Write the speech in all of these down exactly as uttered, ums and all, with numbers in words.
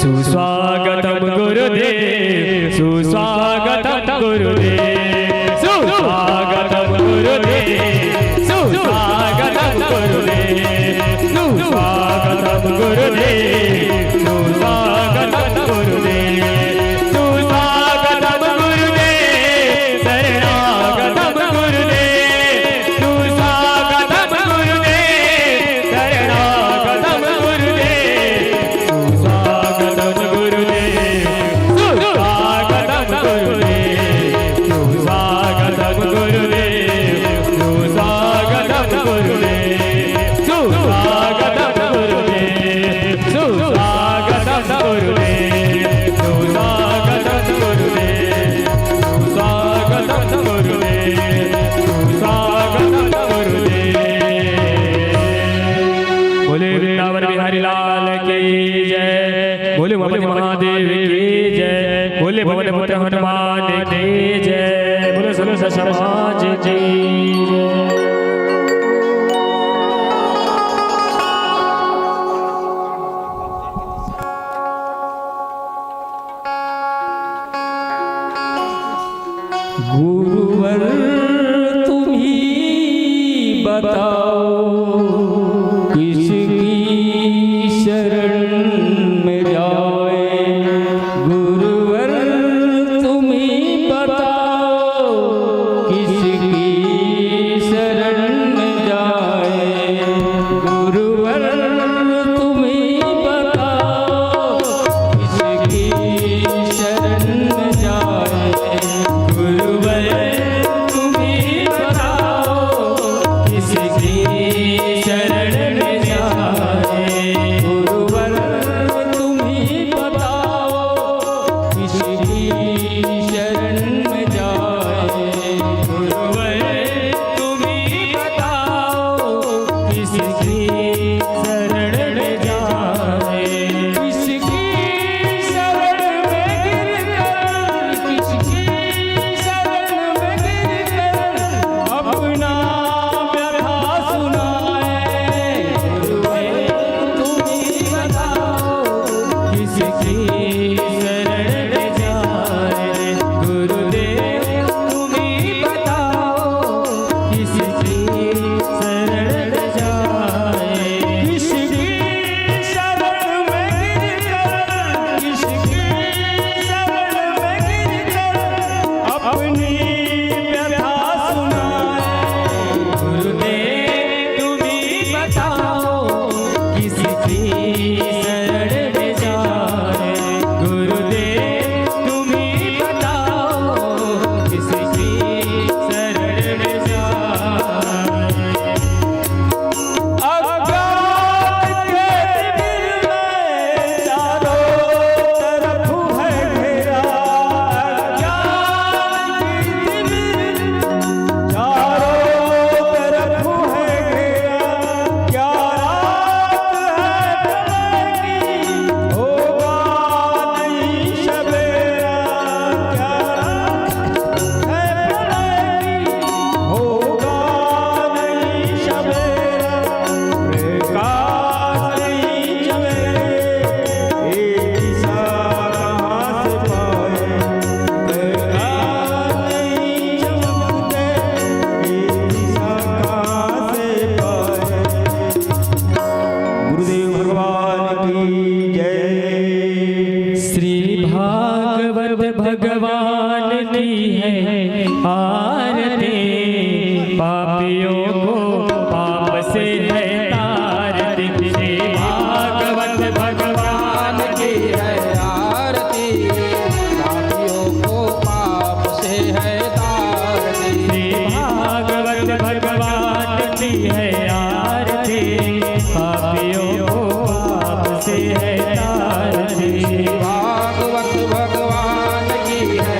सुस्वागतम गुरुदेव, सुस्वागतम गुरुदेव, सुस्वागतम गुरुदेव, सुस्वागतम गुरुदेव, सुस्वागतम गुरुदेव, सुस्वागतम गुरुदेव, सुस्वागतम गुरुदेव, शरणागतम गुरुदेव, सुस्वागतम गुरुदेव, शरणागतम गुरुदेव, सुस्वागतम गुरुदेव, सुस्वागतम गुरुदेव, सुस्वागतम गुरुदेव, सुस्वागतम गुरुदेव, सुस्वागतम गुरुदेव, सुस्वागतम गुरुदेव, सुस्वागतम गुरुदेव, सुस्वागतम गुरुदेव, सुस्वागतम गुरुदेव। बोले वृंदावन बिहारी लाल की जय, बोले उमापति महादेव की जय, बोले पवन पुत्र हनुमान की जय, बोले सुर समाज की जय। गुरुवर तुम ही बताओ, किसकी शरण में जाए। गुरुवर तुम ही बताओ, किसकी शरण में जाए। गुरुवर तुम ही बताओ, किसकी शरण में जाए। गुरुवर तुम ही बताओ, किसकी शरण में जाए। गुरुवर तुम ही बताओ, किसकी शरण में जाए। गुरुवर तुम ही बताओ, किसकी शरण में जाए। किसकी शरण में गिरकर, किसकी शरण में गिरकर अपना व्यथा सुनाए। गुरुवर तुम ही बताओ, किसकी शरण में जाए। गुरुदेव तुम ही बताओ, किसकी शरण में जाए। किसकी शरण में गिरकर, किसकी शरण में गिरकर अपनी व्यथा सुनाए। गुरुदेव तुम ही बताओ, किसकी शरण में जाए। गुरुदेव तुम ही बताओ, किसकी शरण में जाए। अज्ञान के तिमिर में चारों तरफ है घेरा, अज्ञान के तिमिर चारों तरफ है घेरा, क्या रात है प्रलय की, होगा नहीं सबेरा। क्या रात है प्रलय की, होगा नहीं सबेरा। प्रकाश नहीं जमे, ये दिशा कहाँ से पाए? प्रकाश नहीं चमकते, ये दिशा कहाँ से पाए? गुरुदेव भगवान की जय। श्री भागवत भगवान की है आरती, पापियों को पाप से है तारती। श्री भागवत भगवान की है आरती, पापियों को पाप से है तारती। श्री भागवत भगवान की है आरती, पापियों को पाप से है तारती। श्री भागवत भगवान की है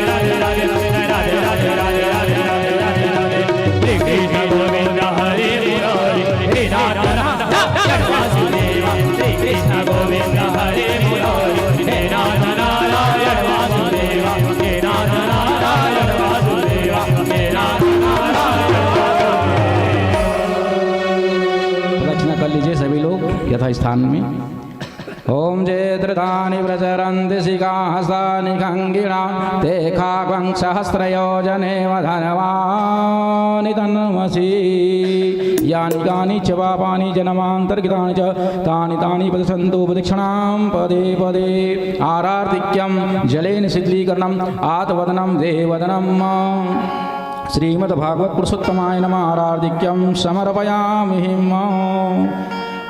प्रदक्षिणा कर लीजिए सभी लोग यथा स्थान में। ॐ जे त्रितानि प्रचरन्ति शिखाहस्तानि खङ्गिणा, ते खाग्वं सहस्रयोजनेव धनवानि तन्मसि। यानि कानि च पापानि जन्मान्तरकृतानि च, तानि तानि प्रदक्षन्तु प्रदक्षिणां पदे पदे। आरार्तिक्यं जलेन शीतलीकरणं आतवदनं देवदनम्। श्रीमद्भागवत पुरुषोत्तमाय नमः। आरार्तिक्यं समर्पयामि।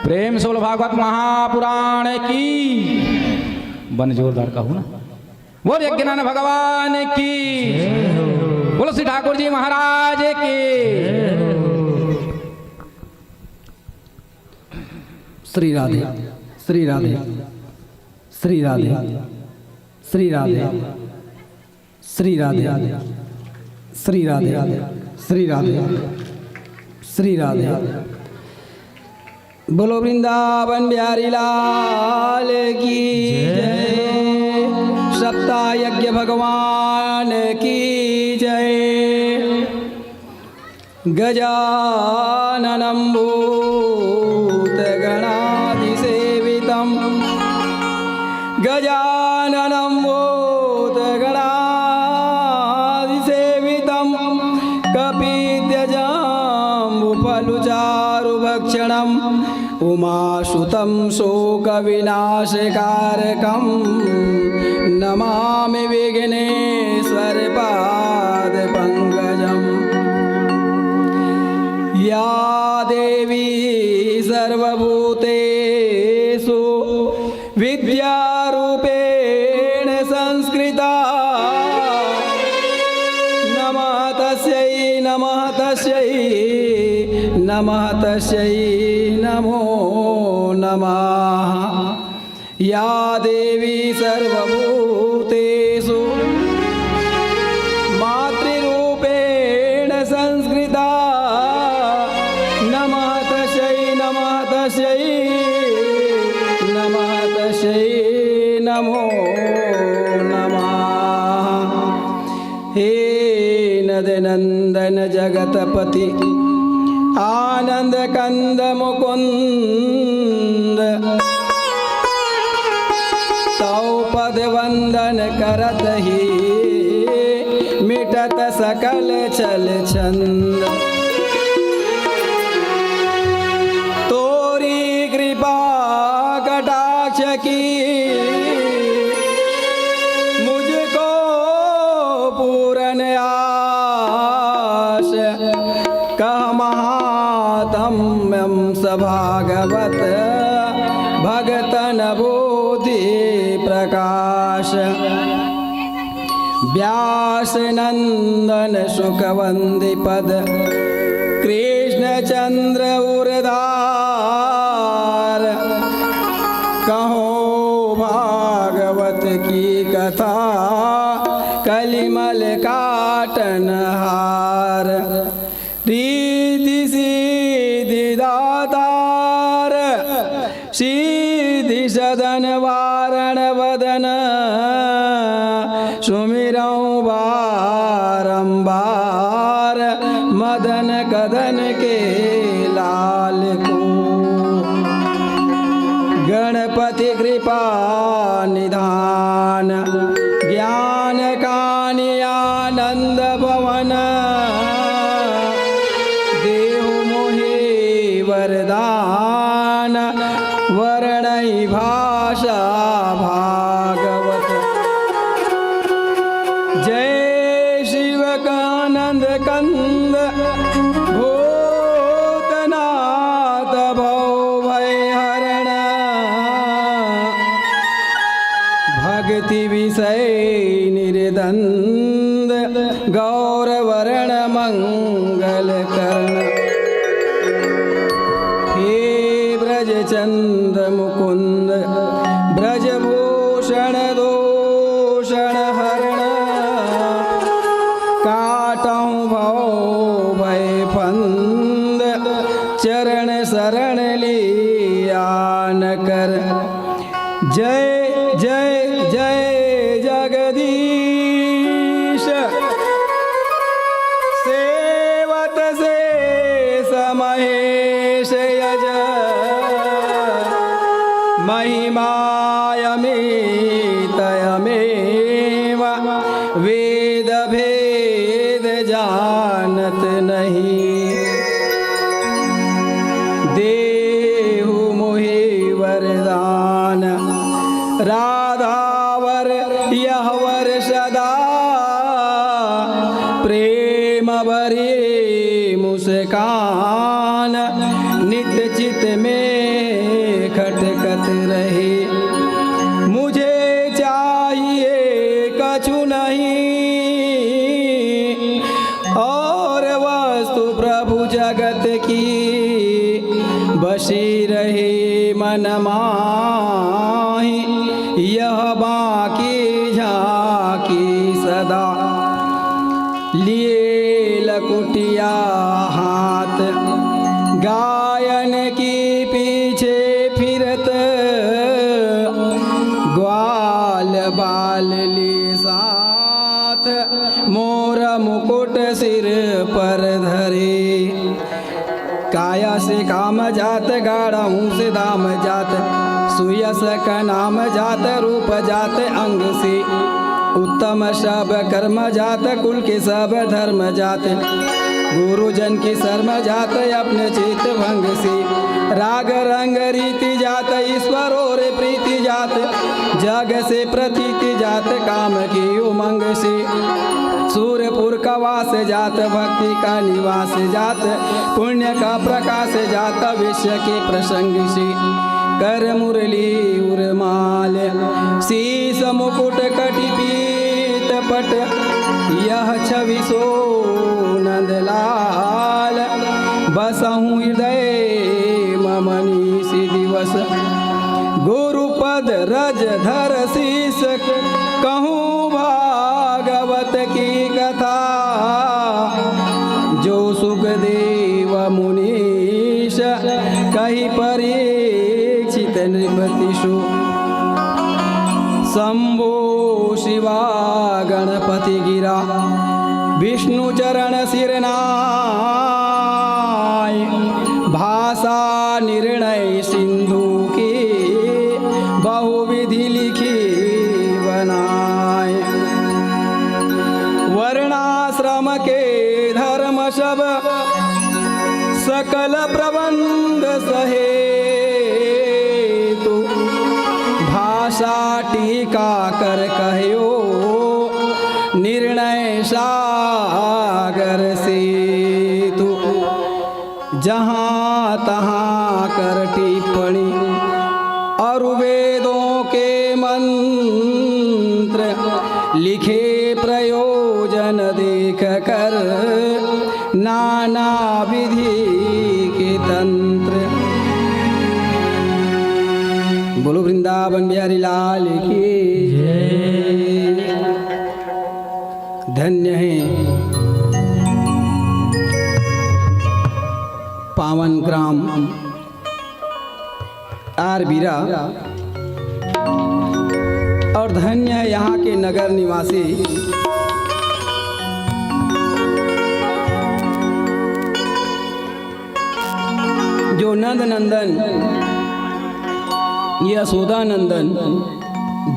प्रेम से बोलो भागवत महापुराण की। बन जोरदार कहू ना। बोल यज्ञनारायण भगवान की। बोलो श्री ठाकुर जी महाराज की। श्री राधे। श्री राधे, श्री राधे, श्री राधे, श्री राधे, श्री राधे, श्री राधे, श्री राधे। बोलो वृंदावन बिहारी लाल की जय। सप्ताह यज्ञ भगवान की जय। गजाननं भूतगणादिसेवितं, गजाननं भूतगणादिसेवितं, कपित्थजम्बूफलचारुभक्षणं, उमासुतं शोकविनाशकारकं, नमामि विघ्नेश्वरपादपङ्कजम्। या देवी सर्वभूतेषु विद्यारूपेण संस्कृता, नमः तस्यै, नमः तस्यै, नमः तस्यै नमो नमः। या देवी सर्वभूतेषु मातृरूपेण संस्कृता, नमः तस्यै, नमः तस्यै, नमः तस्यै नमो नमः। हे नंदनंदन जगतपति, आनंद कंद मुकुंद, तौ पद वंदन करत ही, मिटत सकल छल छंद। तोरी कृपा कटाक्ष की, मुझको पूर्ण आस, कह महात्म्यं स भागवत, भगतन बोधि प्रकाश। व्यास नंदन सुख वंदि पद, कृष्ण चंद्र उरधार। कहो भागवत की कथा, कलिमल काटन हार। ऋद्धि सिद्धि दातार, सिद्धि सदन वारण वदन, सुमिरौं बारंबार, मदन कदन के लाल को। गणपति कृपा निधान, ज्ञान कानि आनंद भवन, देहु मोहि वरदान, वरणई भाषा भागवत। जय शिव कानंद कंद, भूतनाथ भव भय हरण। भक्ति विषय निर्दंद, गौर वरण मंगल करण। हे ब्रज चंद मुकुंद, ब्रज भूषण दूषण हरण, काटौं भव भय फंद, चरण शरण लिया न कर। जय जय जय जगदीश, सेवत शेष महेश यज, महिमा अमित अमेव, वेद भेद जानत नहीं। देहु मोहि वरदान, राधा वर यह वर सदा, प्रेम भरी मुस्कान, नित चित में खटकत रहे। मुझे चाहिए कछु नहीं, और वस्तु प्रभु जगत की, बसी रहे मन माही यह बाँकी झाँकी सदा। लिए लकुटिया हाथ गायन की पीछे फिरत, ग्वाल बाल ली साथ मोर मुकुट सिर पर धरे। काया से काम जात, गाड़हूँ से दाम जात, सुयस का नाम जात, रूप जात अंग से उत्तम सब कर्म जात, कुल के सब धर्म जात। गुरुजन की शर्म जात, अपने चित भंग से राग रंग रीति जात, ईश्वर और प्रीति जात, जग से प्रतीति जात, काम की उमंग से सूरपुर का वास जात, भक्ति का निवास जात, पुण्य का प्रकाश जात, विश्व के प्रसंग से कर मुरली उर्माल, शीश मुकुट कटि पीत पट, यह छवि सो नंदलाल। बसहु हृदय मम निशि दिवस, गुरुपद रज धर शीश कहूँ भागवत की कथा। जो सुखदेव मुनीश कहि परीक्षित नृपति सु, शंभो शिवा गणपति गिरा विष्णु चरण सिर नाय। भाषा निर्णय सिंधु की बहुविधि लिखी बनाय। वर्णाश्रम के धर्म सब सकल प्रबंध सहेतु, भाषा टीका कर कह्यो निर्णय सागर सेतु। जहाँ तहाँ कर टिप्पणी और वेदों के मंत्र लिखे प्रयोजन देख कर नाना विधि के तंत्र। बोलो वृंदावन बिहारी लाल की जय। धन्य है पावन ग्राम आर बीरा और धन्य है यहाँ के नगर निवासी जो नंद नंदन, यशोदा नंदन,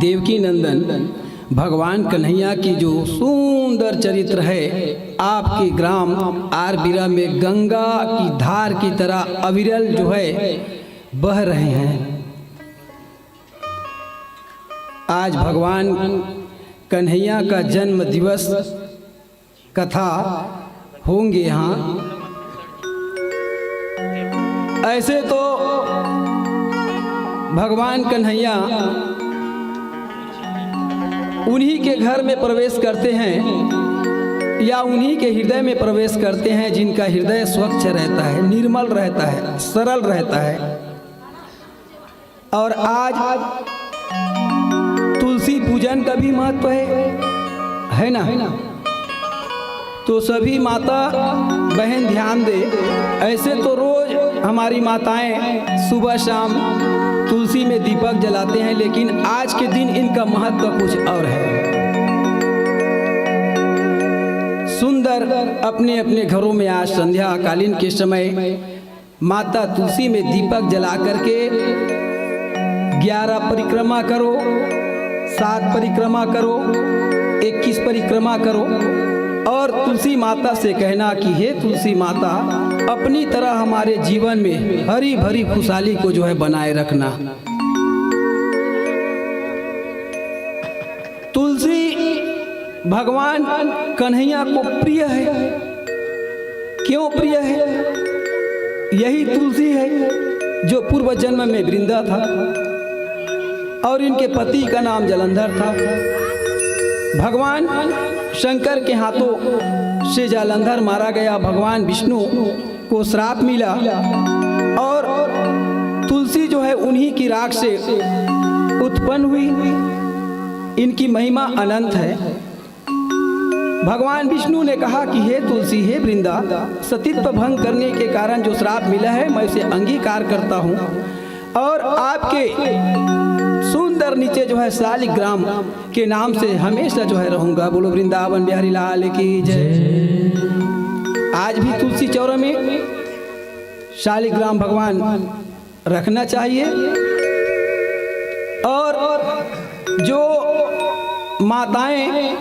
देवकी नंदन, भगवान कन्हैया की जो सुंदर चरित्र है, आपके ग्राम आर बीरा में गंगा की धार की तरह अविरल जो है बह रहे हैं। आज भगवान कन्हैया का जन्म दिवस कथा होंगे यहाँ। ऐसे तो भगवान कन्हैया उन्हीं के घर में प्रवेश करते हैं या उन्हीं के हृदय में प्रवेश करते हैं, जिनका हृदय स्वच्छ रहता है, निर्मल रहता है, सरल रहता है। और आज तुलसी पूजन का भी महत्व है, है ना? तो सभी माता बहन ध्यान दे, ऐसे तो रोज हमारी माताएं सुबह शाम तुलसी में दीपक जलाते हैं, लेकिन आज के दिन इनका महत्व कुछ और है। सुंदर अपने अपने घरों में आज संध्याकालीन के समय माता तुलसी में दीपक जला करके ग्यारह परिक्रमा करो, सात परिक्रमा करो, इक्कीस परिक्रमा करो और तुलसी माता से कहना कि हे तुलसी माता, अपनी तरह हमारे जीवन में हरी भरी खुशहाली को जो है बनाए रखना। तुलसी भगवान कन्हैया को प्रिय है। क्यों प्रिय है? यही तुलसी है जो पूर्व जन्म में वृंदा था और इनके पति का नाम जलंधर था। भगवान शंकर के हाथों से जलंधर मारा गया। भगवान विष्णु को श्राप मिला और तुलसी जो है उन्हीं की राख से उत्पन्न हुई। इनकी महिमा अनंत है। भगवान विष्णु ने कहा कि हे तुलसी, हे वृंदा, सतीत्व भंग करने के कारण जो श्राप मिला है, मैं उसे अंगीकार करता हूँ और आपके सुंदर नीचे जो है शालिग्राम के नाम से हमेशा जो है रहूंगा। बोलो वृंदावन बिहारी लाल की जय। आज भी तुलसी चौरा में शालिग्राम भगवान रखना चाहिए। और जो माताएं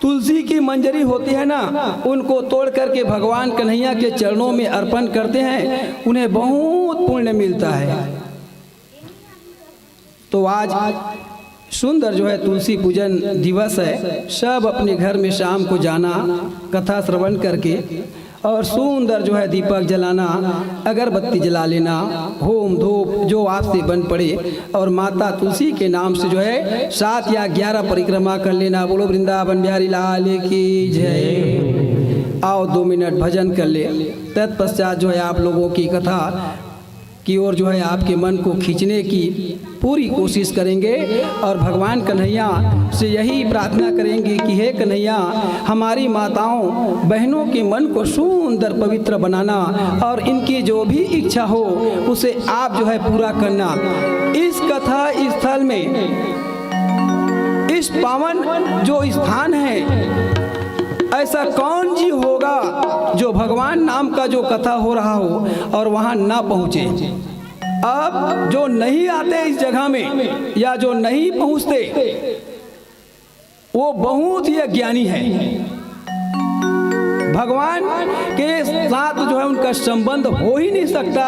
तुलसी की मंजरी होती है ना, उनको तोड़ करके भगवान कन्हैया के चरणों में अर्पण करते हैं, उन्हें बहुत पुण्य मिलता है। तो आज सुंदर जो है तुलसी पूजन दिवस है। सब अपने घर में शाम को जाना, कथा श्रवण करके, और सुंदर जो है दीपक जलाना, अगरबत्ती जला लेना, होम धूप जो आपसे बन पड़े, और माता तुलसी के नाम से जो है सात या ग्यारह परिक्रमा कर लेना। बोलो वृंदावन बिहारी लाल की जय। आओ, दो मिनट भजन कर ले, तत्पश्चात जो है आप लोगों की कथा की ओर जो है आपके मन को खींचने की पूरी कोशिश करेंगे। और भगवान कन्हैया से यही प्रार्थना करेंगे कि हे कन्हैया, हमारी माताओं बहनों के मन को सुंदर पवित्र बनाना, और इनकी जो भी इच्छा हो उसे आप जो है पूरा करना। इस कथा स्थल में, इस पावन जो स्थान है, ऐसा कौन जी होगा जो भगवान नाम का जो कथा हो रहा हो और वहां ना पहुंचे? अब जो नहीं आते इस जगह में या जो नहीं पहुंचते, वो बहुत ही अज्ञानी है। भगवान के साथ जो है उनका संबंध हो ही नहीं सकता,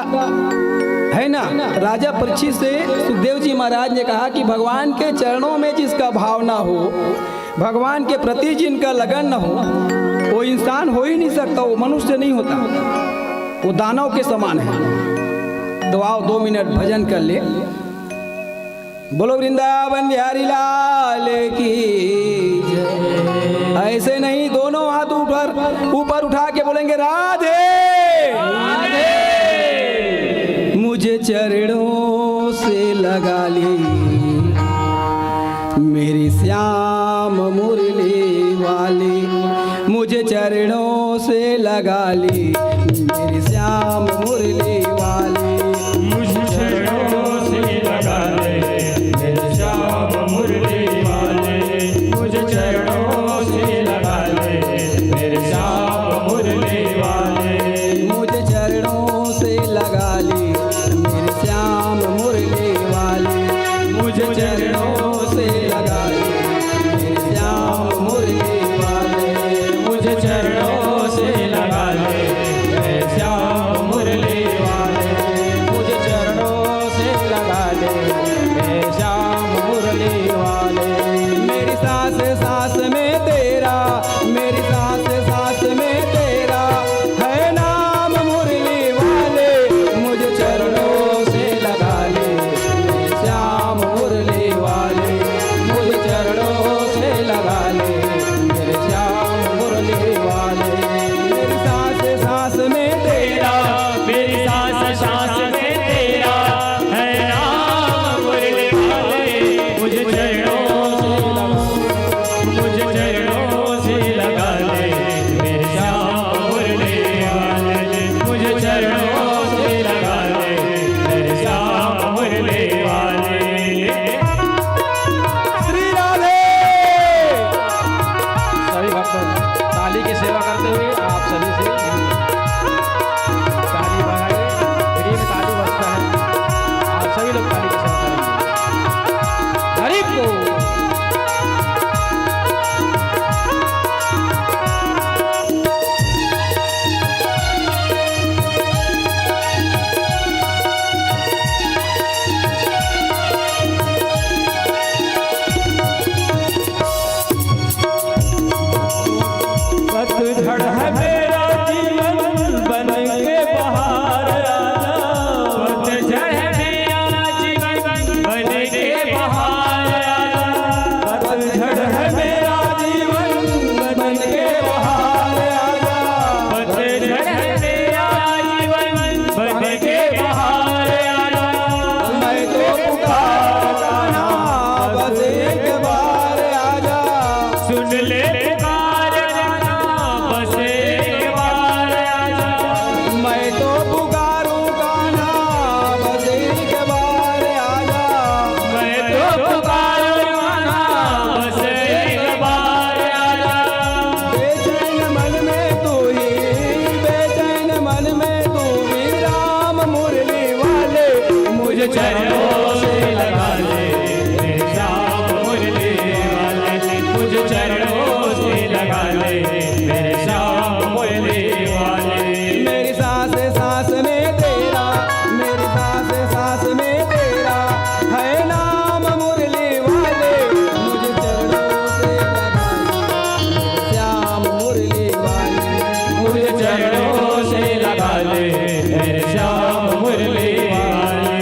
है ना? राजा परीक्षित से सुखदेव जी महाराज ने कहा कि भगवान के चरणों में जिसका भाव ना हो, भगवान के प्रति जिनका लगन न हो, वो इंसान हो ही नहीं सकता, वो मनुष्य नहीं होता, वो दानव के समान है। तो आओ, दो मिनट भजन कर ले। बोलो वृंदावन बिहारी लाल की जय। ऐसे नहीं, दोनों हाथ ऊपर, ऊपर उठा के बोलेंगे, राधे। मुझे चरणों से लगा ले मेरी श्याम मुरली वाली, मुझे चरणों से लगा ले मेरी श्याम मुरली वाली। मुझे चरणों से लगा ले मेरे श्याम मुरली वाले, मुझे चरणों से लगा ले मेरे श्याम मुरली वाले। मुझे चरणों से लगा ले मेरे श्याम मुरली वाले, मुझे चरणों से लगा ले मेरे श्याम मुरली वाले। मुझे चरणों से लगा ले मेरे श्याम मुरली वाले, मुझे चरणों से लगा ले मेरे श्याम मुरली वाले। मेरी सांस सांस में तेरा, मेरी सांस सांस में तेरा है नाम मुरली वाले। मुझे चरणों से लगा ले मेरे श्याम मुरली वाले, मुझे चरणों से लगा ले मेरे श्याम मुरली वाले। मेरी सांस सांस में तेरा, मेरी सांस सांस में तेरा है नाम चरणों से लगा ले मेरे श्याम मुरली वाले, मुझे चरणों से लगा ले मेरे श्याम मुरली वाले। मेरी सांस सांस में तेरा, मेरी सांस सांस में तेरा है नाम मुरली वाले। मुझे चरणों से लगा ले श्याम मुरली वाले, मुझे चरणों से लगा ले मेरे श्याम मुरली वाले।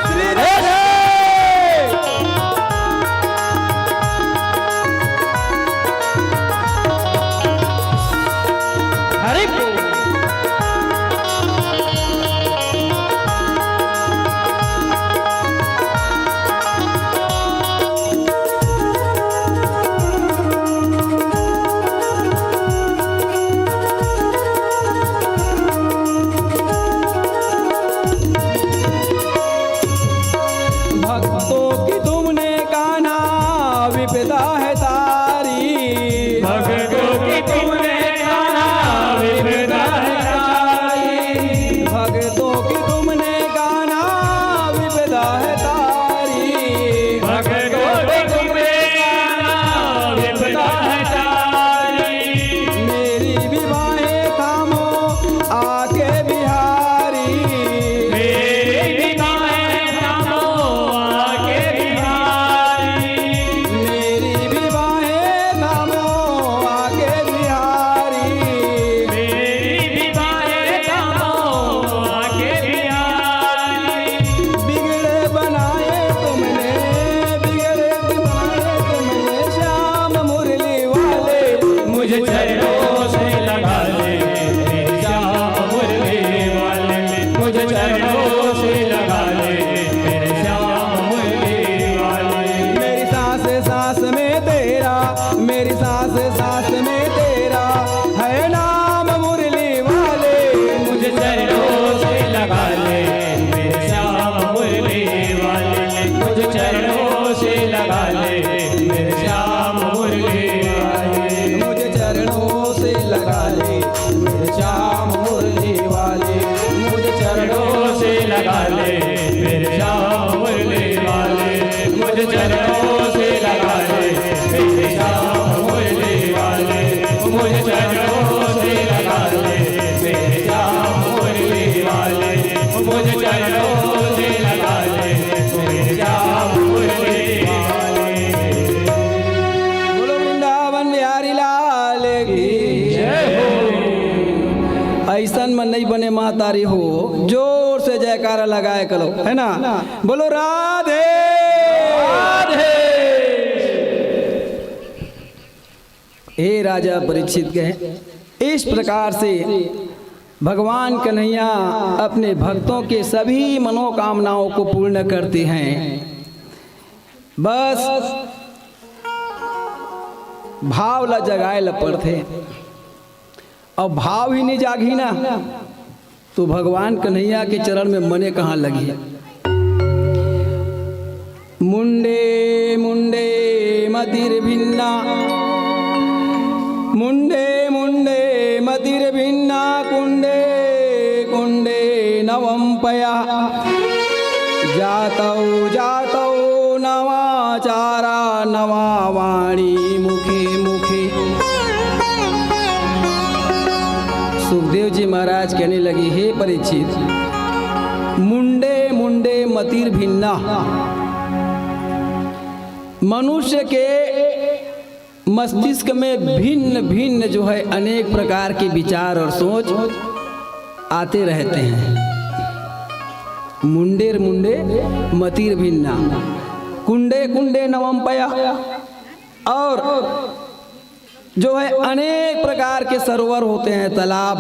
श्री राधे। हरि बोल। भक्तों की तुमने कान्हा विपदा है तारी। भक्तों की तुमने कान्हा विपदा है तारी। भक्तों की तुमने कान्हा विपदा है तारी। भक्तों की तुमने कान्हा विपदा है तारी। मेरी भी बाहें थामो आके बिहारी। मेरी भी बाहें थामो आके बिहारी। मेरी भी बाहें थामो आके बिहारी। मेरी भी बाहें थामो आके बिहारी। बिगड़े बनाए तुमने, बिगड़े बनाए तुमने श्याम मुरली वाले। मुझे चरणों से लगा ले मेरे श्याम मुरली वाले, मुझे चरणों से लगा ले मेरे श्याम मुरली वाले। मेरी सांस सांस में तेरा, मेरी सांस सांस में तेरा है नाम मुरली वाले। मुझे चरणों से लगा ले मेरे श्याम मुरली वाले, मुझे चरणों से लगा ले मेरे श्याम मुरली वाले। मुझे चरणों से लगा ले मेरे श्याम मुरली वाले। मुझे चरणों से लगा ले मेरे श्याम मुरली वाले। मुझे चरणों से लगा ले मेरे श्याम मुरली वाले। मुझे चरणों से लगा ले मेरे श्याम मुरली वाले। मुझे चरणों से लगा ले मेरे श्याम मुरली वाले। बोलो वृंदावन बिहारी लाल की जय हो। ऐसन मन नहीं बने महतारी हो, जोर से जयकारा लगाए करो, है ना? बोलो राधे। राधे। हे राजा परीक्षित कहे, इस प्रकार से भगवान कन्हैया अपने भक्तों के सभी मनोकामनाओं को पूर्ण करते हैं। बस भाव ला जगाए ला पड़थे, अउ भाव ही नहीं जागही ना, तो भगवान कन्हैया के चरण में मने कहाँ लगही। मुंडे मुंडे मतिर्भिन्ना, मुंडे मुंडे मतिर्भिन्ना, कुंडे कुंडे नवम पया। जातौ जातौ नवाचारा नवा वाणी मुखे मुखे। सुखदेव जी महाराज कहने लगे, हे परीक्षित, मुंडे मुंडे मतिर्भिन्ना, मनुष्य के मस्तिष्क में भिन्न भिन्न जो है अनेक प्रकार के विचार और सोच आते रहते हैं। मुंडेर मुंडे मतिर्भिन्ना, कुंडे कुंडे नवम पया। और जो है अनेक प्रकार के सरोवर होते हैं, तालाब,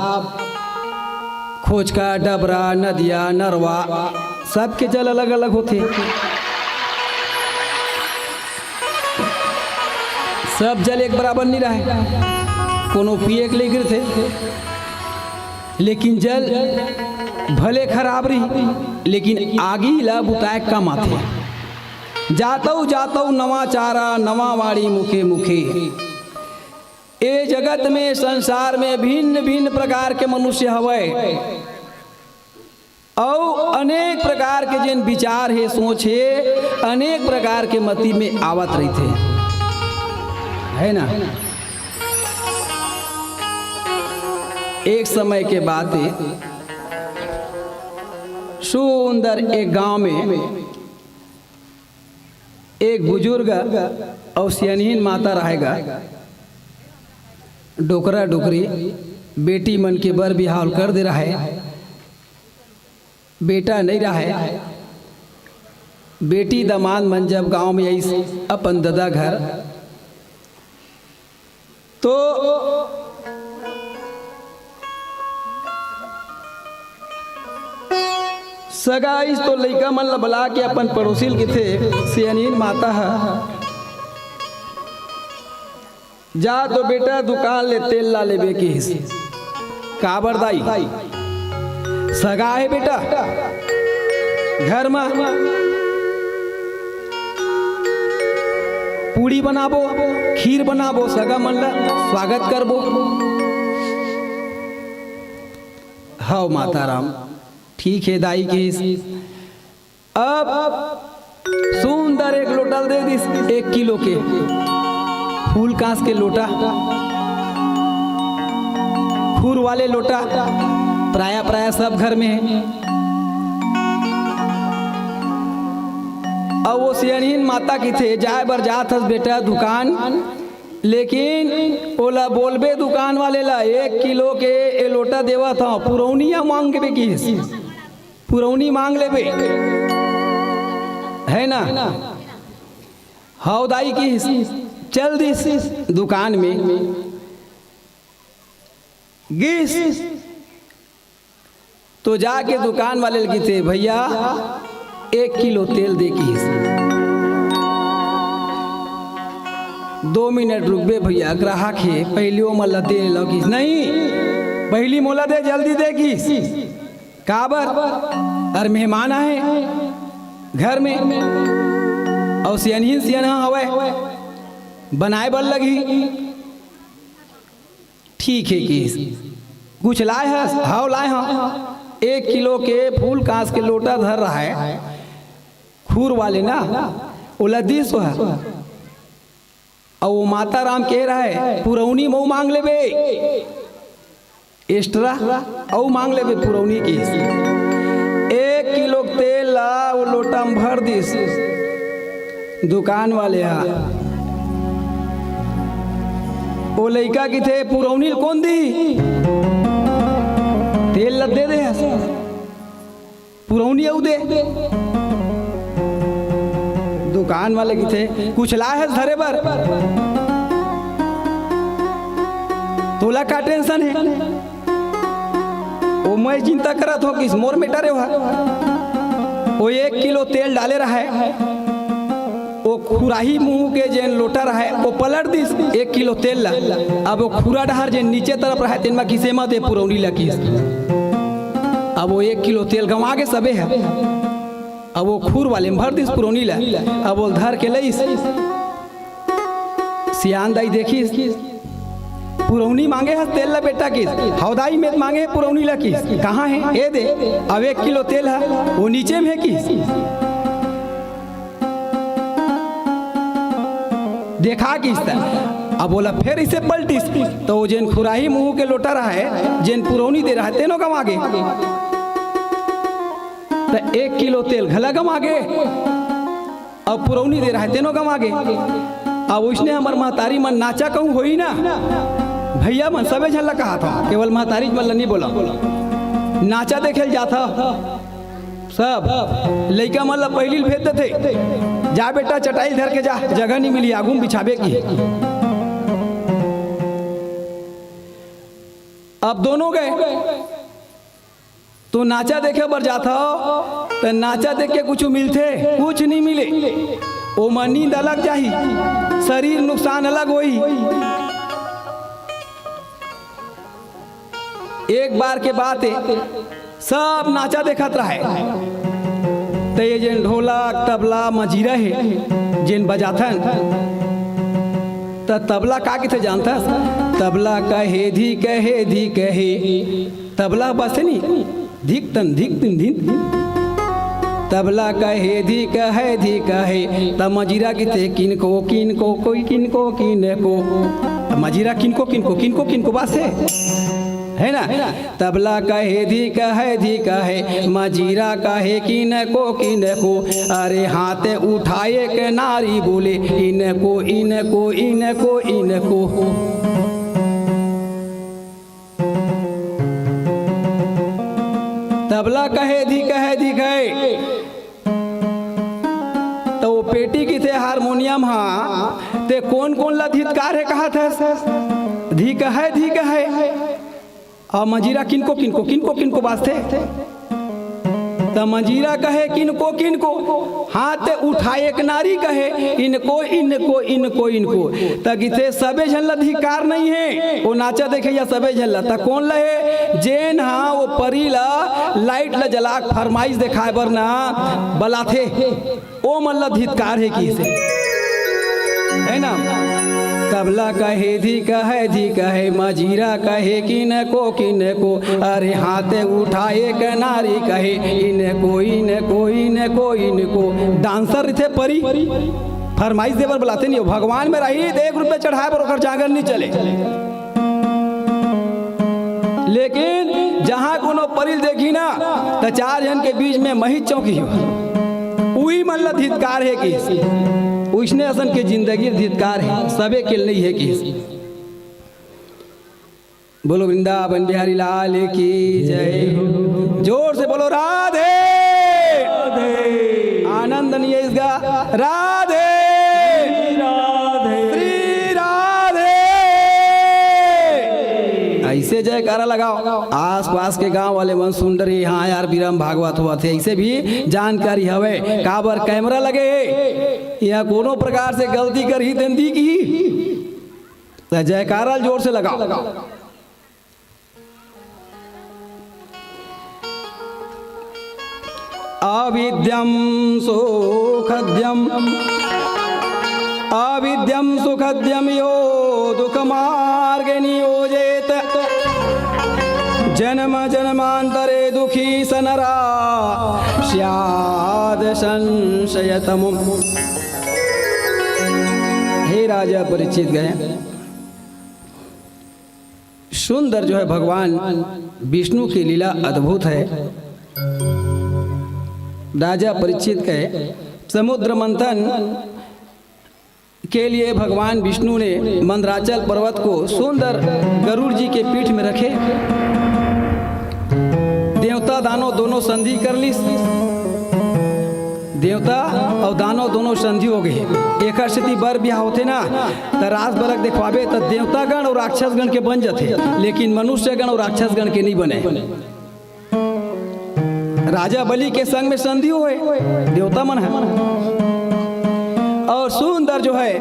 खोचका, डबरा, नदिया, नरवा, सबके जल अलग अलग होते। सब जल एक बराबर नहीं रहे, कोनो पिए के लिए गिरथे, लेकिन जल भले खराब रही, लेकिन आगी ला बुताए कम आथे। जातौ जातौ नवा चारा नवा वाणी मुखे मुखे। ये जगत में, संसार में भिन्न-भिन्न प्रकार के मनुष्य हवय, अउ अनेक प्रकार के जेन विचार हे, सोच हे, अनेक प्रकार के मति में आवत रहिथे, है ना? एक समय के बात हे, सुंदर एक गांव में एक बुजुर्ग अउ सियनहीन माता रहय गा। डोकरा डोकरी बेटी मन के बर बिहाव कर दे रहय, बेटा नइ रहय। बेटी दमाद मन जब गांव में आइस अपन ददा घर, तो सगा आइस तो लइका मन ल बला के अपन पड़ोसी ल किथे, सियनहीन माता ह, "जा तो बेटा दुकान ले तेल ला लेबे," किहिस। "काबर दाई?" "सगा हे बेटा, घर म पूड़ी बनाबो, खीर बनाबो, सगा मन ला स्वागत करबो।" "हव माता राम, ठीक हे दाई," किहिस। अब सुंदर एक लोटा ल दे दिस, एक किलो के फूल कांस के लोटा, खुर वाले लोटा, प्रायः प्रायः सब घर में हे। अउ वो सियनहीन माता किथे, "जाय बर जात हस बेटा दुकान, लेकिन ओला बोलबे दुकान वाले ला, एक किलो के ए लोटा देवत हंव, पुरौनी ह मांगबे," किहिस। "पुरौनी मांग लेबे, है ना?" "हव दाई," किहिस। चल दिस दुकान में, गिस तो जाके दुकान वाले ल किथे, "भैया, एक किलो तेल दे," किहिस। "दो मिनट रुकबे भैया, ग्राहक हे, पहिली ओमन ला दे लेव," किहिस। "नहीं, पहिली मोला दे, जल्दी दे," किहिस। "काबर?" "अरे मेहमान आए घर में, अउ सियनहीन सियनहा हवय, बनाए बर लगही।" "ठीक हे," किहिस। "कुछ लाए हस?" "हव, लाए हंव।" एक किलो के फूल कांस के लोटा धर रहय, खुर वाले ना, ओला दिस ओह। अउ वो माता राम कहे रहय, "पुरौनी मऊ मांग लेबे, extra अउ मांग लेबे पुरौनी," किहिस। एक किलो तेल ला वो लोटा म भर दिस दुकान वाले हा। वो लइका किथे, "पुरौनी ल कोन दी? तेल ल दे दे हस, पुरौनी अउ दे।" दुकान वाले किथे, "कुछ लाए हस धरे बर? तोला का tension हे?" "ओ मैं चिंता करत हंव किहिस, मोर matter हे ओहा।" वो एक किलो तेल डाले रहय, वो खुराही मुंह के जेन लोटा रहय, वो पलट दिस एक किलो तेल ला। अब वो खुरा डहर जेन नीचे तरफ रहय, तेन म किसे मत ए पुरौनी ला किहिस। अब वो एक किलो तेल गंवा गे सबे ह। अब वो खुर वाले म भर दिस पुरौनी ला। अब वो धर के लइस। सियान दाई देखिस, "पुरौनी मांगे हस तेल ला बेटा?" किहिस। "हव दाई, मैं मांगे हे पुरौनी ला," किहिस। "कहाँ हे?" "ए दे, अब एक किलो तेल ह, वो नीचे में हे," किहिस। "देखा," किहिस त। अब ओला फेर इसे पलटिस, त वो जेन खुराही मुंह के लोटा रहय, जेन पुरौनी दे रहय, तेनो गंवा गे। त एक किलो तेल घला गंवा गे। अउ पुरौनी दे रहय, तेनो गंवा गे। अब ओइसने हमर महतारी मन नाचा कहूं होही ना, भैया मन सबे झन ला कहत हंव, केवल महतारी मन ला नइ बोलंव। नाचा देखे ल जात हंव, सब लइका मन ला पहिली ल भेज देथे, "जा बेटा, चटाई ल धर के जा, जगह नइ मिलही, आगू म बिछाबे," किहिस। अब दोनों गे। तो नाचा देखे बर जाथव, त नाचा देख के कुछु मिलथे? कुछ नइ मिले। ओमा नींद अलग जाही, शरीर नुकसान अलग होही। एक बार के बात हे, सब नाचा देखत रहय। त ये जेन ढोलक, तबला, मंजीरा हे, जेन बजाथन, त तबला का कहिथे जानथस? तबला कहे धी कहे धी कहे, तबला बसे नी, धिक तन धिक तन धिक धिक। तबला कहे धी कहे धी कहे, त मजीरा किथे किनको किनको कोई किनको किनको। त मजीरा किनको किनको किनको किनको बसे, है ना? तबला कहे धी कहे धी कहे, मजीरा कहे किनको किनको। अरे हाथ उठाए के नारी बोले, इनको इनको इनको इनको। तबला कहे धी कहे धी कहे, तो वो पेटी किथे हारमोनियम हा, ते कोन कोन ला धितकार हे कहा था? धी कहे धी कहे। अउ मजीरा किनको किनको किनको किनको बाजथे। त मजीरा कहे किनको किनको, हाथ उठाए एक नारी कहे, इनको इनको इनको इनको। त किथे सबे झन ला धिकार नहीं हे, वो नाचा देखइया सबे झन ला। त कोन ला हे? जेन हा वो परी ला लाइट ला जला के फरमाइश देखाए बर ना बलाथे, ओ मन ला धितकार हे किसे, है ना? तबला कहे धी कहे धी कहे, मजीरा कहे किनको किनको। अरे हाथ उठाए के नारी कहे, इनको इनको इनको इनको। डांसर रहिथे परी, फरमाइश देबर बलाथे नहीं हो। भगवान में रही त एक रुपया चढ़ाए बर ओकर जांगर नहीं चले। लेकिन जहां कोनो परी ल देखी ना, त चार झन के बीच में मही चौंकी हो। उही मन ला धितकार हे किस। उइसने असन के जिंदगी धितकार हे, सबे के नहीं हे किस। बोलो वृंदावन बिहारी लाल की जय। जोर से बोलो राधे। आनंद नहीं है इसका। राधे। श्री राधे। ऐसे जयकारा लगाओ। आसपास के गांव वाले मन सुन डरे, हाँ यार, बिरम भागवत होवत हे, ऐसे भी जानकारी हवे। काबर कैमरा लगे हे, या कोनो प्रकार से गलती करही तेन दिखही। त जयकारा जोर से लगाओ। अविद्यं सुखद्यं, अविद्यं सुखद्यं यो दुःखमार्गे नियोजेत, जन्म जन्मांतरे दुःखी स नरः स्यात् संशयतमः। हे राजा परीक्षित कहे, सुंदर जो है भगवान विष्णु की लीला अद्भुत है। राजा परीक्षित कहे, समुद्र मंथन के लिए भगवान विष्णु ने मंदराचल पर्वत को सुंदर गरुड़ जी के पीठ में रखे। देवता दानव दोनों संधि कर लिस। देवता अउ दानव दोनों संधि हो गए। एकर सेती बर बिहा होथे ना, त रास बरक देखवाबे त देवतागण अउ राक्षसगण के बन जथे, लेकिन मनुष्यगण अउ राक्षसगण के नहीं बने। राजा बलि के संग में संधि होए देवता मन है। अउ सुंदर जो है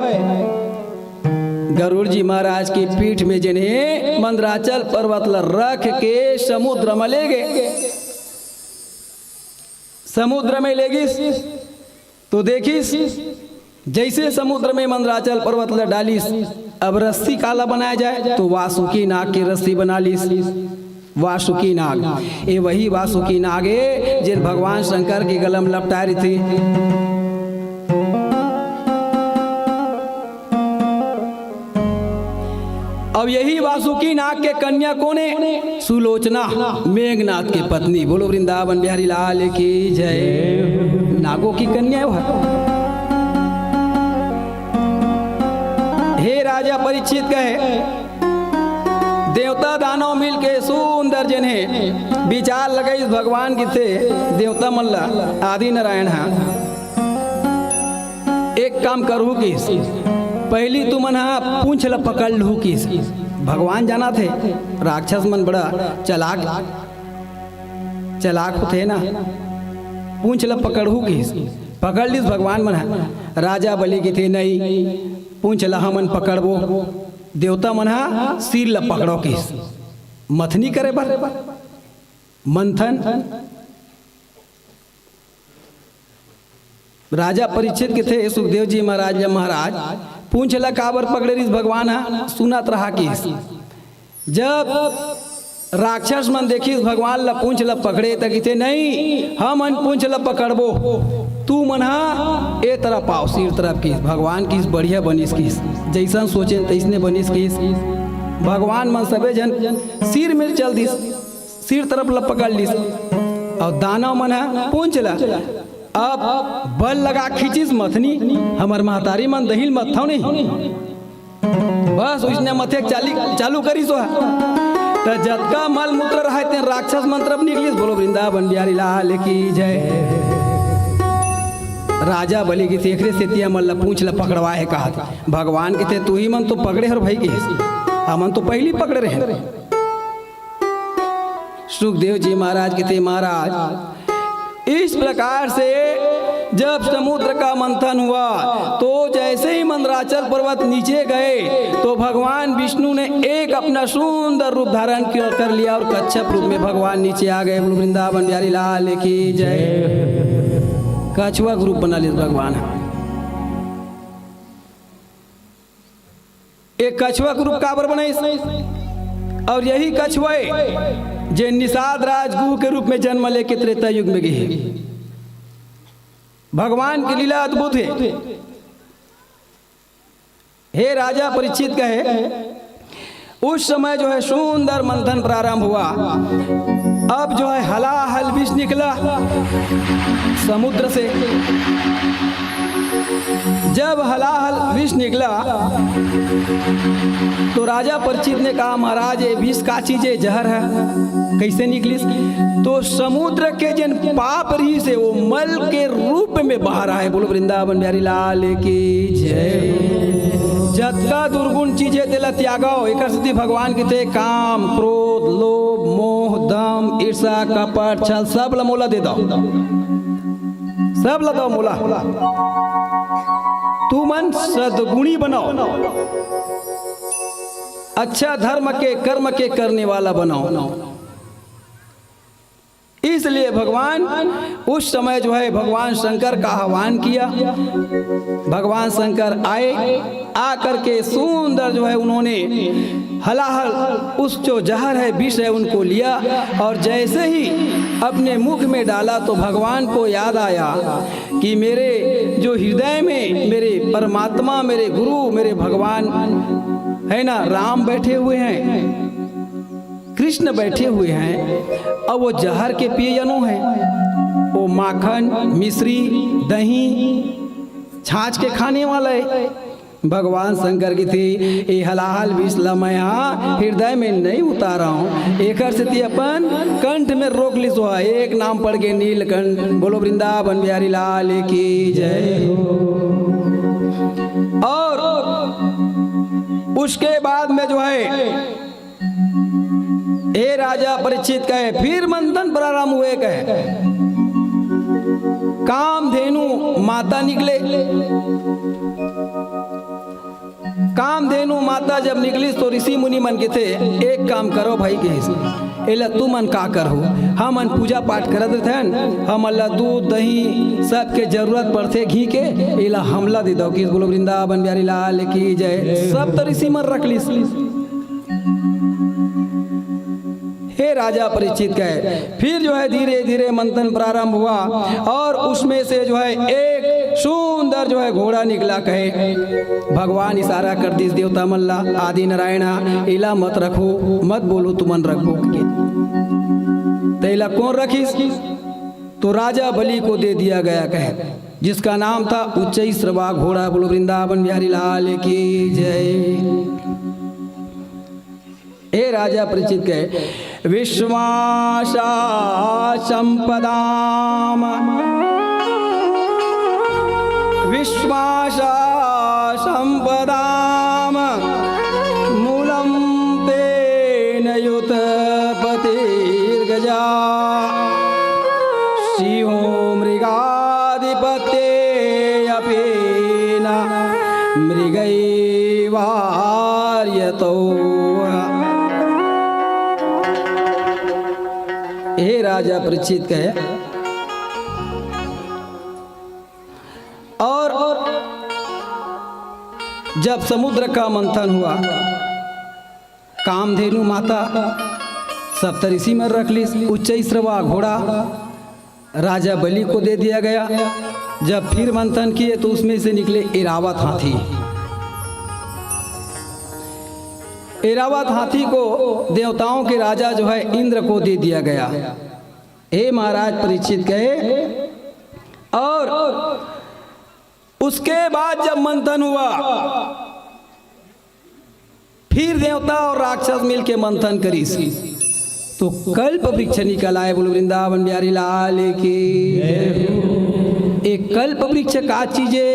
गरुड़ जी महाराज की पीठ में जिन्हें मंदराचल पर्वत ल रख के समुद्र में ले गए। समुद्र में ले गिस तो देखिस, जैसे समुद्र में मंदराचल पर्वत ल डालिस, अब रस्सी काला बनाया जाए, तो वासुकी नाग के रस्सी बना लिस। वासुकी नाग, ये वही वासुकी नाग है जिन भगवान शंकर के गला में लपटाए रही थी। अब यही वासुकी नाग के कन्या कोन हे? सुलोचना, मेघनाथ के पत्नी। बोलो वृंदावन बिहारी लाल की जय। नागों की कन्या है वह। हे राजा परीक्षित कहे, देवता दानव मिल के सुंदर जिन्हें विचार लगाइस भगवान किथे देवता मन ला आदि नारायण हा एक काम करहू किस, पहली तुमन हा पूंछ ल पकड़ लहू किस। भगवान जाना थे राक्षस मन बड़ा चालाक, चालाक होथे ना, पूंछ ल पकड़हू किस। पकड़ लिस भगवान मन हा। राजा बलि किथे नहीं, पूंछ ल हमन पकड़बो। देवता मन हा सिर ल पकड़ो किस, मथनी करे बर, मंथन। राजा परीक्षित किथे सुखदेव जी महाराज ल, महाराज, पूंछ ला काबर पकड़े रिहिस भगवान ह? सुनत रहा किहिस। जब राक्षस मन देखिस भगवान ला पूंछ ला पकड़े, त किथे, "नहीं, हमन पूंछ ला पकड़बो, तू मन हा ए तरफ आओ, सिर तरफ," किहिस। भगवान किहिस, "बढ़िया बनिस," किहिस, "जइसन सोचेन तइसने बनिस," किहिस। भगवान मन सबे झन सिर में चल दिस, सिर तरफ ला पकड़ लिस, अउ दानव मन हा पूंछ ला। अब बल लगा खींचिस मथनी, हमर महतारी मन दही ल मथथव नहीं। बस उसने मथे चाली, चालू करिस ओहा। त जतका मल मूत्र रहय तेन राक्षस मन तरफ निकलिस। बोलो वृंदावन बिहारी लाल की जय। राजा बलि किथे, "एकरे सेती हमन ला पूंछ ला पकड़वाए हे," कहत। भगवान किथे, "तुही मन तो पकड़े हव भाई," किहिस, "हमन तो पहिली पकड़े रहेन।" सुखदेव जी महाराज किथे, "महाराज, इस प्रकार से जब समुद्र का मंथन हुआ, तो जैसे ही मंदराचल पर्वत नीचे गए, तो भगवान विष्णु ने एक अपना सुंदर रूप धारण किया, कर लिया और कच्छप रूप में भगवान नीचे आ गए।" बोलो वृंदावन बिहारी लाल की जय। कछुआ के रूप बना लिस भगवान। एक कछुआ के रूप काबर बनाइस? और यही कछुआ ए, जे निषाद राजगुह के रूप में जन्म लेके त्रेता युग में गे हे। भगवान की लीला अद्भुत हे। हे राजा परीक्षित कहे, उस समय जो है सुंदर मंथन प्रारंभ हुआ। अब जो है हलाहल विष निकला समुद्र से। जब हलाहल विष निकला, तो राजा परीक्षित ने कहा, "महाराज, ये विष का चीज है, जहर है, कैसे निकलिस?" तो समुद्र के जिन पाप रहिस हे, वो मल के रूप में बाहर आए। बोलो वृंदावन बिहारी लाल की जय। जतका दुर्गुण चीज हे, तेला त्यागव। एकर सेती भगवान किथे, "काम, क्रोध, लोभ, मोह, दम, ईर्ष्या, कपट, छल, सब ल मोला दे दव।" सब ल दव मोला। तुमन सद्गुणी बनव, अच्छा धर्म के, कर्म के करने वाला बनव। इसलिए भगवान उस समय जो है भगवान शंकर का आह्वान किया। भगवान शंकर आए, आ करके सुंदर जो है उन्होंने हलाहल, उस जो जहर है, विष है, उनको लिया और जैसे ही अपने मुख में डाला तो भगवान को याद आया कि मेरे जो हृदय में मेरे परमात्मा, मेरे गुरु, मेरे भगवान है ना, राम बैठे हुए हैं, कृष्ण बैठे हुए हैं, और वो जहर के पिए जनो है, वो माखन, मिश्री, दही, छाछ के खाने वाला है। भगवान शंकर किथे, "ए हलाहल विष ल मैं हा हृदय में नहीं उतारव।" एकर सेती अपन कंठ में रोक लिस हे। एक नाम पड़ के नीलकंठ। बोलो वृंदावन बिहारी लाल की जय। और उसके बाद में जो है, हे राजा परीक्षित कहे, फिर मंथन प्रारंभ हुए कहे, कामधेनु माता निकले। कामधेनु माता जब निकलिस तो ऋषि मुनि मन किथे, "एक काम करो भाई," किहिस, "एला तुमन का करहू? हमन पूजा पाठ करत रथन, हमन ला दूध दही सबके जरूरत पड़थे घी के, एला हमला दे दव," किहिस। बोलो वृंदावन बिहारी लाल की जय। सब तो ऋषि मन रख लिस। हे राजा परीक्षित कहे, फिर जो है धीरे धीरे मंथन प्रारंभ हुआ और उसमें से जो है एक सुंदर जो है घोड़ा निकला। कहे, भगवान इशारा कर दिस देवता मन ला, "आदि नारायण, इला मत रखो, मत बोलो तुमन रखो के।" तेला कौन रखिस? तो राजा बलि को दे दिया गया कहे, जिसका नाम था उच्चैःश्रवा घोड़ा। बोलो वृंदावन बिहारी लाल की जय। हे राजा परीक्षित कहे, विश्वासा संपदाम, विश्वासा संपदाम, मूलं तेन युत पतिर्गजा। सिंहो मृगाधिपते अपि न मृगैवार्यतो। हे राजा परीक्षित कहे, और जब समुद्र का मंथन हुआ, कामधेनु माता सप्तऋषि मन रख लिस, उच्चैःस्रवा घोड़ा राजा बलि को दे दिया गया। जब फिर मंथन किए तो उसमें से निकले ऐरावत हाथी। ऐरावत हाथी को देवताओं के राजा जो है इंद्र को दे दिया गया। हे महाराज परीक्षित कहे, और उसके बाद जब मंथन हुआ, फिर देवता और राक्षस मिलके मंथन करिस, तो कल्प वृक्ष निकल आए। बोलो वृंदावन बिहारी लाल की। एक कल्प वृक्ष का चीज है?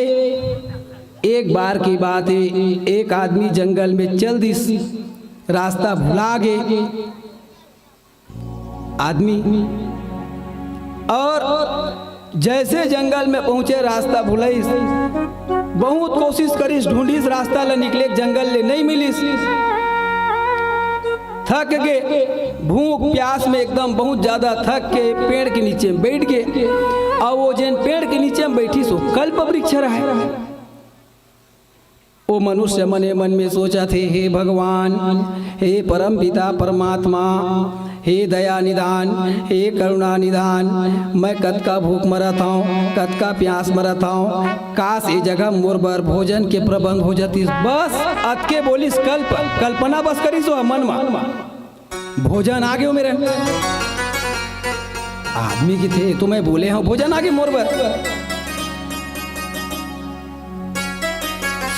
एक बार की बात है, एक आदमी जंगल में चल दिस, रास्ता भुला गे आदमी, और जैसे जंगल में पहुंचे, रास्ता भुलाइस, बहुत कोशिश करिस, ढूंढिस रास्ता ला निकले, जंगल ले नहीं मिलिस। थक गे, भूख प्यास में एकदम बहुत ज्यादा थक के पेड़ के नीचे में बैठ गे। और वो जेन पेड़ के नीचे में बैठिस, वो कल्प वृक्ष रहे। ओ मनुष्य मन ए मन में सोचत हे, हे भगवान, हे परम पिता परमात्मा, हे दया निधान, हे करुणा निधान, मैं कतका भूख मरत हौं, कतका प्यास मरत हौं, काश ए जगह मोर बर भोजन के प्रबंध हो जतिस। बस अतके बोलिस, कल्प, कल्पना बस करिस ओ मन म। भोजन आ गे ओ मेर। आदमी कथे, तो मैं बोले हौं, भोजन आ गे मोर बर।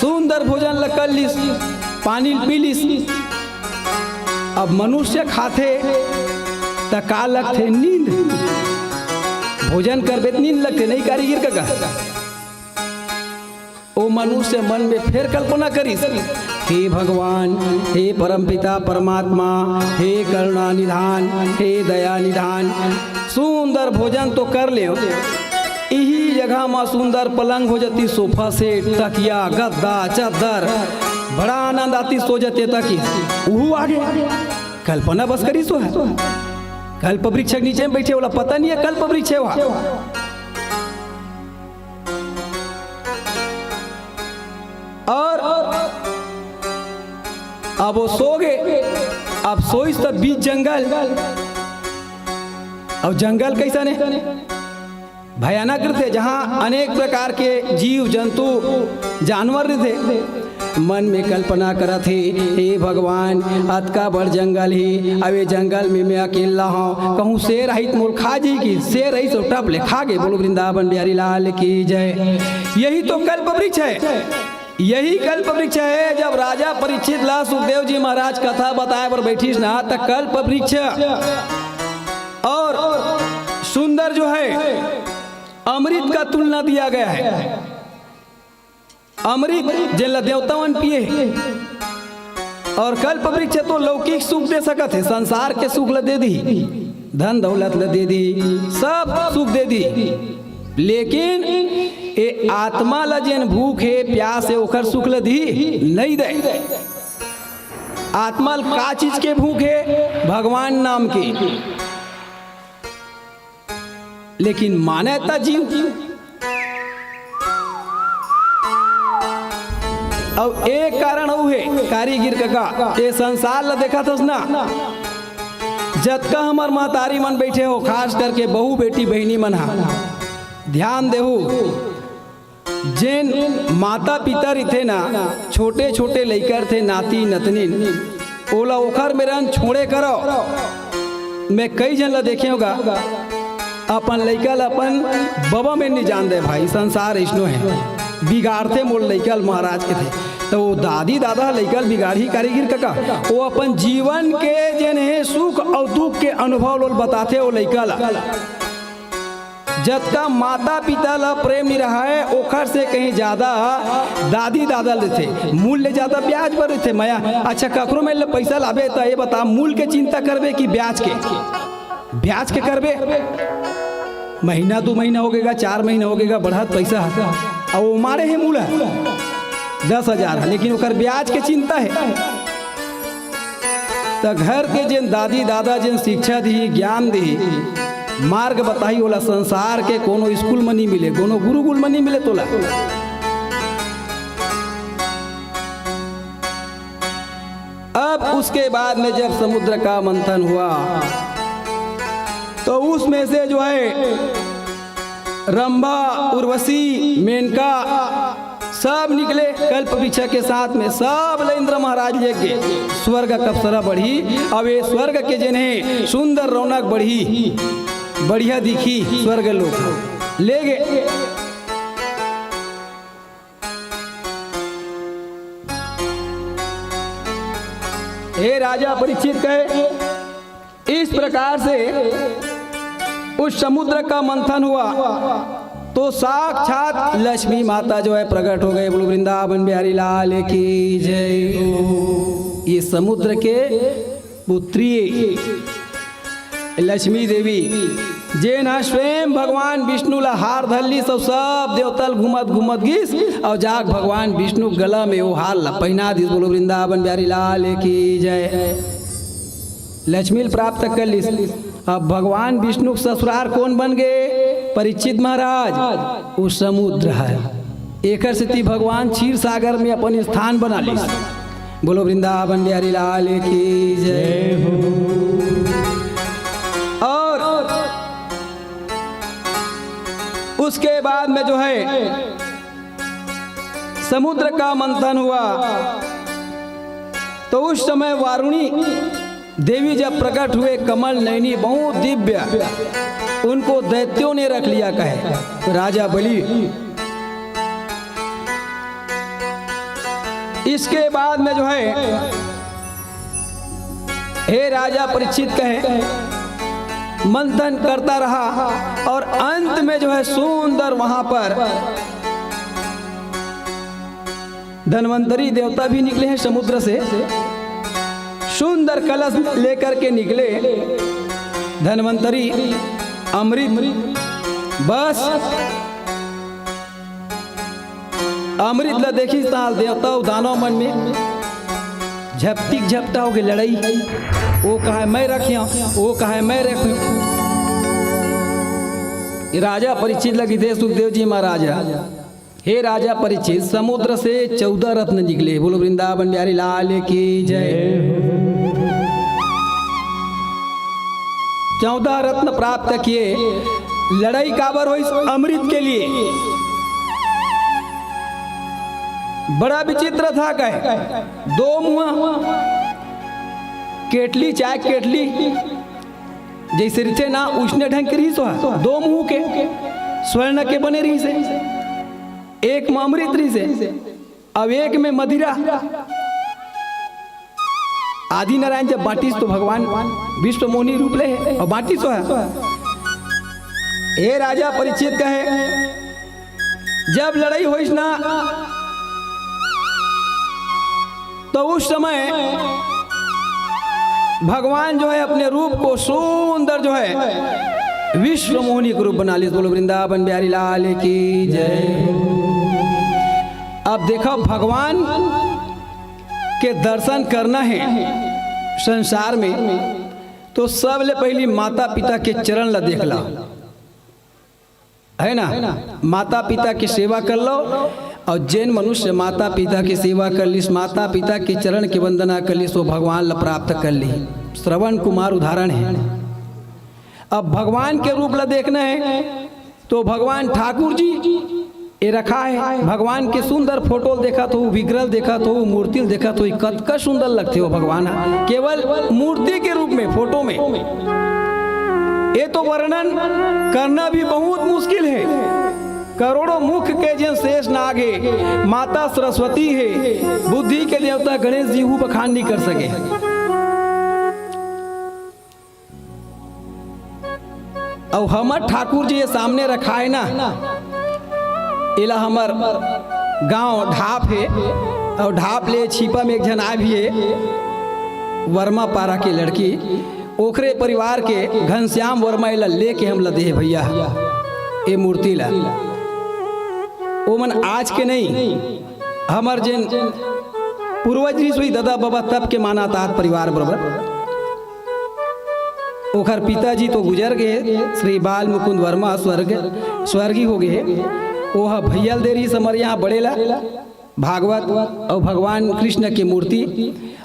सुंदर भोजन ल कर लिस, पानी ल पी लिस। अब मनुष्य खाथे त का लगथे? नींद। भोजन करबे त नींद लगथे, नहीं कारीगिर कका? ओ मनुष्य मन में फेर कल्पना करिस, हे भगवान, हे परमपिता परमात्मा, हे करुणा निधान, हे दया निधान, सुंदर भोजन तो कर लेव, इही जगह म सुंदर पलंग हो जतिस, सोफा सेट, तकिया, गद्दा, चद्दर, बड़ा आनंद आतिस, सो जते तक उहू आ गे। कल्पना बस करिस ओ ह। कल्प वृक्ष के नीचे में बैठे, ओला पता नहीं है कल्प वृक्ष है वहाँ। और अब वो सो गे। अब सोइस त बीच जंगल। अब जंगल कइसन हे? भयानक रहिथे, जहाँ अनेक प्रकार के जीव जंतु जानवर रहिथे। मन में कल्पना करत हे, हे भगवान, अतका बड़ जंगल हे, अब ए जंगल में मैं अकेला हौं, कहूँ शेर आही त मोल खा जाही कि? शेर आही त टप ले खा गे। बोलो वृंदावन बिहारी लाल की जय। यही तो कल्प वृक्ष है, यही कल्प वृक्ष है। जब राजा परीक्षित ला सुखदेव जी महाराज कथा बताए बर बैठिस ना, त कल्प वृक्ष और सुंदर जो है, अमृत का तुलना दिया गया है। अमृत जेला देवता मन पिए हे। और कल्प वृक्ष तो लौकिक सुख दे सकत हे, संसार के सुख ल दे दिही, धन दौलत ल दे दिही, सब सुख दे दिही, लेकिन ए आत्मा ल जेन भूख हे, प्यास हे, ओकर सुख ल दिही? नहीं दे। आत्मा ल का चीज के भूख हे? भगवान नाम के। लेकिन माने त जीव। अउ एक कारण अउ हे, कारीगिर कका, ए संसार ल देखत हस ना, जतका हमर महतारी मन बैठे हो, खास करके बहू बेटी बहिनी मन हा, ध्यान देहू, जेन माता पिता रहिथे ना, छोटे छोटे लइका रहिथे, नाती नतनीन, ओला ओखर मेरन छोड़े करव। मैं कई झन ला देखे हों गा, अपन लइका ला अपन बबा मेर नइ जान दे भाई, संसार अइसनो हे, बिगाड़थे मोर लइका ल महाराज कथे। त ओ दादी दादा ह लइका ल बिगाड़ही कारीगिर कका, ओ अपन जीवन के जेन हे सुख अउ दुख के अनुभव ल बताथे ओ लइका ला। जतका माता पिता ल प्रेम नइ रहय, ओखर से कहीं ज्यादा दादी दादा ल देथे। मूल ले ज्यादा ब्याज बर रहिथे मया। अच्छा, कखरो मेर ले पइसा लाबे, त ये बता, मूल के चिंता करबे कि ब्याज के? ब्याज के करबे। महीना दू महीना हो गेगा, चार महीना हो गेगा, बढ़त पइसा ह, अउ ओ मारे हे मूल ह दस हजार ह, लेकिन ओकर ब्याज के चिंता हे। त घर के जेन दादी दादा जेन शिक्षा दिही, ज्ञान दिही, मार्ग बताही, ओला संसार के कोनो स्कूल म नइ मिले, कोनो गुरुकुल म नइ मिले तोला। उसके बाद में जब समुद्र का मंथन हुआ, तो उसमें से जो है रंभा, उर्वशी, मेनका सब निकले कल्प वृक्ष के साथ में। सब ल इंद्र महाराज ले गे। स्वर्ग के अप्सरा बढ़ी, अब ये स्वर्ग के जेन हे सुंदर रौनक बढ़ी, बढ़िया दिखी स्वर्ग लोक। ले गे। हे राजा परीक्षित, कहे, इस प्रकार से उस समुद्र का मंथन हुआ, तो साक्षात लक्ष्मी माता जो है प्रकट हो गए। बोलो वृंदावन बिहारी लाल की जय। ये समुद्र के पुत्री लक्ष्मी देवी, जेन ह स्वयं भगवान विष्णु ला हार धर लिस, अउ सब देवता ल घूमत घूमत गिस, अउ जाके भगवान विष्णु गला में वो हार ला पहिना दिस। बोलो वृंदावन बिहारी लाल की जय। लक्ष्मी ल प्राप्त कर लिस। अब भगवान विष्णु के ससुरार कौन बन गए? परीक्षित महाराज, वो समुद्र है। एकर सेती भगवान क्षीर सागर में अपन स्थान बना लिस। बोलो वृंदावन बिहारी लाल की जय। और उसके बाद में जो है समुद्र का मंथन हुआ, तो उस समय वारुणी देवी जब प्रकट हुए, कमल नयनी, बहुत दिव्य, उनको दैत्यों ने रख लिया, कहे राजा बलि। इसके बाद में जो है, हे राजा परीक्षित, कहे मंथन करता रहा और अंत में जो है सुंदर वहां पर धन्वंतरी देवता भी निकले हैं समुद्र से, सुंदर कलश लेकर के निकले धन्वंतरी, अमृत, बस अमृत ला देखिस त देवता अउ दानव मन में झपटिक झपटा होगे लड़ई। वो कहे मैं रखिया, वो कहे मैं रखिया। राजा परीक्षित लगी दे सुखदेव जी महाराज, हे राजा परीक्षित, समुद्र से चौदह रत्न निकले। बोलो वृंदावन बिहारी लाल की जय। चौदह रत्न प्राप्त किए। लड़ई काबर होइस? अमृत के लिए। बड़ा विचित्र था, कहे दो मुहा केटली, चाय केटली जैसे रिथे ना, उसने ढंग के रहिस, दो मुंह के स्वर्ण के बने रहिस हे, एक में अमृत रहिस हे, अब एक में मदिरा। आदि नारायण जब बांटिस तो भगवान विश्व मोहनी रूप ले हे अउ बांटिस हे। हे राजा परीक्षित, कहे जब लड़ई होइस ना, तो उस समय भगवान जो है अपने रूप को सुंदर जो है विश्व मोहनी के रूप बना लिस। बोलो वृंदावन बिहारी लाल की जय। अब देखो, भगवान के दर्शन करना है संसार में, तो सबले पहली माता पिता के चरण ला देख ला, है ना? माता पिता के सेवा कर लो। और जेन मनुष्य माता पिता के सेवा कर लिस, माता पिता के चरण के वंदना कर लिस, वो भगवान ला प्राप्त कर ली। श्रवण कुमार उदाहरण है। अब भगवान के रूप ला देखना है तो भगवान ठाकुर जी ये रखा है। भगवान के सुंदर फोटो देखत हो, विग्रह देखत हो, मूर्ति देखत हो, कतका सुंदर लगथे वो भगवान ह। केवल मूर्ति के रूप में, फोटो में, ये तो वर्णन करना भी बहुत मुश्किल है। करोड़ों मुख के जेन शेष नाग हे, माता सरस्वती हे, बुद्धि के देवता गणेश जी हू बखान नहीं कर सके। अउ हमर ठाकुर जी ये सामने रखाए ना, एला हमर गांव ढाप हे, अउ ढाप ले छिपा में एक झन आए भी हे, वर्मा पारा के लड़की, ओखरे परिवार के घनश्याम वर्मा एला लेके हमला दे हे भैया, ए मूर्ति ला। ओमन आज के नहीं, हमर जेन पूर्वज रिहिस होही, ददा बबा तब के माना तात परिवार बरोबर। ओखर पिताजी तो गुजर गे, श्री बाल मुकुंद वर्मा स्वर्ग, स्वर्गी हो गे। ओह भैया ल दे रिहिस हमर यहाँ बड़े ला भागवत अउ भगवान कृष्ण के मूर्ति।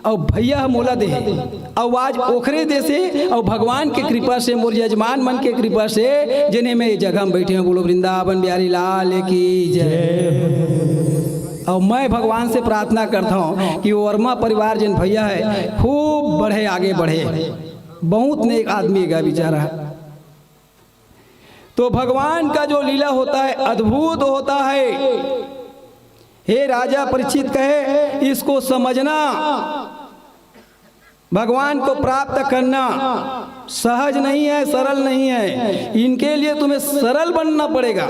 अउ भैया ह मोला दे हे, अउ आज ओखरे दे से, अउ भगवान के कृपा से, मोर यजमान मन के कृपा से, जेने मैं ये जगह में बैठे हूँ। बोलो वृंदावन बिहारी लाल की जय। अउ मैं भगवान से प्रार्थना करता हूँ कि वो वर्मा परिवार जेन भैया है, खूब बढ़े, आगे बढ़े। बहुत नेक आदमी है बेचारा। तो भगवान का जो लीला होता है, अद्भुत होता है। हे राजा परीक्षित, कहे, इसको समझना, भगवान को प्राप्त करना सहज नहीं है, सरल नहीं है। इनके लिए तुम्हें सरल बनना पड़ेगा,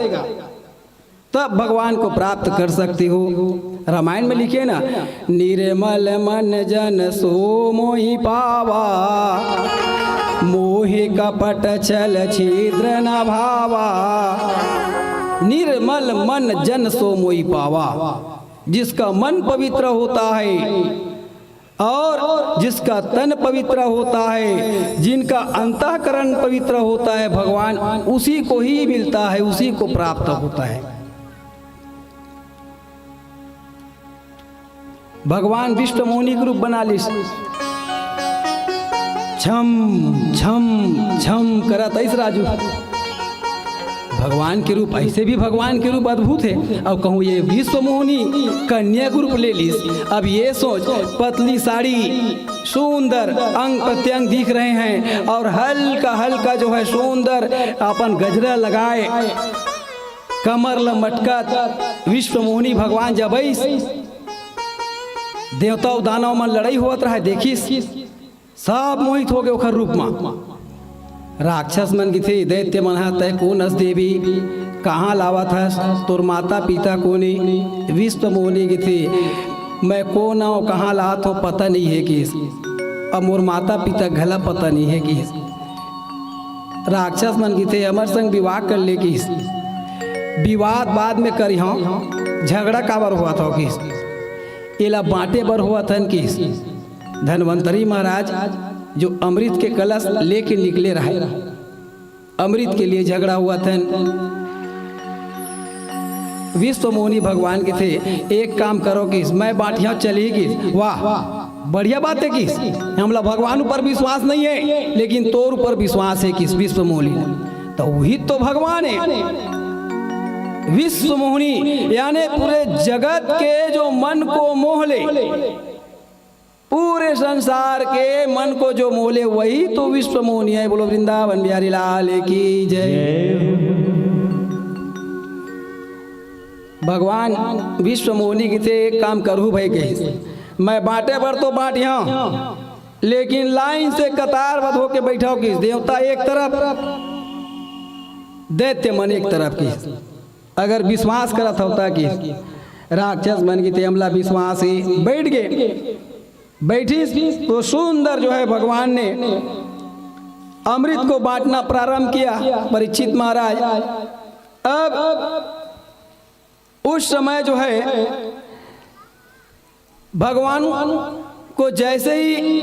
तब भगवान को प्राप्त कर सकते हो। रामायण में लिखे ना, "निर्मल मन जन सो मोहि पावा, मोहि कपट छल छिद्र न भावा।" निर्मल मन जन सो मोहि पावा, जिसका मन पवित्र होता है और जिसका तन पवित्र होता है, जिनका अंतःकरण पवित्र होता है, भगवान उसी को ही मिलता है, उसी को प्राप्त होता है। भगवान विश्व मोहनी के रूप बना लिस। छम छम छम करत आइस राजू। भगवान के रूप, ऐसे भी भगवान के रूप अद्भुत है। अब कहूँ ये विश्व मोहनी कन्या के रूप ले लिस। अब ये सोच, पतली साड़ी, सुंदर अंग प्रत्यंग दिख रहे हैं और हल्का हल्का जो है सुंदर अपन गजरा लगाए, कमर ल मटकत विश्व मोहनी भगवान जब आइस, देवता अउ दानव मन लड़ाई होवत रहे, देखिस, सब मोहित हो गए ओखर रूप म। राक्षस मन किथे, "दैत्य मन ह, तय कोन अस देवी, कहाँ लावत हस, तोर माता पिता कोन ए?" विश्व मोहनी किथे, "मैं कोन आंव, कहाँ लात हो, पता नहीं है," किस। "अब मोर माता पिता घला पता नहीं है," किस। राक्षस मन किथे, "हमर संग विवाह कर ले," किस। "विवाद बाद में करिहौं, झगड़ा काबर होवत हो," किस। "एला बांटे बर होवत हन," किस। धन्वंतरी महाराज जो अमृत के कलश लेके निकले रहे, अमृत के लिए झगड़ा होवत हन। विश्व मोहनी भगवान किथे, "एक काम करो," किस, "मैं बांटिया चली," किस। "वाह, बढ़िया बात है," किस, "हमला भगवान ऊपर विश्वास नहीं है, लेकिन तोर ऊपर विश्वास है," किस विश्व मोहनी। तो वही तो भगवान है विश्व मोहनी, यानी पूरे जगत के जो मन को मोह ले, पूरे संसार के मन को जो मोह ले, वही तो विश्व मोहनी है। बोलो वृंदावन बिहारी लाल की जय। भगवान विश्व मोहनी किथे, "एक काम करहू भाई," कहिस, "मैं बांटे बर तो बांटिया, लेकिन लाइन से कतारबद्ध होके बैठो," किस। देवता एक तरफ, दैत्य मन एक तरफ, किस। "अगर विश्वास करत होता," किस। राक्षस मन किथे, "हमला विश्वास है," बैठ गए। बैठिस तो सुंदर जो है भगवान ने अमृत को बांटना प्रारंभ किया, परीक्षित महाराज। अब उस समय जो है भगवान को जैसे ही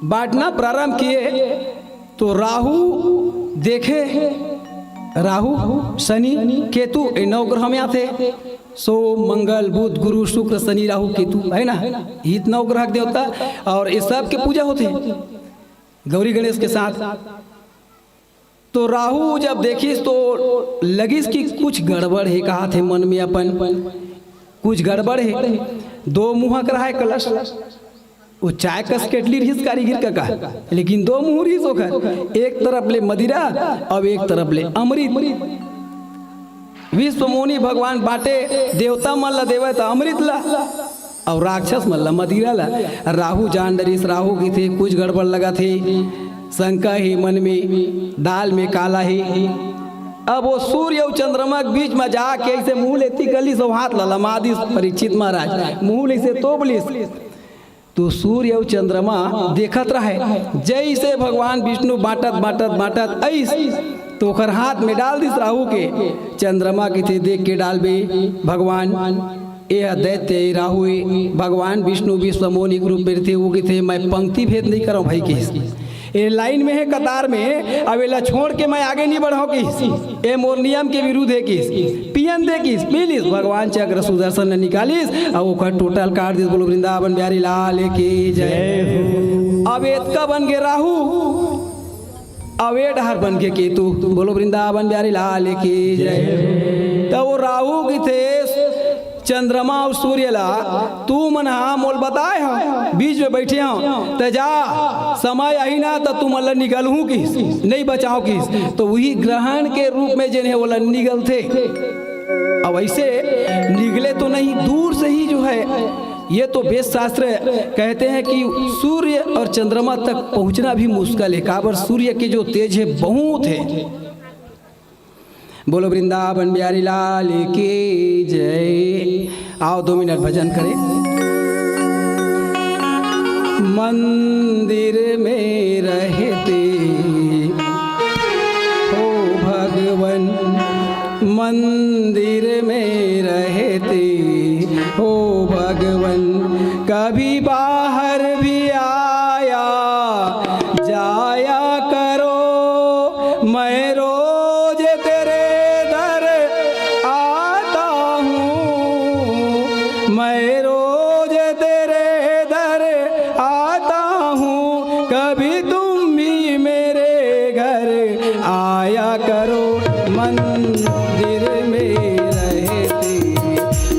बांटना प्रारंभ किए तो राहु देखे, राहु, शनि, केतु, ये नौ ग्रह में आथे। सोम, मंगल, बुध, गुरु, शुक्र, शनि, राहु, केतु, है ना, ये नौ ग्रह के देवता, और ये सब के पूजा होथे गौरी गणेश के साथ। तो राहु जब देखिस तो लगिस कि कुछ गड़बड़ हे, कहाथे मन में अपन, कुछ गड़बड़ हे। दो मुंह कर रहा है कलश, वो चाय कस केटली रहिस कारीगर कका, लेकिन दो मुंह रहिस ओकर, एक तरफ ले मदिरा, अब एक तरफ ले अमृत। विश्व मोहनी भगवान बांटे, देवता मन ला देवे त अमृत ला, अउ राक्षस मन ला मदिरा ला। राहु जान डरिस, राहु किथे, "कुछ गड़बड़ लगथे, शंका हे मन में, दाल में काला हे।" अब वो सूर्य अउ चंद्रमा के बीच में जाके ऐसे मुंह ले एती कलिस, वो हाथ ला लमा दिस परीक्षित महाराज, मुंह ले ऐसे तोप लिस। तो सूर्य अउ चंद्रमा देखत रहे, जैसे भगवान विष्णु बांटत, बांटत, बांटत आइस, तो ओकर हाथ में डाल दिस राहु के। चंद्रमा किथे, "देख के डालबे भगवान, ए ह दैत्य ए, राहु ए।" भगवान विष्णु विश्व मोहनी के रूप में रहिथे, वो किथे, "मैं पंक्ति भेद नहीं करंव भाई," किस। "ए लाइन में हे, कतार में, अब एला छोड़ के मैं आगे नहीं बढ़ंव," किस। "ए मोर नियम के विरुद्ध हे," किस। दे किस, मिलिस, भगवान चक्र सुदर्शन ने निकालिस, अउ ओकर टोटल काट दिस। बोलो वृंदावन बिहारी लाल की जय। अब एतका बन गे राहु, अउ ए डहर बन गे केतु। बोलो वृंदावन बिहारी लाल की जय। त वो राहु कथे चंद्रमा अउ सूर्य ला, तू मन हा मोल बताए हव, बीच में बैठे हव, त जा, समय आही ना त तुमन ला निगलहूं किस, नहीं बचाव किस। त उही ग्रहण के रूप में जेन हे ओला निगलथे। अब ऐसे निगले तो नहीं, दूर से ही जो है, ये तो वेद शास्त्र कहते हैं कि सूर्य और चंद्रमा तक पहुंचना भी मुश्किल है। काबर सूर्य के जो तेज है बहुत है। बोलो वृंदावन बिहारी लाल की जय। आओ दो मिनट भजन करें। मंदिर में रहते हो भगवन, मंदिर में रहते हो भगवन, कभी बाहर भी आया जाया करो। मैं रोज तेरे दर आता हूँ, मैं रोज तेरे दर आता हूँ, कभी तुम भी मेरे घर आया करो। मंदिर में रहते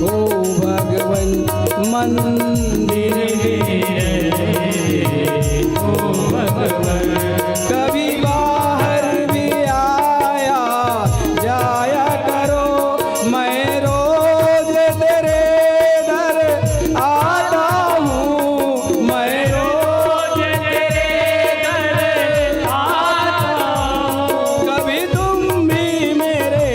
हो भगवन, मंदिर में रहते हो भगवन, कभी बाहर भी आया जाया करो। मैं रोज तेरे दर आता हूँ, मैं रोज तेरे दर आता हूँ, कभी तुम भी मेरे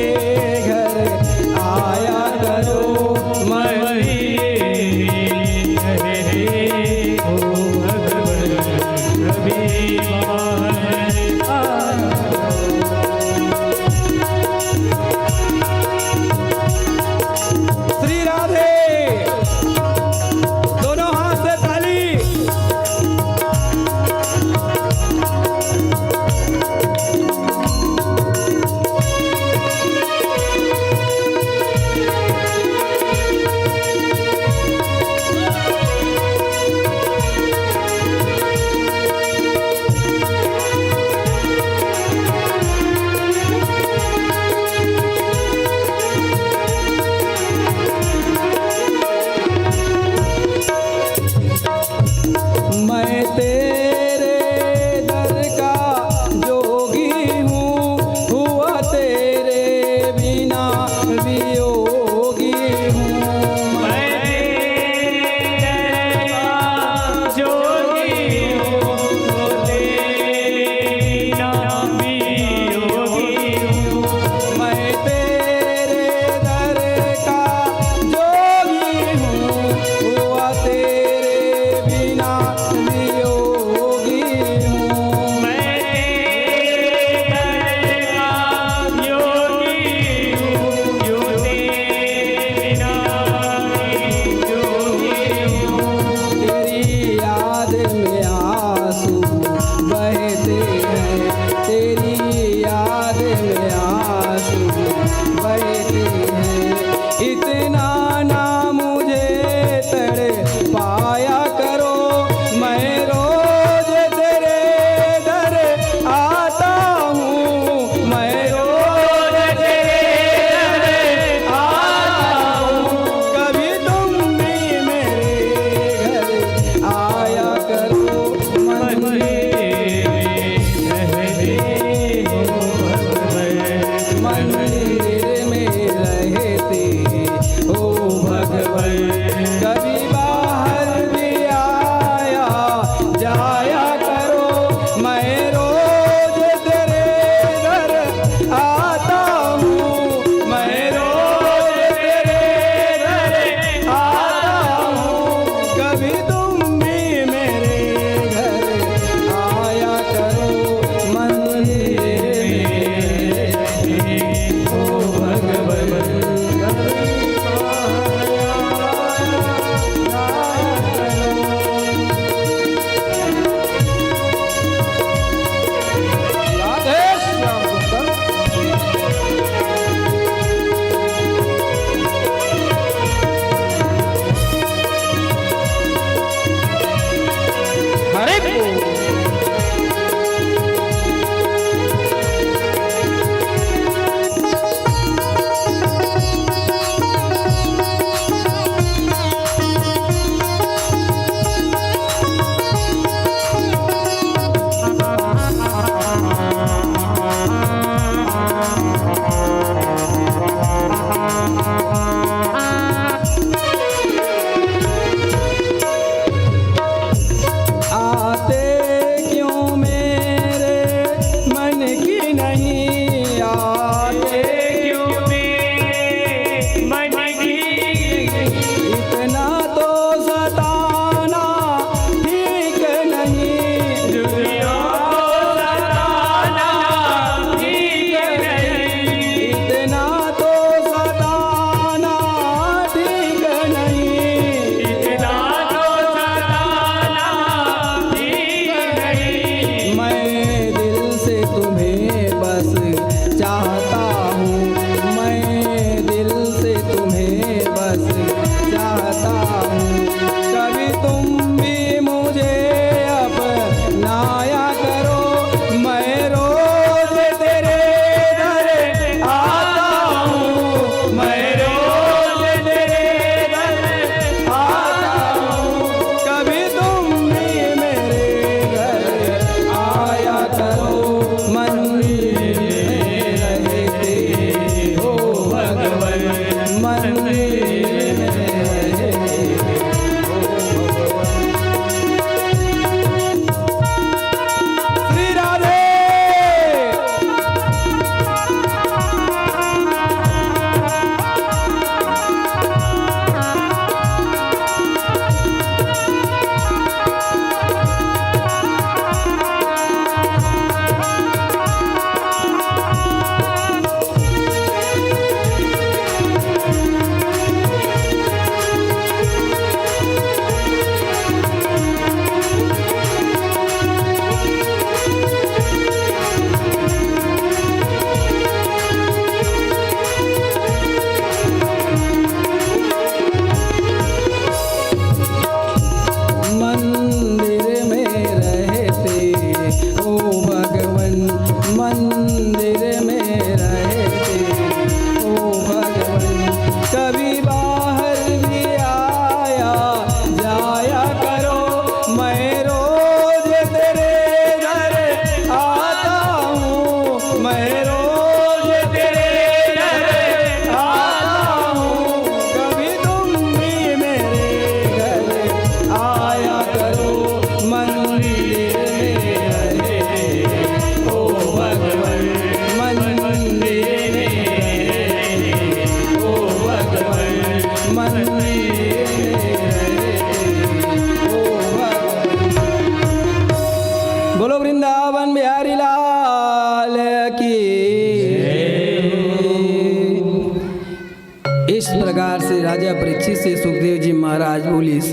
इस प्रकार से राजा परीक्षित से सुखदेव जी महाराज बोलिस,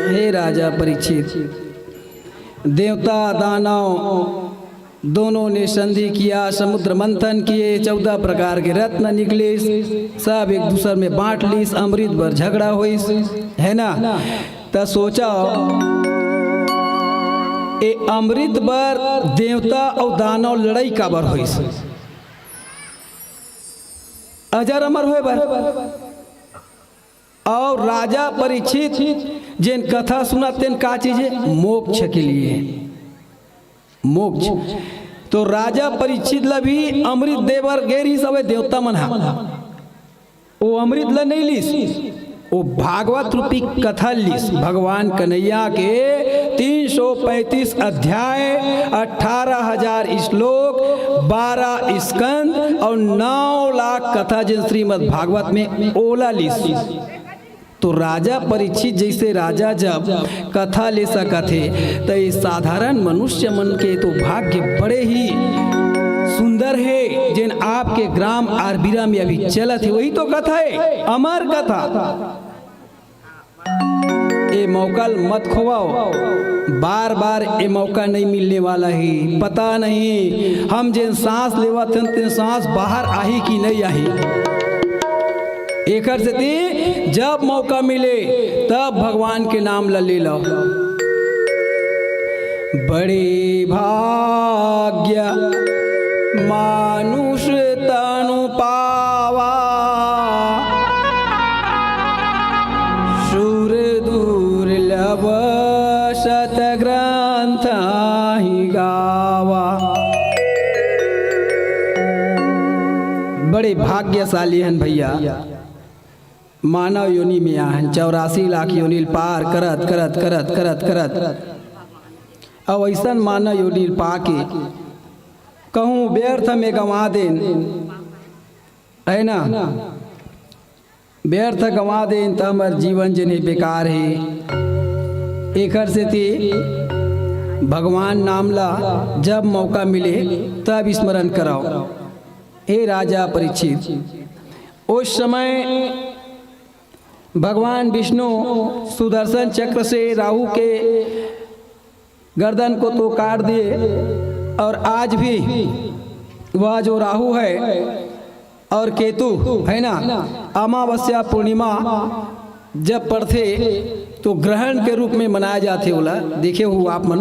हे राजा परीक्षित, देवता दानव दोनों ने संधि किया, समुद्र मंथन किए, चौदह प्रकार के रत्न निकलिस, सब एक दूसर में बांट लिस, अमृत बर झगड़ा होइस, है ना? त सोचा, ए अमृत बर देवता अउ दानव लड़ाई काबर होइस? अजर अमर होए बर। अउ राजा परीक्षित जेन कथा सुनत तेन का चीज हे? मोक्ष के लिए। मोक्ष। तो राजा परीक्षित ला भी अमृत दे बर गे रिहिस हवय देवता मन ह। ओ अमृत ला नइ लिस, ओ भागवत रूपी कथा लिस। भगवान कन्हैया के तीन सौ पैंतीस अध्याय, अठारह हजार श्लोक, बारह स्कंद अउ नौ लाख कथा जेन श्रीमद् भागवत में ओला लिस। तो राजा परीक्षित जैसे राजा जब कथा ले सकत हे, त ये साधारण मनुष्य मन के तो भाग्य बड़े ही सुंदर हे, जेन आपके ग्राम आरबीरा में अभी चलत हे, वही तो कथा हे, अमर कथा। ए मौका ल मत खोवाओ, बार बार ए मौका नहीं मिलने वाला ही। पता नहीं हम जेन सांस लेवत हन तेन सांस बाहर आही कि नहीं आही। एकर सेती जब मौका मिले तब भगवान के नाम ल ले लो। बड़े भाग्य मानुष तनु पावा, सुर दुर्लभ सत ग्रंथ ही गावा। बड़े भाग्यशाली हन भैया, मानव योनि में आहन, चौरासी लाख योनि ल पार करत करत करत करत करत, अउ अइसन मानव योनि ल पाके कहूँ व्यर्थ में गंवा देन, है ना? व्यर्थ गंवा देन त हमर जीवन जेन हे बेकार हे। एकर सेती भगवान नाम ला जब मौका मिले तब स्मरण करव। हे राजा परीक्षित, उस समय भगवान विष्णु सुदर्शन चक्र से राहु के गर्दन को तो काट दिए, और आज भी वह जो राहु है और केतु है ना, अमावस्या पूर्णिमा जब पड़थे तो ग्रहण के रूप में मनाया जाथे। ओला देखे हो आप मन।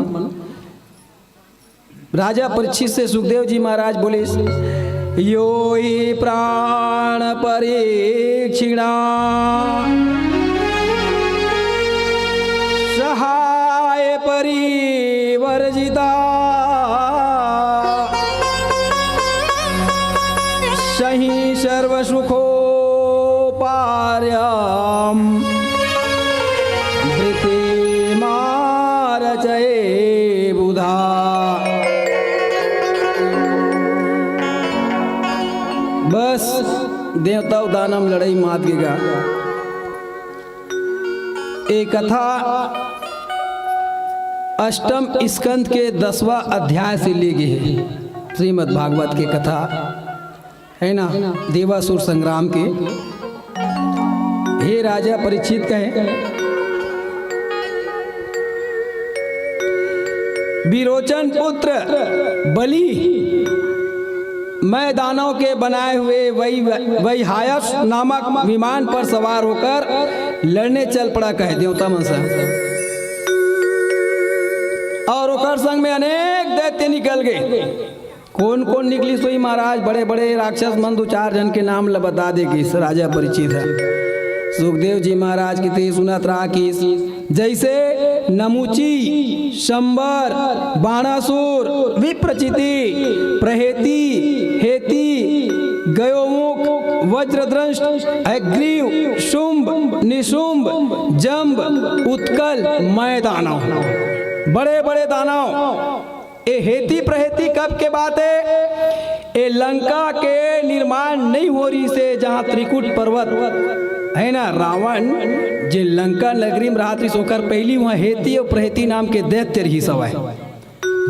राजा परीक्षित से सुखदेव जी महाराज बोलिस, यो ही प्राण परीक्षिणा सहाय परिवर्जिता, सही सर्वसुखोपार्यम वृत्ति मारचये बुधा। बस देवता अउ दानव लड़ाई मात गे गा। ए कथा अष्टम स्कंद के दसवां अध्याय से ले गे हे, श्रीमद् भागवत के कथा। है ना, देवासुर संग्राम के। हे राजा परीक्षित कहे, विरोचन पुत्र बलि, मैं दानव के बनाए हुए वै-, वैहायस नामक विमान पर सवार होकर लड़ने चल पड़ा, कहे देवता मन से। और ओकर संग में अनेक दैत्य निकल गए। कोन कोन निकलिस होही महाराज? बड़े बड़े राक्षस मन, दू चार झन के नाम ल बता दे गिस राजा परीक्षित ह। सुखदेव जी महाराज के ते सुनत रहा कि जैसे नमुची, शंबर, बाणासुर, विप्रचिति, प्रहेति, हेति, गयोमुख, वज्रदंष्ट, हयग्रीव, शुंभ, निशुंभ, जंभ, उत्कल, मय दानव, बड़े बड़े दानव। ए हेती प्रहेती कब के बात हे? ए लंका के निर्माण नइ हो रिहिसे, जहाँ त्रिकुट पर्वत हे ना, रावण जे लंका नगरी में रहत रिहिस, ओकर पहिली उहाँ हेती अउ प्रहेती नाम के दैत्य रिहिस हवय।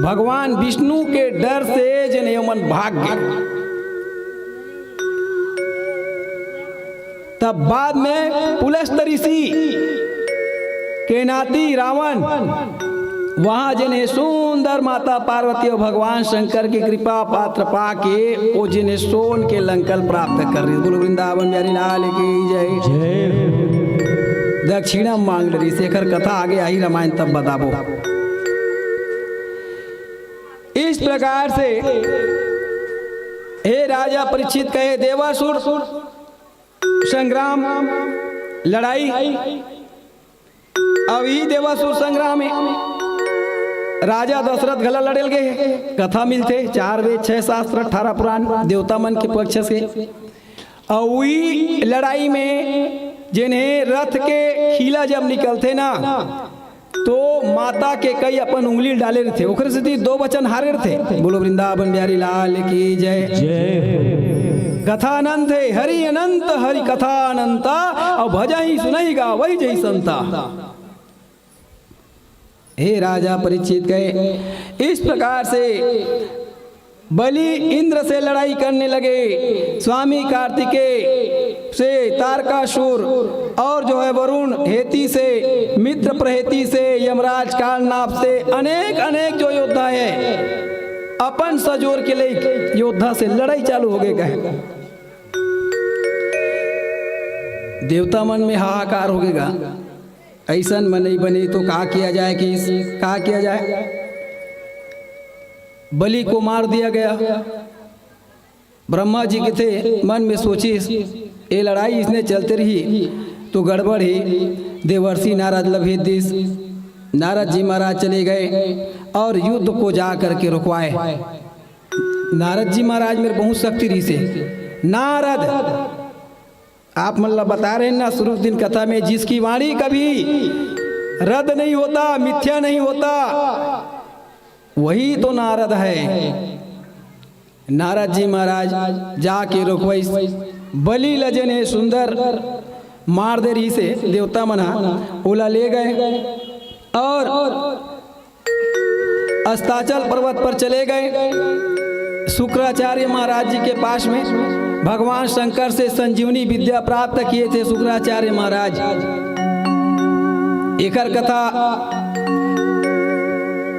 भगवान विष्णु के डर से जेन ए मन भाग गे। तब बाद में पुलस्त ऋषि के नाती रावण वहां जिन्हें सुंदर माता पार्वती और भगवान शंकर की कृपा पात्र पाके वो जिन्हें सोन के लंकल प्राप्त कर रही। बोलो वृंदावन बिहारी लाल की जय। दक्षिणा मांग रही, शेखर कथा आगे आई रामायण तब बताबो। इस प्रकार से हे राजा परीक्षित कहे, देवासुर संग्राम, लड़ाई, अभी देवासुर संग्राम हे। राजा दशरथ घला लड़ेल गए हे। कथा मिलथे चार वेद, छह शास्त्र, अठारह पुराण, देवता मन के पक्ष से। अउ उही लड़ाई में जिन्हें रथ के खीला जब निकलथे ना, तो माता के कई अपन उंगली डाले रथे, ओखरे सेती दो वचन हारे रथे। बोलो वृंदावन बिहारी लाल की जय। जय। कथा अनंत हे, हरि अनंत, हरि कथा अनंता, अउ भजहि सुनहि गावहि जहि संता। हे राजा परीक्षित कहे, इस प्रकार से बलि इंद्र से लड़ाई करने लगे। स्वामी कार्तिकेय से तारकासुर और जो है वरुण हेती से, मित्र प्रहेती से, यमराज कालनाभ से, अनेक अनेक जो योद्धा है, अपन सजोर के लिए योद्धा से लड़ाई चालू हो गए। कहे देवता मन में हाहाकार हो गएगा, ऐसन मनई बने तो का किया जाए, कि का किया जाए? बलि को मार दिया गया। ब्रह्मा जी के थे मन में सोचिस, ये लड़ाई इसने चलते रही तो गड़बड़ ही। देवर्षि नारद ल भेज दिस। नारद जी महाराज चले गए और युद्ध को जा करके रुकवाए। नारद जी महाराज मेर बहुत शक्ति रहिसे। नारद, आप मन ला बता रहे हैं ना शुरू दिन कथा में, जिसकी वाणी कभी रद्द नहीं होता, मिथ्या नहीं होता, वही तो नारद है। नारद जी महाराज जाके रोकवइस, बलि ल जेन हे सुंदर मार दे रहिसे देवता मन ह, ओला ले गए और अस्ताचल पर्वत पर चले गए। शुक्राचार्य महाराज जी के पास में भगवान शंकर से संजीवनी विद्या प्राप्त किए थे शुक्राचार्य महाराज। एकर कथा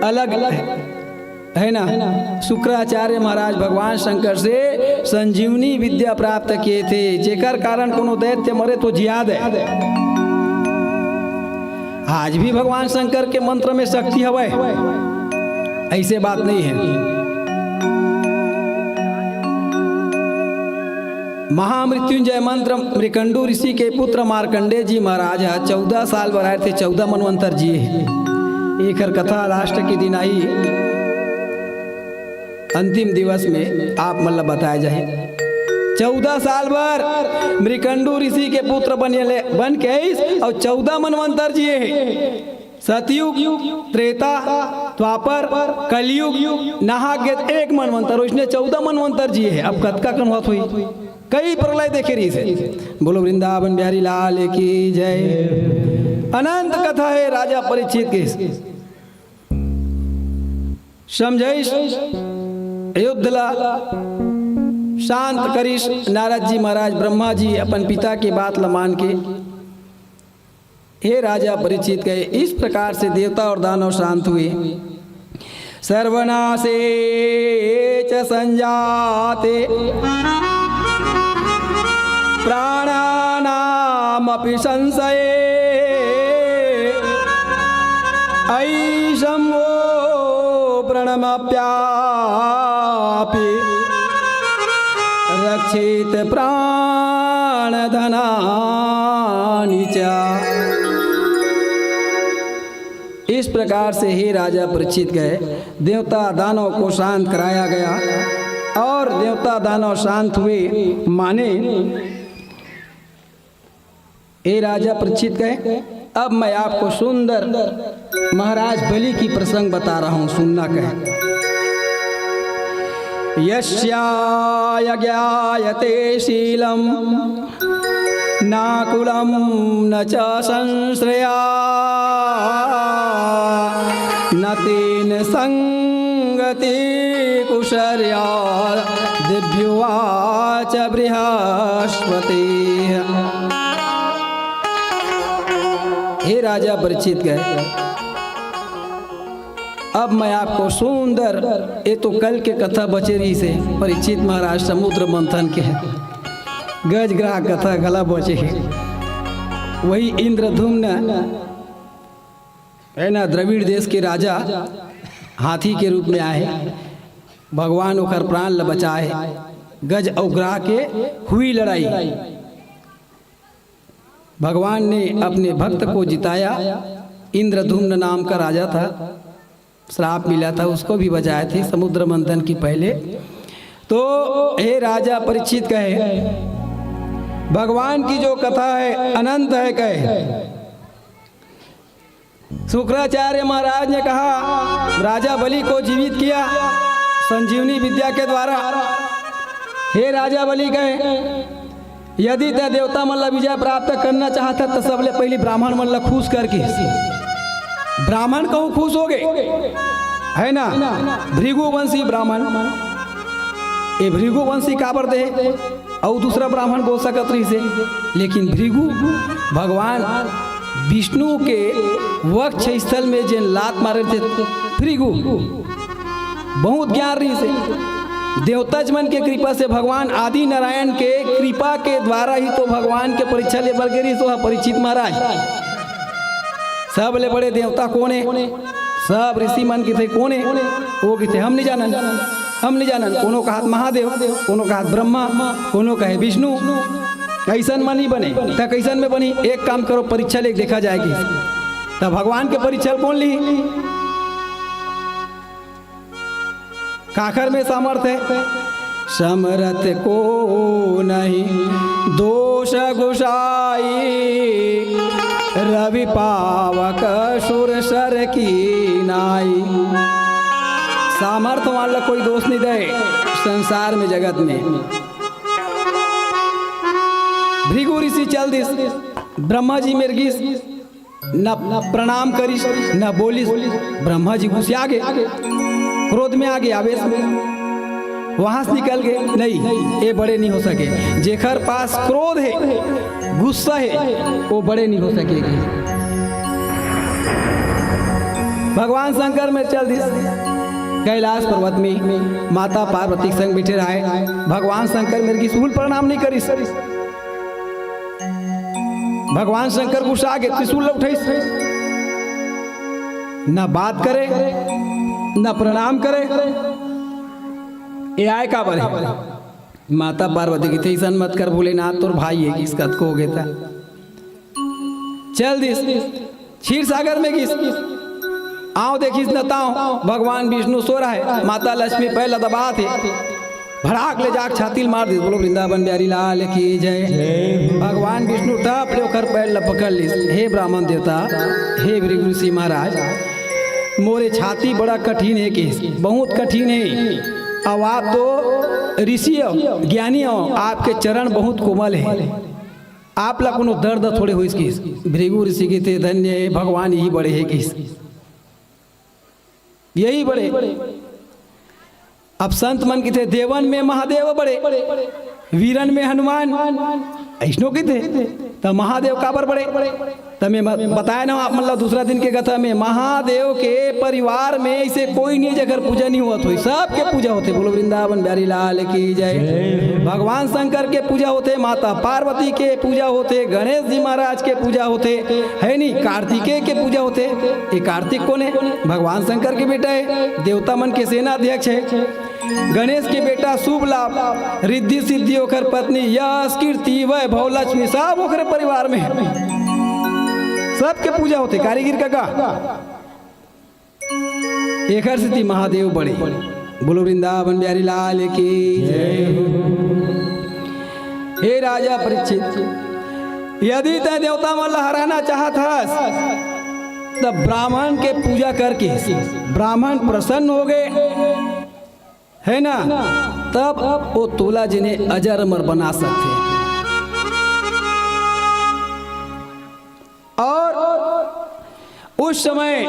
अलग है ना। शुक्राचार्य महाराज भगवान शंकर से संजीवनी विद्या प्राप्त किए थे, जेकर कारण कोनो दैत्य मरे तो जिया दे। आज भी भगवान शंकर के मंत्र में शक्ति हवय, ऐसे बात नहीं है। महामृत्युंजय मंत्र मृकंडू ऋषि के पुत्र मार्कंडे जी महाराज ह चौदह साल बर आए थे, चौदह मनवंतर जिए हे। एकर कथा लास्ट के दिन आई, अंतिम दिवस में आप मन ल बताया जाए। चौदह साल बर मृकंडू ऋषि के पुत्र बन ले, बन के आइस और चौदह मनवंतर जिए हे। सतयुग, त्रेता, द्वापर, कलयुग, नहागे एक मनवंतर, उसने चौदह मनवंतर जिए हे। अब कतका कन होत होही? कई प्रलय देखे रहिसे। बोलो वृंदावन बिहारी लाल की जय। अनंत कथा हे राजा परीक्षित के। समझाइस युद्ध ला, शांत करिस नारद जी महाराज। ब्रह्मा जी अपन पिता के बात ला मान के, हे राजा परीक्षित कहे, इस प्रकार से देवता और दानव शांत हुए। सर्वनाशे च संजाते प्राणानामपि संशये। अयि शंभो प्रणमप्यापि रक्षित प्राणधनानि च। इस प्रकार से हे राजा परीक्षित कहे, देवता दानव को शांत कराया गया और देवता दानव शांत हुए। माने, हे राजा परीक्षित कहे, अब मैं आपको सुंदर महाराज बलि की प्रसंग बता रहा हूँ, सुनना कहे। यस्या यज्ञायते शीलं नाकुलं न च संश्रया। न तेन संगति कुशर्या दिव्युवाच बृहस्पति। राजा परीक्षित कहे, अब मैं आपको सुंदर, ये तो कल के कथा बचे रहिस हे, परीक्षित महाराज, समुद्र मंथन के गजग्राह कथा घला बचे हे। वही इंद्रधुम्न हे ना, द्रविड़ देश के राजा हाथी के रूप में आए, भगवान ओकर प्राण ल बचाए। गज अउ ग्राह के हुई लड़ाई, भगवान ने अपने भक्त को जिताया। इंद्रधुम्न नाम का राजा था, श्राप मिला था, उसको भी बचाए थे समुद्र मंथन की पहले। तो हे राजा परीक्षित कहे, भगवान की जो कथा है अनंत है कहे। शुक्राचार्य महाराज ने कहा, राजा बलि को जीवित किया संजीवनी विद्या के द्वारा। हे राजा बलि कहे, यदि तैं देवता मन ला विजय प्राप्त करना चाहत हस, त सबले पहिली ब्राह्मण मन ला खुश करके। ब्राह्मण कहूँ खुश हो गए, है ना? भृगुवंशी ब्राह्मण, ये भृगुवंशी काबर दे? अउ दूसरा ब्राह्मण बोल सकत रहिस हे, लेकिन भृगु भगवान विष्णु के वक्ष स्थल में जेन लात मारे थे, भृगु बहुत ज्ञान रहिस हे। देवताज मन के कृपा से, भगवान आदि नारायण के कृपा के द्वारा ही तो भगवान के परीक्षा ले बर गे रहिस हे परीक्षित महाराज। सबले बड़े देवता कोन हे? सब ऋषि मन किथे कोन हे? वो किथे हम नहीं जानन, हम नहीं जानन। कोनो कहत महादेव, कोनो कहत ब्रह्मा, कोनो कहे विष्णु। अइसन म नहीं बने, त कइसन में बनी? एक काम करो, परीक्षा ले देखा जाए कि त भगवान के परीक्षा कोन ली? काखर में सामर्थ है? समरथ को नहीं दोष गुसाई, रवि पावक सुर सर की नाई। सामर्थवान ला कोई दोष नहीं दे संसार में, जगत में। भृगु ऋषि चल दिस, ब्रह्मा जी मेर गिस, न प्रणाम करिस, न बोलिस। ब्रह्मा जी गुसिया गे, क्रोध में आ गे, आवेश में, वहां से निकल गे। नहीं, ये बड़े नहीं हो सके। जेकर पास क्रोध है, गुस्सा है, वो बड़े नहीं हो सकेगी। भगवान शंकर मेर चल दिस कैलाश पर्वत में, माता पार्वती के संग बैठे रहे। भगवान शंकर मेर गिस, उहू ल प्रणाम नहीं करिस। भगवान शंकर गुस्सा गे, त्रिशूल ल उठाइस, न बात करे, न प्रणाम करे। ये आय काबर हे? माता पार्वती किथे, "अइसन मत कर भोलेनाथ, तोर भाई हे, किस कतको हो गे त।" चल दिस, क्षीर सागर में गिस, आंव देखिस न तांव, भगवान विष्णु सो रहे, माता लक्ष्मी पैर ल दबात हे। भड़ाक ले जाके छाती ल मार दिस। बोलो वृंदावन बिहारी लाल की जय। जय हो। भगवान विष्णु टप ले ओकर पैर ल पकड़ लिस। हे ब्राह्मण देवता, हे भृगु ऋषि महाराज, मोरे छाती बड़ा कठिन हे किस, बहुत कठिन हे। अब आप तो ऋषि हो, ज्ञानी हो, आपके चरण बहुत कोमल हे, आप ला कोनो दर्द थोड़े होइस किस। भृगु ऋषि किथे, धन्य हे भगवान, यही बड़े हे किस। यही बड़े। अब संत मन किथे, देवन में महादेव बड़े, वीरन में हनुमान, अइसनो किथे। त महादेव काबर बड़े? त मैं म-, बताए ना आप मन ला दूसरा दिन के कथा में, महादेव के परिवार में अइसे कोई नहीं जेकर पूजा नहीं होवत होही, सबके पूजा होथे। बोलो वृंदावन बिहारी लाल की जय। जय। भगवान शंकर के पूजा होथे, माता पार्वती के पूजा होथे, गणेश जी महाराज के पूजा होथे, है नी? कार्तिकेय के पूजा होथे। ये कार्तिक कोन हे? भगवान शंकर के बेटा हे, देवता मन के सेना अध्यक्ष हे। गणेश के बेटा शुभ लाभ, रिद्धि सिद्धि, ओकर पत्नी यश, कीर्ति, वैभव, लक्ष्मी, सब ओकरे परिवार में हे। सबके पूजा होथे, कारीगिर कका। एकर सेती महादेव बड़े। बोलो वृंदावन बिहारी लाल की जय हो। हे राजा परीक्षित, यदि तैं देवता मन ला हराना चाहत हस, त ब्राह्मण के पूजा करके ब्राह्मण प्रसन्न हो गए, है ना, तब वो तोला जेन हे अजर अमर बना सकथे। और उस समय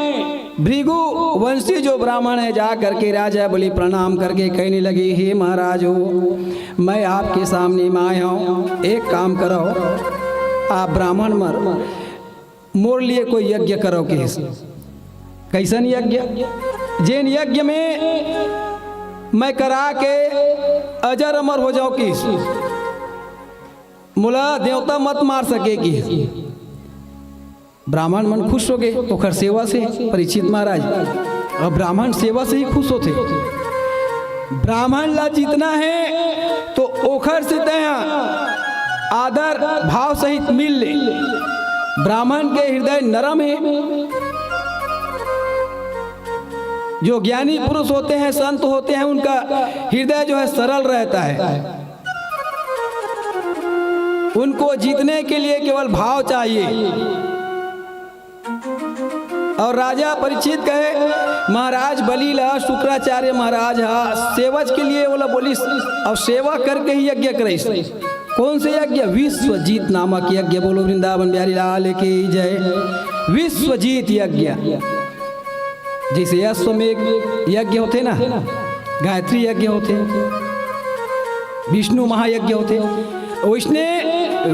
भृगु वंशी जो ब्राह्मण हे, जा करके राजा बलि प्रणाम करके कहने लगे, "हे महाराज हो, मैं आपके सामने में आया हूँ, एक काम करो, आप ब्राह्मण मन मोर लिए कोई यज्ञ करो किहिस। कइसन यज्ञ? जेन यज्ञ में मैं करा के अजर अमर हो जाओं किहिस, मोला देवता मत मार सके किहिस। ब्राह्मण मन खुश हो गए ओखर सेवा से, परीक्षित महाराज। अब ब्राह्मण सेवा से ही खुश होथे। ब्राह्मण ला जीतना है तो ओखर से तैं आदर भाव सहित मिल ले। ब्राह्मण के हृदय नरम है। जो ज्ञानी पुरुष होते हैं, संत होते हैं, उनका हृदय जो है सरल रहता है। उनको जीतने के लिए केवल भाव चाहिए। और राजा परीक्षित कहे, महाराज बलि ला शुक्राचार्य महाराज हा सेवज के लिए ओला बोलिस, और सेवा करके ही यज्ञ करिस। कौन से यज्ञ? विश्वजीत नामक यज्ञ। बोलो वृंदावन बिहारी लाल की जय। विश्वजीत यज्ञ, जैसे अश्वमेघ यज्ञ होथे ना, गायत्री यज्ञ होथे, विष्णु महायज्ञ होथे, वैसने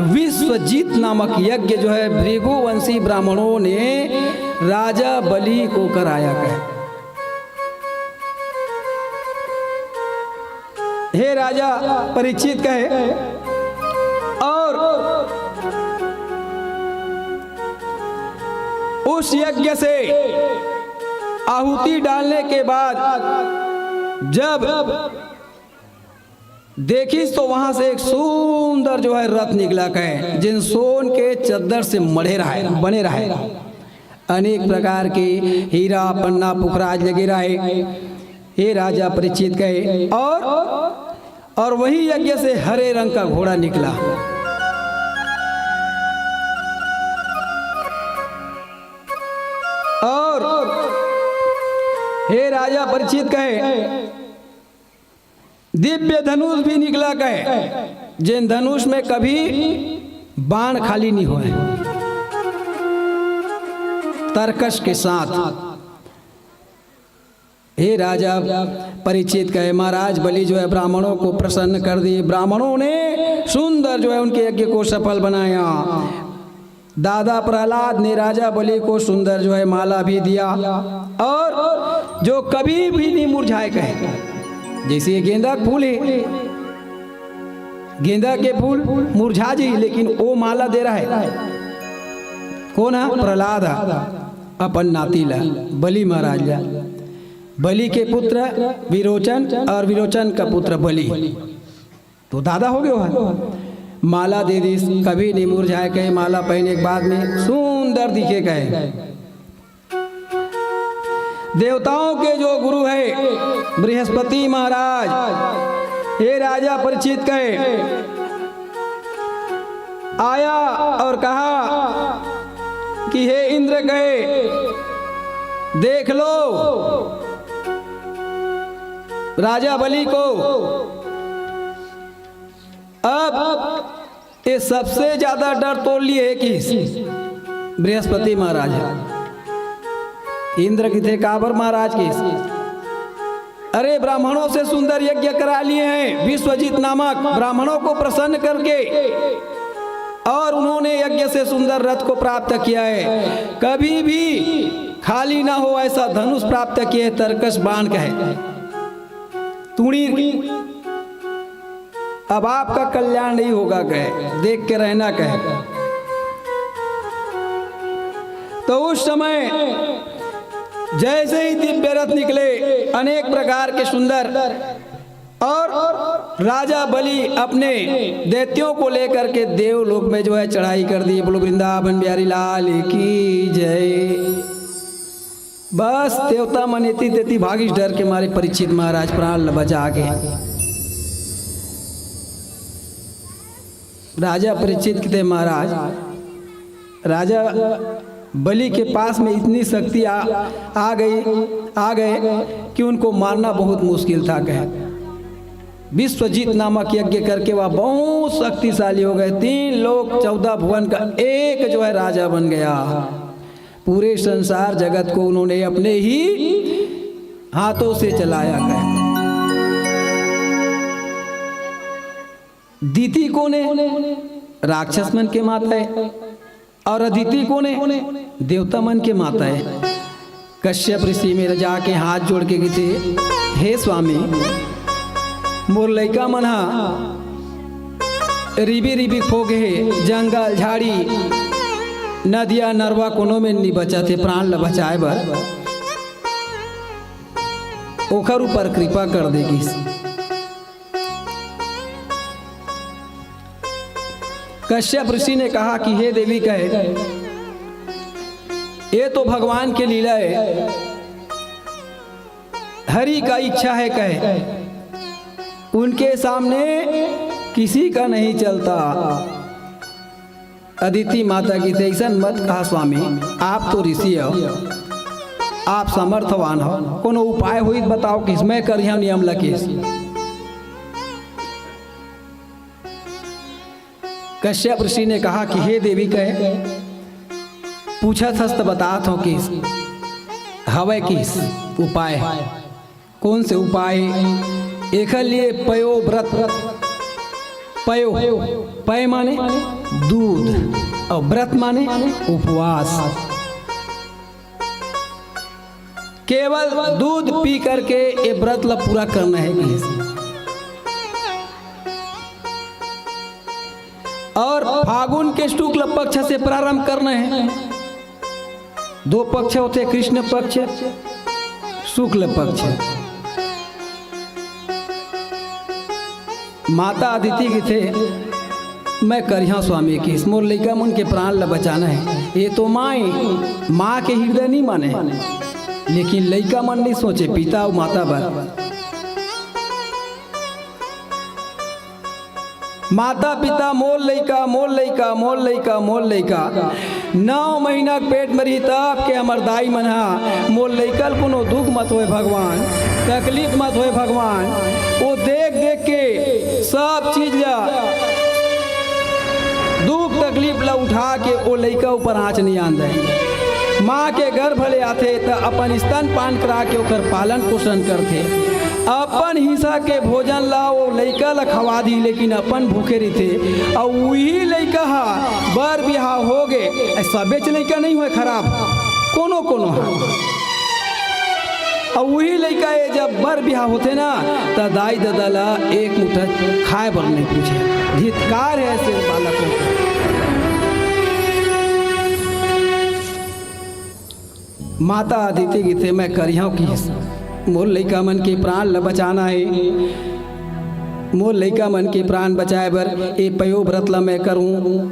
विश्वजीत नामक यज्ञ जो है भृगुवंशी ब्राह्मणों ने राजा बलि को कराया। कहे, हे राजा परीक्षित, कहे, और उस यज्ञ से आहुति डालने के बाद जब देखिस तो वहां से एक सुंदर जो है रथ निकला। कहे, जेन सोन के चद्दर से मढ़े रहे, बने रहे, अनेक प्रकार के हीरा पन्ना पुखराज लगे रहे। हे राजा परीक्षित, कहे, और और वही यज्ञ से हरे रंग का घोड़ा निकला। और हे राजा परीक्षित, कहे, दिव्य धनुष भी निकला। कहे, जेन धनुष में कभी बाण खाली नहीं होए, तरकश के साथ। हे राजा परीक्षित, कहे, महाराज बलि जो है ब्राह्मणों को प्रसन्न कर दिए। ब्राह्मणों ने सुंदर जो है उनके यज्ञ को सफल बनाया। दादा प्रहलाद ने राजा बलि को सुंदर जो है माला भी दिया, और जो कभी भी नहीं मुरझाए। कहे, जैसे ये गेंदा का फूल है, गेंदा के फूल मुरझा जी, लेकिन वो माला दे रहा है। कौन है? प्रहलाद है, अपन नाती ला, बलि महाराज ला। बलि के पुत्र विरोचन और विरोचन का पुत्र बलि, तो दादा हो गयो है। माला दे दिस, कभी नहीं मुरझाए। कहे, माला पहने के बाद में सुंदर दिखे। कहे, देवताओं के जो गुरु है बृहस्पति महाराज, हे राजा परीक्षित, कहे, आया और कहा कि हे इंद्र, कहे, देख लो राजा बलि को। अब ये सबसे ज्यादा डर तोर लिए है किहिस? बृहस्पति महाराज। इंद्र कथे, काबर महाराज? किहिस, अरे, ब्राह्मणों से सुंदर यज्ञ करा लिए हैं, विश्वजीत नामक ब्राह्मणों को प्रसन्न करके, और उन्होंने यज्ञ से सुंदर रथ को प्राप्त किया है। कभी भी खाली ना हो ऐसा धनुष प्राप्त किए, तरकश बाण कहे, तुणी। अब आपका कल्याण नहीं होगा, कहे, देख के रहना, कहे। तो उस समय जैसे ही दिव्य रथ निकले, अनेक प्रकार के सुंदर, और राजा बलि अपने दैत्यों को लेकर के देवलोक में जो है चढ़ाई कर दिए। बोलो वृंदावन बिहारी लाल की जय। बस देवता मन एती तेती भागिस, डर के मारे परीक्षित महाराज प्राण ल बचा के। राजा परीक्षित कथे, महाराज, राजा बलि के पास में इतनी शक्ति आ, आ गई, आ गए कि उनको मारना बहुत मुश्किल था। कहे, विश्वजीत नामक यज्ञ करके वह बहुत शक्तिशाली हो गए। तीन लोक चौदह भुवन का एक जो है राजा बन गया। पूरे संसार जगत को उन्होंने अपने ही हाथों से चलाया। कहे, दीति कोन हे? राक्षस मन के माता हे। और अदिति कोन ए? देवता मन के माता ए। कश्यप ऋषि मेर जाके हाथ जोड़ के कहिथे, "हे स्वामी, मोर लइका मन ह रिबी रिबी खो गे हे, जंगल, झाड़ी, नदिया, नरवा कोनो में नी बचत हे, प्राण ल बचाए बर ओखर ऊपर कृपा कर दे," कहिस। कश्यप ऋषि ने कहा कि हे देवी कहे, ये तो भगवान की लीला है, हरि का इच्छा है कहे, उनके सामने किसी का नहीं चलता। अदिति माता कहिथे, "अइसन मत कहा स्वामी, आप तो ऋषि हो, आप समर्थवान हो, कोनो उपाय होई त बताओ," कहिस, "मैं करिहौं नियम ल," कहिस। कश्यप ऋषि ने कहा कि हे देवी कहे, पूछत हस त बतात हौं कहिस, हवय कहिस उपाय। कोन से उपाय? एखर लिए पयो व्रत, पयो, पय माने दूध और व्रत माने उपवास। केवल दूध पी करके ये व्रत ला पूरा करना है कहिस। और फागुन के शुक्ल पक्ष से प्रारंभ करना है। दो पक्ष होथे, कृष्ण पक्ष, शुक्ल पक्ष। माता अदिति कहिथे, "मैं करिहौं स्वामी कहिस, मोर लइका मन के प्राण ल बचाना हे।" ये तो माँ ए, माँ के हृदय नइ माने, लेकिन लइका मन नइ सोचे पिता अउ माता बर। माता पिता मोर लइका, मोर लइका, मोर लइका, मोर लइका। नौ महीना के पेट में रही तब के हमर दाई मन हा, मोर लइका ल कोनो दुख मत होय भगवान, तकलीफ मत होय भगवान। वो देख देख के सब चीज ला, दुख तकलीफ ला उठा के वो लइका ऊपर आँच नइ आन दे। माँ के गर्भ ले आथे त अपन स्तनपान करा के ओकर पालन पोषण करथे। अपन हिस्सा के भोजन ला वो लइका ला खवा दी, लेकिन अपन भूखे रहिथे। अउ उही लइका हा बर बिहाव हो गे, ए, सबेच लइका नइ होय खराब, कोनो कोनो हा। अउ उही लइका ए जब बर बिहाव होथे ना, त दाई ददा ला एक मुठा खाए बर नइ पूछे। धिक्कार है ऐसे बालकों को। माता अदिति कहिथे, "मैं करिहौं कहिस, मोर लइका मन के प्राण ल बचाना हे, मोर लइका मन के प्राण बचाए बर ए पयो व्रत ल मैं करूं।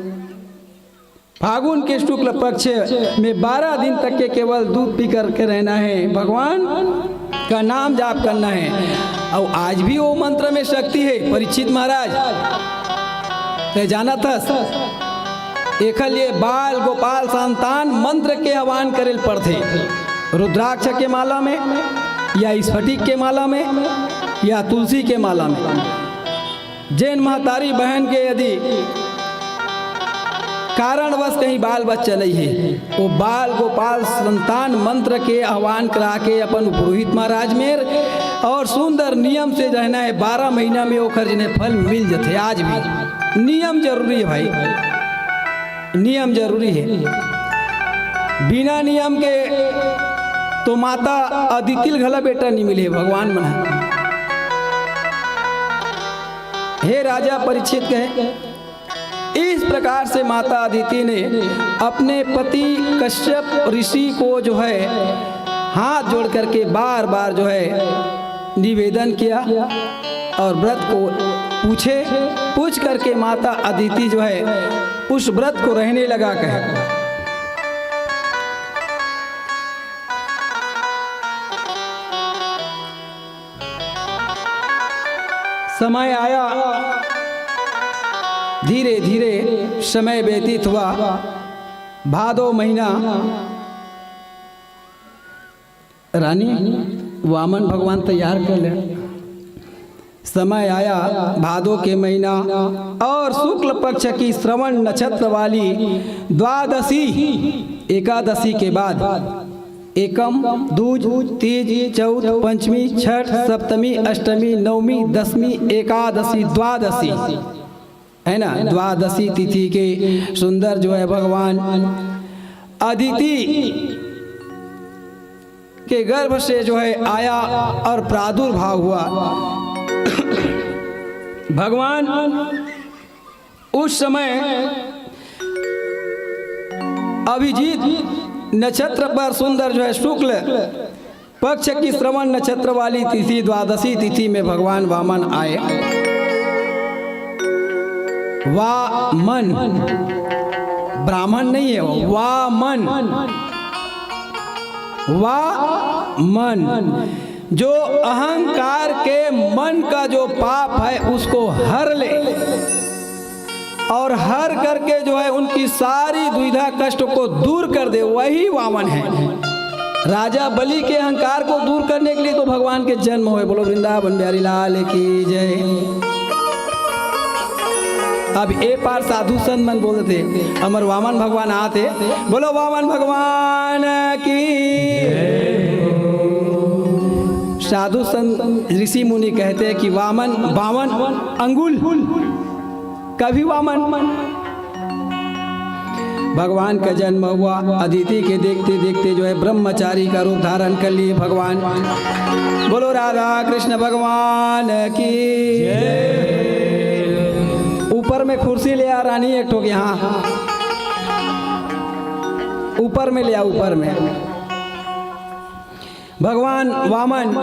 फागुन के शुक्ल पक्ष में बारह दिन तक के केवल दूध पी करके रहना है, भगवान का नाम जाप करना है।" अउ आज भी वो मंत्र में शक्ति है, परीक्षित महाराज, तैं जानत हस। एखर लिए बाल गोपाल संतान मंत्र के आह्वान करे ल पड़थे। रुद्राक्ष के माला में, या स्फटिक के माला में, या तुलसी के माला में। जेन महतारी बहन के यदि कारणवश कहीं बाल बच्चा नइ हे, वो बाल गोपाल संतान मंत्र के आह्वान करा के अपन पुरोहित महाराज मेर और सुंदर नियम से रहना है। बारह महीना में ओखर जिन्हें फल मिल जथे। आज भी नियम जरूरी है भाई, नियम जरूरी है। बिना नियम के तो माता अदिति ल घला बेटा नइ मिले भगवान मन ह। हे राजा परीक्षित कहे, इस प्रकार से माता अदिति ने अपने पति कश्यप ऋषि को जो है हाथ जोड़ करके बार बार जो है निवेदन किया और व्रत को पूछे। पूछ करके माता अदिति जो है उस व्रत को रहने लगा कहे। समय आया, धीरे धीरे समय व्यतीत हुआ। भादो महीना, रानी, वामन भगवान तैयार कर ले। समय आया भादों के महीना और शुक्ल पक्ष की श्रवण नक्षत्र वाली द्वादशी एकादशी के बाद एकम, दूज, तीज, चौथ, पंचमी, छठ, सप्तमी, अष्टमी, नवमी, दसमी, एकादशी, द्वादशी, है ना, द्वादशी तिथि के सुंदर जो है भगवान अदिति के गर्भ से जो है आया और प्रादुर्भाव हुआ। भगवान उस समय अभिजीत नक्षत्र पर सुंदर जो है शुक्ल पक्ष की श्रवण नक्षत्र वाली तिथि, द्वादशी तिथि में भगवान वामन आए। वामन, ब्राह्मण नहीं है वो, वामन, वामन। जो अहंकार के मन का जो पाप है, उसको हर ले और हर करके जो है उनकी सारी दुविधा कष्ट को दूर कर दे, वही वामन है। राजा बलि के अहंकार को दूर करने के लिए तो भगवान के जन्म हुए। बोलो वृंदावन बिहारी लाल की जय। अब ए पार साधु संत मन बोलते, हमर वामन भगवान आते, बोलो वामन भगवान की। साधु संत ऋषि मुनि कहते हैं कि वामन बावन अंगुल कभी वामन। भगवान का जन्म हुआ, अदिति के देखते देखते जो है ब्रह्मचारी का रूप धारण कर लिए भगवान। बोलो राधा कृष्ण भगवान की। ऊपर में कुर्सी ले आ रानी एक ठो के, हाँ, ऊपर में ले आ, ऊपर में। भगवान वामन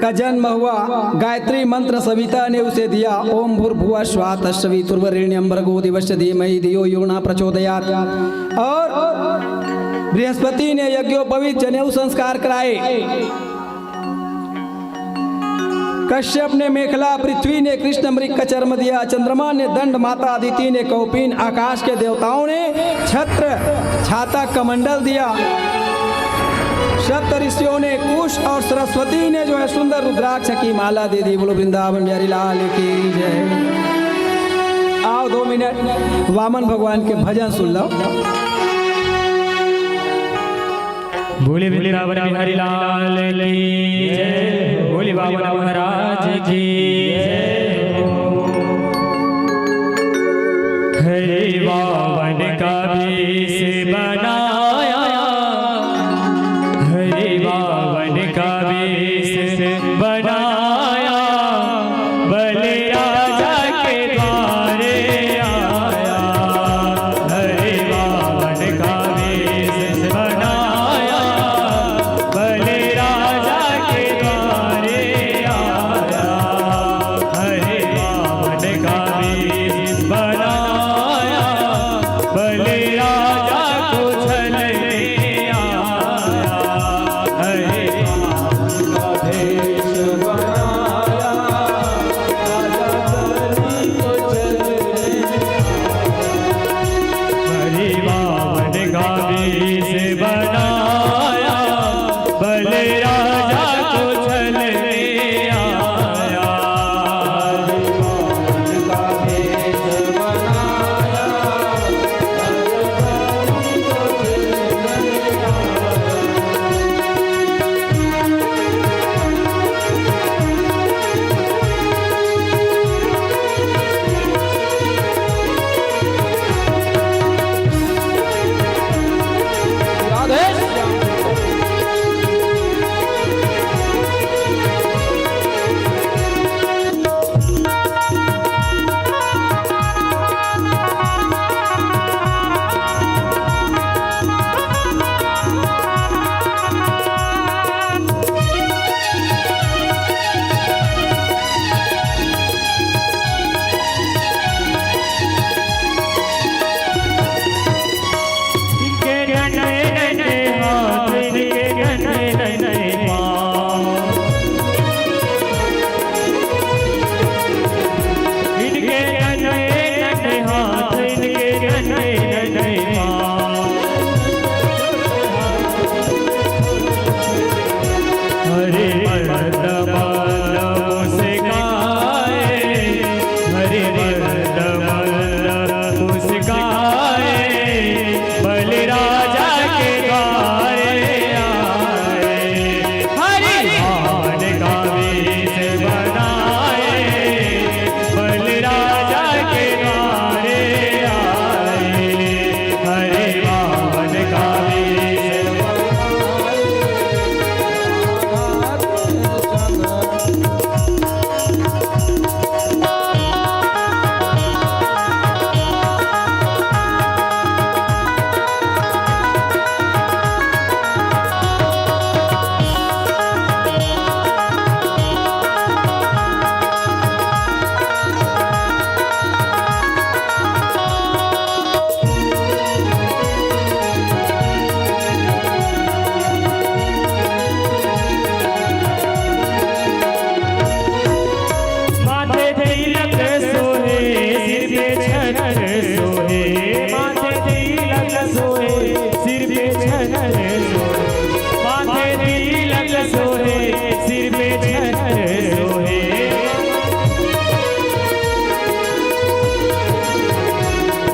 का जन्म हुआ, गायत्री मंत्र सविता ने उसे दिया, ओम भूर्भुवः स्वः तत्सवितुर्वरेण्यं भर्गो देवस्य धीमहि धियो यो न प्रचोदयात्। और बृहस्पति ने यज्ञोपवीत जनेऊ संस्कार कराए। कश्यप ने मेखला, पृथ्वी ने कृष्ण मृग का चर्म दिया, चंद्रमा ने दंड, माता अदिति ने कौपीन, आकाश के देवताओं ने छत्र, छाता, कमंडल दिया। सप्त ऋषियों ने कुश और सरस्वती ने जो है सुंदर रुद्राक्ष की माला दे दी। बोलो वृंदावन बिहारी लाल की जय। आओ दो मिनट वामन भगवान के भजन सुन लो। बोले वृंदावन बिहारी लाल की जय, बोले बाबा महाराज की जय हो। हरे वामन का वेश बनाया, हरे वामन का वेश बनाया, बलि राजा के द्वारे आया। हरे वामन का वेश बनाया, बलि राजा के द्वारे आया।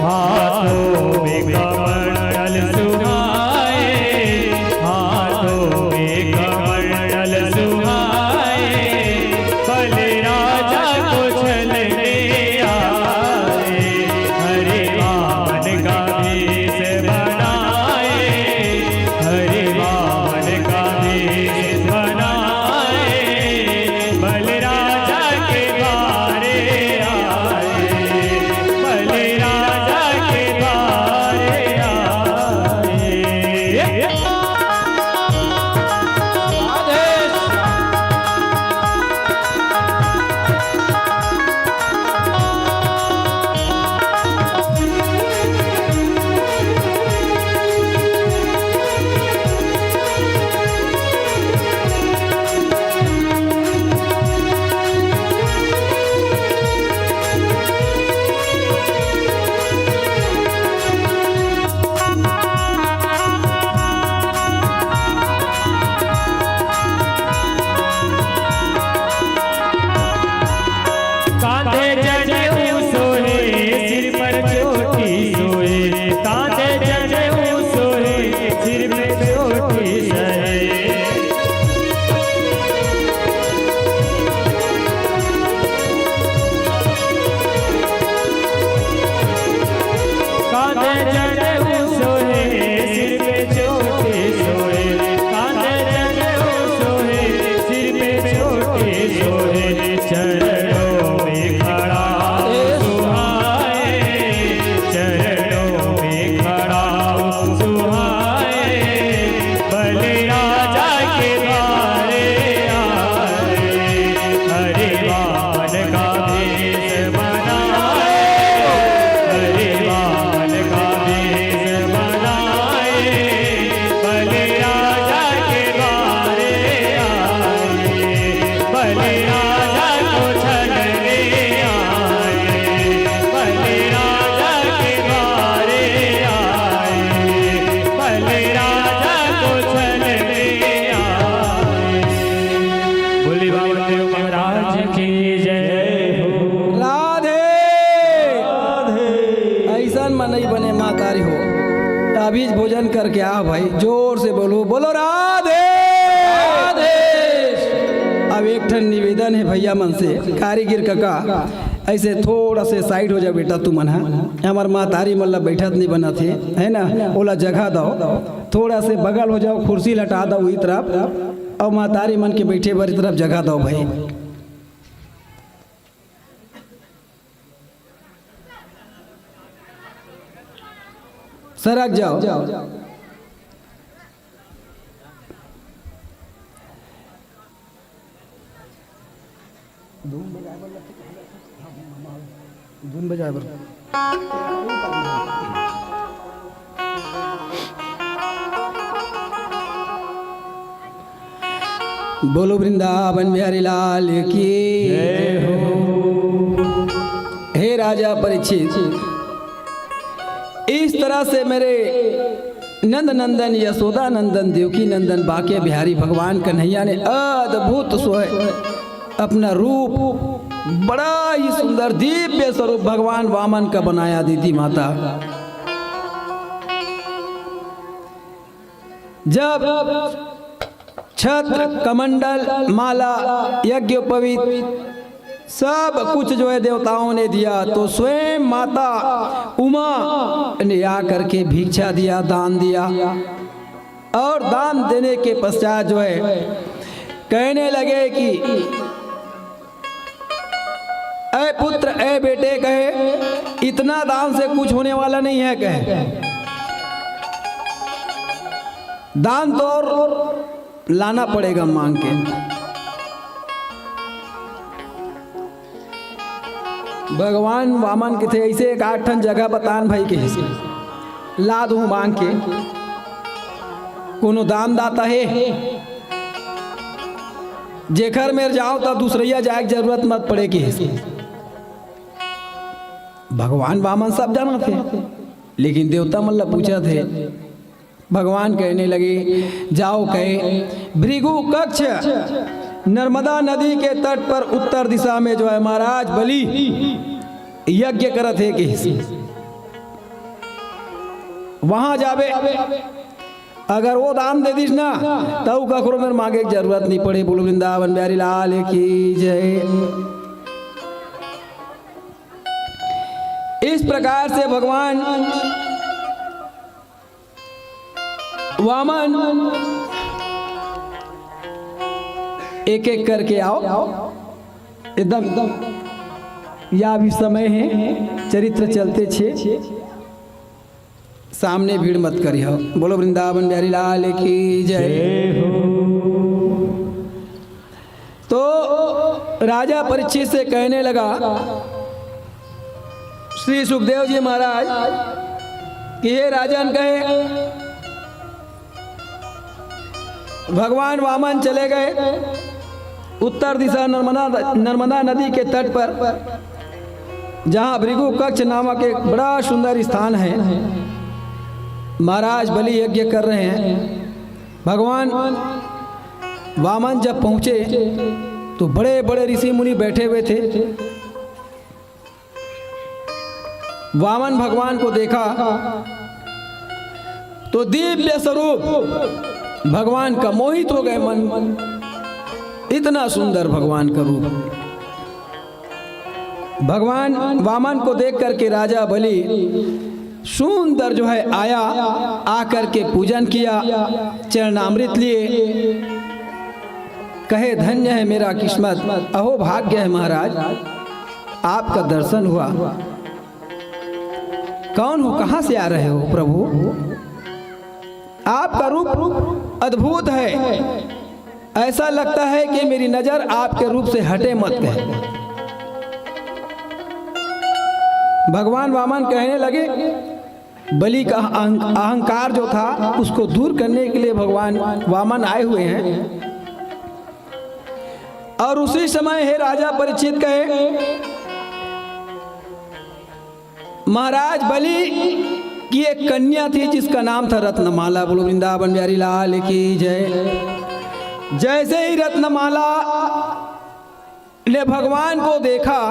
हाथों में कमंडल सुहाए, हाथों में कमंडल सुहाए, बलराजा को छलने आए। हरे वामन का वेश बनाए, हरे वामन का वेश बनाए, बलराजा के द्वारे आए, बलराजा के द्वारे आए। कांधे जनेऊ सोहे, सिर पर चोटी सोहे। कांधे जनेऊ सोहे, सिर पे चोटी सोहे। कांधे जनेऊ सोहे, सिर पे चोटी सोहे। कांधे जनेऊ सोहे, सिर पे चोटी सोहे। चरणों में खड़ा सुहाए, चरणों में खड़ा सुहाए, बलराजा के द्वारे आए। हरे वामन का वेश बनाए, हरे वामन का वेश बनाए, बलराजा के द्वारे आए। बलराजा को छलने आए, बलराजा के द्वारे आए, बलराजा को छलने आए। बोली बाबा देव महाराज की जय हो। राधे। ऐसन मनई बने मातारी हो, अभी भोजन करके आ भाई, जोर से बोलो, बोलो राधे। राधे। अब एक ठन निवेदन हे भैया मन से, कारीगिर कका, ऐसे थोड़ा से side हो जाओ बेटा, तुमन ह, हमर महतारी मन ला बैठत नहीं बनत हे, है ना, ओला जगह दो, थोड़ा से बगल हो जाओ, कुर्सी ल हटा दो वही तरफ, अउ महतारी मन के बैठे बर तरफ जगह दो भाई। सरक जाओ। धुन बजाए बर। बोलो वृंदावन बिहारी लाल की जय हो। हे राजा परीक्षित, इस तरह से मेरे नंद नंदन, यशोदा नंदन, देवकी नंदन, बांके बिहारी भगवान कन्हैया ने अद्भुत स्वयं अपना रूप, बड़ा ही सुंदर दिव्य स्वरूप भगवान वामन का बनाया दीदी माता। जब छत्र, कमंडल, माला, यज्ञोपवीत, सब कुछ जो है देवताओं ने दिया, तो स्वयं माता उमा ने आकर के भिक्षा दिया, दान दिया। और दान देने के पश्चात जो है कहने लगे कि "ऐ पुत्र, ऐ बेटे," कहे, "इतना दान से कुछ होने वाला नहीं है," कहे, "दान तो और लाना पड़ेगा मांग के।" भगवान वामन कथे, "ऐसे एक आठ ठन जगह बतान भाई," कहिस, "ला दूं मांग के।" कोनो दान दाता हे, जेखर मेर जाओ त दूसरइया जाए के जरूरत मत पड़े, कहिस। भगवान वामन सब जानत हे, लेकिन देवता मन ला पूछत हे। भगवान कहने लगे, "जाओ," कहे, "भृगु कक्ष नर्मदा नदी के तट पर उत्तर दिशा में जो है महाराज बलि यज्ञ करत हे," कहिस। वहां जाबे, अगर वो दान दे दिस ना, तब कखरो मेर मांगे के जरूरत नहीं पड़े। बोलो वृंदावन बिहारी लाल की जय। इस प्रकार से भगवान वामन एक एक करके आओ, एकदम, या भी समय है, चरित्र चलते छे, सामने भीड़ मत करियो। बोलो वृंदावन बिहारी लाल की जय। जय हो। तो राजा परीक्षित से कहने लगा, श्री सुखदेव जी महाराज, कि हे राजन, कहे, भगवान वामन चले गए उत्तर दिशा नर्मदा, नर्मदा नदी के तट पर, जहां भृगु कक्ष नामक एक बड़ा सुंदर स्थान है। महाराज बलि यज्ञ कर रहे हैं। भगवान वामन जब पहुंचे तो बड़े बड़े ऋषि मुनि बैठे हुए थे। वामन भगवान को देखा तो दिव्य स्वरूप भगवान का, मोहित हो गए मन, इतना सुंदर भगवान का रूप। भगवान वामन को देख करके राजा बलि सुंदर जो है आया, आकर के पूजन किया, चरणामृत लिए, कहे, धन्य है मेरा किस्मत, अहो भाग्य है महाराज, आपका दर्शन हुआ। कौन हो, कहां से आ रहे हो प्रभु? आपका रूप अद्भुत है, ऐसा लगता है कि मेरी नजर आपके रूप से हटे मत, कहे। भगवान वामन कहने लगे, बलि का अहं-, अहंकार जो था, उसको दूर करने के लिए भगवान वामन आए हुए हैं। और उसी समय हे राजा परीक्षित कहे, महाराज बलि की एक कन्या थी जिसका नाम था रत्नमाला। बोलो वृंदावन बिहारी लाल की जय। जैसे ही रत्नमाला ने भगवान को देखा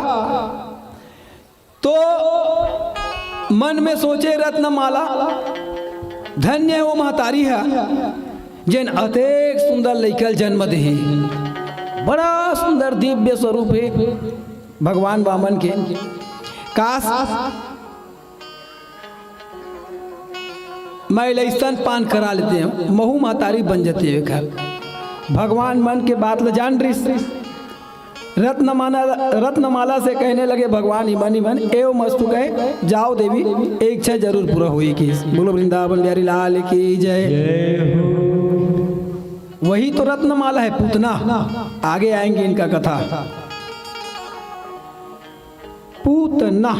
तो मन में सोचे, रत्नमाला, धन्य है वो महतारी है, जेन अतेक सुंदर लइका ल जन्म दे हे। बड़ा सुंदर दिव्य स्वरूप है भगवान वामन के। काश मैं लइसन पान करा लेते हैं, महू महतारी बन जाते हैं। भगवान मन के बात ल जान रिस। रत्नमाला, रत्नमाला से कहने लगे भगवान, इमन इमन एव मस्तु कहे, जाओ देवी, एक इच्छा जरूर पूरा होई की। बोलो वृंदावन बिहारी लाल की जय। जय हो। वही तो रत्नमाला है, पूतना। आगे आएंगे इनका कथा। पूतना।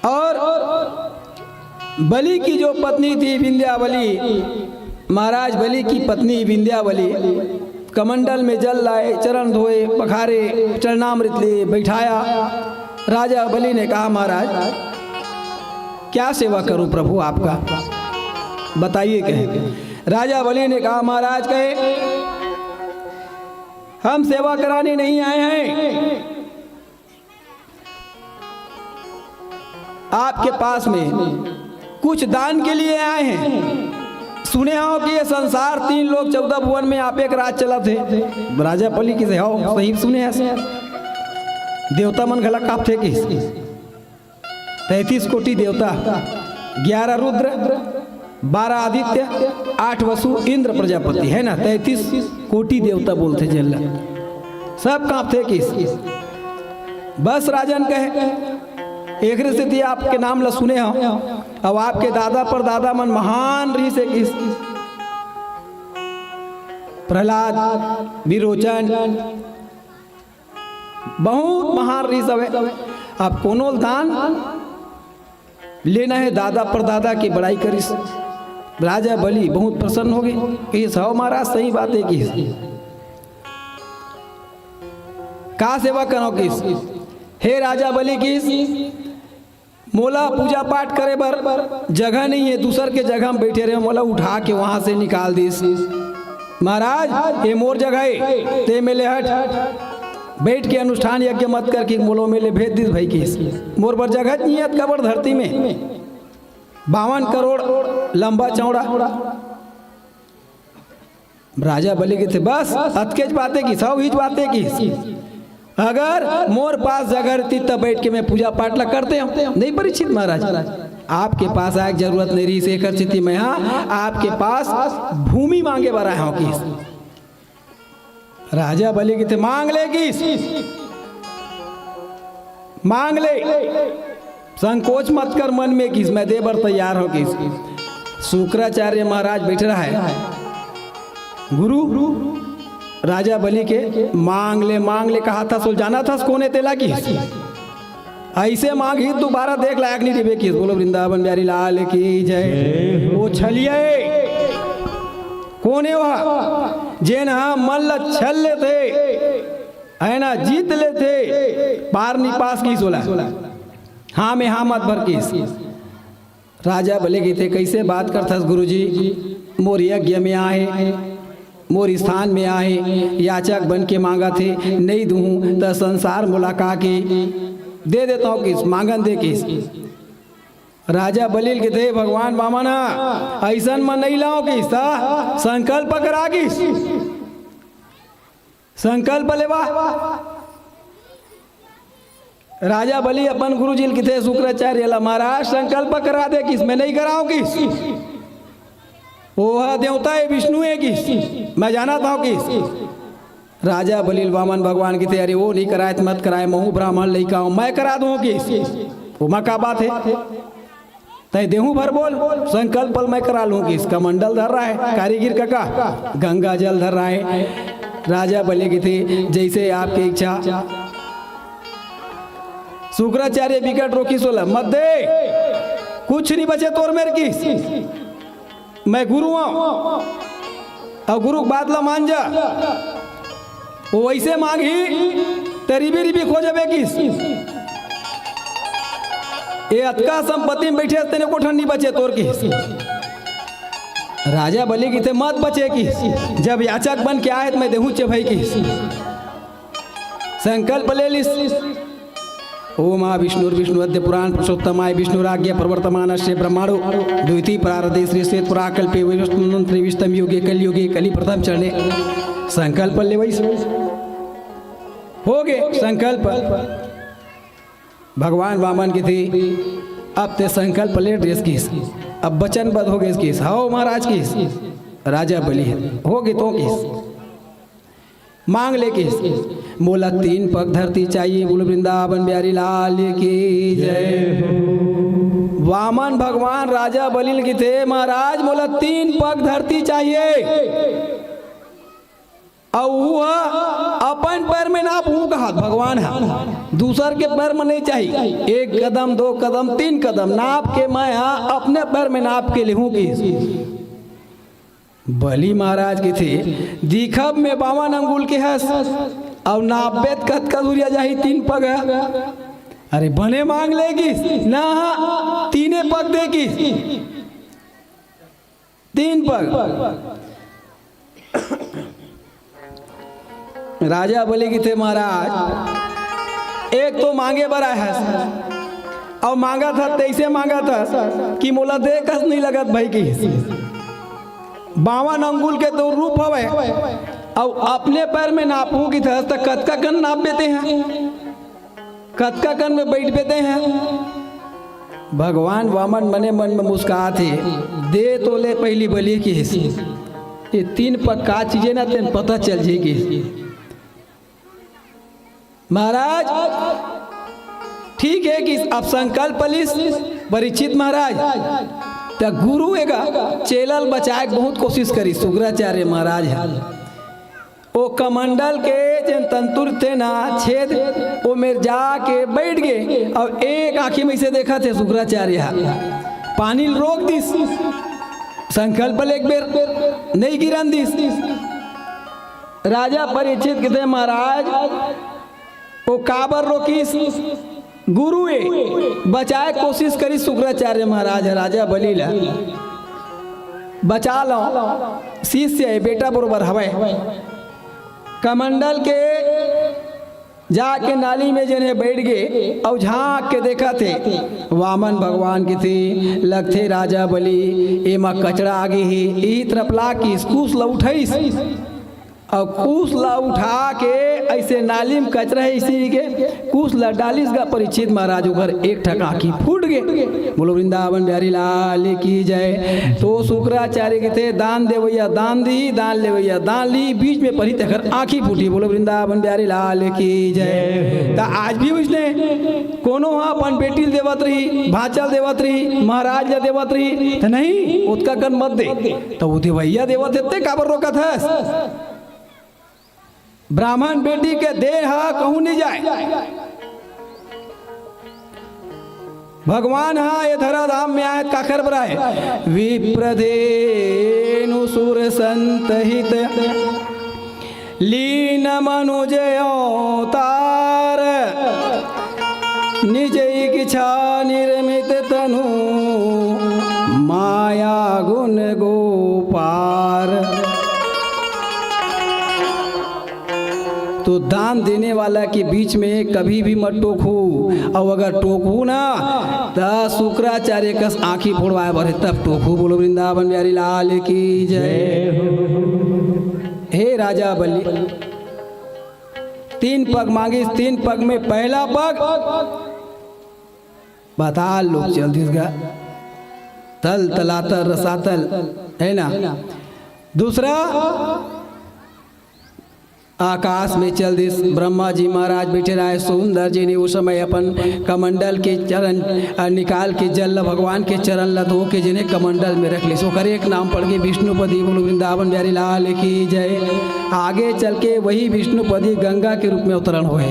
और बलि की जो पत्नी थी विंध्यावली, महाराज बलि की पत्नी विंध्यावली कमंडल में जल लाए, चरण धोए, पखारे, चरणामृत लिए, बैठाया। राजा बलि ने कहा, महाराज, क्या सेवा करूं प्रभु आपका, बताइए, कहे। राजा बलि ने कहा, महाराज, कहे, हम सेवा कराने नहीं आए हैं, आपके पास में कुछ दान के लिए आए हैं। सुने हो कि ये संसार तीन लोक चौदह भुवन में आप एक राज चलत हे। राजा बलि किसे हो, सही सुने हैं। देवता मन घला कांपथे कि तैंतीस कोटि देवता, ग्यारह रुद्र, बारह आदित्य, आठ वसु, इंद्र प्रजापति, है ना, तैंतीस कोटि देवता बोलथे जेन ला। सब कांपथे किस। बस राजन कहे, एकरे सेती आपके नाम ला सुने हंव, अउ आपके दादा परदादा मन महान रहिस हे किस। प्रहलाद, विरोचन, बहुत महान रहिस हवे। अब कोनो दान लेना हे, दादा परदादा के बड़ाई करिस। राजा बलि बहुत प्रसन्न होगे, कहिस, "हव महाराज, सही बात हे," किस। "का सेवा करंव?" किस। "हे राजा बलि," किस, "मोला पूजा पाठ करे बर जगह नहीं हे, दूसर के जगह में बैठे रहेंव, मोला उठा के वहां से निकाल दिस। महाराज, ये मोर जगह हे, तें एमे ले हट।" बइठ के अनुष्ठान यज्ञ मत कर, कि मोला ओमे ले भेज दिस भई किहिस। मोर बर जगह नइ हे अतका बड़ धरती में, बावन करोड़ लंबा चौड़ा। राजा बलि कहिथे, "बस, अतकेच बात हे किहिस, हव, इहीच बात हे किहिस। अगर मोर पास जगह रहितिस, त बइठ के मैं पूजा पाठ ला करतेंव।" नहीं परीक्षित महाराज, आपके पास आए के जरूरत नइ रहिस, एकर सेती मैं हा आपके पास भूमि मांगे बर आए हंव किहिस। राजा बलि कहिथे, "मांग ले किहिस, मांग ले, संकोच मत कर मन में किहिस, मैं दे बर तैयार हंव किहिस।" शुक्राचार्य महाराज बइठे रहय। "गुरु, राजा बलि के मांग ले, मांग ले कहत हस, ओला जानत हस कोन ए तेला किहिस? अइसे मांगही त दुबारा देखे लायक नइ रहिबे किहिस।" बोलो वृंदावन बिहारी लाल की जय। ओ छलिया ए, कोन ए ओहा, जेन हा मन ला छल लेथे, है ना, जीत लेथे, पार नइ पास किहिस ओला। हाँ में हाँ मत भर किहिस। राजा बलि कहिथे, "कइसे बात करथस गुरुजी, मोर यज्ञ में आहे, मोर स्थान में आहे, याचक बन के मांगत हे, नइ दूहूं त संसार मोला का कही, दे देथंव किहिस, मांगन दे किहिस।" राजा बलि ल कहिथे, "भगवान वामन, अइसन म नइ लांव किहिस, त संकल्प करा किहिस, संकल्प लेवा।" राजा बलि अपन गुरुजी ल कहिथे शुक्राचार्य ला, "महाराज, संकल्प करा दे किहिस, मैं नइ करांव किहिस। ओहा देवता ए, विष्णु ए किहिस, मैं जानत हंव किहिस।" राजा बलि ल वामन भगवान कहिथे, "अरे, ओ नइ कराय त मत कराय, महूं ब्राह्मण लइका अंव, मैं करा दूहूं किहिस। ओमा का बात हे?" तैं देहूं भर बोल, संकल्प ल मैं करा लूहूं किहिस। कमंडल धर रहा है कारीगिर कका, गंगा जल धर रहा है। राजा बलि कहिथे, "जइसे आपके इच्छा।" शुक्राचार्य बिकट रोकिस ओला, "मत दे, कुछ नइ बचे तोर मेर किहिस, मैं गुरु अंव, अउ गुरु के बात ला मान जा।" ओ वइसे मांगही, त रिबी रिबी खो जबे किहिस। ए अतका संपत्ति में बइठे हस, तेन एको ठन नइ बचे तोर किहिस। राजा बलि कहिथे, "मत बचे किहिस, जब याचक बन के आए हे त मैं देहूंच भई किहिस।" संकल्प ले लिस। ओम आ विष्णुर्विष्णु अद्य पुराण पुरुषोत्तमाय विष्णुराज्ञ प्रवर्तमानस्य ब्रह्मणो द्वितीय प्रारब्धे श्री श्वेत पुराकल्पे वैवस्वतंत्रे विष्टम युगे कलयुगे कलि प्रथम चरणे। संकल्प लेवइस, होगे संकल्प। भगवान वामन कहिथे, "अब तैं संकल्प ले डरेस किहिस, अब वचनबद्ध होगेस किहिस, हव महाराज किहिस, राजा बलि हे, होगे तोर किहिस।" मांग ले किहिस, "मोला तीन पग धरती चाहिए।" बोलो वृंदावन बिहारी लाल की जय। वामन भगवान राजा बलि ल कहिथे, "महाराज, मोला तीन पग धरती चाहिए।" अउ वो अपन पैर में नापहूं कहत भगवान ह, दूसर के पैर में नइ चाही। एक कदम, दो कदम, तीन कदम नाप के मैं ह अपने पैर में नाप के लेहूं किहिस। बलि महाराज कहिथे, "दिखब में बावन अंगुल के हस, अउ नापबे त कतका दूरिया जाही तीन पग ह?" अरे बने मांग ले किहिस, "ना, तीने पग दे किहिस, तीन पग।" राजा बलि कहिथे, "महाराज, एक तो मांगे बर आए हस, अउ मांगत हस, तइसे मांगत हस कि मोला देख कस नइ लगत भई किहिस। बावन अंगुल के तोर रूप हवय, अउ अपने पैर में नापहूं कहिथस, त कतका कन नापबे तैं ह? कतका कन में बइठबे तैं ह?" भगवान वामन मने मन में मुस्कात हे, "दे तो ले पहिली बलि किहिस, ए तीन पग का चीज ए ना तेन पता चल जाही किहिस।" महाराज, ठीक हे किहिस, अब संकल्प लिस परीक्षित महाराज, त गुरु ए गा चेला ल बचाए के बहुत कोशिश करिस शुक्राचार्य महाराज ह। ओ कमंडल के जेन तंतु रहिथे ना, छेद, ओ मेर जाके बइठ गे, अउ एक आंखी में अइसे देखत हे शुक्राचार्य ह। पानी ल रोक दिस, संकल्प ले एक बेर नइ गिरन दिस। राजा परीक्षित कहिथे, "महाराज, ओ काबर रोकिस?" गुरु ए बचाए कोशिश करिस शुक्राचार्य महाराज ह राजा बलि ल, "बचा लंव, शिष्य ए, बेटा बरोबर हवय।" कमंडल के जाके नाली में जेन हे बइठ गे अउ झांक के देखत हे, वामन भगवान कथे, लगथे राजा बलि, एमा कचरा आगे हे। इही तरफ ला के कुस ल उठाइस अउ कुस ला उठा के अइसे नाली में कचरा हे इसी के कुस ला डालिस गा परीक्षित महाराज, ओकर एक ठक आँखी फूट गे। बोलो वृंदावन बिहारी लाल की जय। तो शुक्राचार्य कथे, दान देवैया दान दी, दान लेवैया दान ली, बीच में परी तेकर आँखी फूटी। बोलो वृंदावन बिहारी लाल की जय। त आज भी वइसने कोनो ह अपन बेटी ल देवत रही, भांचा ल देवत रही, महाराज ल देवत रही, त नहीं, ओतका कन मत दे। त वो देवैया देवत हे, ते काबर रोकत हस? ब्राह्मण बेटी के देह ह कहूं नहीं जाय। भगवान ह ए धरा धाम में आय त काखर बर आय? विप्रधेनु सुर संत हित लीन मनुज अवतार। निज इच्छा निर्मित तनु माया गुण गो पार। तो दान देने वाला के बीच में कभी भी मत टोकहू, अउ अगर टोकहू ना त शुक्राचार्य कस आँखी फोड़वाय बर हे, तब टोकहू। बोलो वृंदावन बिहारी लाल की जय। हे राजा बलि, तीन पग मांगिस, तीन पग में पहला पग पाताल लोक चल दिस गा, तल तलातल रसातल, है ना? दूसरा आकाश में चल दिस। ब्रह्मा जी महाराज बैठे रहे, सुंदर जी ने उस समय अपन कमंडल के चरण, अ, निकाल के जल ल भगवान के चरण ल धो के जेन हे कमंडल में रख लिस। ओकर एक नाम पड़ गे विष्णुपदी। बोलो वृंदावन बिहारी लाल की जय। आगे चल के वही विष्णुपदी गंगा के रूप में अवतरण होय,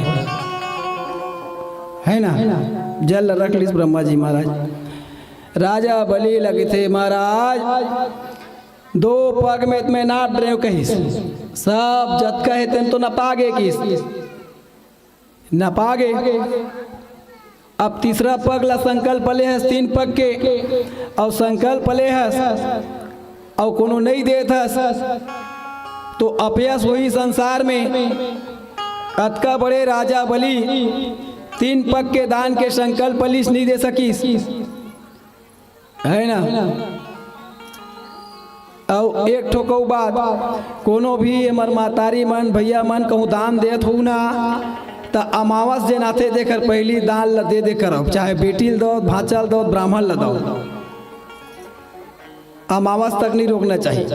है ना? जल ल रख लिस ब्रह्मा जी महाराज। राजा बलि ल कथे, महाराज, दो पग में त मैं नाप डरेंव कहिस, सब जतका हे तेन तो नपा गे किस, नपा गे। अब तीसरा पग ला संकल्प ले हस तीन पग के, अउ संकल्प ले हस अउ कोनो नहीं देत हस, तो अपयस होही संसार में। अतका बड़े राजा बलि तीन पग के दान के संकल्प लिस, नहीं दे सकिस। है ना? अउ एक ठोकऊ बात, कोनो भी हमर मातारी मन, भैया मन कहूँ दान देत होहू ना, त अमावस जेन आथे, तेकर पहिली दान ल दे दे करव, चाहे बेटी ल दव, भांचा ल दव, ब्राह्मण ल दव। अमावस तक नहीं रोकना चाहिए।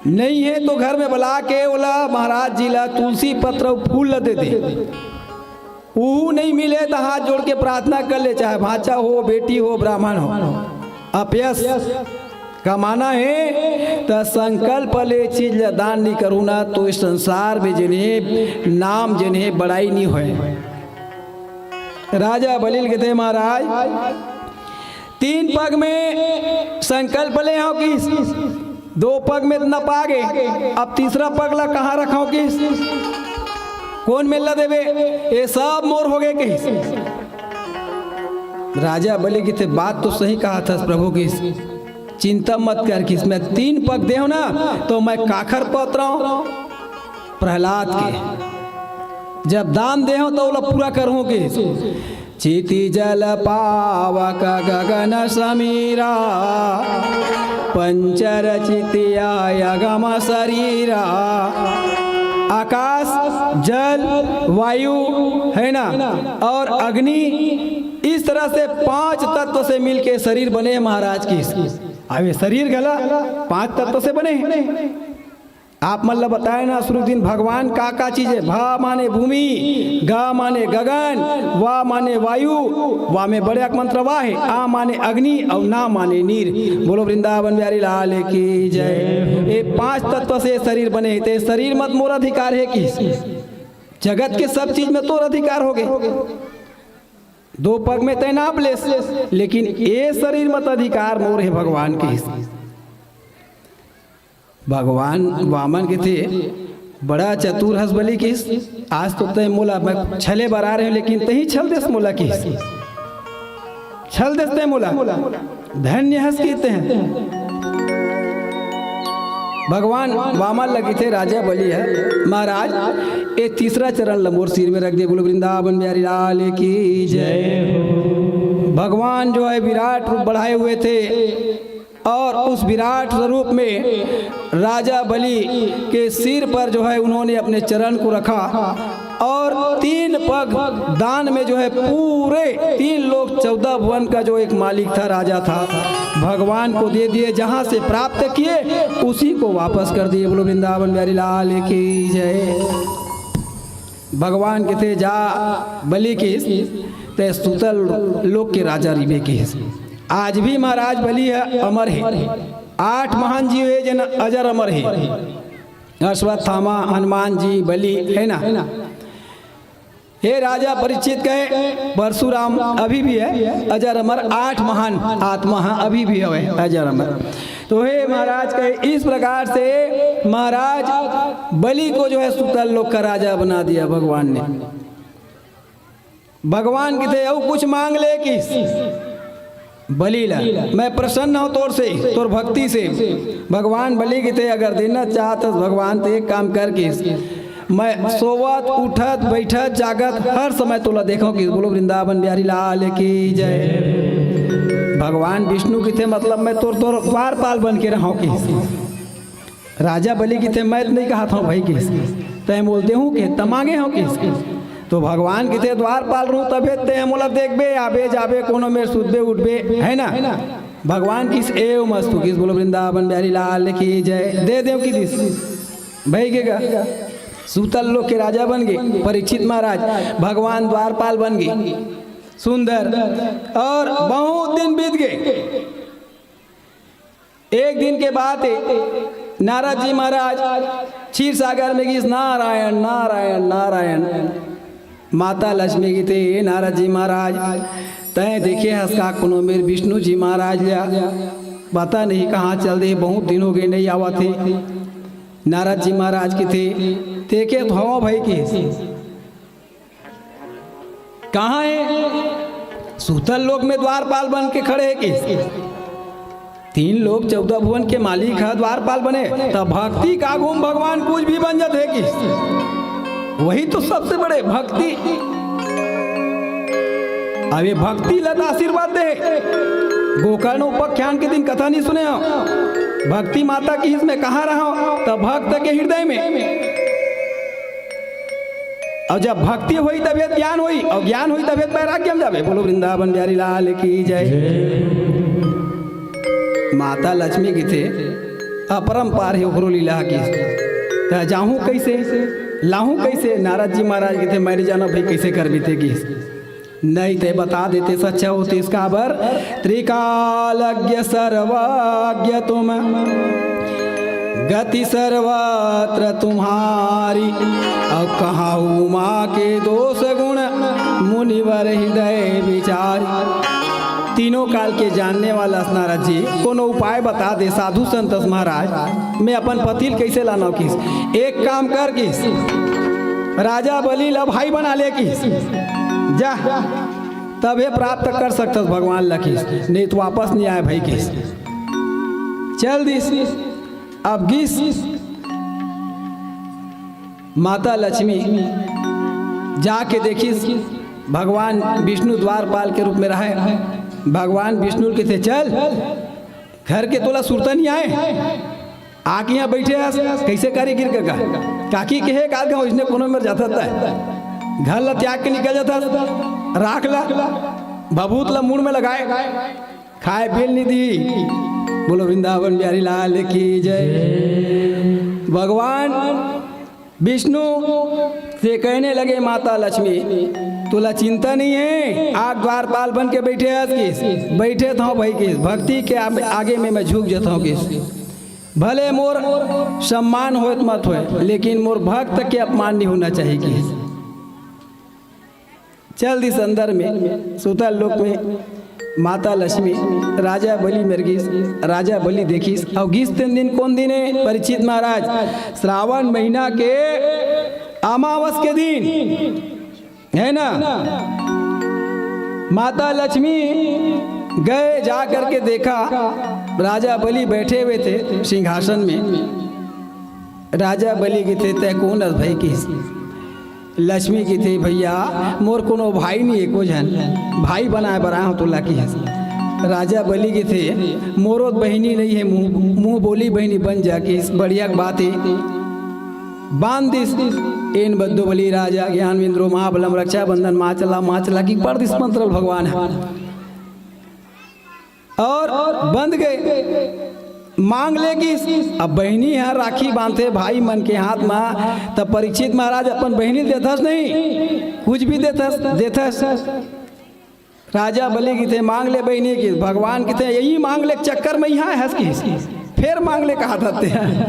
नहीं हे तो घर में बला के ओला महाराज जी ला तुलसी पत्र अउ फूल ला दे दे। उहू नहीं मिले त हाथ जोड़ के प्रार्थना कर ले, चाहे भांचा हो, बेटी हो, ब्राह्मण हो। अपयस कमाना हे त संकल्प ले चीज ला दान नहीं करहू ना, तो इस संसार में जेन हे नाम जेन हे बड़ाई नहीं होय। राजा बलि ल कथे, महाराज, तीन पग में संकल्प ले हव किस, दो पग में त नपा गे, अब तीसरा पग ला कहाँ रखव किस, कोन मेर ला देबे, ये सब मोर हो गे किस। राजा बलि कथे, बात तो सही कहत हस प्रभु किस, चिंता मत कर किस, मैं तीन पग देहूं ना तो मैं काखर पतरव प्रहलाद के, जब दान देहूं तो ओला पूरा करहूं किस। चिति जल पावक गगन समीरा, पंचर चितिया अगम शरीरा। आकाश, जल, वायु, है ना, और अग्नि, इस तरह से पांच तत्व से मिलके शरीर बने महाराज किस। अब ये शरीर घला पांच तत्व से बने हे। आप मन ल बताए ना शुरू दिन भगवान का का चीज हे। भा माने भूमि, गा माने गगन, वा माने वायु, वा में बड़े अक मंत्र वा हे, आ माने अग्नि अउ ना माने नीर। बोलो वृंदावन बिहारी लाल की जय। ये पांच तत्व से शरीर बने हे, ते शरीर म त मोर अधिकार हे किस, जगत के सब चीज में तोर अधिकार हो गे। दो पग में तैं नाप लेस, लेकिन ये शरीर म त अधिकार मोर हे भगवान किस। भगवान वामन कथे, बड़ा चतुर हस बलि किस, आज तो तैं मोला, मैं छले बर आ रहे हूँ, लेकिन तहीं छल देस मोला किस, छल देस तैं मोला, धन्य हस किस तैं। भगवान वामन ल कहिथे राजा बलि ह, महाराज, ये तीसरा चरण ल मोर सिर में रख दे। बोलो वृंदावन बिहारी लाल की जय। भगवान जो है विराट रूप बढ़ाए हुए थे और उस विराट स्वरूप में राजा बलि के सिर पर जो है उन्होंने अपने चरण को रखा और तीन पग दान में जो है पूरे तीन लोक चौदह भुवन का जो एक मालिक था, राजा था, भगवान को दे दिए। जहाँ से प्राप्त किए उसी को वापस कर दिए। बोलो वृंदावन बिहारी लाल की जय। भगवान कहिथे जा बलि कहिस, तैं सुतल लोक के राजा रहिबे कहिस। आज भी महाराज बलि ह अमर हे। आठ महान जीव हे जेन अजर अमर हे। अश्वत्थामा, हनुमान जी, बलि, है ना? हे राजा परीक्षित कहे, परशुराम अभी भी है अजर अमर, आठ महान आत्मा ह अभी भी हवे अजर अमर। तो हे महाराज कहे, इस प्रकार से महाराज बलि को जो है सुतल लोक का राजा बना दिया भगवान ने। भगवान कहिथे अउ कुछ मांग ले कहिस बलि ला, मैं प्रसन्न हूँ तोर से, तोर भक्ति से। भगवान बलि कहिथे अगर देना चाहत हस भगवान, तो एक काम कर कहिस, मैं सोवत, उठत, बैठत, जागत हर समय तोला देखहूँ कहिस। बोलो वृंदावन बिहारी लाल की जय। भगवान विष्णु कहिथे मतलब मैं तोर, तोर द्वारपाल बन के रहूँ कहिस। राजा बलि कहिथे मैं तो नहीं कहत हूँ भाई कहिस, तैं मोला देहूँ कहिस, त मांगे हूँ कहिस। तो भगवान कहिथे द्वारपाल रहूँ तभे तैं मोला देखबे, आबे जाबे, कोनो मेर सुतबे उठबे, है ना? भगवान कहिस एवमस्तु कहिस। बोलो वृंदावन बिहारी लाल की जय। दे देव कहिस, भई गे गा, सुतल लोक के राजा बन गे परीक्षित महाराज, भगवान द्वारपाल बन गे। सुंदर। और बहुत दिन बीत गए। एक दिन के बात हे, नारद जी महाराज क्षीर सागर में गिस, नारायण नारायण नारायण। माता लक्ष्मी कहिथे, हे नारद जी महाराज, तैं देखे हस का कोनो मेर विष्णु जी महाराज ला? पता नहीं कहाँ चल दे, बहुत दिन हो गए नहीं आवत हे। नारद जी महाराज कहिथे, देखे तो हवं भाई कहिस। कहाँ हे? सुतल लोक में द्वारपाल बन के खड़े हे कहिस। तीन लोक चौदह भुवन के मालिक ह द्वारपाल बने, त भक्ति के आगू म भगवान कुछ भी बन जाथे कहिस। वही तो सबसे बड़े भक्ति। अब ये भक्ति ला त आशीर्वाद दे। गोकर्ण उपाख्यान के दिन कथा नहीं सुने हव? भक्ति माता कहिस में कहाँ रहव? त भक्त के हृदय में। अउ जब भक्ति होई तभे त ज्ञान होई, अउ ज्ञान होई तभे त वैराग्य म जाबे। बोलो वृंदावन बिहारी लाल की जय। माता लक्ष्मी कहिथे अपरंपार हे ओकरो लीला ह कहिस। त जाहूँ कइसे, लाहूँ कइसे? नारद जी महाराज कहिथे मैं नइ जानव भई कइसे करबे तैं कहिस। नहीं तैं बता देतेस अच्छा होतिस, काबर त्रिकालज्ञ सर्वज्ञ तुम, गति सर्वत्र तुम्हारी। अउ कहाहूँ उमा के दोष गुण, मुनिवर हृदय विचारी। तीनों काल के जानने वाला अस नारद जी, कोनो उपाय बता दे साधु संत अस महाराज, मैं अपन पति ल कइसे लानव कहिस। एक काम कर कहिस, राजा बलि ला भाई बना ले कहिस, जा तभे प्राप्त कर सकथस भगवान ला कहिस, नहीं त वापस नहीं आय भाई कहिस। चल दिस। अब गिस माता लक्ष्मी जाके देखिस भगवान विष्णु द्वारपाल के रूप में रहय। भगवान विष्णु ल कहिथे चल, घर के तोला सुरता नहीं आय, आके यहाँ बइठे हस, कइसे करे गिर के गा? काकी कहे का गाँव इसने कोनो मेर जाथस त घर ला त्याग के निकल जाथस, राख ला, भभूत ला मुड़ में लगाए, खाए पिए ल नहीं दी। बोलो वृंदावन बिहारी लाल की जय। भगवान विष्णु से कहने लगे माता लक्ष्मी, तोला चिंता नहीं हे, आज द्वारपाल बन के बइठे हस कहिस, बइठे त हँव भाई कहिस, भक्ति के आम-, आगे में मैं झुक जात हँव कहिस। भले मोर सम्मान होय त मत होय, लेकिन मोर भक्त के अपमान नहीं होना चाहिए कहिस। चल दिस अंदर में, सुतल लोक में माता लक्ष्मी राजा बलि मेर गिस, राजा बलि देखिस, अउ गिस तेन दिन कोन दिन हे परीक्षित महाराज? श्रावण महीना के अमावस के दिन, है ना? माता लक्ष्मी गए जा करके देखा, राजा बलि बैठे हुए थे सिंहासन में। राजा बलि कहिथे, "तैं कोन अस भई?" कहिस। लक्ष्मी कहिथे, "भइया, मोर कोनो भाई नइ हे, एको झन, भाई बनाय बर आय हंव तोला," कहिस। राजा बलि कहिथे, "मोरो त बहिनी नइ हे, मुंह, मुंह बोली बहिनी बन जा," कहिस। बढ़िया के बात हे, बांध दिस। एन बद्दो बलि राजा ज्ञान विंद्रो महाबलम रक्षाबंधन मां चला, मां चला कि पड़ दिस मंत्र भगवान ह। अउ बंध गे, मांग ले कहिस। अब बहिनी ह राखी बांधथे भाई मन के हाथ म, त परीक्षित महाराज अपन बहिनी ल देथस नहीं, कुछ भी देथस, देथस। राजा बलि कहिथे, "मांग ले बहिनी," कहिस। भगवान कहिथे, "यही मांग ले के चक्कर म इहां हस," कहिस। फेर मांग ले कहत हस तें ह।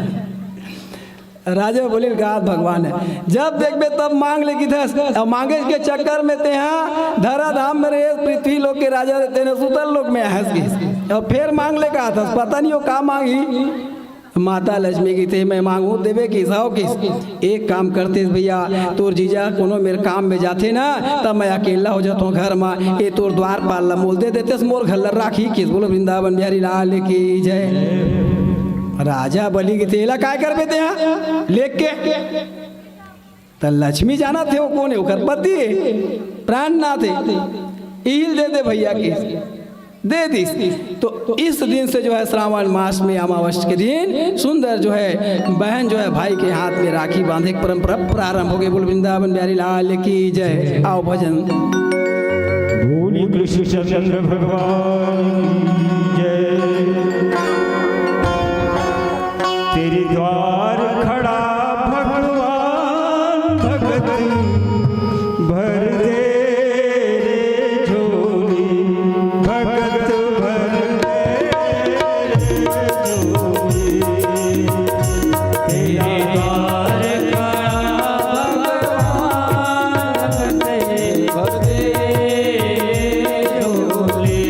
राजा बलि ल कहत भगवान ह, "जब देखबे तब मांग ले कहिथस, अउ मांगे के चक्कर म तें ह धरा धाम म रहेस, पृथ्वी लोक के राजा रहेस, तें ह सुतल लोक म हस," कहिस। अउ फेर मांग ले कहत हस, पता नइ ओ का मांगही। माता लक्ष्मी कहिथे, "मैं मांगहूं देबे कहिस, हव," कहिस। "एक काम करतेस भइया, तोर जीजा कोनो मेर काम म जाथे न, त मैं अकेल्ला हो जाथंव घर म, ए तोर द्वारपाल ल मोला दे देतेस, मोर घर ल राखही," कहिस। बोलो वृंदावन बिहारी लाल की जय। राजा बलि कहिथे, "एला काय करबे तें ह लेके?" त लक्ष्मी जानत हे ओ कोन हे, ओकर पति हे, प्राणनाथ हे, इही ल दे दे भइया कहिस। दे दिस। तो इस दिन से जो है श्रावण मास में अमावस के दिन सुंदर जो है बहन जो है भाई के हाथ में राखी बांधे के परंपरा प्रारंभ हो गे। बोल वृंदावन बिहारी लाल की जय। आओ भजन। बोल कृष्ण चंद्र भगवान की जय। तेरे द्वार खड़ा भगवान, भगत भर दे रे झोली, भगत भर दे रे झोली। तेरे द्वार खड़ा भगवान, भगत भर दे रे झोली।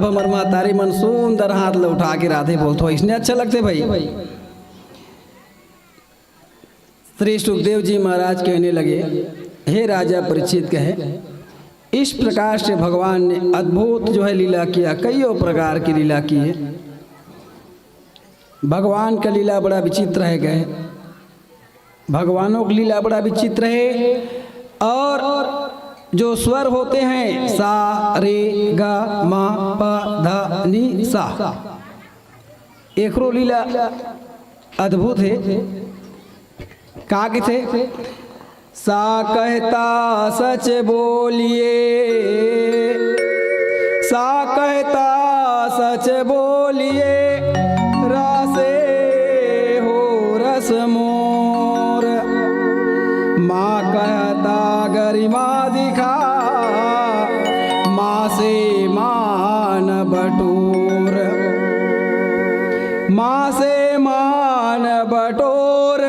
हमर महतारी मन सुंदर हाथ ल उठा के राधे बोलथो, इसने अच्छा लगथे भाई। श्री सुखदेव जी महाराज कहने लगे, हे राजा परीक्षित, कहे, इस प्रकार से भगवान ने अद्भुत जो है लीला किया, कईयों प्रकार की लीला की है। भगवान का लीला बड़ा विचित्र है, कहे, भगवानों की लीला बड़ा विचित्र है। और जो स्वर होते हैं, सा, रे, ग, म, प, ध, नि, सा, एकरो लीला अद्भुत है। का कथे? सा कहता सच बोलिए, सा कहता सच बोलिए, रासे हो रस मोर। माँ कहता गरिमा दिखा, माँ से मान बटोर, माँ से मान बटोर,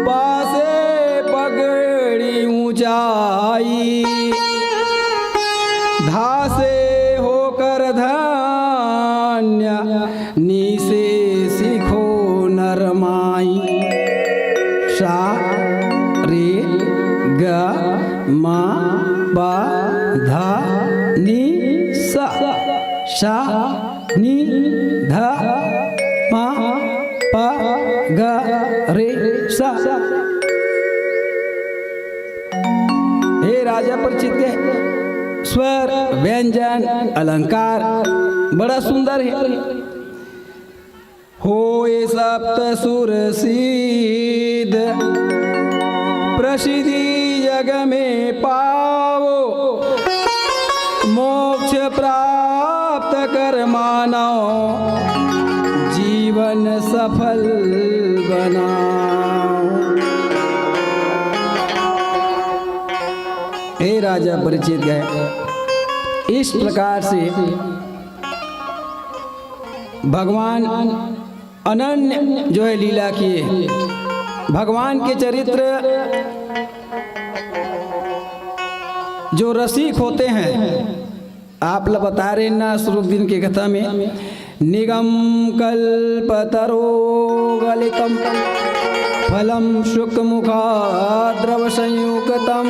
पासे पगड़ी ऊंचाई, धासे होकर धन्य, नीसे सीखो नरमाई। सा, रे, ग, म, प, ध, नि, स। सा, नि, ध, म, प, ग, रे, स। हे राजा परीक्षित के स्वर, व्यंजन, अलंकार बड़ा सुंदर है। होय सप्त सुर सिद्ध, प्रसिद्धि जग में पावो, मोक्ष प्राप्त कर मानव, जीवन सफल बनाओ। हे राजा परीक्षित, कहे, इस प्रकार से भगवान अनन्य जो है लीला किए, भगवान के चरित्र जो रसिक होते हैं, आप ल बता रहे ना, शुरू दिन के कथा में, निगम कल्प तरो गलितम, फलम शुक मुखा द्रव संयुक्तम,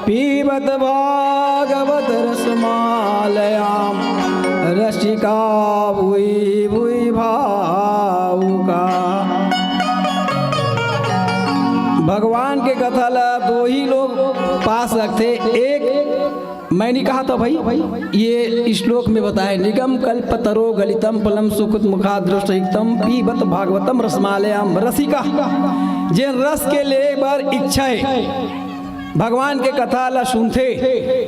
पीबत भागवत रसमालयाम, रसिका भुई भुई भावुका। भगवान के कथा ला दो ही लोग पा सकथे। एक, मैं नहीं कहा था भाई, ये श्लोक में बताए, निगम कल्प तरो गलितम फलम सुकुत मुखाद्रष्टम पीबत भागवतम रसमालयम, रसिका, जेन रस के ले बर इच्छा है, भगवान के कथा ला सुनथे,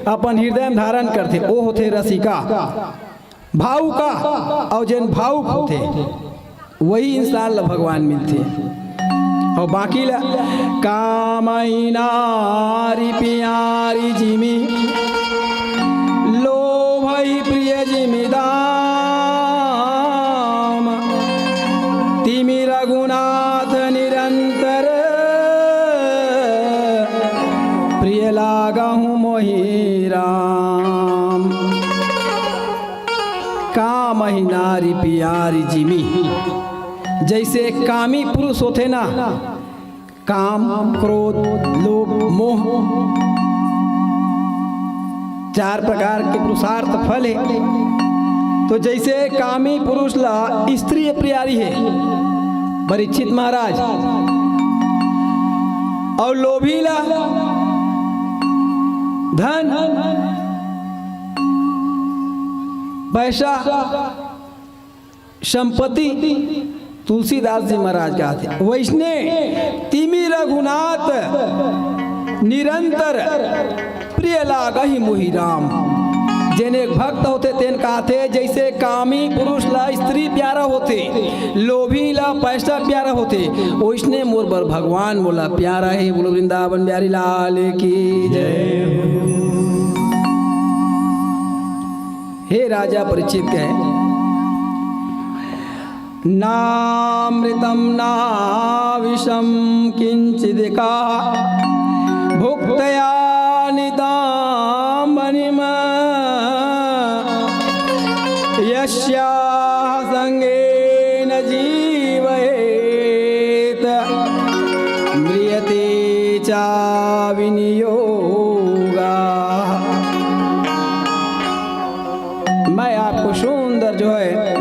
अपन हृदय में धारण करथे, ओ होथे रसिका। भावुका, अउ जेन भावुक होथे, वही इंसान ला भगवान मिलथे। अउ बाकी ला, कामही नारी प्यारी जिमी, लोभही प्रिय जिमी दाम, तिमी रघुनाथ निरंतर, प्रिय लागहु मोहि राम। कामही नारी प्यारी जिमी, जैसे कामी पुरुष होथे ना, काम, क्रोध, लोभ, मोह, चार प्रकार के पुरुषार्थ फल है। तो जैसे कामी पुरुष ला स्त्री प्यारी है, परीक्षित महाराज, अउ लोभी ला धन, पैसा, संपत्ति, तुलसीदास जी महाराज कहथे, वैसने तिमी रघुनाथ निरंतर, प्रिय लागहि मोहि राम। जेन एक भक्त होथे, तेन कहथे, जैसे कामी पुरुष ला स्त्री प्यारा होथे, लोभी ला पैसा प्यारा होथे, वैसने मोर बर भगवान मोला प्यारा हे। बोलो वृंदावन बिहारी लाल की जय। हे राजा परीक्षित, कहे, नामृतम ना विषम किंचिदिका भुक्तया निताम मणिम। यस्याः सङ्गेन जीवयेत् म्रियते च विनियोगः। मैं आपको सुंदर जो है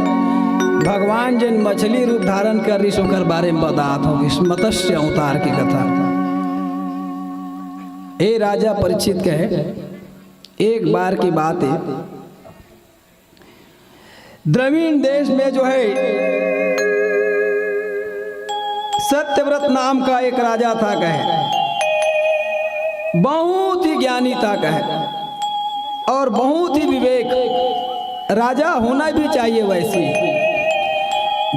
भगवान जिन मछली रूप धारण कर रही ओकर बारे में बतात हूँ, इस मत्स्य अवतार की कथा। ए राजा परीक्षित कहे, एक बार की बात है, द्रविड़ देश में जो है सत्यव्रत नाम का एक राजा था कहे, बहुत ही ज्ञानी था कहे, और बहुत ही विवेक। राजा होना भी चाहिए वैसे।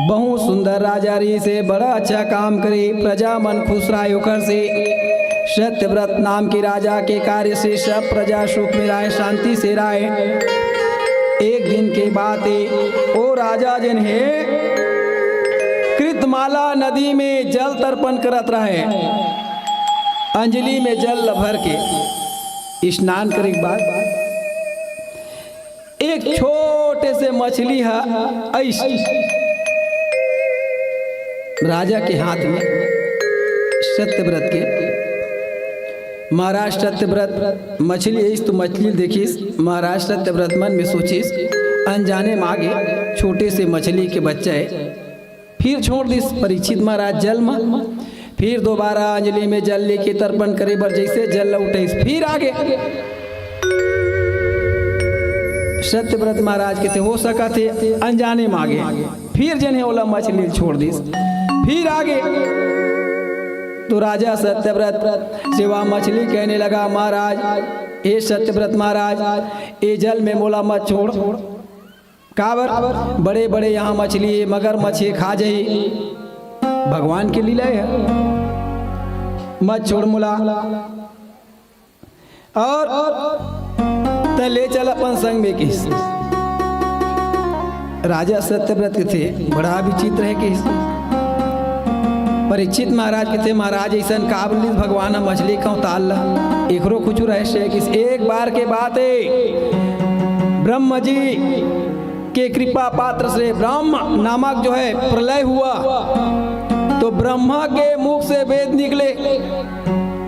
बहुत सुंदर राजा रहिसे, बड़ा अच्छा काम करे, प्रजा मन खुश रहे ओकर से। सत्यव्रत नाम के राजा के कार्य से सब प्रजा सुख में रहे, शांति से रहे। एक दिन के बात है, ओ राजा जिन है कृतमाला नदी में जल तर्पण करत रहे, अंजलि में जल भर के स्नान करे के बाद एक छोटे से मछली ह अइस राजा के हाथ में, सत्यव्रत के। महाराज सत्यव्रत मछली अइस तो मछली देखिस। महाराज सत्यव्रत मन में सोचिस, अनजाने मागे छोटे से मछली के बच्चा है। फिर छोड़ दिस परीक्षित महाराज जल म। फिर दोबारा अंजलि में जल लेके तर्पण करे बर जैसे जल लौटइस, फिर आगे। सत्यव्रत महाराज कथे, "हो सकत हे अनजाने मागे।" फिर जने ओला मछली छोड़ दिस, फिर आगे। तो राजा सत्यव्रत से वह मछली कहने लगा, "महाराज, हे सत्यव्रत महाराज, ए जल में मोला मत छोड़।" काबर? बड़े-बड़े यहाँ मछली हे, मगरमच्छ हे, खा जाही। भगवान के लीला हे, मत छोड़ मोला। और त ले चल अपन संग में किहिस। राजा सत्यव्रत कथे, "बड़ा विचित्र हे," किहिस। परीक्षित महाराज कथे, "महाराज, अइसन काबर लीस भगवान ह मछली के अवतार ला? एकरो कुछ रहस्य हे किहिस।" एक बार के बात हे, ब्रह्म जी के कृपा पात्र से ब्रह्म नामक जो है प्रलय हुआ, तो ब्रह्मा के मुख से वेद निकले,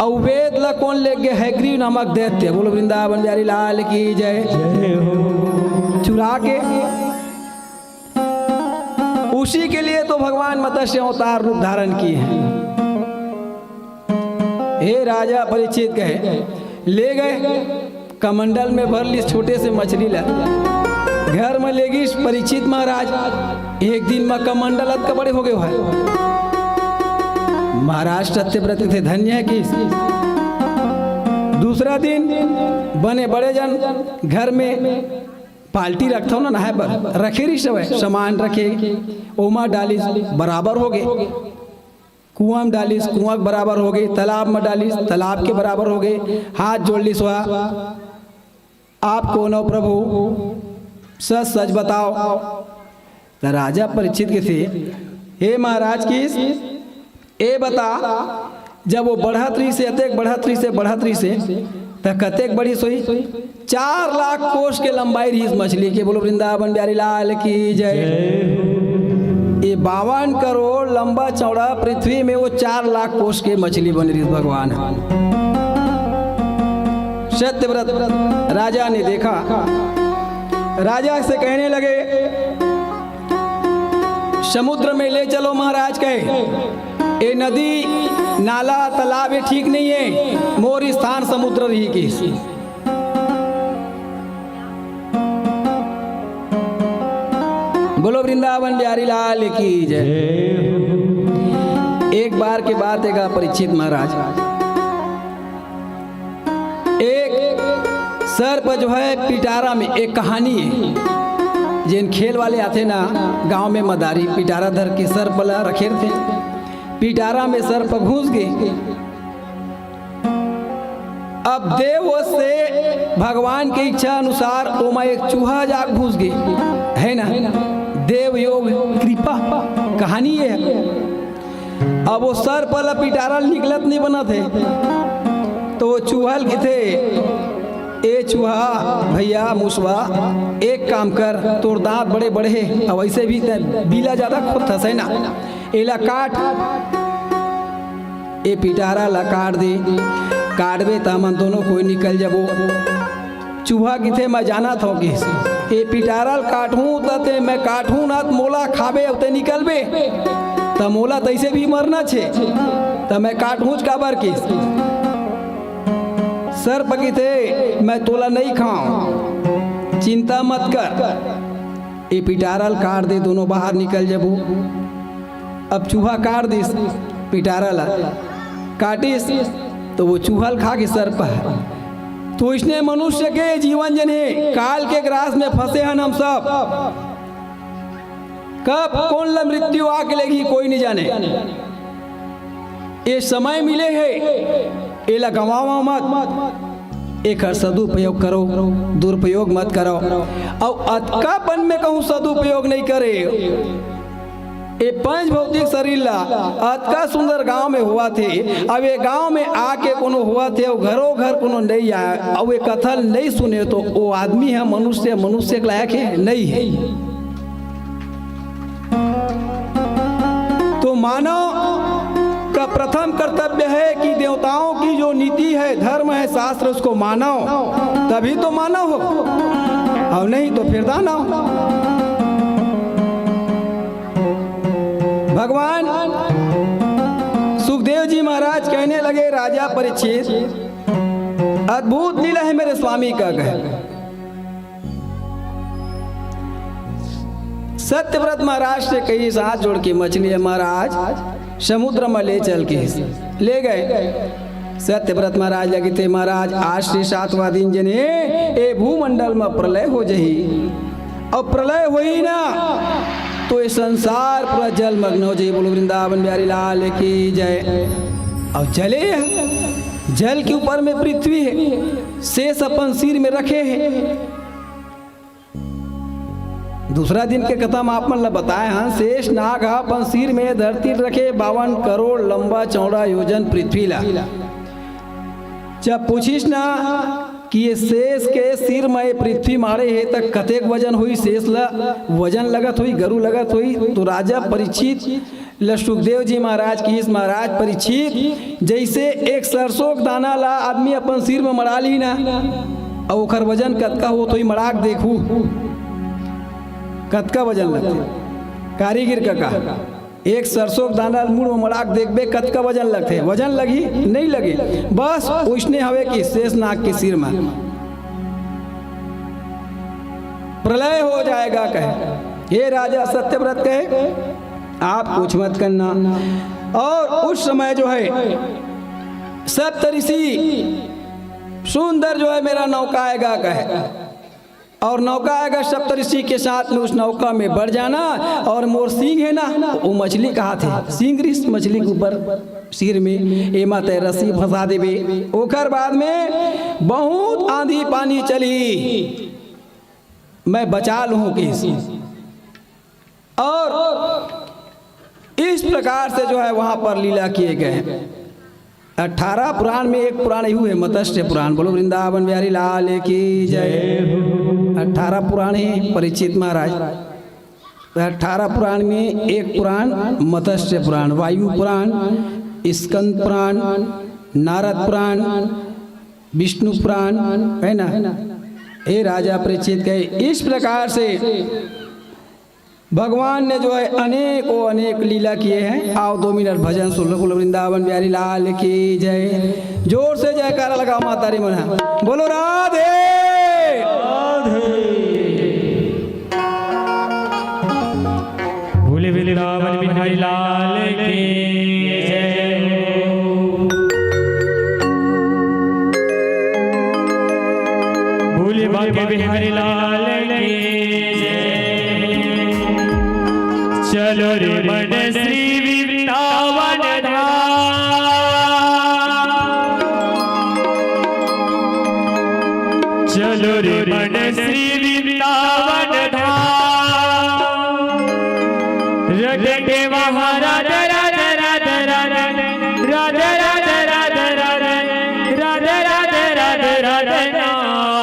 अउ वेद ला कोन लेगे? हयग्रीव नामक दैत्य। बोलो वृंदावन बिहारी लाल की जय। जय हो। चुरा के, उसी के लिए तो भगवान मत्स्य अवतार रूप धारण किए हैं। हे राजा परीक्षित कहे, ले गए कमंडल में भर लीस छोटे से मछली ला, घर में ले गईस परीक्षित महाराज। एक दिन में कमंडल अतका बड़े हो गए भाई। महाराज सत्यव्रत थे धन्य हे किहिस। दूसरा दिन बने बड़े जन घर में पार्टी रखथव ना नहाए बर, रखे रहिस हवय, सामान रखे, ओमा डालिस, बराबर हो गए। कुआं में डालिस, कुआं के बराबर हो गए, तालाब में डालिस, तालाब के बराबर हो गए। हाथ जोड़ लिस, "आप कोन हो प्रभु, सच सच बताओ।" त राजा परीक्षित कथे, "हे महाराज किहिस, ए बता, जब वो बढ़त रहिसे, अतेक बढ़त रहिसे, बढ़त रहिसे, त कतेक बढ़िस होही?" चार लाख कोस के लंबाई रहिस मछली के। बोलो वृंदावन बिहारी लाल की जय। जय हो। ये बावन करोड़ लंबा चौड़ा पृथ्वी में वो चार लाख कोस के मछली बन रहिस भगवान। सत्यव्रत राजा ने देखा, राजा से कहने लगे, "समुद्र में ले चलो महाराज," कहे, "ए नदी, नाला, तालाब ये ठीक नहीं है, मोर स्थान समुद्र रही किहिस।" बोलो वृंदावन बिहारी लाल की जय। एक बार के बात हे गा परीक्षित महाराज, एक सर्प जो है पिटारा में, एक कहानी हे, जेन खेल वाले आथे ना गांव में मदारी, पिटारा धर के सर्प ला रखे रथे, पिटारा में सर्प घुस गे। अब देव से भगवान के इच्छा अनुसार ओमा एक चूहा जा घुस गे, है ना? देव योग कृपा कहानी ये हे। अब वो सर्प ला पिटारा निकलत नहीं बनत हे, तो वो चूहा ल कथे, ए चूहा भैया, मुसवा, एक काम कर, तोर दांत बड़े बड़े हे, अउ वइसे भी तैं बीला जादा खोदथस, है ना? एला काट, ए पिटारा ला काट दे, काटबे त हमन दोनों कोई निकल जबो। चूहा किथे, मैं जानत हौं किस, ए पिटारा ल काटहूं त तैं, मैं काटहूं ना त मोला खाबे अउ तैं निकलबे, त मोला तइसे भी मरना छे, त मैं काटहूंच काबर किस। सर्प किथे, मैं तोला नइ खांव, चिंता मत कर। ए पिटारा ल काट दे, दोनों बाहर निकल जबो। अब चूहा काट दिस पिटारा ला, काटिस त वो चूहा ल खा के सर्प ह। त इसने मनुष्य के जीवन जने काल के ग्रास में फंसे हन हम सब। कब कोन ला मृत्यु आके लेगही, कोई नइ जाने। ए समय मिले हे, एला गंवावा मत, एखर सदुपयोग करो, दुरुपयोग मत करो। अउ अतका पन में कहूं सदुपयोग नइ करे। ए पंच भौतिक शरीर ला अतका सुंदर गांव में होवत हे, अब ए गांव में आके कोनो होवत हे, अउ घरो घर कोनो नइ आय, अउ ए कथा ल नइ सुने, त ओ आदमी ह मनुष्य, मनुष्य के लायक हे, नइ हे। तो मानव का प्रथम कर्तव्य है कि देवताओं की जो नीति है, धर्म है, शास्त्र, उसको मानो, तभी तो मानव हो, अउ नहीं तो फिर दानव। भगवान सुखदेव जी महाराज कहने लगे, राजा परीक्षित, अद्भुत लीला है मेरे स्वामी का, कहे। सत्यव्रत महाराज से कहिस, हाथ जोड़ के मछली है महाराज, समुद्र में ले चल के ले गए। सत्यव्रत महाराज लगे थे, महाराज, आज से सातवां दिन जने ए भूमंडल में प्रलय हो जही, अउ प्रलय होही ना, त ए संसार पूरा जलमग्न हो जही। बोलो वृंदावन बिहारी लाल की जय। अउ जले ह, जल के ऊपर में पृथ्वी हे, शेष अपन सिर में रखे हे। दूसरा दिन के कथा म आप मन ला बताए हन, शेष नाग ह अपन सिर में धरती ल रखे, बावन करोड़ लंबा चौड़ा योजन पृथ्वी ला। जब पूछिस ना कि ए शेष के सिर में ए पृथ्वी माड़े हे, त कतेक वजन होही, शेष ला वजन लगत होही, गरु लगत होही, त राजा परीक्षित ल सुखदेव जी महाराज किहिस, महाराज परीक्षित, जइसे एक सरसों के दाना ला आदमी अपन सिर में मड़ा लिही ना, अउ ओखर वजन कतका होत होही, मड़ा के देखहू, कतका वजन लगथे। कारीगिर कका, एक सरसों के दाना ल मुड़ में मड़ा के देखबे, कतका वजन लगथे? वजन लगही? नइ लगे। बस ओइसने हवे कि शेष नाग के सिर में प्रलय हो जाएगा, कहे। हे राजा सत्यव्रत, कहे, आप कुछ मत करना। अउ उस समय जो है, सप्तऋषि सुंदर जो है, मेरा नौका आएगा, कहे, अउ नौका आएगा, सप्तऋषि के साथ में उस नौका में बड़ जाना, अउ मोर सींग हे ना, वो मछली कहाथे, सींग रिहिस मछली के ऊपर, सिर में, एमा तैं रस्सी फंसा देबे। ओकर बाद में बहुत आंधी पानी चलही, मैं बचा लूहूं किहिस। अउ इस प्रकार से जो है वहां पर लीला किए गए। अठारह पुराण में एक पुराण यहू है, मत्स्य पुराण। बोलो वृंदावन बिहारी लाल की जय। अठारह पुराण है परीक्षित महाराज। अठारह पुराण में एक पुराण मत्स्य पुराण, वायु पुराण, स्कंद पुराण, नारद पुराण, विष्णु पुराण, है ना? हे राजा परीक्षित, कहे, इस प्रकार से भगवान ने जो है अनेकों अनेक लीला किए हैं। आओ दो मिनट भजन सुन लो। बोलो वृंदावन बिहारी लाल की जय। जोर से जयकारा लगाओ माता री मन। बोलो राधे। बोले वृंदावन बिहारी लाल की जय। बोले बांके बिहारी लाल की जय। चलो रे मन श्री वृंदावन धाम। चलो रे मन श्री वृंदावन धाम। रखेंगे वहाँ राधे राधे राधे राधे, राधे राधे राधे राधे, राधे राधे राधे राधे राम।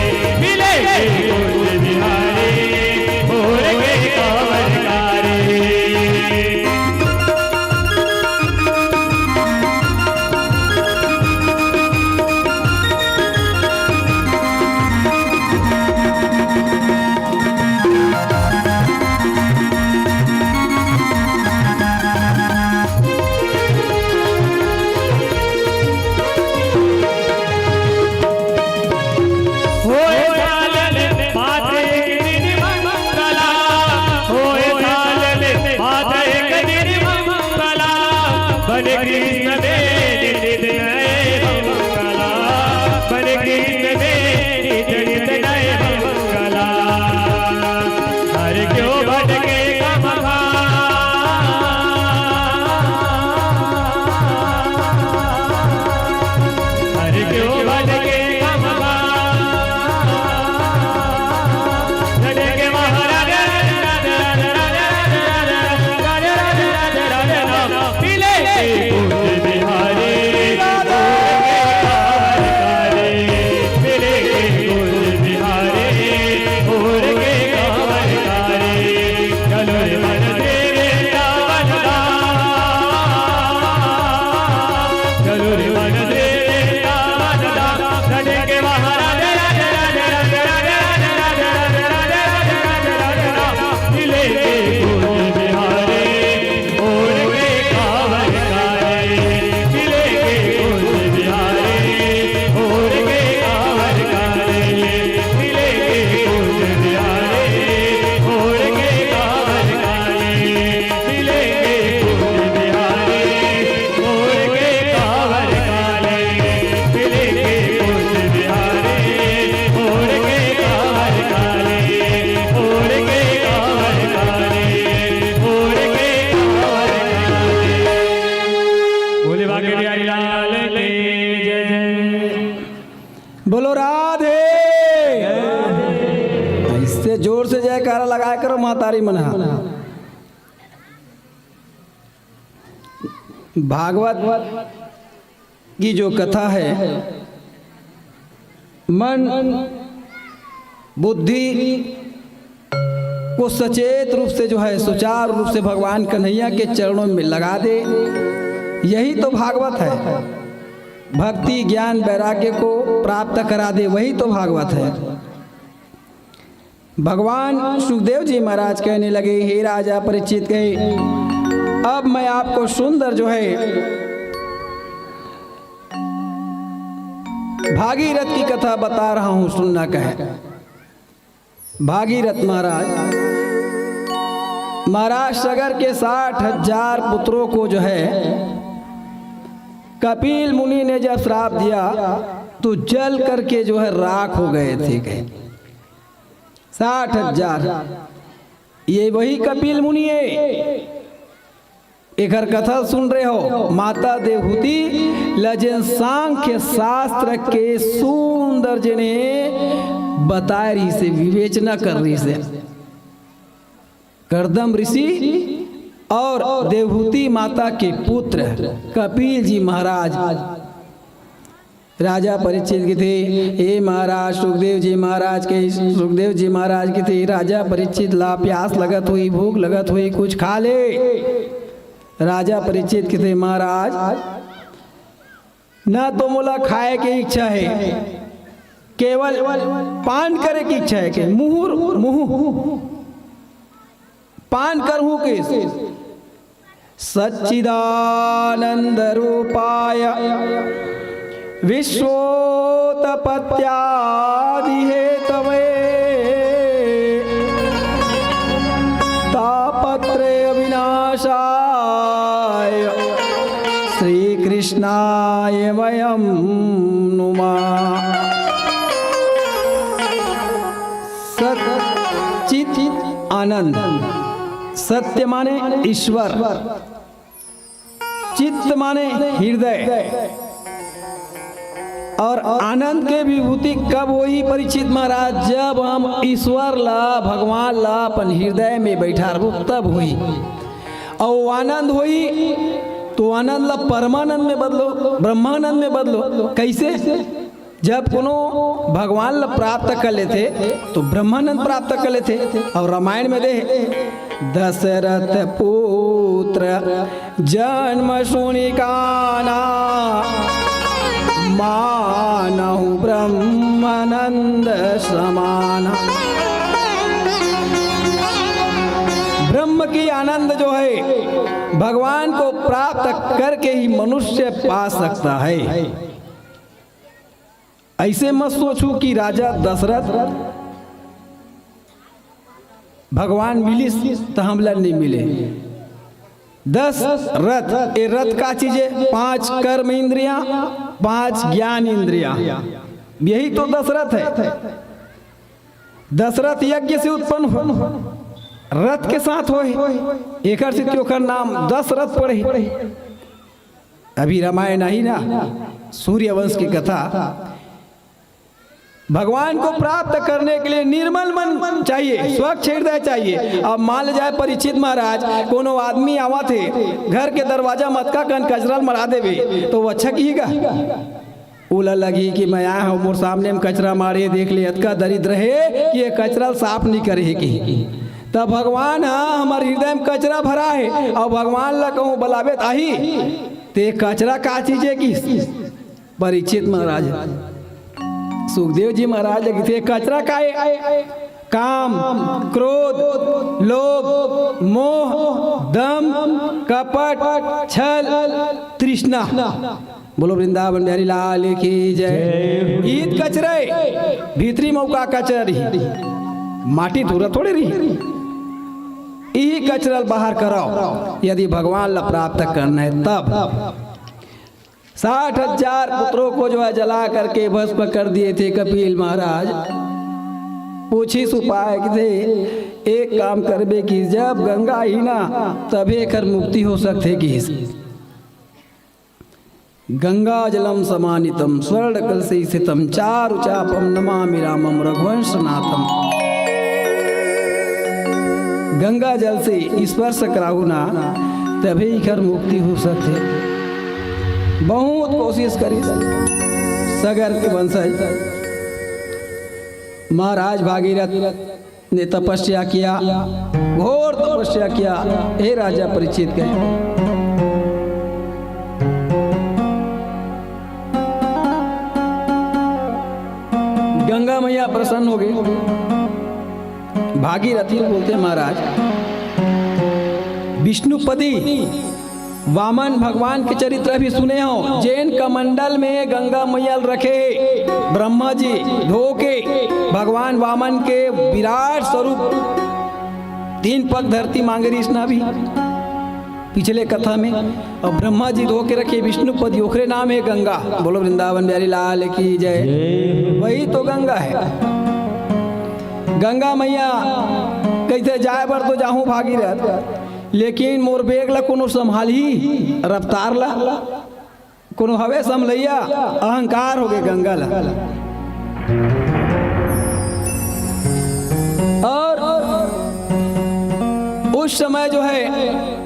बांके बिहारी लाल की जय। बोलो राधे। ऐसे जोर से जयकारा लगाया करो महतारी मन ह। भागवत की जो कथा है, मन बुद्धि को सचेत रूप से, जो है, सुचारू रूप से भगवान कन्हैया के चरणों में लगा दे, यही तो भागवत है। भक्ति, ज्ञान, वैराग्य को प्राप्त करा दे, वही तो भागवत है। भगवान सुखदेव जी महाराज कहने लगे, हे राजा परीक्षित, कहे, अब मैं आपको सुंदर, जो है, भागीरथ की कथा बता रहा हूं, सुनना। कहे, भागीरथ महाराज, महाराज सगर के साठ हजार पुत्रों को, जो है, कपिल मुनि ने जब श्राप दिया तो जल करके, जो है, राख हो गए थे। कहे, साठ हजार, ये वही कपिल मुनि है। एकर कथा सुन रहे हो, माता देवहूति ल जेन सांख्य शास्त्र के सुंदर जेने बताए रहिसे, विवेचना कर रहिसे। कर्दम ऋषि और देवहूति माता के पुत्र कपिल जी महाराज। राजा परीक्षित कथे, हे महाराज, सुखदेव जी महाराज के, सुखदेव जी महाराज कथे, राजा परीक्षित ला प्यास लगत होही, भूख लगत होही, कुछ खा ले। राजा परीक्षित कथे, महाराज, ना तो मोला खाए के इच्छा है, केवल पान करे के इच्छा है। के मुहुर मुहु पान करहूं के। सच्चिदानंद रूपाय विश्वोत्पत्त्यादिहेतवे तापत्रय विनाशाय श्रीकृष्णाय वयं नुमा। सच्चित आनंद, सत्य माने ईश्वर, चित्त माने हृदय। और आनंद के विभूति कब होही परीक्षित महाराज? जब हम ईश्वर ला, भगवान ला अपन हृदय में बैठारबो, तब होही। और वो आनंद होही तो आनंद ला परमानंद में बदलो, ब्रह्मानंद में बदलो। कैसे? जब कोनो भगवान ला प्राप्त कर लेथे तो ब्रह्मानंद प्राप्त कर लेथे। और रामायण में दे, दशरथ पुत्र जन्म सुनि काना, मानहु ब्रह्मानंद समाना। ब्रह्म की आनंद जो है, भगवान को प्राप्त करके ही मनुष्य पा सकता है। ऐसे मत सोचू कि राजा दशरथ भगवान मिलिस त हमला नहीं मिले। दस रथ, ये रथ का चीज है? पांच कर्म इंद्रियां, पांच ज्ञान इंद्रियां, यही तो दशरथ है। दशरथ यज्ञ से उत्पन्न हो, रथ के साथ होए, एकर से ओकर नाम दशरथ पड़े। अभी रामायण आई ना, सूर्यवंश की कथा। भगवान को प्राप्त करने के लिए निर्मल मन चाहिए, स्वच्छ हृदय चाहिए। अब मान ले जाए परीक्षित महाराज, कोनो आदमी आवत हे, घर के दरवाजा म अतका कन कचरा ल मरा देवे, तो वो अच्छा किही गा? ओला लगही कि मैं आए हूं, मोर सामने में कचरा मारे, देख ले, अतका दरिद्र हे कि ये कचरा ल साफ नहीं करे हे कि। तब भगवान, हाँ, हमर हृदय में कचरा भरा हे, और भगवान ला कहूं बुलावे त आही, ते कचरा का चीज हे कि? परीक्षित महाराज, सुखदेव जी महाराज ल कथे, कचरा काय? काम, क्रोध, लोभ, मोह, दम, कपट, छल, तृष्णा। बोलो वृंदावन बिहारी लाल की जय। ईद कचरा हे, भीतरी मौका कचरा रही, माटी धूरा थोड़े रही। इही कचरा ल बाहर कराओ, यदि भगवान ला प्राप्त करना है तब। साठ हजार पुत्रों को जो है जला करके भस्म कर दिए थे कपिल महाराज। पूछिस उपाय कि एक काम करबे कि जब गंगा ही ना, तभे एकर मुक्ति हो सकथे किस। गंगा जलम समानितम स्वर्ण कलसे स्थितम चारु चापम नमामि रामम रघुवंश नाथम। गंगा जल से स्पर्श कराहू ना, तभे इखर मुक्ति हो सकथे। बहुत कोशिश करिस सगर के वंशज। महाराज भागीरथ ने तपस्या किया, घोर तपस्या किया। हे राजा परीक्षित कहे, गंगा मैया प्रसन्न हो गई। भागीरथी बोलते महाराज, विष्णुपदी वामन भगवान के चरित्र भी सुने हो, जेन कमंडल में गंगा मैया ल रखे हे, ब्रह्मा जी धो के भगवान वामन के विराट स्वरूप तीन पग धरती मांगे रिस ना भी पिछले कथा में, अउ ब्रह्मा जी धो के रखे विष्णुपदी, ओखरे नाम हे गंगा। बोलो वृंदावन बिहारी लाल की जय। जय। वही तो गंगा है। गंगा मैया कहिथे, जाए बर तो जाहूं भागीरथ, लेकिन मोर बेग ला कोनो संभालही, रफ्तार ला कोनो हवे समलैया। अहंकार हो गए गंगा ला। और उस समय जो है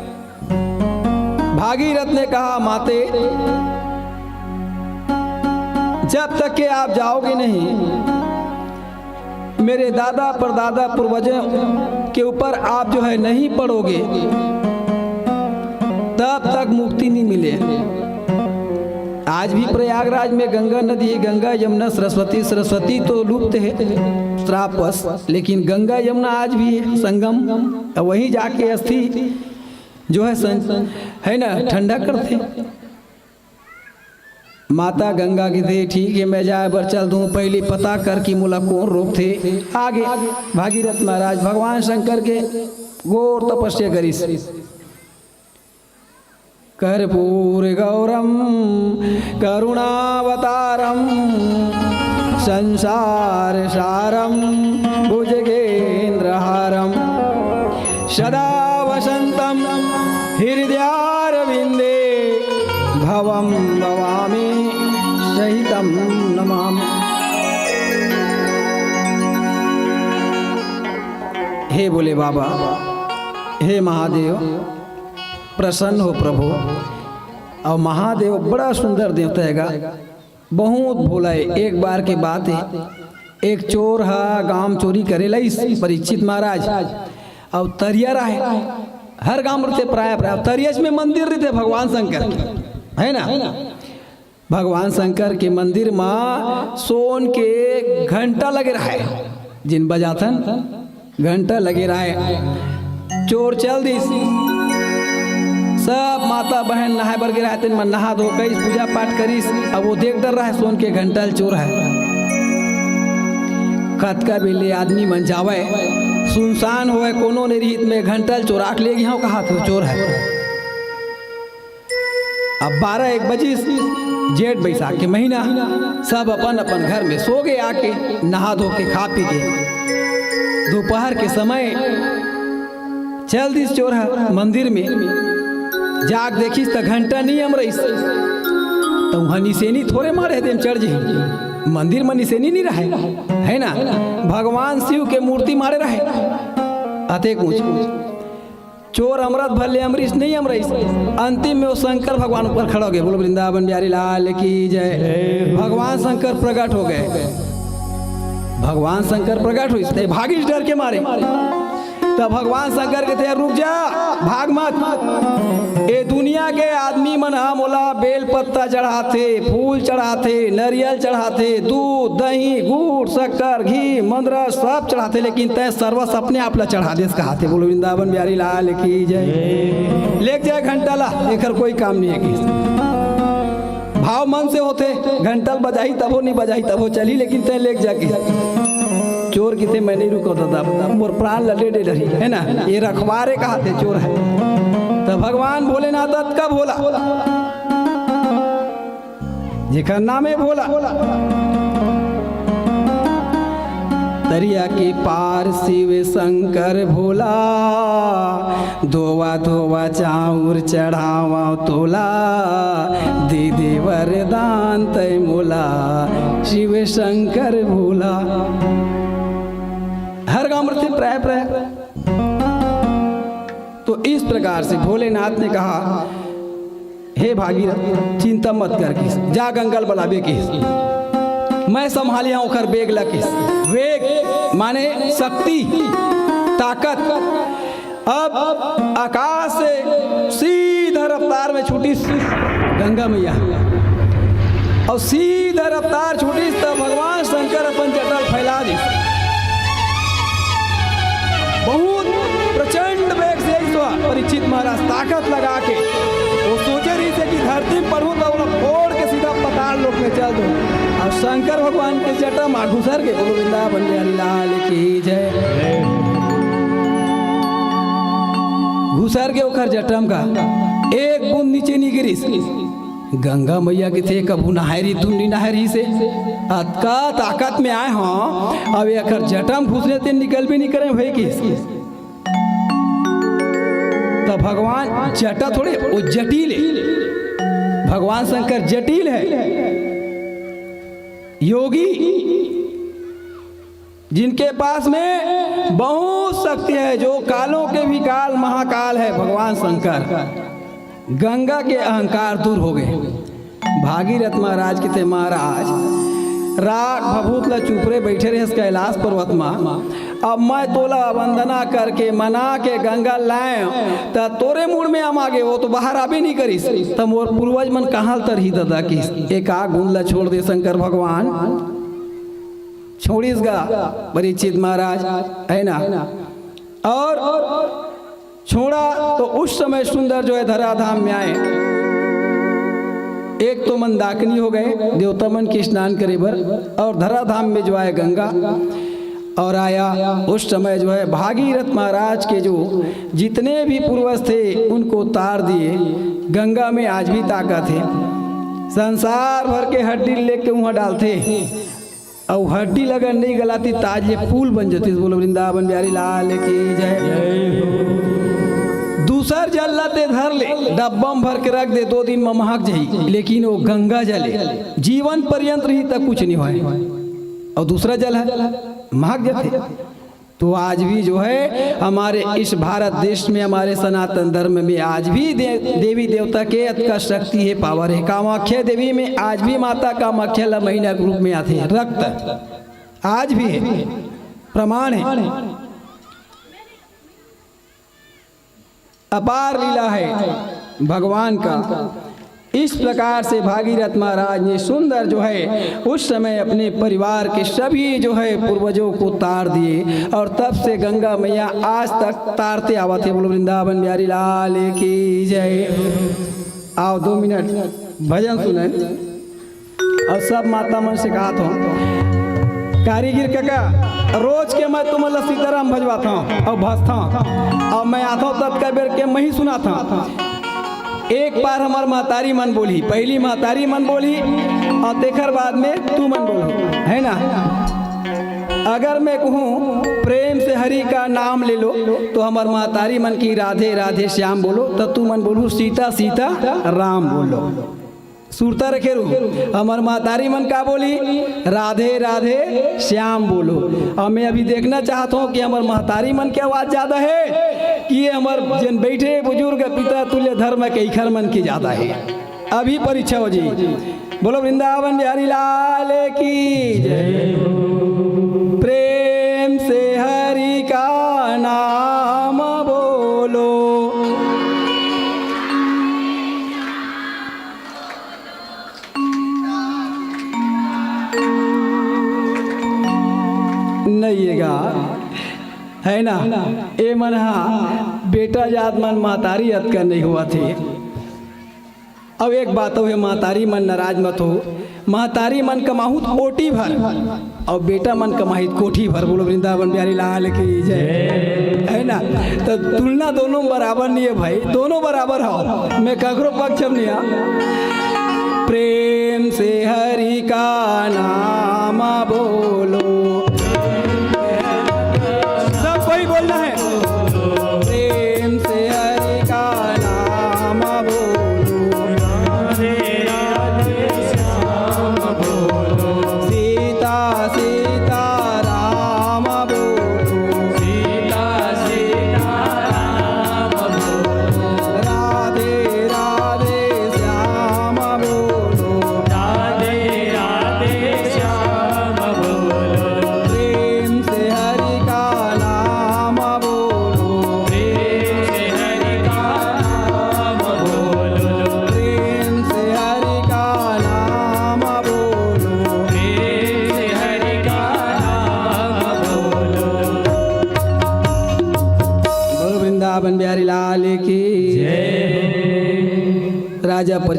भागीरथ ने कहा, माते, जब तक के आप जाओगे नहीं, मेरे दादा परदादा पूर्वजों के ऊपर आप जो है नहीं पड़ोगे, तब तक मुक्ति नहीं मिले। आज भी प्रयागराज में गंगा नदी है, गंगा, यमुना, सरस्वती। सरस्वती तो लुप्त है श्रापवश, लेकिन गंगा यमुना आज भी है संगम। अब वहीं जाके अस्थि जो है सं-, है ना, ठंडा करते। माता गंगा कहिथे, ठीक है, मैं जाए बर चल दूं, पहले पता कर कि मोला कौन रोकथे। आगे भागीरथ महाराज भगवान शंकर के घोर तपस्या करिस। कर्पूर गौरम करुणावतारम संसार सारम भुजगेंद्रहारम सदा वसंतम हृदयारविंदे भवम भवामी सहितम नमामि। हे भोले बाबा, हे महादेव, प्रसन्न हो प्रभु। अउ महादेव बड़ा सुंदर देवता हे गा, बहुत भोला हे। एक बार के बात हे, एक चोर ह गांव म चोरी करे ल आइस परीक्षित महाराज, अउ तरिया रहे, हर गांव रहिथे प्राय प्राय, तरिया में मंदिर रहिथे भगवान शंकर के, है ना? भगवान शंकर के मंदिर म सोन के घंटा लगे रहे, जिन बजाथन घंटा लगे रहे। चोर चल दिस, सब माता बहन नहाए बर गे रहे, तेन मन नहा धो करिस, पूजा पाठ करिस। अब वो देख डर रहे सोन के घंटा ल चोर हे। कतका बेले आदमी मन जावय, सुनसान होवय, कोनो नइ रिहिस, में घंटा ल चोरा के ले गे हंव, कहाथे चोर हे। अब बारह एक बजिस, जेठ बैसाख के महीना, सब अपन अपन घर में सो गे आके, नहा धो के, खा पी के। दोपहर के समय चल दिस चोर ह मंदिर में, जाके देखिस त घंटा नइ अमरइस। त उहां निसेनी थोरे मारे हे, तेम चढ़ जही। मंदिर म निसेनी नइ रहे, है ना? भगवान शिव के मूर्ति मारे रहे, अतेक ऊंच। चोर अमरत भर ले अमरिस, नइ अमरइस। अंतिम में वो शंकर भगवान ऊपर खड़ा हो गे। बोलो वृंदावन बिहारी लाल की जय। भगवान शंकर प्रकट हो गे। भगवान शंकर प्रकट होइस, ते भागिस डर के मारे। तब भगवान शंकर कहिथे, रुक जा, भाग मत। ए दुनिया के आदमी मन ह मोला बेल पत्ता चढ़ाथे, फूल चढ़ाथे, नरियल चढ़ाथे, दूध, दही, गुड़, शक्कर, घी, मंदरस सब चढ़ाथे, लेकिन तैं सर्वस अपने आप ला चढ़ा देस, कहाथे। बोलो वृंदावन बिहारी लाल की जय। लेग जाय घंटा ला, एकर कोई काम नइ हे कहिस। भाव मन से होथे, घंटा ल बजाही तभो, नइ बजाही तभो चलही, लेकिन तैं लेग जा कहिस। चोर कहिथे, मैं नइ रुकंव दादा, मोर प्राण ल ले डरही, है ना? ये रखवार ए, कहाथे चोर हे। त भगवान भोलेनाथ अतका भोला, जेकर नाम हे भोला। दरिया के पार शिव शंकर भोला, धोवा धोवा चाउर चढ़ावा तोला, दे दे वरदान तय मोला, शिव शंकर भोला। हर गांव में प्राय प्राय। तो इस प्रकार से भोलेनाथ ने कहा, हे भागीरथ, चिंता मत कर किस, जा गंगा ल बलाबे किस, मैं संभालिया ओखर बेग ला किस। वेग माने शक्ति, ताकत। अब आकाश से सीधा रफ्तार में छूटिस गंगा मैया, और सीधा रफ्तार छूटिस तब भगवान शंकर अपन जटा ल फैला दिस। बहुत प्रचंड वेग से ईश्वर परीक्षित महाराज ताकत लगा के वो सोचे रहिस हे कि धरती में पड़हूं तो ओला फोड़ के सीधा पाताल लोक में चल दूं। और शंकर भगवान के जटा मा घुसर के, बोलो वृंदावन बिहारी लाल की जय, घुसर के ओखर जटा म का एक बूंद नीचे नहीं गिरिस। गंगा मैया के थे कभू नहाय रहिस, तुन नहीं नहाय रहिस हे। अतका ताकत में आय हंव, अब एकर जटा म घुसने ते निकलबे नहीं करे भई किस। त भगवान जटा थोड़े, वो जटिल हे। भगवान शंकर जटिल हे, योगी, जिनके पास में बहुत शक्ति है, जो कालों के भी काल महाकाल है भगवान शंकर। गंगा के अहंकार दूर हो गए। भागीरथ महाराज किथे, महाराज, राख भभूत ला चुपरे बैठे रहे कैलाश पर्वत मा। अब मैं तोला वंदना करके मना के गंगा लाए, त तोरे मुड़ में आम आगे, वो तो बाहर आबे नहीं करिस, त मोर पूर्वज मन कहाँ तरही ददा किस। एक आग बूंद ला छोड़ दे शंकर भगवान, छोड़िस गा, परीक्षित महाराज, है ना? और छोड़ा तो उस समय सुंदर जो है धराधाम में आए। एक तो मंदाकिनी हो गए देवता मन के स्नान करे बर, और धराधाम में जो आए गंगा, और आया उस समय जो है भागीरथ महाराज के जो जितने भी पूर्वज थे उनको तार दिए। गंगा में आज भी ताकत है, संसार भर के हड्डी लेके वहाँ डालते, अउ हड्डी लगन नहीं गलाती ताज ये पुल बन जतिस। बोलो वृंदावन बिहारी लाल की जय। दूसर जल ला ते धर ले, डब्बा में भर के रख दे, दो दिन में महक जाही, लेकिन वो गंगा जल हे, जीवन पर्यंत रही तक कुछ नहीं होए। और दूसरा जल है, महक जाथे। तो आज भी जो है हमारे इस भारत देश में, हमारे सनातन धर्म में आज भी दे-, देवी देवता के अतका शक्ति है, पावर है। कामाख्या देवी में आज भी माता कामाख्या ला महीना के रूप में आथे, रक्त आज भी है, प्रमाण है। अपार लीला है भगवान का। इस प्रकार से भागीरथ महाराज ने सुंदर जो है उस समय अपने परिवार के सभी जो है पूर्वजों को तार दिए, और तब से गंगा मैया आज तक तारते आवत है। बोलो वृंदावन बिहारी लाल की जय। आओ दो मिनट भजन सुने। अउ सब माता मन से कहत हंव, कारीगिर कका, रोज के मैं तुमन ला सीताराम भजवात हंव अउ भजत हंव, अउ मैं आथंव ततका बेर के मैं ही सुनात हंव। एक बार हमर महतारी मन बोलही, पहली महतारी मन बोलही अउ तेखर बाद में तुमन बोलहू, है ना? अगर मैं कहूँ प्रेम से हरि का नाम ले लो, तो हमर महतारी मन की राधे राधे श्याम बोलो, त तुमन बोलहू सीता सीता राम बोलो। सुरता रखे रहू। हमर महतारी मन का बोली, राधे राधे श्याम बोलो। अब मैं अभी देखना चाहत हंव कि हमर महतारी मन के आवाज ज्यादा है कि ये हमर जेन बैठे बुजुर्ग पिता तुल्य धर्म के इखर मन की ज्यादा है। अभी परीक्षा हो जी। बोलो वृंदावन बिहारी लाल की जय। प्रेम से हरि का नाम बोलो। नहीं है गा, है ना? ए मन हा बेटा जात मन महतारी अतका नहीं होवत हे। अउ एक बात अउ हे, महतारी मन नाराज मत हो, महतारी मन कमाहू त ओटी भर, अउ बेटा मन कमाही त कोठी भर। बोलो वृंदावन बिहारी लाल की जय, है ना? तो तुलना दोनों बराबर नहीं है भाई, दोनों बराबर हो, मैं ककरो पक्ष में नहीं आ। प्रेम से हरि का नाम बोलो।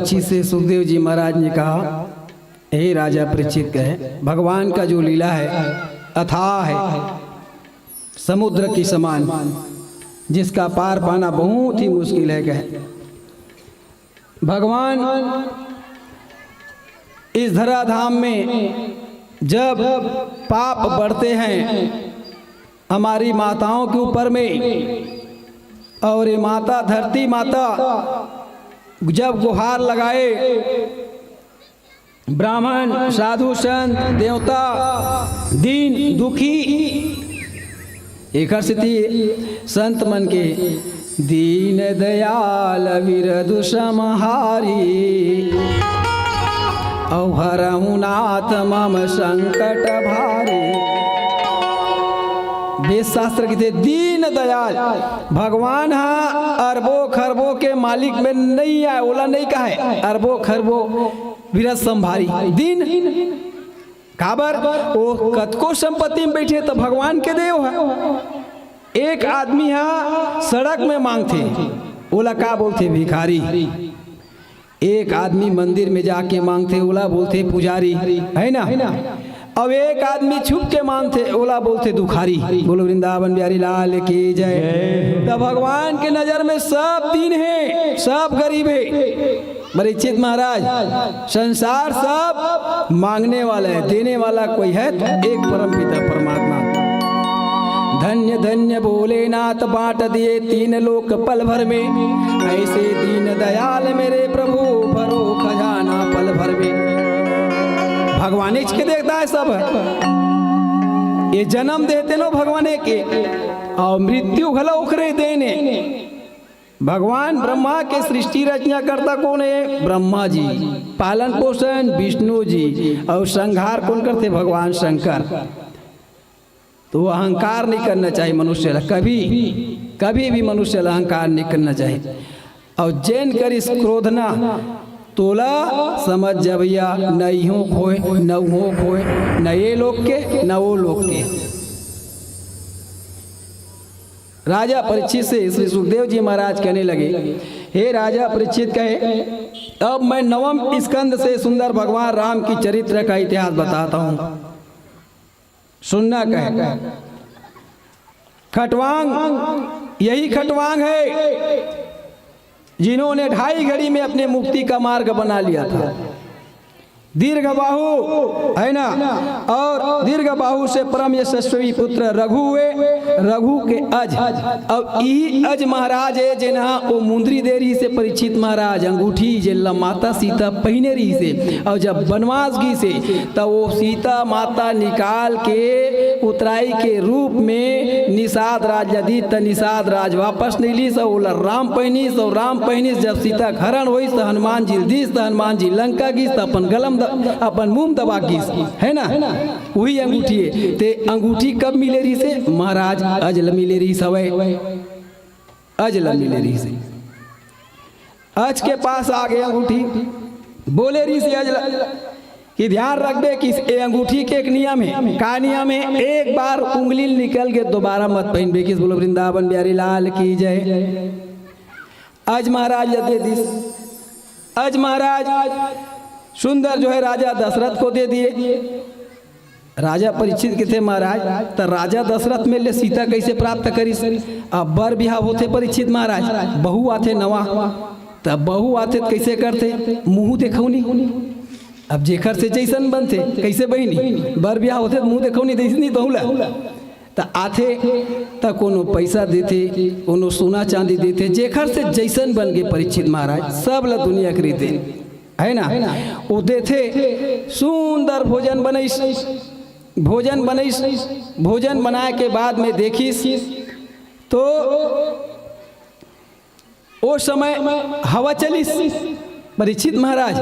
परीक्षित से सुखदेव जी महाराज ने कहा, हे राजा परीक्षित, कहे, भगवान का जो लीला है, अथाह है, समुद्र के समान, जिसका पार पाना बहुत ही मुश्किल है। कहे, भगवान इस धराधाम में जब पाप बढ़ते हैं हमारी माताओं के ऊपर में, और ये माता, धरती माता जब गुहार लगाए, ब्राह्मण, साधु, संत, देवता, दीन, दुखी, एकर सेती संत मन के दीन दयाल विरदु समहारी, अउ हरहु नाथ मम संकट भारी। वेद शास्त्र कहिथे दीन दयाल, भगवान ह अरबों खरबों के मालिक में नइ आय, ओला नइ कहे अरबों खरबों विरद संभारी। दीन काबर? ओ कतको संपत्ति में बइठे त भगवान के देव ह। एक आदमी ह सड़क में मांगथे, ओला का बोलथे? भिखारी। एक आदमी मंदिर में जाके मांगथे, ओला बोलथे पुजारी, है ना? अब एक आदमी छुप के मांगथे, ओला बोलथे दुखारी। बोलो वृंदावन बिहारी लाल की जय। त भगवान के नजर में सब दीन हे, सब गरीब हे। परीक्षित महाराज, संसार सब मांगने वाला है, देने वाला कोई है तो एक परम पिता परमात्मा। धन्य धन्य भोलेनाथ, बांट दिए तीन लोक पल भर में, ऐसे दीन दयाल मेरे प्रभु, भरो खजाना पल भर में। भगवान इच के देखता है सब, ये जन्म देते नो भगवान के, और मृत्यु घलो ओकरे देने। भगवान ब्रह्मा के सृष्टि रचना करता कोन हे? ब्रह्मा जी। पालन पोषण विष्णु जी, और संहार कोन करथे? भगवान शंकर। तो अहंकार नहीं करना चाहिए मनुष्य ला, कभी, कभी भी मनुष्य ला अहंकार नहीं करना चाहिए। और जेन करिस क्रोध ना, तोला समझ जा भैया, न इहों खोए, न उहों खोए, न ये लोग के, न वो लोग के। राजा परीक्षित से श्री सुखदेव जी महाराज कहने लगे, हे राजा परीक्षित, कहे, अब मैं नवम स्कंद से सुंदर भगवान राम की चरित्र का इतिहास बताता हूँ, सुनना। कहे, खटवांग, यही खटवांग है जिन्होंने ढाई घड़ी में अपने मुक्ति का मार्ग बना लिया था। दीर्घ बाहु, है ना, और दीर्घ बाहु से परम यशस्वी पुत्र रघु हुए, रघु के अज। अब इही अज महाराज हे, जेन ह ओ मुंदरी दे रहिस हे परीक्षित महाराज, अंगूठी जेन ला माता सीता पहिने रहिस हे, और जब बनवास गिस हे, त वो सीता माता निकाल के उतराई के रूप में निषाद राज ला दिस, त निषाद राज वापस नहीं लिस, और ओला राम पहिनिस, और राम पहिनिस, जब सीता के हरण होइस, त हनुमान जी ल दिस, त हनुमान जी लंका गिस, त अपन गलम द-, अपन मुंह दबा गिस, है ना? वही अंगूठी हे। ते अंगूठी कब मिले रहिस हे? महाराज अज ल मिले रहिस हवय, अज ल मिले रहिस हे। अज के पास आ गे अंगूठी, बोले रहिस हे अज ल कि ध्यान रखबे कि ए अंगूठी के एक नियम हे। का नियम हे? एक बार उंगली ल निकल गे, दोबारा मत पहिनबे। किस बोलो वृंदावन बिहारी लाल की जय। अज महाराज ल दे दिस, अज महाराज सुंदर जो है राजा दशरथ को दे दिए। राजा परीक्षित कथे, महाराज, त राजा दशरथ मेर ले सीता कइसे प्राप्त करिस? अब बर बिहाव होथे परीक्षित महाराज, बहू आथे नवा, त बहू आथे त कइसे करथे? मुंह देखौनी। अब जेखर से जइसन बनथे, कइसे बहिनी, बर बिहाव होथे त मुंह देखौनी, दइस नहीं बहू ला। त आथे त कोनो पइसा देथे, कोनो सोना चांदी देथे, जेखर से जइसन बन गे परीक्षित महाराज, सब ला दुनिया के रीते, है ना? वो देथे, सुंदर भोजन बनइस, भोजन बनइस, भोजन बनाए के बाद में देखिस तो ओ समय हवा चलिस। परीक्षित महाराज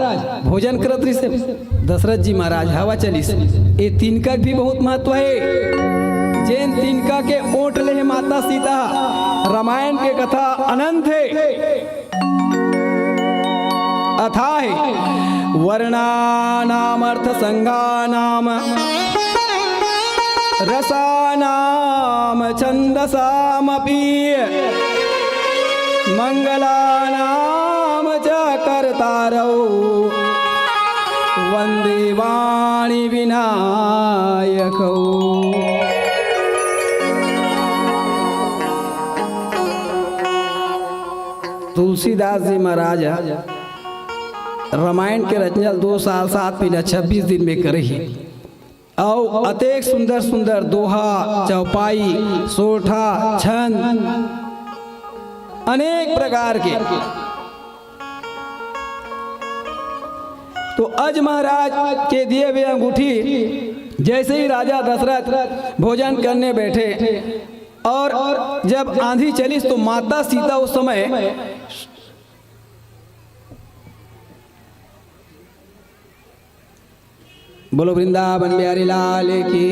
भोजन करत रहिस हे, दशरथ जी महाराज हवा चलिस। ए तिनका के भी बहुत महत्व हे। जेन तिनका के ओट ले हे माता सीता, रामायण के कथा अनंत हे। अथाहि वर्णानामर्थसंघानां रसानां छंदसामपि मंगलानां च कर्तारौ वन्दे वाणी विनायकौ। तुलसीदास जी महाराज ह रामायण के रचना ल दो साल सात महीना छब्बीस दिन में करे हे। अउ अतेक सुंदर सुंदर दोहा, चौपाई, सोरठा, छंद, अनेक प्रकार के। तो अज महाराज के दिए हुए अंगूठी, जैसे ही राजा दशरथ भोजन करने बैठे और जब आंधी चलिस तो माता सीता उस समय बोलो वृंदावन बिहारी लाल की।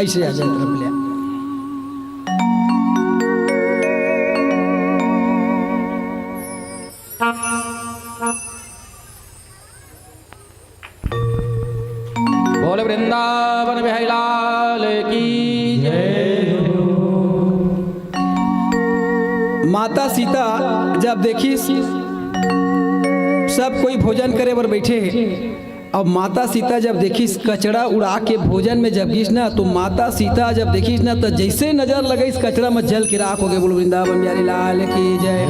ऐसे आ जाए तरफ ले। बोल वृंदावन बिहारी लाल की जय। माता सीता जब देखिस सब कोई भोजन करे बर बैठे हे, अब माता सीता जब देखिस कचरा उड़ा के भोजन में जब गिस ना, तो माता सीता जब देखिस ना, तो जैसे नजर लगे इस कचरा में जल के राख हो गए। बोल वृंदावन बिहारी लाल की जय।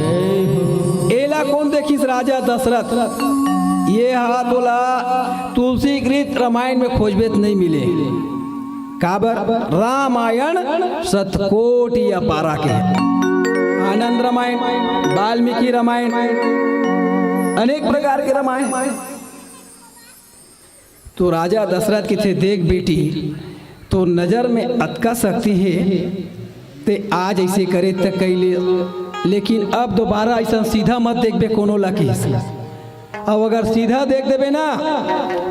एला कौन देखिस? राजा दशरथ। ये हाथ वाला तुलसीकृत रामायण में खोजबे त नहीं मिले। काबर? रामायण शतकोटि अपारा के। आनंद रामायण, वाल्मीकि रामायण, अनेक प्रकार के रामायण। तो राजा दशरथ किथे, "देख बेटी, तो नजर में अतका शक्ति हे, ते आज ऐसे करे त कैले, लेकिन अब दोबारा ऐसा सीधा मत देखबे कोनो ला," किस। अब अगर सीधा देख देबे ना,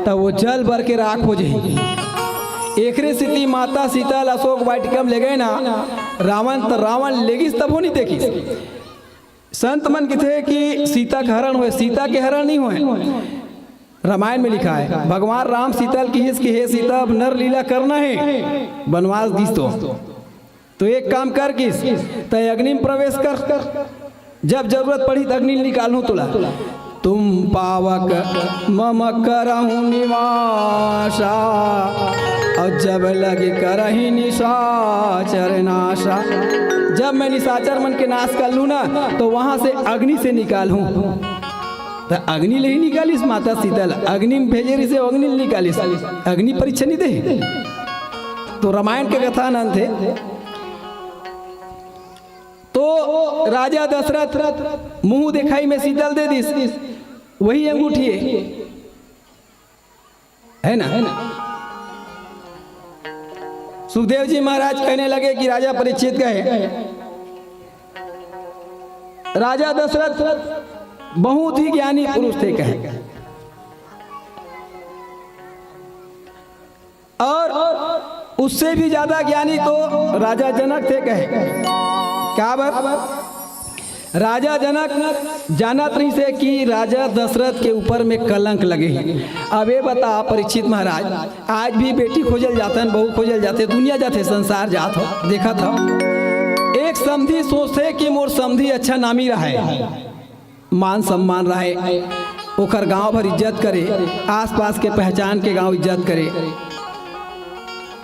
त वो जल बर के राख हो जाही। एकरे सेती माता सीता ल अशोक वाटिका में ले गए ना रावण, त रावण लेगिस तभो नहीं देखिस। संत मन किथे कि सीता के हरण होए, सीता के हरण नहीं होए। रामायण में लिखा है, भगवान राम सीता ल किहिस कि हे सीता, अब नर लीला करना है, वनवास दिस तो। तो एक काम कर किस, तय अग्नि में प्रवेश कर, जब जरूरत पड़ी त अग्नि निकालूं तुला। तुम पावक मम करहु निवासा, और जब लग करही निशाचर नाशा। जब मैं निशाचर मन के नाश कर लूं ना, तो वहां से अग्नि से निकालूं। त अग्नि ले ही निकालिस माता सीता ल, अग्नि में भेजे रहिसे, अग्नि ले निकालिस, अग्नि परीक्षा नहीं दे। तो रामायण के कथा अनंत हे। तो राजा दशरथ मुंह दिखाई में सीता ल दे दिस, वही अंगूठी हे। है ना? सुखदेव जी महाराज कहने लगे कि राजा परीक्षित कहे, राजा दशरथ बहुत ही ज्ञानी पुरुष थे कहे, और उससे भी ज्यादा ज्ञानी तो राजा जनक थे कहे। क्या बात? राजा जनक जानत रहिसे कि राजा दशरथ के ऊपर में कलंक लगे हे। अब ये बता परीक्षित महाराज, आज भी बेटी खोजल जाथन, बहू खोजल जाथे, दुनिया जाथे, संसार जात हो, देखत हो। एक समधी सोचथे कि मोर समधी अच्छा नामी रहे, मान सम्मान रहे, ओकर गांव भर इज्जत करे, आसपास के पहचान के गांव इज्जत करे।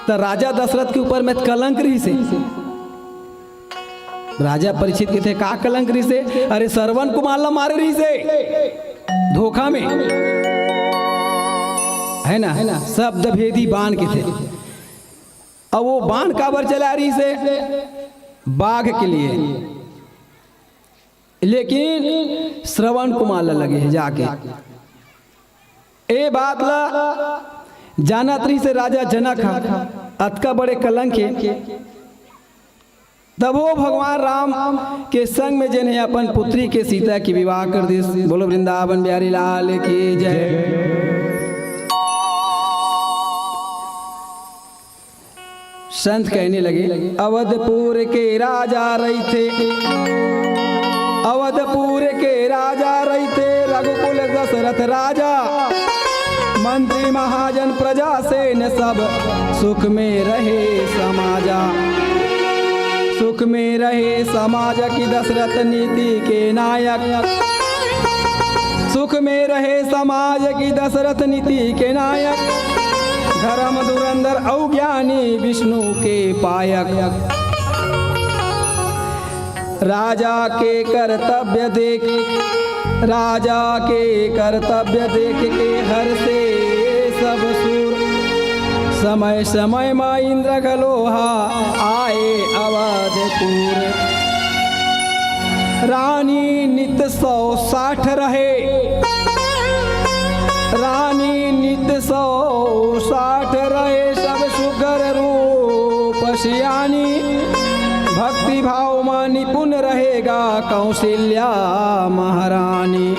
त राजा दशरथ के ऊपर में कलंक रहिसे। राजा परीक्षित किथे, "का कलंक रहिसे?" "अरे, श्रवण कुमार ला मारे रहिसे धोखा में, है ना, शब्द भेदी बाण किथे।" अब वो बाण काबर चला रहिसे? बाघ के लिए। लेकिन श्रवण कुमार ला लगे हे जाके। ए बात ला जानत रहिसे राजा जनक ह, अतका बड़े कलंक हे। तभो भगवान राम के संग में जेन हे अपन पुत्री के सीता के विवाह कर दिस। बोलो वृंदावन बिहारी लाल की जय। संत कहने लगे, अवधपुर के राजा रहिथे, अवधपुर के राजा रहिथे, रघुकुल दशरथ राजा। मंत्री महाजन प्रजा सेन सब, सुख में रहे समाजा। सुख में रहे समाज की दशरथ नीति के नायक। सुख में रहे समाज की दशरथ नीति के नायक। धर्म धुरंधर अउ ज्ञानी विष्णु के पायक। राजा के कर्तव्य देख, राजा के कर्तव्य देख के हर्षे सब सुर। समय समय मा इंद्र घलो हा आए अवधपुर। रानी नित सौ साठ रहे, रानी नित सौ साठ रहे, सब सुघर रूप सियानी। भक्ति भाव मा निपुण रहेगा कौशल्या महारानी।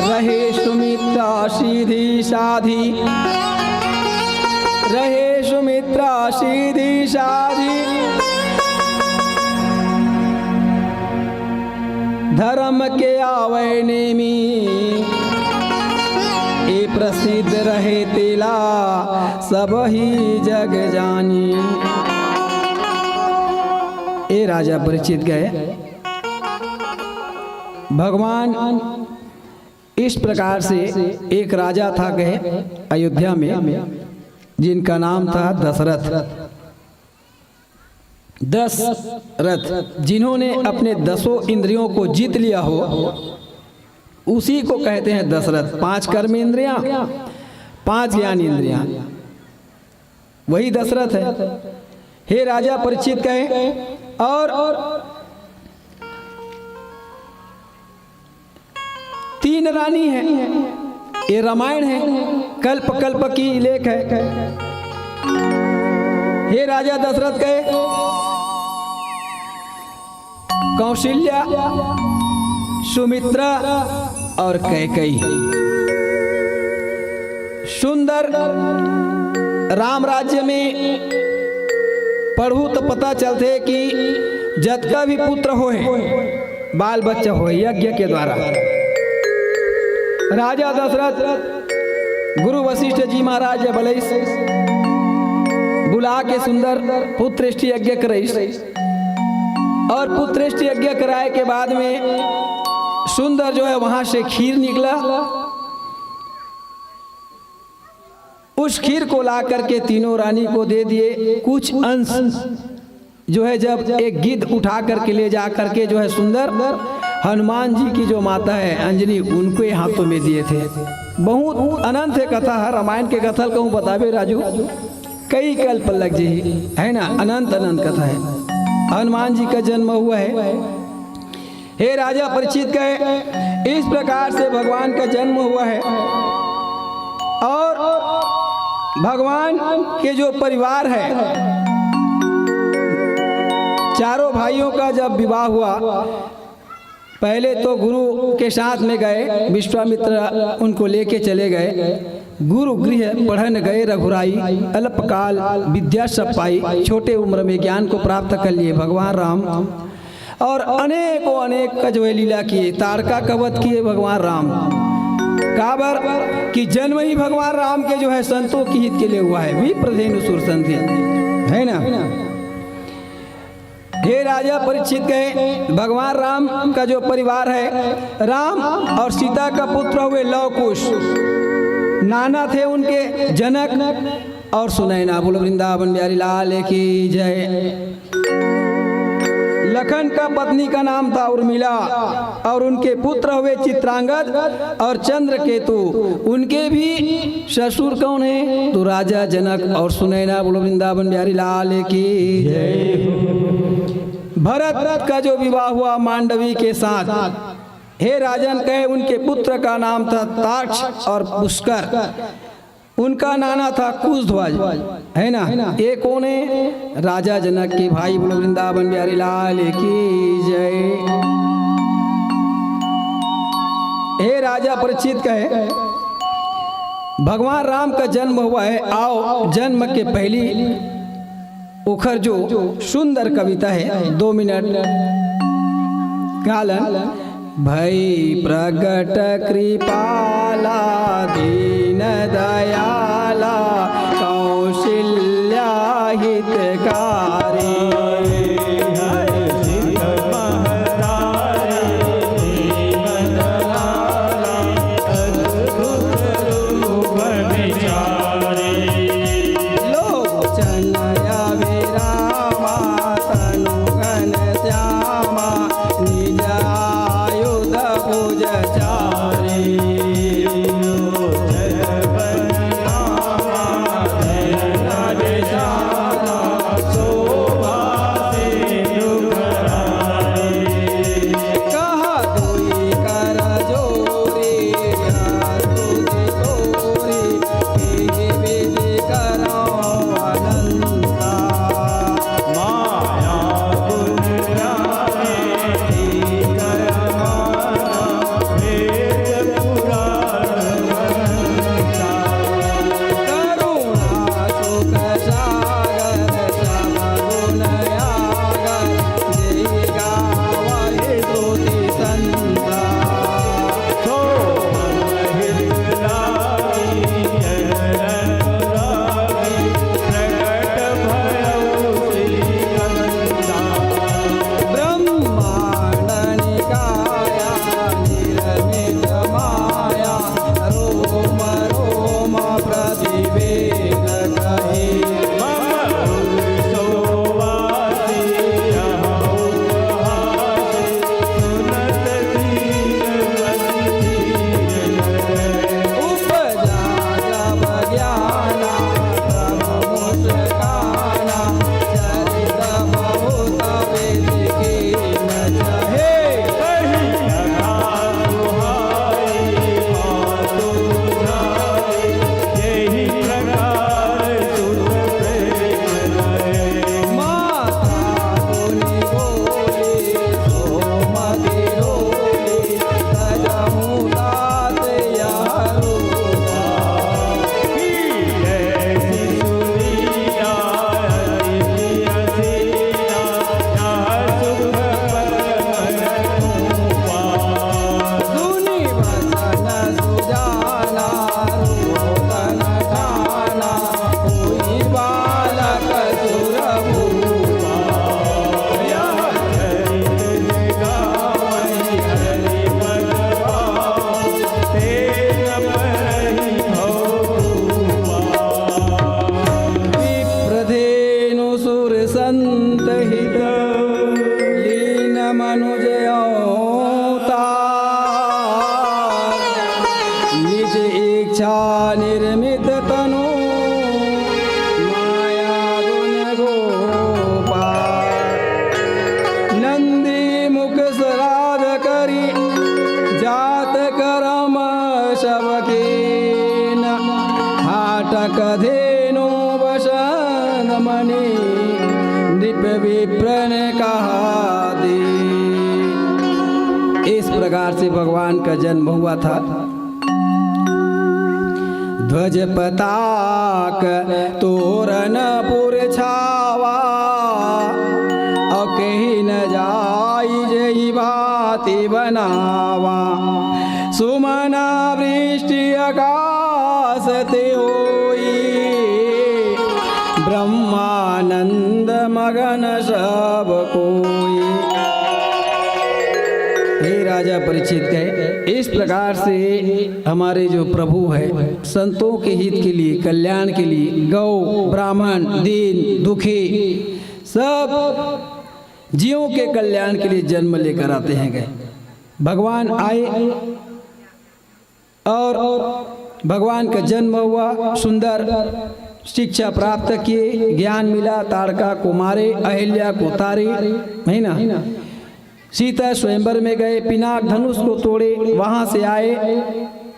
रहे सुमित्रा सीधी साधी, रहे सुमित्रा सीधी साधी। धर्म के आवै नेमी, ए प्रसिद्ध रहे तेला सब ही जग जानी। ए राजा परीक्षित कहे, भगवान इस प्रकार से एक राजा था कहे अयोध्या में, जिनका नाम था दशरथ। दशरथ, जिन्होंने अपने दसों इंद्रियों को जीत लिया हो, उसी को कहते हैं दशरथ। पांच कर्म इंद्रियां, पांच ज्ञान इंद्रियां, वही दशरथ है। हे राजा परीक्षित कहे, और तीन रानी हैं। ये रामायण है, कल्प कल्प की लेख है। हे राजा दशरथ कहे, कौशल्या, सुमित्रा और कैकई। सुंदर राम राज्य में पढ़ू तो पता चलथे कि जतका भी पुत्र होए, बाल बच्चा होए, यज्ञ के द्वारा। राजा दशरथ गुरु वशिष्ठ जी महाराज जब बलइस, बुला के सुंदर पुत्रेष्टि यज्ञ करइस, और पुत्रेष्टि यज्ञ कराए के बाद में सुंदर जो है वहां से खीर निकला। उस खीर को ला करके तीनों रानी को दे दिए। कुछ अंश जो है, जब एक गिद्ध उठा करके ले जा करके जो है सुंदर हनुमान जी की जो माता है अंजनी, उनके हाथों में दिए थे। बहुत अनंत है कथा, हर रामायण के कथा ल कहूँ बताबे राजू, कई कल्प लग जाही, है ना, अनंत अनंत कथा है। हनुमान जी का जन्म हुआ है। हे राजा परीक्षित कहे, इस प्रकार से भगवान का जन्म हुआ है और भगवान के जो परिवार है, चारों भाइयों का जब विवाह हुआ, पहले तो गुरु के साथ में गए, विश्वामित्र उनको लेके चले गए। गुरु गृह पढ़न गए रघुराई, अल्पकाल विद्या सब पाई, छोटे उम्र में ज्ञान को प्राप्त कर लिए भगवान राम। और अनेकों अनेक का जो है लीला किए, ताड़का का वध किए भगवान राम। काबर कि जन्म ही भगवान राम के जो है संतों के हित के लिए हुआ है। विप्रधेनु सुर संधि, है ना? हे राजा परीक्षित कहे, भगवान राम का जो परिवार है, राम और सीता का पुत्र हुए लव कुश, नाना थे उनके जनक और सुनैना। बोलो वृंदावन बिहारी लाल की जय। लखन का पत्नी का नाम था उर्मिला और उनके पुत्र हुए चित्रांगद और चंद्रकेतु। उनके भी ससुर कौन है? तो राजा जनक और सुनैना। बोलो वृंदावन बिहारी लाल की जय। भरत का जो विवाह हुआ मांडवी के साथ, हे राजन कहे, उनके पुत्र का नाम था ताक्ष और पुष्कर। उनका नाना था कुशध्वज, है ना? ये कौन है? राजा जनक के भाई। बोलो वृंदावन बिहारी लाल की जय। हे राजा परीक्षित कहे, भगवान राम का जन्म हुआ है, आओ जन्म के पहली ओखर जो सुंदर कविता है, दो मिनट। कालन, भई प्रगट कृपाला दीन दयाला कौशल्या हितकारी। लोचन अभिरामा तनु घनश्यामा निज आयुध भुज चारी। कहा दुई कर जोरी स्तुति तोरी, विधि विधि करौ अनंता। माया गुण जाने थी करमाना, वेद पुराण मनंता। करुणा सुख सागर सब गुण आगर, जेहि गावहि स्तुति संता। सो हित लागी अनुरागी, प्रकट भयउ श्रीकांता। ब्रह्मांड निकाया निर्मित माया, रोम रोम प्रतिवेद कही। मम उरसो वासी अहउ उपहासी, सुनत दीन मति धीर करे। उपजा जब ज्ञाना तब मुस्काना, चरित बहुत विधि कीन चाहे। कही कथा सुहाई मातु जाई, यही प्रकार सुत प्रेम रहे। माता सुनि बोली सो मति डोली, तजहु तात यह रूपा। की जैसी सुनीला अति प्रिय सीला, यह सुख पल मन धूपा। सुनि वचन सुजाना रोदन ठाना, होई बालक सुर भूपा। यह चरित गावहि हरि पद पावै, तेन परहि भव भूपा। विप्र धेनु सुर संत हित, लीन मनुज अवतार। निज इच्छा निर्मित तनु, माया गुण गोपाल। नंदी मुख श्राद्ध करी, जात करम सब कीन। हाटक धेनु बसंत मणि, नृप विप्रन कहा दीन। इस प्रकार से भगवान का जन्म हुआ था। ध्वज पताक तोरन पुर छावा, अउ केहि न जाई जेहि भांति बनावा। सुमना वृष्टि अकास ते होई, ब्रह्मानंद मगन सब कोई। हे राजा परीक्षित, कहे, इस प्रकार से हमारे जो प्रभु है, संतों के हित के लिए, कल्याण के लिए, गौ, ब्राह्मण, दीन, दुखी, सब जीवों के कल्याण के लिए जन्म लेकर आते हैं गए। भगवान आए और भगवान का जन्म हुआ, सुंदर शिक्षा प्राप्त किए, ज्ञान मिला, ताड़का को मारे, अहिल्या को तारे, है ना? सीता स्वयंवर में गए, पिनाक धनुष को तोड़े, वहां से आए।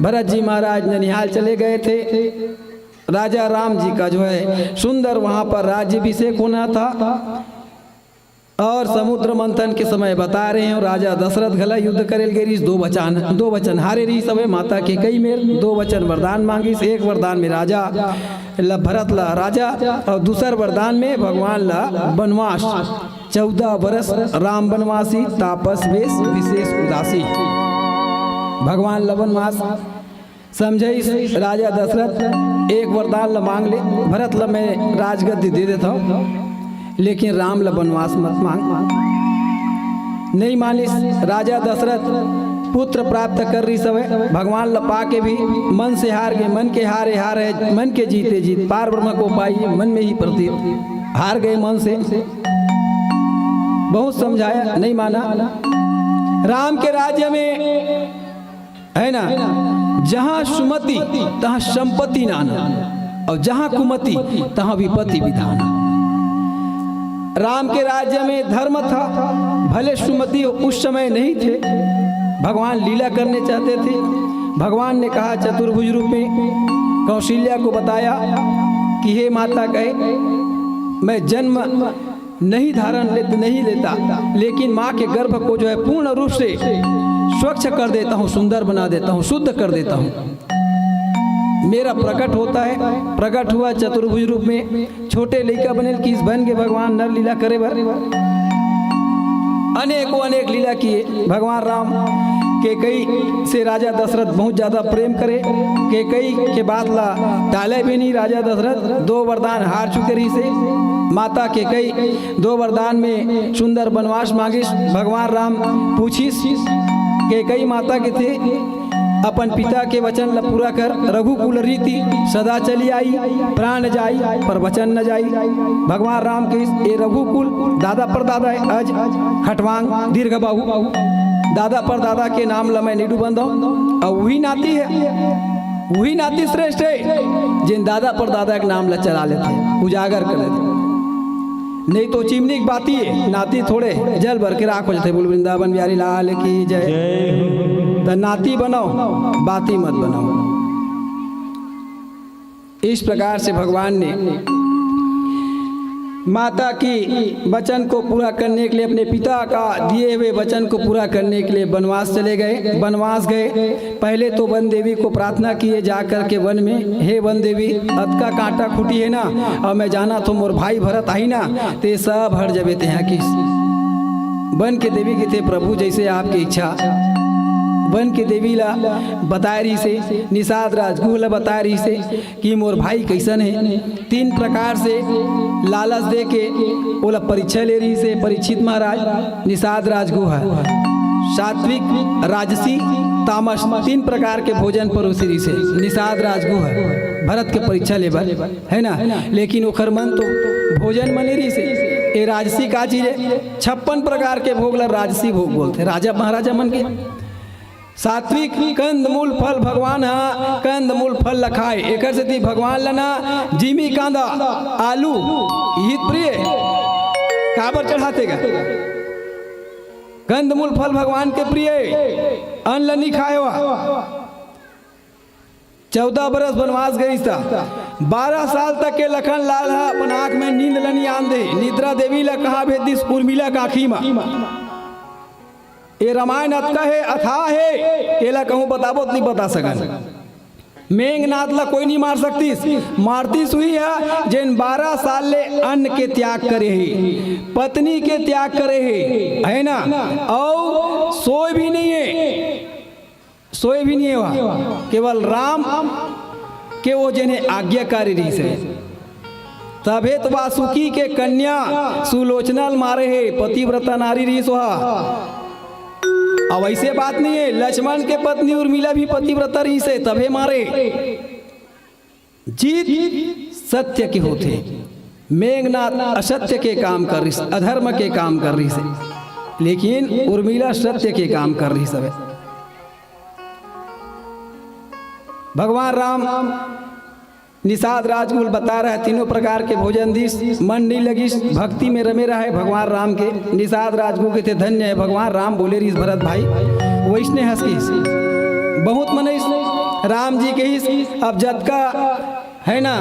भरत जी महाराज ननिहाल चले गए थे। राजा राम जी का जो है सुंदर वहां पर राज्याभिषेक होना था। और समुद्र मंथन के समय बता रहे हैं, राजा दशरथ घला युद्ध करे ल गे रिहिस, दो बचन, दो बचन हारे रिहिस हवे, माता कैकई मेर दो बचन वरदान मांगिस। एक वरदान में राजा ल, भरत ला राजा, और दूसर वरदान में भगवान ला वनवास, चौदह बरस राम वनवासी, तापस वेश विशेष उदासी। भगवान ला वनवास समझाइस राजा दशरथ, एक वरदान ल मांग ले, भरत ल मैं राजगद्दी दे देथंव, लेकिन राम ल बनवास मत मांग। नहीं मानिस। राजा दशरथ पुत्र प्राप्त कर रिहिस हवय, भगवान ल पाके भी मन से हार गे। मन के हारे हार हे, मन के जीते जीत, पार ब्रह्म को पाई, मन में ही प्रतीत। हार गए मन से। बहुत समझाया, नहीं माना। राम के राज्य में, है ना, जहाँ सुमति तहाँ संपत्ति नाना, और जहाँ कुमति तहाँ विपत्ति विधान। राम के राज्य में धर्म था, भले सुमति उस समय नहीं थे, भगवान लीला करने चाहते थे। भगवान ने कहा चतुर्भुज रूप में, कौशल्या को बताया कि हे माता, कहे, मैं जन्म नहीं धारण ले, नहीं लेता, लेकिन माँ के गर्भ को जो है पूर्ण रूप से स्वच्छ कर देता हूँ, सुंदर बना देता हूँ, शुद्ध कर देता हूँ। मेरा प्रकट होता है, प्रकट हुआ चतुर्भुज रूप में, छोटे लइका बने, किस बन के भगवान नर लीला करे बर। अनेकों अनेक लीला किए भगवान राम। कैकई से राजा दशरथ बहुत ज्यादा प्रेम करे। कैकई के बात ला टाले भी नहीं राजा दशरथ। दो वरदान हार चुके रहिसे। माता कैकई दो वरदान में सुंदर बनवास मांगिस। भगवान राम पूछिस, कैकई माता कथे, अपन पिता के वचन ल पूरा कर, रघुकुल रीति सदा चली आई, प्राण जाई पर वचन न जाई। भगवान राम के ए रघुकुल दादा परदादा अज खटवांग दीर्घ बाहु, दादा परदादा के नाम ल मैं निडू बंदो, अउ वही नाती है, वही नाती श्रेष्ठ है, जिन दादा परदादा के नाम ल चला लेथे, उजागर कर लेथे। नहीं तो चिमनी के बाती है, नाती थोड़े जल भर के राख हो जाते। बोल वृंदावन बिहारी लाल की जय। जय हो। त नाती बनाओ, बाती मत बनाओ। इस प्रकार से भगवान ने माता की वचन को पूरा करने के लिए, अपने पिता का दिए हुए वचन को पूरा करने के लिए वनवास चले गए। वनवास गए, पहले तो वन देवी को प्रार्थना किए जा करके वन में, हे वन देवी, अतका कांटा खूंटी है ना, अउ मैं जानत हों मोर भाई भरत आही ना, ते सब हट जबे तेहा किस। वन के देवी कथे, प्रभु जैसे आपकी इच्छा। वन के देवी ला बताए रहिसे, निषाद राजगुह ला बताए रहिसे कि मोर भाई कैसन है। तीन प्रकार से लालच दे के ओला परीक्षा ले रहिसे परीक्षित महाराज। निषाद राजगुह सात्विक, राजसी, तामस तीन प्रकार के भोजन परोसे रहिसे निषाद राजगुह भरत के परीक्षा ले बर, है ना? लेकिन ओखर मन तो भोजन मने रहिसे। ए राजसी का चीज है? छप्पन प्रकार के भोग ला राजसी भोग बोलथे राजा महाराजा मन के। सात्विक कंद मूल फल, भगवान ह कंद मूल फल ल खाए, एकर सेती भगवान ल ना जिमी कांदा, आलू, इही प्रिय। काबर चढ़ाथे गा? कंद मूल फल भगवान के प्रिय, अन्न ल नी खाए हुआ। चौदह बरस बनवास गइस त बारह साल तक के लखन लाल ह अपन आंख में नींद ल नी आन दे। निद्रा देवी ल कहा भेज दिस? उर्मिला के आंखी म। ए रामायण अतका हे, अथाह हे, एला कहूं बताबो त नी बता सकन। मेघनाथ ला कोई नी मार सकतिस, मारतिस उही ह जेन बारह साल ले अन्न के त्याग करे हे, पत्नी के त्याग करे हे, है ना? अउ सोए भी नहीं है, सोए भी नहीं है वह, केवल राम के वो जेन हे आज्ञाकारी रहिस हे। तभे तो वासुकी के कन्या सुलोचना ल मारे हे, पतिव्रता नारी रहिस ओहा। अब ऐसे बात नहीं है, लक्ष्मण के पत्नी उर्मिला भी पतिव्रता रहिस हे, तभे मारे। जीत सत्य के होथे। मेघनाथ असत्य के काम कर रहिस, अधर्म के काम कर रहिस हे, लेकिन उर्मिला सत्य के काम कर रहिस हवे। भगवान राम निषाद राजगुह ल बता रहे, तीनों प्रकार के भोजन दिस, मन नहीं लगिस, भक्ति में रमे रहे भगवान राम के। निषाद राजगुह कथे, धन्य है भगवान राम बोले रहिस भरत भाई, वैसने हंस के बहुत मनइस। राम जी कहिस, अब जतका है ना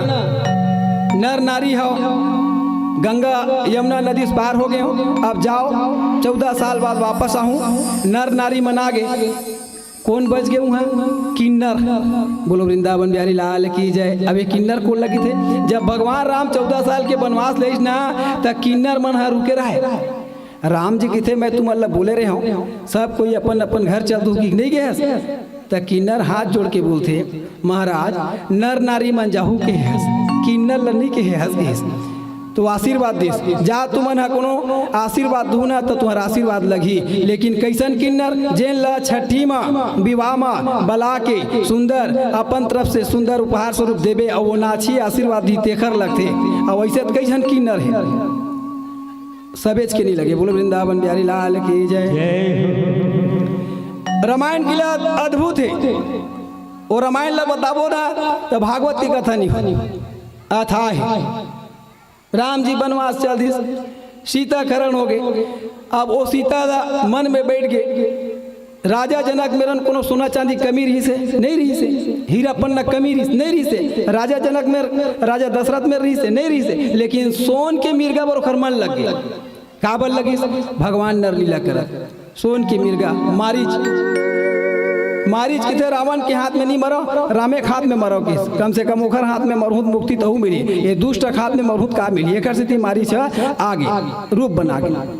नर नारी हो, गंगा यमुना नदी से पार हो गए हो, अब जाओ, चौदह साल बाद वापस आहूं। नर नारी मन आ गे। कोन बच गे उहाँ? किन्नर। बोलो वृंदावन बिहारी लाल की जय। अब ये किन्नर कोन लगिथे? जब भगवान राम चौदह साल के बनवास लेइस ना, त किन्नर मन ह रुके रहे। राम जी कथे, मैं तुमन ला बोले रहे हूँ, सब कोई अपन अपन घर चल दू, कि नहीं गे हस? त किन्नर हाथ जोड़ के बोलथे, "महाराज, नर नारी मन जाहू के हस, किन्नर ल नी के हस," कहिस। तो आशीर्वाद दिस, "जा तुमन ह कोनो आशीर्वाद दू ना, त तुहर आशीर्वाद लगही।" लेकिन कइसन किन्नर? जेन ल छठी म, विवाह म बला के सुंदर, अपन तरफ से सुंदर उपहार स्वरूप देबे, अउ वो नाची आशीर्वाद दी, तेखर लगथे। अउ अइसे त कई झन किन्नर हे, सबेच के नी लगे। बोलो वृंदावन बिहारी लाल की जय। जय हो। रामायण के लिए अद्भुत हे। वो रामायण ला बताबो ना, त भागवत के कथा नी हो। अथाह हे। राम जी बनवास चल दिस, सीता के हरण हो गे। अब वो सीता ला मन में बैठ गे, राजा जनक मेरन कोनो सोना चांदी कमी रहिस हे? नहीं रहिस हे। हीरा पन्ना कमी रहिस? नहीं रहिस हे। राजा जनक मेर, राजा दशरथ मेर रहिस हे? नहीं रहिस हे। लेकिन सोन के मिर्गा बर ओखर मन लग गे। काबर लगिस? भगवान नर लीला करत। सोन के मिर्गा, मारीच, मारीच कथे, "रावण के हाथ में नी मरो, रामे के हाथ में मरो," कहिस। "कम से कम ओखर हाथ में मरहूं त मुक्ति तहू मिली, ये दुष्ट के हाथ में मरहूं त का मिली?" एकर सेती मारीच ह आगे रूप बना गे।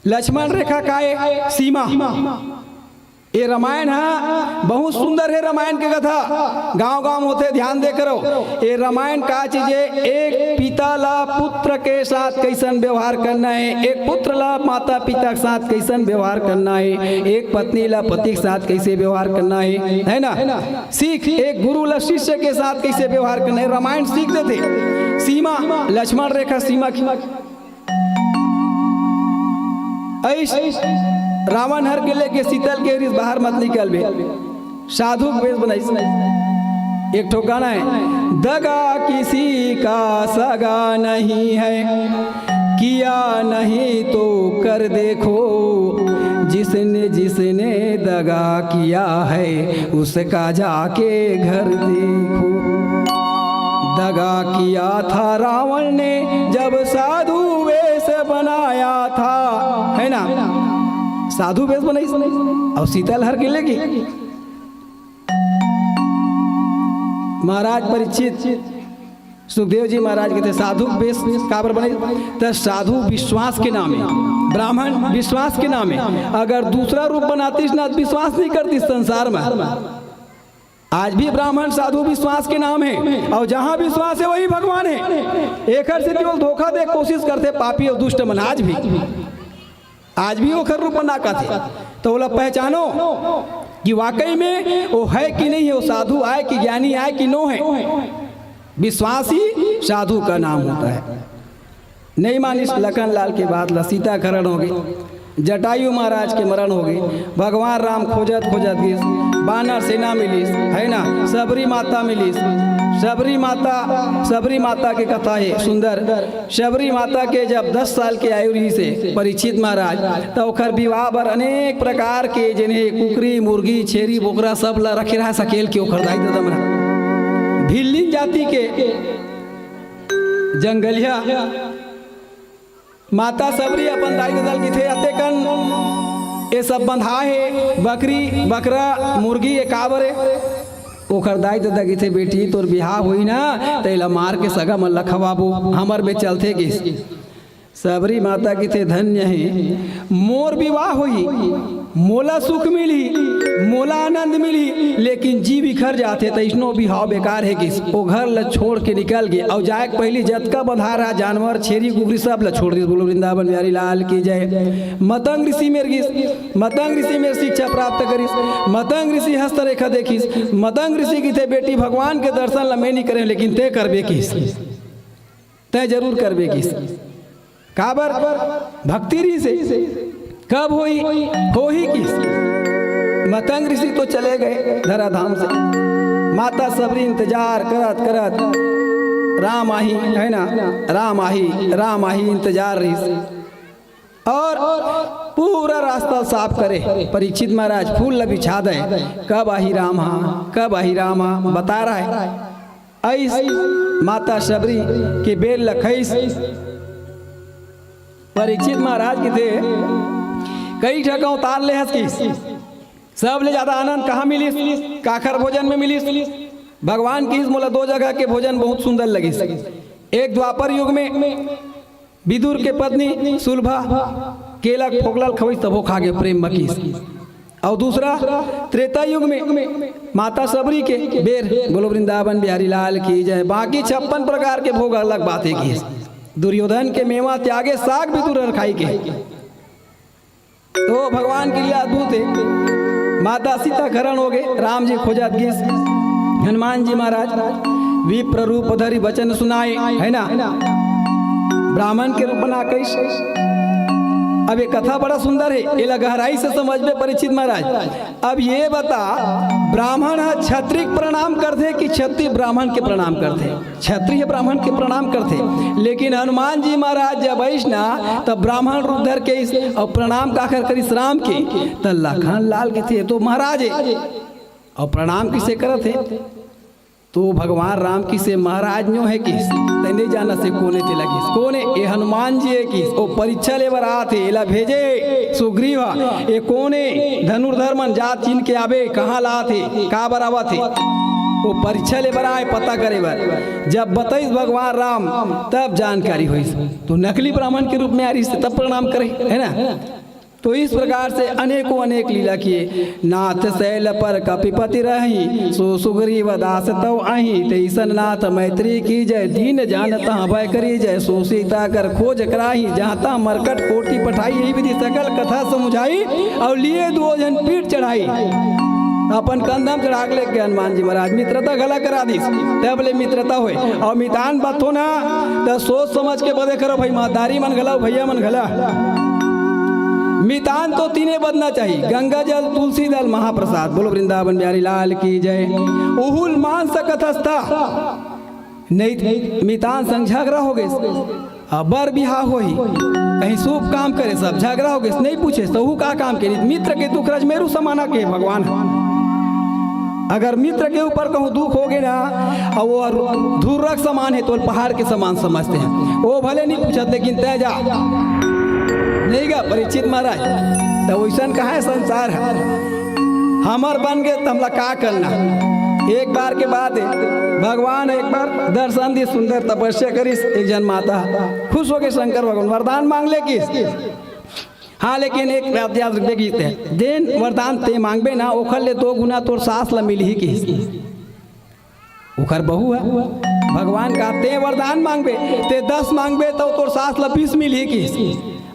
लक्ष्मण रेखा काय? सीमा। ये रामायण ह बहुत सुंदर हे। रामायण के कथा गांव-गांव होथे, ध्यान दे करो। ये रामायण का चीज हे? एक पिता ला पुत्र के साथ कइसन व्यवहार करना हे, एक पुत्र ला माता पिता के साथ कइसन व्यवहार करना हे, एक पत्नी ला पति के साथ कइसे व्यवहार करना हे, है ना? सीख, एक गुरु ला शिष्य के साथ कइसे व्यवहार करना हे, रामायण सीख देथे। सीमा, लक्ष्मण रेखा सीमा की। अइस रावण हर के लेके सीता ल कहे रिहिस, "बाहर मत निकलबे।" साधु के वेश बनाइस। एक ठो गाना हे, "दगा किसी का सगा नहीं है, किया नहीं तो कर देखो, जिसने जिसने दगा किया है, उसका जाके घर देखो।" दगा किया था रावण ने जब साधु वेश बनाया था, है ना? साधु वेश बनाइस अउ सीता ल हर के लेगे। महाराज परीक्षित, सुखदेव जी महाराज कथे, "साधु वेश काबर बनाइस?" त साधु विश्वास के नाम हे, ब्राह्मण विश्वास के नाम हे। अगर दूसरा रूप बनातिस ना, त विश्वास नहीं करतिस संसार में। आज भी ब्राह्मण साधु विश्वास के नाम हे, अउ जहां विश्वास हे, वही भगवान हे। एकर सेती ओला धोखा दे के कोशिश करथे पापी अउ दुष्ट मन आज भी, आज भी ओखर रूप बना कथे। त ओला पहचानो कि वाकई में वो हे कि नहीं हे, वो साधु आय कि ज्ञानी आय कि नो हे। विश्वास ही साधु का नाम होता है। नहीं मानिस लखन लाल के बात ला, सीता के हरण हो गे, जटायु महाराज के मरण हो गे, भगवान राम खोजत खोजत गिस, बानर सेना मिलिस, है ना, शबरी माता मिलिस, शबरी माता, शबरी माता के कथा हे सुंदर। शबरी माता के जब दस साल के आयु रहिस हे परीक्षित महाराज, त ओखर विवाह बर अनेक प्रकार के, जेने कुकरी, मुर्गी, छेरी, बोकरा सब ला रखे रहा सकेल के ओखर दाई ददा मन ह। भिल्लिन जाति के जंगलिया माता शबरी अपन दाई ददा ल किथे, "अतेकन ए सब बंधा हे, बकरी, बकरा, मुर्गी, ए काबर ए?" ओखर दाई ददा किथे, "बेटी, तोर बिहाव होही ना, त एला मार के सगा मन ल खवाबो, हमर में चलथे," किस। शबरी माता किथे, "धन्य हे, मोर विवाह होही, मोला सुख मिलही, मोला आनंद मिलही, लेकिन जी बिखर जाथे त इसनो बिहाव बेकार हे," किस। ओ घर ल छोड़ के निकल गे, अउ जाए के पहिली जतका बंधा रहा जानवर, छेरी, कुकरी, सब ल छोड़ दिस। बोलो वृंदावन बिहारी लाल की जय। मतंग ऋषि मेर गिस, मतंग ऋषि मेर शिक्षा प्राप्त करिस। मतंग ऋषि हस्तरेखा देखिस। मतंग ऋषि किथे, "बेटी, भगवान के दर्शन ल मैं नहीं करे, लेकिन ते करबे," किस। तय जरूर करबे किस। काबर? भक्ति रहिस हे। कब होही? होही किस। मतंग ऋषि तो चले गए धराधाम से। माता शबरी इंतजार करत करत, राम आही, है ना, राम आही, राम आही, इंतजार रहिस। और पूरा रास्ता साफ करे। परीक्षित महाराज फूल ल बिछा दे, कब आही राम हा, कब आही राम हा, बता रहा है। अइस माता शबरी के बेल ल खइस। परीक्षित महाराज किथे, "कई ठका उतार ले हस," किस। सबले ज्यादा आनंद कहाँ मिलिस? काखर भोजन में मिलिस। भगवान किस, "मोला दो जगह के भोजन बहुत सुंदर लगिस। एक द्वापर युग में विदुर के पत्नी सुलभा केला के फोकला ल खवइस, तभो खा गे प्रेम म," किस। अउ दूसरा, त्रेता युग में माता सबरी के बेर। बोलो वृंदावन बिहारी लाल की जय। बाकी छप्पन प्रकार के भोग अलग बात हे कि दुर्योधन के मेवा त्यागे, साग भी दूर खाई के। तो भगवान के लिए अद्भुत हे। माता सीता के हरण हो गे, राम जी खोजत गिस, हनुमान जी महाराज विप्र रूप धरि वचन सुनाए, है ना, ब्राह्मण के रूप बना कइस। अब ये कथा बड़ा सुंदर हे, एला गहराई से समझबे परीक्षित महाराज। अब ये बता, ब्राह्मण ह क्षत्रिय के प्रणाम करथे कि क्षत्रिय ब्राह्मण के प्रणाम करथे? क्षत्रिय ब्राह्मण के प्रणाम करथे। लेकिन हनुमान जी महाराज जब आइस ना, तब ब्राह्मण रूप धर के आइस, अउ प्रणाम काखर करिस? राम के। त लखन लाल कथे, "ये तो महाराज हे, अउ प्रणाम किसे करत हे?" तो भगवान राम कहिस, "महाराज नो हे किस, तैं नइ जानस हे कोन ए तेला किस, कोन ए? ए हनुमान जी हे किस, ओ परीक्षा ले बर आत हे, एला भेजे सुग्रीव ह। ए कोन ए? धनुर्धर मन जात चिन्ह के आबे, कहाँ ला आत हे, का बर आवत हे? ओ परीक्षा ले बर आए, पता करे बर।" जब बताइस भगवान राम, तब जानकारी होइस। तो नकली ब्राह्मण के रूप में आ रहिस, तब प्रणाम करे, है ना? तो इस प्रकार से अनेकों अनेक लीला किए। नाथ शैल पर कपिपति रही, सो सुग्रीव दास तव आही। तैसन नाथ मैत्री कीजय, दीन जान तहाँ भय करीजय। सो सीता कर खोज कराही, जहाँ तहाँ मरकट कोटि पठाई। यही विधि सकल कथा समुझाई, अउ लिए दुओ झन पीठ चढ़ाई। अपन कंधा म चढ़ा के लेगे हनुमान जी महाराज, मित्रता घला करा दिस, तब ले मित्रता होय। अउ मितान बतहू ना, त सोच समझ के बदे करो भाई, महतारी मन घला, भैया मन घला। मितान तो तीने बदना चाही, गंगा जल, तुलसी दल, महाप्रसाद। बोलो वृंदावन बिहारी लाल की जय। उहू ल मान सकत हस त, नइ मितान संग झगरा हो गे, अब बर बिहाव होही, कहीं शुभ काम करे, सब झगरा हो गे, नइ पूछे, तहू का काम के? मित्र के दुख रज मेरू समाना के भगवान ह। अगर मित्र के ऊपर कहूँ दुख हो गे ना, अउ वो धुर्रक समान हे, तो पहाड़ के समान समझथे। वो भले नइ पूछत, लेकिन तैं जा। नइ गा परीक्षित महाराज, त वइसन कहाँ हे संसार ह? हमर बन गे त हमला का करना? एक बार के बात हे, भगवान एक बार दर्शन दिस, सुंदर तपस्या करिस, एक झन माता खुश हो गे, शंकर भगवान वरदान मांग ले किस। हाँ, लेकिन एक बात याद रखबे किस, जेन वरदान तैं मांगबे ना, ओखर ले दो गुना तोर सास ला मिलही किस। ओखर बहू ह। भगवान कहा, "तैं वरदान मांगबे, तैं दस मांगबे, त तोर सास ला बीस मिलही किस,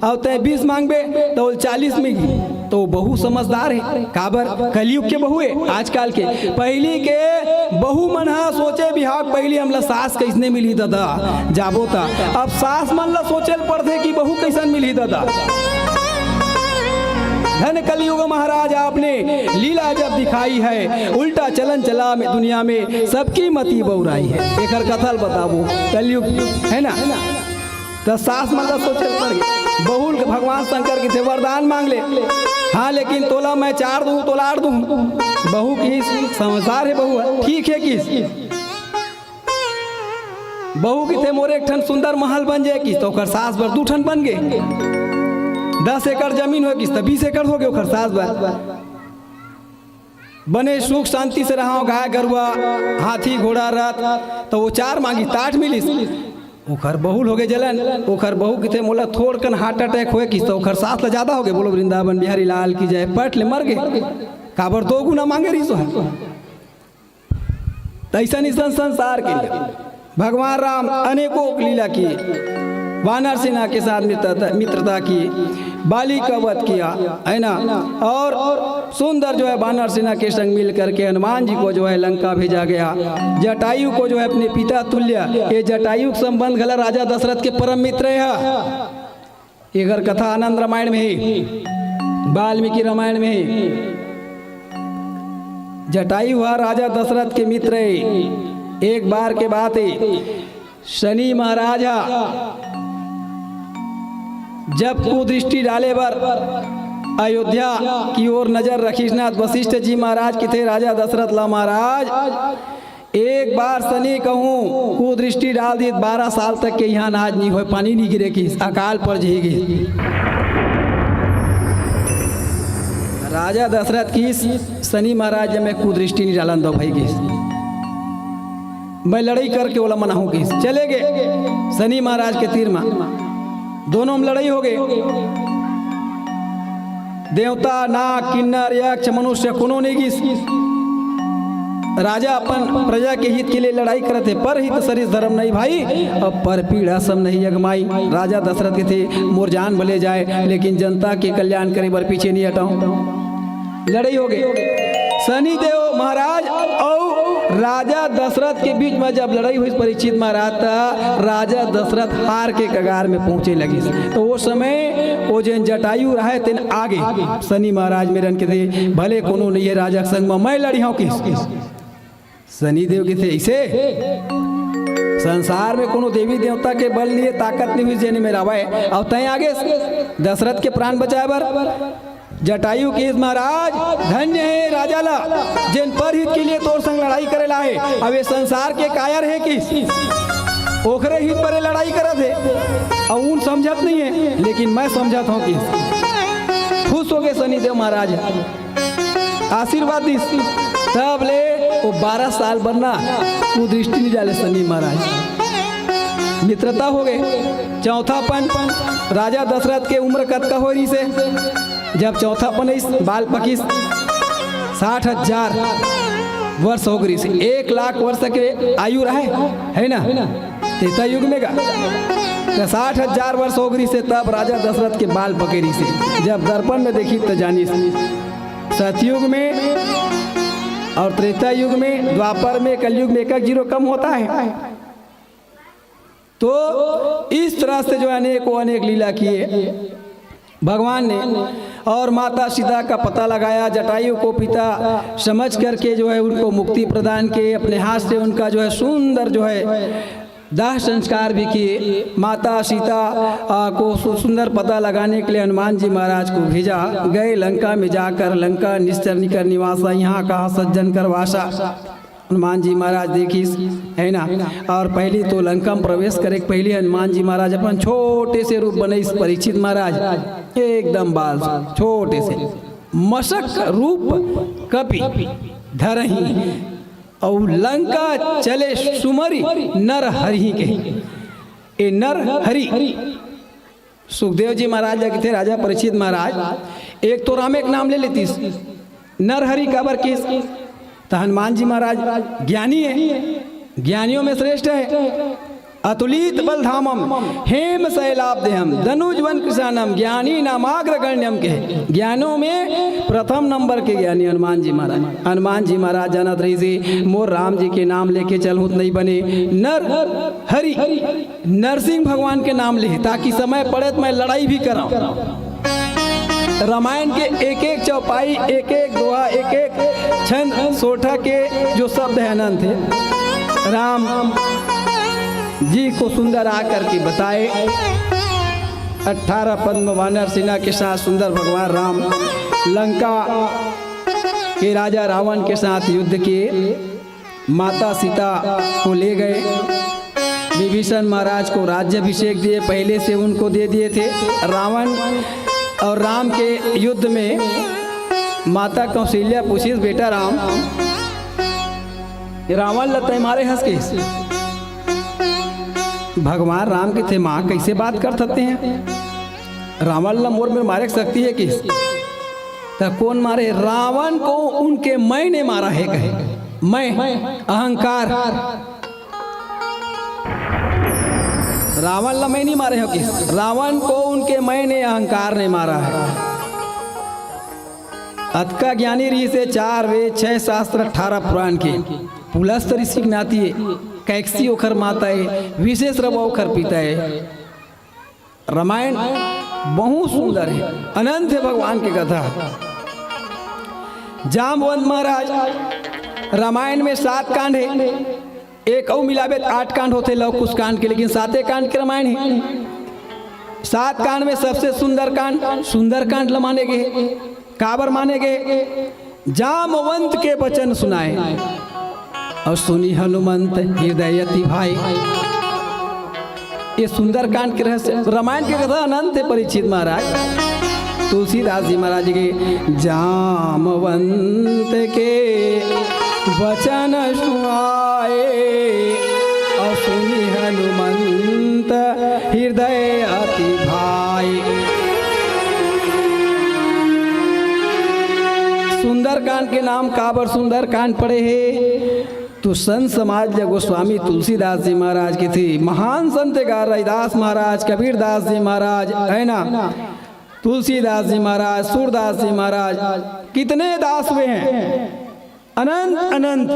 अउ तैं बीस मांगबे, त ओला चालीस मिलही।" तो बहू समझदार हे, काबर? कलयुग के बहू हे, आजकल के। पहिली के बहू मन ह सोचे बिहाव पहिली, "हमला सास कइसने मिलही ददा, जाबो त।" अब सास मन ला सोचे ल पड़थे कि बहू कइसन मिलही ददा। धन कलयुग महाराज आपने लीला जब दिखाई है, उल्टा चलन चला में दुनिया में सबकी मति बउराई है। एकर कथा ल बताबो, कलयुग है ना, त सास मन ला सोचे ल पड़ गे। बहू ल भगवान शंकर कहिथे वरदान मांग ले, हाँ लेकिन तोला मैं चार दूँ, तोला आठ दूँ। बहू कहिस, समझदार हे बहू ह, ठीक हे किस। बहू कहिथे मोर एक ठन सुंदर महल बन जाए किस, त ओकर सास बर दू ठन बन गे। दस एकड़ जमीन होए किस, त बीस एकड़ हो गे ओकर सास बर। बने सुख शांति से रहा, गाय गरुआ, हाथी घोड़ा, रथ, त वो चार मांगिस त आठ मिलिस। ओकर बहू ल हो गे जलन, ओकर बहू कहिथे मोला थोड़कन heart attack होए किस, त ओकर सास ला ज्यादा हो गे। बोलो वृंदावन बिहारी लाल की जय, पट ले मर गे, काबर दो गुना मांगे रहिस हे। त अइसन अइसन संसार के लिए भगवान राम अनेकों लीला किए, वानर सेना के साथ मित्रता, मित्रता किए, बाली का वध किया, है ना, और सुंदर जो है वानर सेना के संग मिल करके हनुमान जी को जो है लंका भेजा गया। जटायु को जो है अपने पिता तुल्य, ये जटायु के संबंध घला राजा दशरथ के परम मित्र हे। एकर कथा आनंद रामायण में हे, वाल्मीकि रामायण में हे। जटायु ह राजा दशरथ के मित्र हे। एक बार के बात हे, शनि महाराज ह जब कुदृष्टि डाले बर अयोध्या की ओर नजर रखिस ना, त वशिष्ठ जी महाराज कहिथे राजा दशरथ ला, महाराज, एक बार शनि कहूँ कुदृष्टि डाल दिस, बारह साल तक के इहाँ अनाज नइ होय, पानी नइ गिरे किस, अकाल पड़ जही किस। राजा दशरथ कहिस, शनि महाराज ल मैं कुदृष्टि नइ डालन दँव भई किस, मैं लड़ई करके ओला मनाहूँ किस। चले गे शनि महाराज के तीर म, दोनों म लड़ई हो गे। देवता, नाग, किन्नर, यक्ष, मनुष्य कोनो नहीं गिस। राजा अपन प्रजा के हित के लिए लड़ाई करत हे, परहित सरिस धरम नहीं भाई, अउ परपीड़ा सम नहीं अघमाई। राजा दशरथ कथे, मोर जान भले जाए, लेकिन जनता के कल्याण करे बर पीछे नहीं हटंव। लड़ाई हो गे। सनी देव महाराज अउ राजा दशरथ के बीच में जब लड़ाई होइस परीक्षित महाराज, त राजा दशरथ हार के कगार में पहुंचे लगिस। त ओ समय ओ जेन जटायु रहय तेन आगे सनी महाराज मेर अन कथे, भले कोनो नइ हे राजा के संग में, मैं लड़िहंव किहिस। सनी देव कथे, अइसे संसार में कोनो देवी देवता के बल नइ हे, ताकत नइ होइस जेने मेर आवय, अउ तैं आगेस दशरथ के प्राण बचाय बर। जटायु कहिस, महाराज, धन्य हे राजा ला, जेन परहित के लिए तोर संग लड़ाई करे ला हे। अब ए संसार के कायर हे किहिस, ओखरे हित बर ए लड़ाई करत हे, अउ उन समझत नइ हे, लेकिन मैं समझत हंव किहिस। खुश हो गे सनी देव महाराज, आशीर्वाद दिस। तब ले ओ बारह साल बर ना कुदृष्टि नइ डाले सनी महाराज। मित्रता हो गे। चौथापन, राजा दशरथ के उम्र कतका होय रिहिसे? जब चौथापन आइस, बाल पकिस, साठ हजार वर्ष हो गे रिहिसे। एक लाख वर्ष के आयु रहय, हे ना? त्रेता युग में गा, त साठ हजार वर्ष हो गे रिहिसे, तब राजा दशरथ के बाल पके रिहिसे। जब दर्पण में देखिस त जानिस, सतयुग में अउ त्रेता युग में, द्वापर में, कलयुग में एक एक जीरो कम होता है। तो इस तरह से जो है अनेकों अनेक लीला किए भगवान ने, और माता सीता का पता लगाया, जटायु को पिता समझ करके जो है उनको मुक्ति प्रदान किए, अपने हाथ से उनका जो है सुंदर जो है दाह संस्कार भी किए। माता सीता, आ, को सु-, सुंदर पता लगाने के लिए हनुमान जी महाराज को भेजा। गए लंका में जाकर, लंका निश्चर निकर निवासा, यहाँ कहा सज्जन कर वासा। हनुमान जी महाराज देखिस, है ना? और पहली तो लंका में प्रवेश करे के पहली हनुमान जी महाराज अपन छोटे से रूप बनइस परीक्षित महाराज, एकदम बाल छोटे से, मसक रूप कपि धरही, अउ लंका चले सुमरि नर हरिही कहे। ए नर हरि सुखदेव जी महाराज ल कथे, राजा परीक्षित महाराज, एक तो रामे के नाम ले लेतिस, नरहरि काबर किहिस? त हनुमान जी महाराज ज्ञानी हे, ज्ञानियों में श्रेष्ठ हे। अतुलित बल धामम हेम शैलाभ देहम दनुज वन कृशानम ज्ञानी नामाग्र गण्यम कहे। ज्ञानों में प्रथम नंबर के ज्ञानी हनुमान जी महाराज। हनुमान जी महाराज जानत रहिसे, मोर राम जी के नाम लेके चलहूं त नइ बने, नर हरि नरसिंह भगवान के नाम ले, ताकि समय पड़े त मैं लड़ाई भी करंव। रामायण के एक एक चौपाई, एक एक दोहा, एक एक छंद सोरठा के जो शब्द हे अनंत हे। राम जी को सुंदर आ करके बताए। अठारह पद्म वानर सेना के साथ सुंदर भगवान राम लंका के राजा रावण के साथ युद्ध किए। माता सीता को ले गए, विभीषण महाराज को राज्याभिषेक दिए, पहले से उनको दे दिए थे। रावण और राम के युद्ध में माता कौशल्या पूछिस, बेटा राम, रावण ल तैं मारे हस किहिस? भगवान राम कथे, माँ, कैसे बात करत हस तें? रावण ल मोर मेर मारे के शक्ति हे किहिस? त कोन मारे? रावण को उनके मैं ने मारा है कहे। मैं, अहंकार। रावण ल मैं नइ मारे हंव किहिस, रावण को उनके मैं ने, अहंकार ने मारा है। अतका ज्ञानी रिहिसे, चार वेद, छह शास्त्र, अठारह पुराण के पुलस्त ऋषि के नाती हे, कैकसी ओखर माता हे, विशेष रवा ओखर पिता हे। रामायण बहुत सुंदर हे, अनंत हे भगवान के कथा। जामवंत महाराज, रामायण में सात कांड हे, एक अउ मिलाबे त आठ कांड होथे लव कुश कांड के, लेकिन साते कांड के रामायण हे। सात कांड में सबसे सुंदर कांड सुंदरकांड ल माने गे हे। काबर माने गे? जामवंत के बचन सुनाए, अउ सुनि हनुमंत हृदय अति भाए। ये सुंदरकांड के रहस्य, रामायण के कथा अनंत हे परीक्षित महाराज। तुलसीदास जी महाराज के, जामवंत के बचन सुनाए, अउ सुनि हनुमंत हृदय अति भाए। सुंदरकांड के नाम काबर सुंदरकांड पड़े हे? तो संत समाज ल गोस्वामी तुलसीदास जी महाराज कथे, महान संत गा रैदास महाराज, कबीरदास जी महाराज, है ना, तुलसीदास जी महाराज, सूरदास जी महाराज, कितने दास हुए हैं, अनंत अनंत।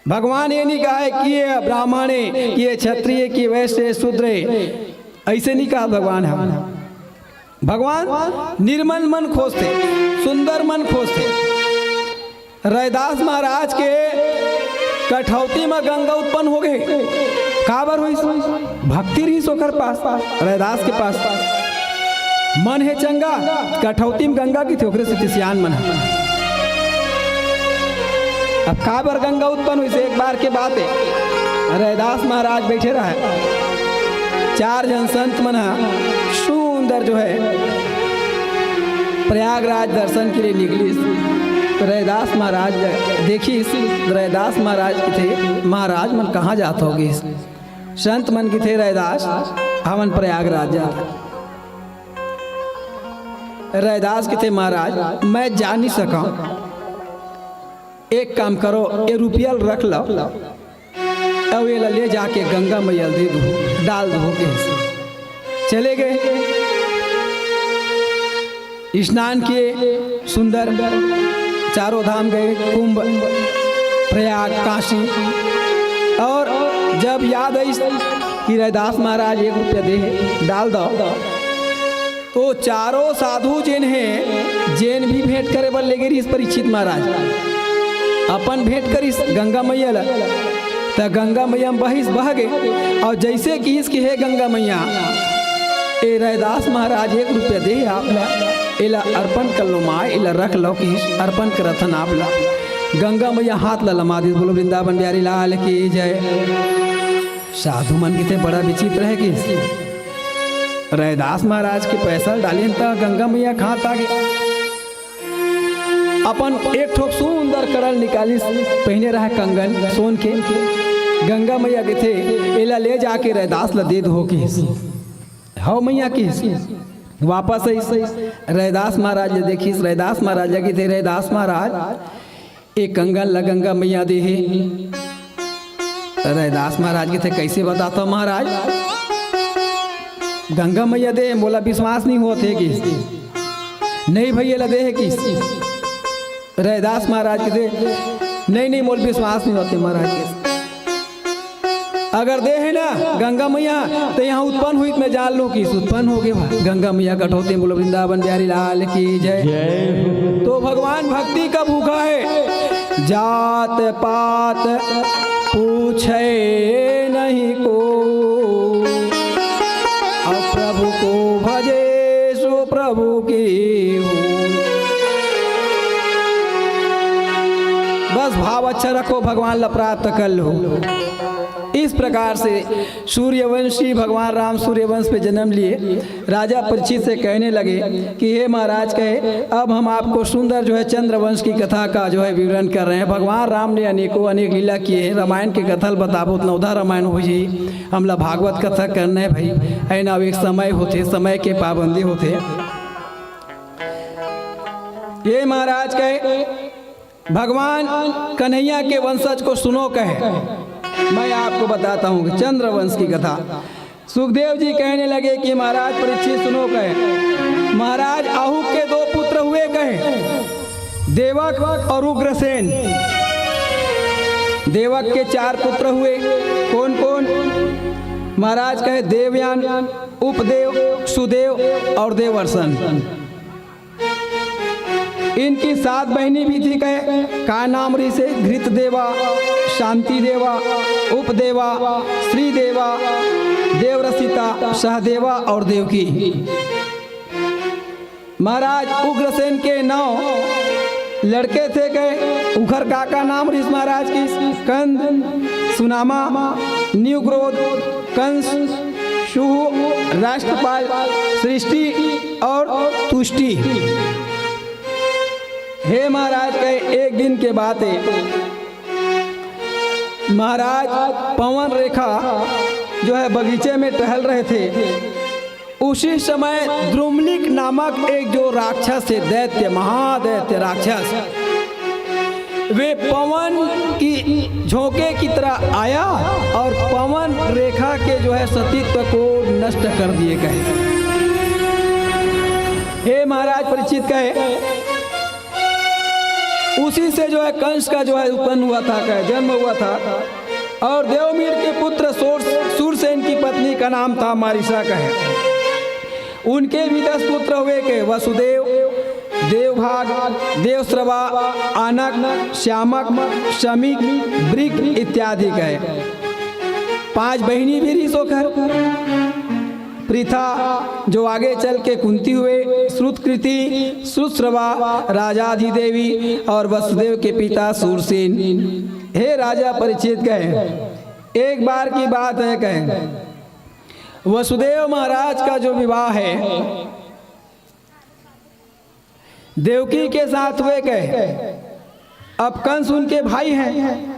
भगवान ये नहीं कहा है कि ये ब्राह्मण है, कि ये क्षत्रिय, कि वैश्य, शूद्र है, ऐसे नहीं कहा भगवान। हम भगवान निर्मल मन खोजथे, सुंदर मन खोजथे। रैदास महाराज के कठौती म गंगा उत्पन्न हो गए। काबर होइस? भक्ति रहिस ओकर पास, रैदास के पास। मन हे चंगा, कठौती म गंगा कथे, ओकरे सेती सियान मन ह। अब काबर गंगा उत्पन्न होइस, एक बार के बात है। रैदास महाराज बैठे रहे, चार झन संत मन ह सुंदर जो है प्रयागराज दर्शन के लिए निकलिस। रैदास महाराज देखिस, रैदास महाराज कथे, महाराज मन कहाँ जात होगिस? संत मन कथे, रैदास, हमन प्रयागराज जात। रैदास कथे, महाराज, मैं जा नहीं सकंव। एक काम करो, ये रुपया ल रख लो, अउ एला ले जाके गंगा मैया ल दे दो, डाल दो, कहिस। चले गए, स्नान किए, सुंदर चारों धाम गए, कुंभ, प्रयाग, काशी। और जब याद आइस कि रैदास महाराज एक रुपया दे हे, डाल दो, तो चारों साधु जेन हे, जेन भी भेंट करे बर लेगे रहिस परीक्षित महाराज, अपन भेंट करिस गंगा मैया ला, त गंगा मैया म बहिस, बह गे। और जैसे किहिस कि हे गंगा मैया, ए रैदास महाराज एक रुपया दे हे आप ला, एला अर्पण कर लो माँ, एला रख लो, किहिस अर्पण करत हन आप ला। गंगा मैया हाथ ला लमा दिस। बोलो वृंदावन बिहारी लाल की जय। साधु मन कथे बड़ा विचित्र हे कि रैदास महाराज के पैसा ल डालिन त गंगा मैया के हाथ आगे। अपन एक ठोक सुंदर कड़ा ल निकालिस, पहिने रहा कंगन सोन के। गंगा मैया कथे, "एला ले जाके रैदास ल दे दो," किहिस। "हव मैया," किहिस। वापस आइस, रैदास महाराज ल देखिस, रैदास महाराज ल कथे, "रैदास महाराज, ए कंगन ल गंगा मैया दे हे।" रैदास महाराज कथे, "कैसे बताता महाराज? गंगा मैया दे, मोला विश्वास नहीं होत हे," किहिस। "नहीं भैया, ला दे हे," किहिस। रैदास महाराज कथे, "नहीं, नहीं, मोला विश्वास नहीं होत हे महाराज," किहिस। "अगर दे हे ना गंगा मैया, त यहाँ उत्पन्न हुई, त मैं जान लूं," किहिस। उत्पन्न हो गे गंगा मैया कठौती। बोलो वृंदावन बिहारी लाल की जय। जय हो। तो भगवान भक्ति का भूखा है, जात पात पूछे नहीं को, अब प्रभु को भजे सो प्रभु की हो। बस भाव अच्छा रखो, भगवान ला प्राप्त कर लो। इस प्रकार से सूर्यवंशी भगवान राम सूर्यवंश पे जन्म लिए। राजा परीक्षित से कहने लगे कि हे महाराज कहे, अब हम आपको सुंदर जो है चंद्रवंश की कथा का जो है विवरण कर रहे हैं। भगवान राम ने अनेकों अनेक लीला किए हैं। रामायण के कथा ल बताबो त नवधा रामायण हो जाही। हमला भागवत कथा करना है भाई, है ना? अब एक समय होथे, समय के पाबंदी होथे। ये महाराज कहे, भगवान कन्हैया के वंशज को सुनो कहे, मैं आपको बताता हूँ चंद्रवंश की कथा। सुखदेव जी कहने लगे कि महाराज परीक्षित सुनो कहे, महाराज आहू के दो पुत्र हुए कहे, देवक और उग्रसेन। देवक के चार पुत्र हुए, कौन कौन? महाराज कहे देवयान, उपदेव, सुदेव और देवर्षन। इनकी सात बहिनी भी थी कहे, का नाम रहिसे? घृत देवा, शांति देवा, उपदेवा, श्रीदेवा, देवरसिता, सहदेवा और देवकी। महाराज उग्रसेन के नौ लड़के थे कहे, उखर का का नाम रहिस महाराज की? कंद, सुनामा, निवक्रोध, कंस, सुहु, राष्ट्रपाल, सृष्टि और तुष्टि। हे महाराज कहे, एक दिन के बात है, महाराज पवन रेखा जो है बगीचे में टहल रहे थे। उसी समय द्रुमलिक नामक एक जो राक्षस है, दैत्य, महादैत्य राक्षस, वे पवन की झोंके की तरह आया और पवन रेखा के जो है सतीत्व को नष्ट कर दिए कहे। हे महाराज परीक्षित कहे, उसी से जो है कंस का जो है उत्पन्न हुआ था, कहे जन्म हुआ था। और देवमीर के पुत्र सूर-, सूरसेन की पत्नी का नाम था मारिसा कहे। उनके भी दस पुत्र हुए के वसुदेव, देवभाग, देवश्रवा, आनक, श्यामक, शमिक, ब्रिक इत्यादि कहे। पांच बहिनी भी रही सोखर। पृथा जो आगे चल के कुंती हुए, श्रुतकृति, श्रुतश्रवा, राजाधिदेवी और वसुदेव के पिता सूरसेन। हे राजा परीक्षित कहे, एक बार की बात है कहे, वसुदेव महाराज का जो विवाह है देवकी के साथ हुए कहे, अब कंस उनके भाई हैं।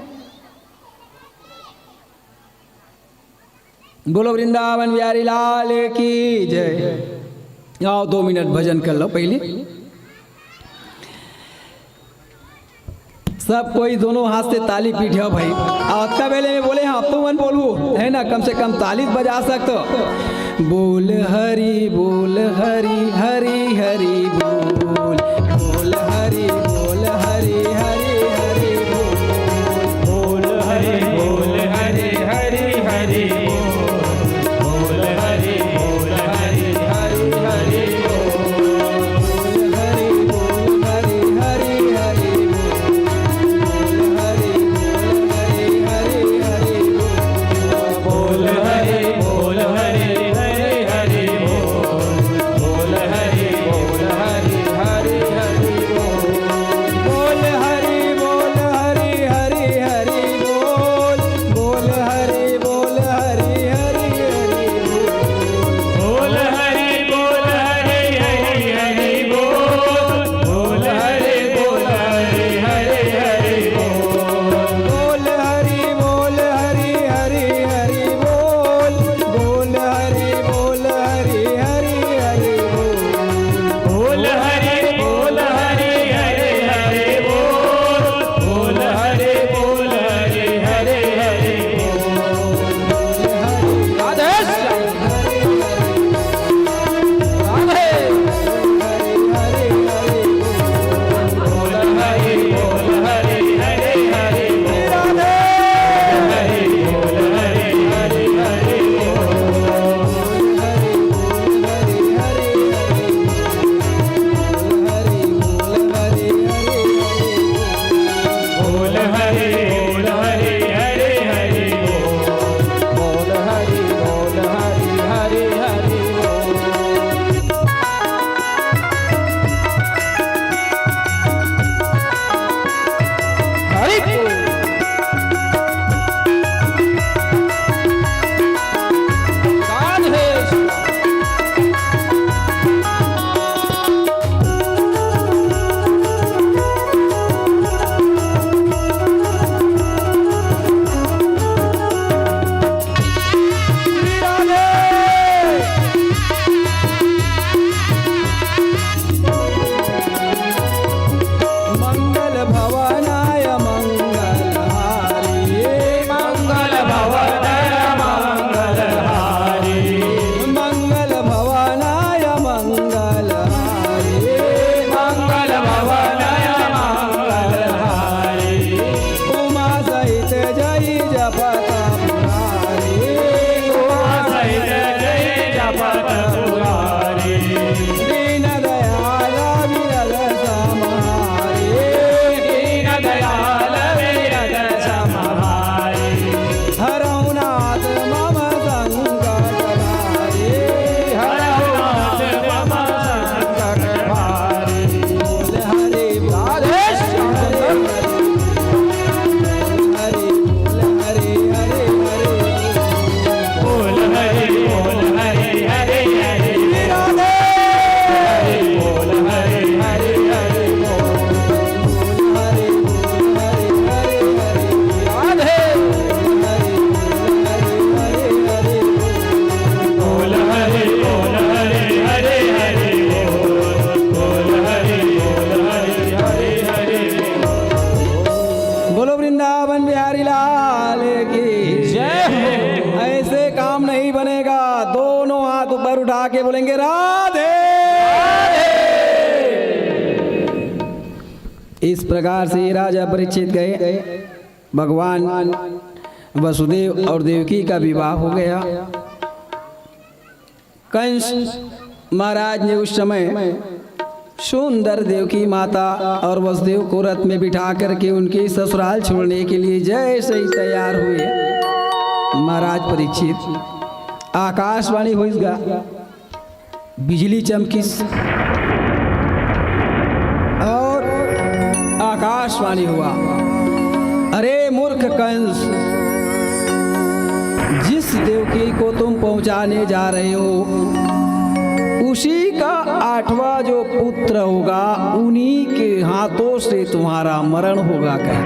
बोलो वृंदावन बिहारी लाल की जय। आओ दो मिनट भजन कर लो पहले। सब कोई दोनों हाथ से ताली पीट जाओ भाई। अतका बेले में बोले हाँ, अब तो मन बोलू है ना, कम से कम ताली बजा सकते हो। बोल हरि बोल हरि हरि हरि बोल। बोल हरि बोल हरि हरि हरि बोल। बोल हरि बोल हरि हरि हरि बोल। बोल हरि बोल हरि हरि हरि बोल। बोल हरि बोल हरि हरि हरि बोल। बोल हरि बोल हरि हरि हरि हरि बोल। बोल हरि बोल हरि हरि हरि बोल। बोल हरि बोल हरि इस प्रकार से राजा परीक्षित गए, भगवान वसुदेव और देवकी का विवाह हो गया। कंस महाराज ने उस समय सुंदर देवकी माता और वसुदेव को रथ में बिठा करके उनके ससुराल छोड़ने के लिए जैसे ही तैयार हुए, महाराज परीक्षित, आकाशवाणी होइस गा, बिजली चमकिस और आकाशवाणी हुआ, "अरे मूर्ख कंस, जिस देवकी को तुम पहुंचाने जा रहे हो, उसी का आठवां जो पुत्र होगा, उन्हीं के हाथों से तुम्हारा मरण होगा।" कह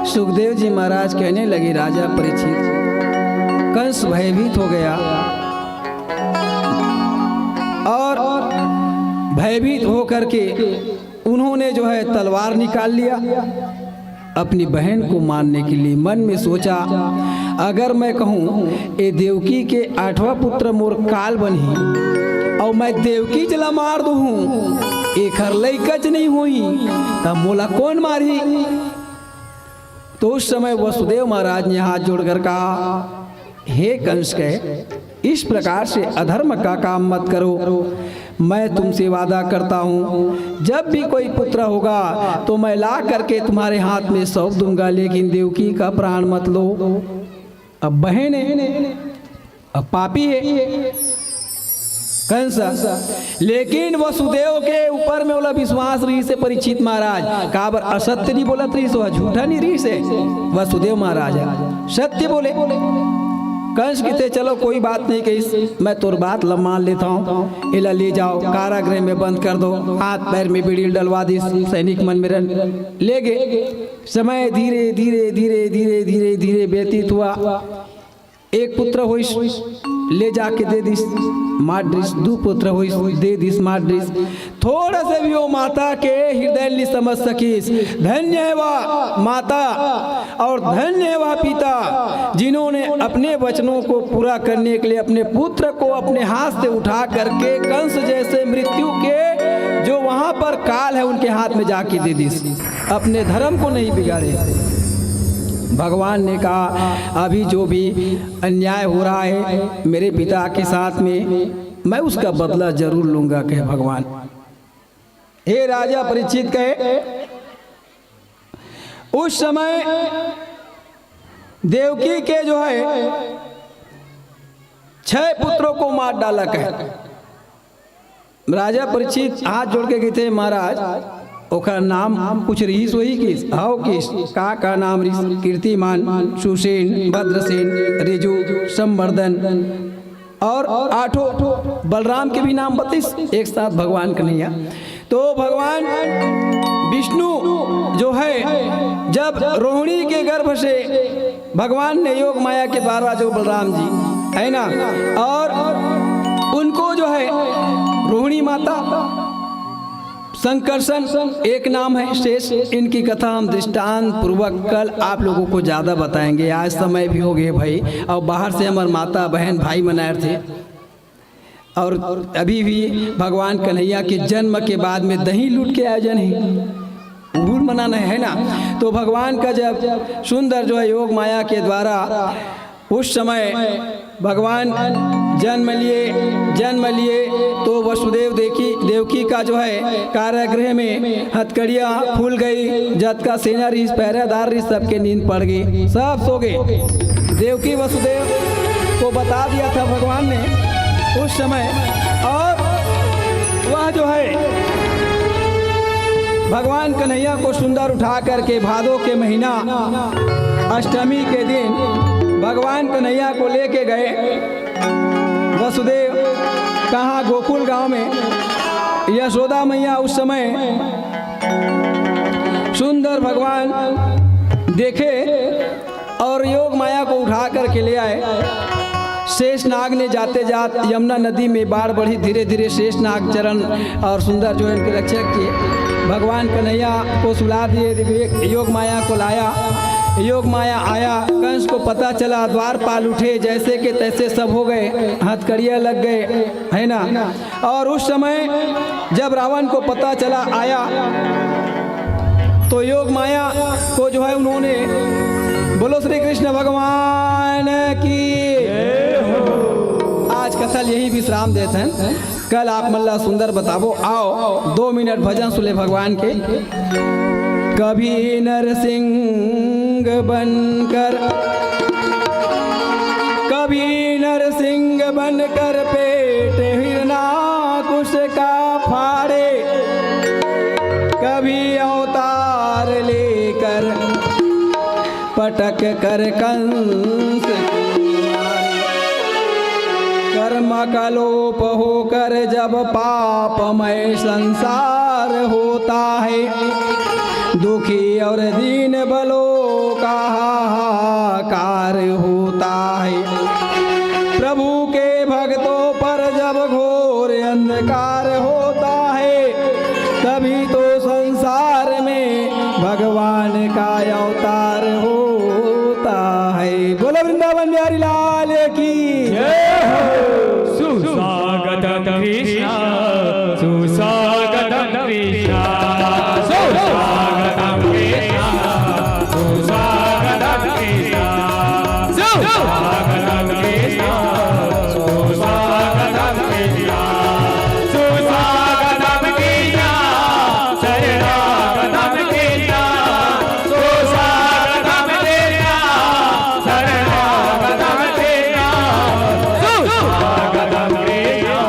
सुखदेव जी महाराज कहने लगे, "राजा परीक्षित, कंस भयभीत हो गया और भयभीत होकर के उन्होंने जो है तलवार निकाल लिया अपनी बहन को मारने के लिए।" मन में सोचा, "अगर मैं कहूँ ए देवकी के आठवां पुत्र मोर काल बनही और मैं देवकी जला मार दूँ, एकर लइकच नहीं होही, तब मोला कौन मारही?" तो उस समय वसुदेव महाराज ने हाथ जोड़कर कहा, "हे कंस के, इस प्रकार से अधर्म का काम मत करो। मैं तुमसे वादा करता हूँ, जब भी कोई पुत्र होगा तो मैं ला करके तुम्हारे हाथ में सौंप दूंगा, लेकिन देवकी का प्राण मत लो।" अब बहन है, अब पापी है कंस, लेकिन वसुदेव के ऊपर में ओला विश्वास रहिस हे परीक्षित महाराज, काबर असत्य नहीं बोलत रहिस हे, झूठा नहीं रहिस हे। वसुदेव महाराज ह सत्य बोले। कंस कहिथे, "चलो कोई बात नहीं," कहिस, "मैं तोर बात ल मान लेथंव, एला ले जाओ, कारागृह में बंद कर दो।" हाथ पैर में बेड़ी डलवा दिस, सैनिक मन मेरन ले गे। समय धीरे धीरे धीरे धीरे धीरे धीरे व्यतीत हुआ। एक पुत्र होइस, ले जाके दे दिस, मार दिस। दू पुत्र होइस, दे दिस, मार दिस। थोड़ा से भी वो माता के हृदय नहीं समझ सकिस। धन्य है वह माता और धन्य है वह पिता, जिन्होंने अपने वचनों को पूरा करने के लिए अपने पुत्र को अपने हाथ से उठा करके कंस जैसे मृत्यु के जो वहां पर काल है, उनके हाथ में जाके दे दिस। अपने धर्म को नहीं बिगाड़े। भगवान ने कहा, "अभी जो भी अन्याय हो रहा है मेरे पिता के साथ में, मैं उसका बदला जरूर लूंगा," कहे भगवान। हे राजा परीक्षित, कहे, उस समय देवकी के जो है छह पुत्रों को मार डाला, कहे। राजा परीक्षित हाथ जोड़ के कहिथे, "महाराज, ओकर नाम कुछ रिहिस होही किस?" "हव किस?" "का का नाम रिहिस?" "कीर्तिमान, सुसेन, भद्रसेन, ऋजु, संवर्धन और आठों।" बलराम के भी नाम बतिस एक साथ भगवान कन्हैया। तो भगवान विष्णु जो है, जब रोहिणी के गर्भ से भगवान ने योग माया के द्वारा जो बलराम जी है ना, और उनको जो है रोहिणी माता, संकर्षण एक नाम है, शेष इनकी कथा हम दृष्टांत पूर्वक कल आप लोगों को ज्यादा बताएंगे। आज समय भी हो गए भाई, और बाहर से हमारे माता बहन भाई मन आए थे, और अभी भी भगवान कन्हैया के जन्म के बाद में दही लूट के आयोजन है, उहुर मनाना है ना। तो भगवान का जब सुंदर जो है योग माया के द्वारा उस समय भगवान जन्म लिए, जन्म लिए तो वसुदेव देखी, देवकी का जो है कारागृह में हथकड़िया खुल गई, जतका सेना रहिस, पहरेदार रहिस, सबके नींद पड़ गई, सब सो गए। देवकी वसुदेव को बता दिया था भगवान ने उस समय। और वह जो है भगवान कन्हैया को सुंदर उठा करके भादों के महीना अष्टमी के दिन भगवान कन्हैया को लेके गए वसुदेव। कहाँ? गोकुल गांव में। यशोदा मैया उस समय सुंदर भगवान देखे और योग माया को उठा करके ले आए। शेष नाग ने जाते जात यमुना नदी में बाढ़ बढ़ी, धीरे धीरे शेष नाग चरण और सुंदर जो है उनके रक्षक किए। भगवान कन्हैया को सुला दिए, योग माया को लाया। योग माया आया, कंस को पता चला, द्वारपाल उठे, जैसे के तैसे सब हो गए, हथकड़िया लग गए, है ना। और उस समय जब रावण को पता चला आया, तो योग माया को जो है उन्होंने, बोलो श्री कृष्ण भगवान की। आज कथा यही विश्राम देते हैं, कल आप मन ला सुंदर बताबो। आओ, दो मिनट भजन सुले भगवान के। कभी नरसिंह बनकर, कभी नरसिंह बनकर पेट हिरणाकुश का फाड़े, कभी अवतार लेकर पटक कर कंस को मारे। कर्म का लोप होकर जब पापमय संसार होता है, दुखी और दीन बलों का हाहाकार होता है। प्रभु के भक्तों पर जब घोर अंधकार होता है, तभी तो संसार में भगवान का अवतार होता है। बोलो वृंदावन बिहारी लाल की। जय हो। सुस्वागतम कृष्ण, सुस्वागतम कृष्ण, सुस्वागतम कृष्ण, सुस्वागतम कृष्ण, सुस्वागतम कृष्ण, सुस्वागतम कृष्ण, सुस्वागतम कृष्ण, शरणागतम कृष्ण, सुस्वागतम कृष्ण, शरणागतम कृष्ण, सुस्वागतम कृष्ण, सुस्वागतम कृष्ण,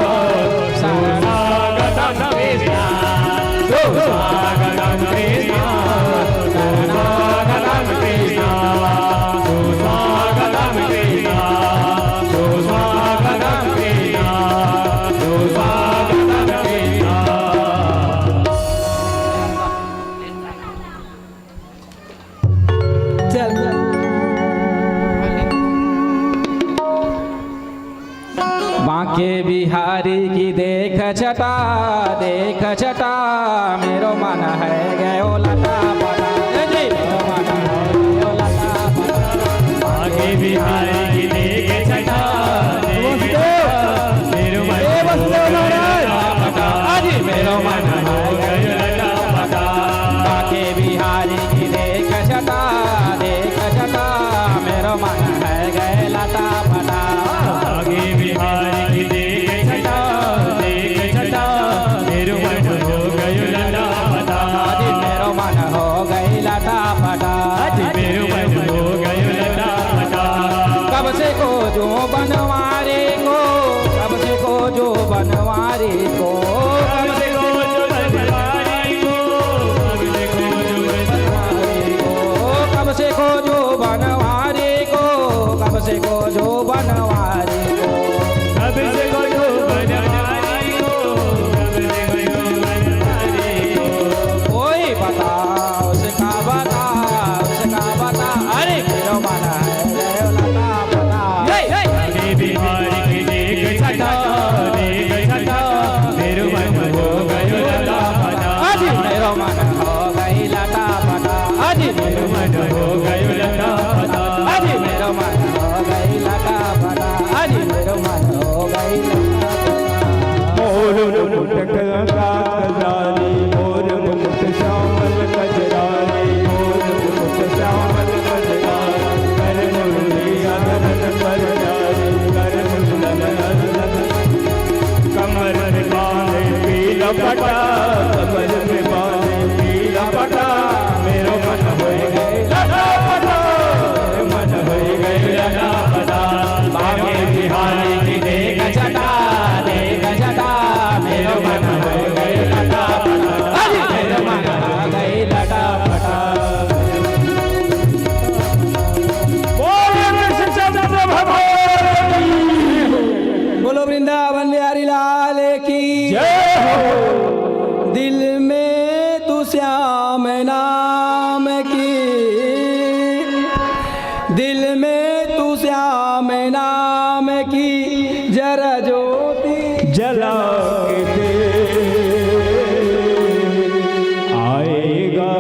सुस्वागतम कृष्ण, सुस्वागतम कृष्ण, सुस्वागतम कृष्ण, सुस्वागतम कृष्ण, सुस्वागतम कृष्ण। चल। बांके बिहारी की देख छटा, देख छटा, मेरो मन है गयो लटा पटा। ए जी, मेरो मन है गयो लटा पटा। बांके बिहारी की देख छटा, देख छटा, मेरो मन ए वसुदेव महाराज। आज मेरो मन हो गयो लटा पटा। बांके बिहारी की देख छटा, देख छटा, मेरो मन है गए लटा पटा। बांके बिहारी की देख छटा, देख छटा, मेरो मन हो गयो लटा पटा। आज मेरो मन हो गई लटा पटा। आज मेरो मन हो गयो लटा पटा। कब से खोजूं बनवारी को, कब से खोजूं बनवारी को, कब से खोजूं बनवारी को, कब से खोजूं बनवारी को, कब से खोजूं बनवारी को, कब से खोजूं बनवारी को, कब से खोजूं बनवारी को, कब से खोजूं बनवारी को। कोई बता, उसका बता, उसका बता। अरे मेरो मन है गयो लटा पटा। हे, हे। बांके बिहारी की देख छटा, देख छटा, मेरो मन हो गयो लटा पटा। आज मेरो मन हो गई लटा पटा। आज मेरो मन हो गयो लटा पटा। आज मेरो मन हो गई लटा पटा। आज मेरो मन हो गई लटा पटा। मोर मुकुट कंकाल रानी, मोर मुकुट श्यामल कजरानी, मोर मुकुट श्यामल कजरानी, कर मुरली अधरन पर जानी, कर मुरली अधरन। कमर में बांधे पीला पटा, कमर में बांधे पीला पटा, मेरो मन होई गए लटा पटा, मेरो मन होई गए लटा पटा। बांके बिहारी की देख छटा, देख छटा, मेरो मन हो गई लटा पटा। अरे मेरो मन हो गई लटा पटा। बोलो कृष्णचंद्र भगवान की। बोलो वृंदावन बिहारी लाल की। जय हो। दिल में तू श्याम नाम की, दिल में तू श्याम नाम की जरा ज्योति जला के दे आएगा।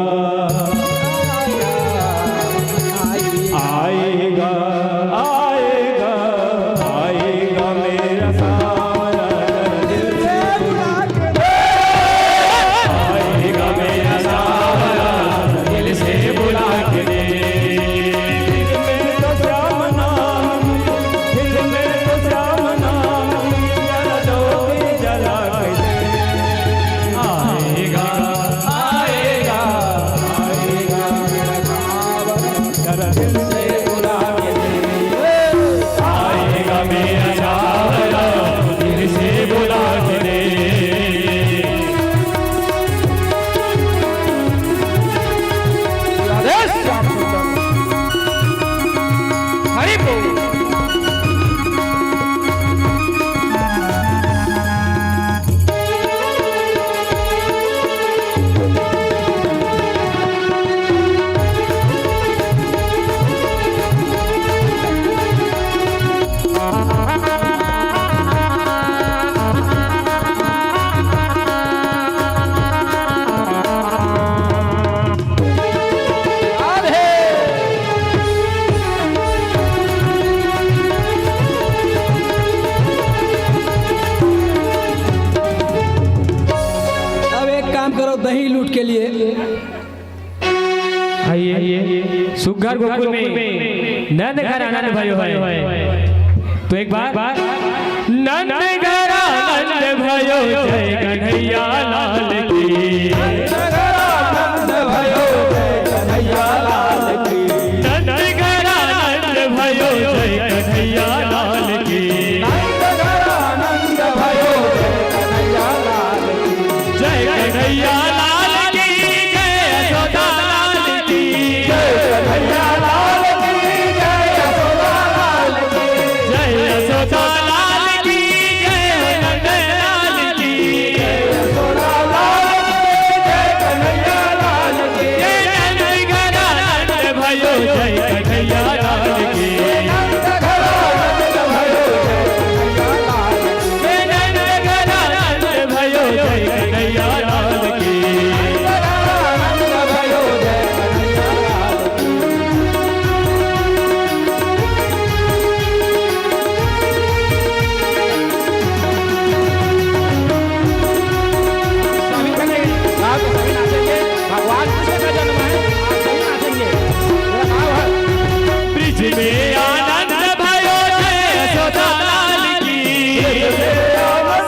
दही लूट के लिए। आइए, सुग्घर गोकुल में नंद घर आनंद भयो है। तो एक बार, नंद घर आनंद भयो, जय कन्हैया लाल की। नंद घर आनंद भयो, जय कन्हैया लाल की। नंद घर आनंद भयो, जय कन्हैया लाल की। नंद घर आनंद भयो, जय कन्हैया लाल की। जय कन्हैया लाल की, जय यशोदा लाल की। जय कन्हैया लाल की, जय यशोदा लाल की। जय यशोदा लाल की, जय नंद लाल की। जय यशोदा लाल की, जय कन्हैया लाल की। जय नंद घर आनंद भयो, जय कन्हैया लाल की। जय नंद घर आनंद भयो, जय कन्हैया लाल की। जय नंद घर आनंद भयो, जय कन्हैया लाल की। नंद घर आनंद भयो, जय कन्हैया लाल की। सभी खड़े, आप सभी नाचेंगे। भगवान कृष्ण का जन्म है, आप सभी नाचेंगे। मेरा भाव है। ब्रिज में आनंद भयो, जय यशोदा लाल की।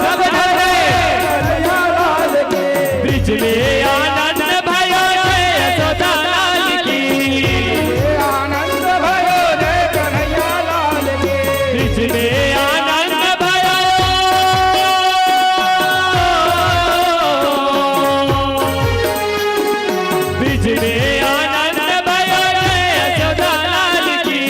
सब खड़े। ब्रिज में आनंद भयो, जय यशोदा लाल की। आनंद भयो, जय कन्हैया लाल की। ब्रिज में आनंद भयो। ब्रिज में आनंद भयो, जय यशोदा लाल की।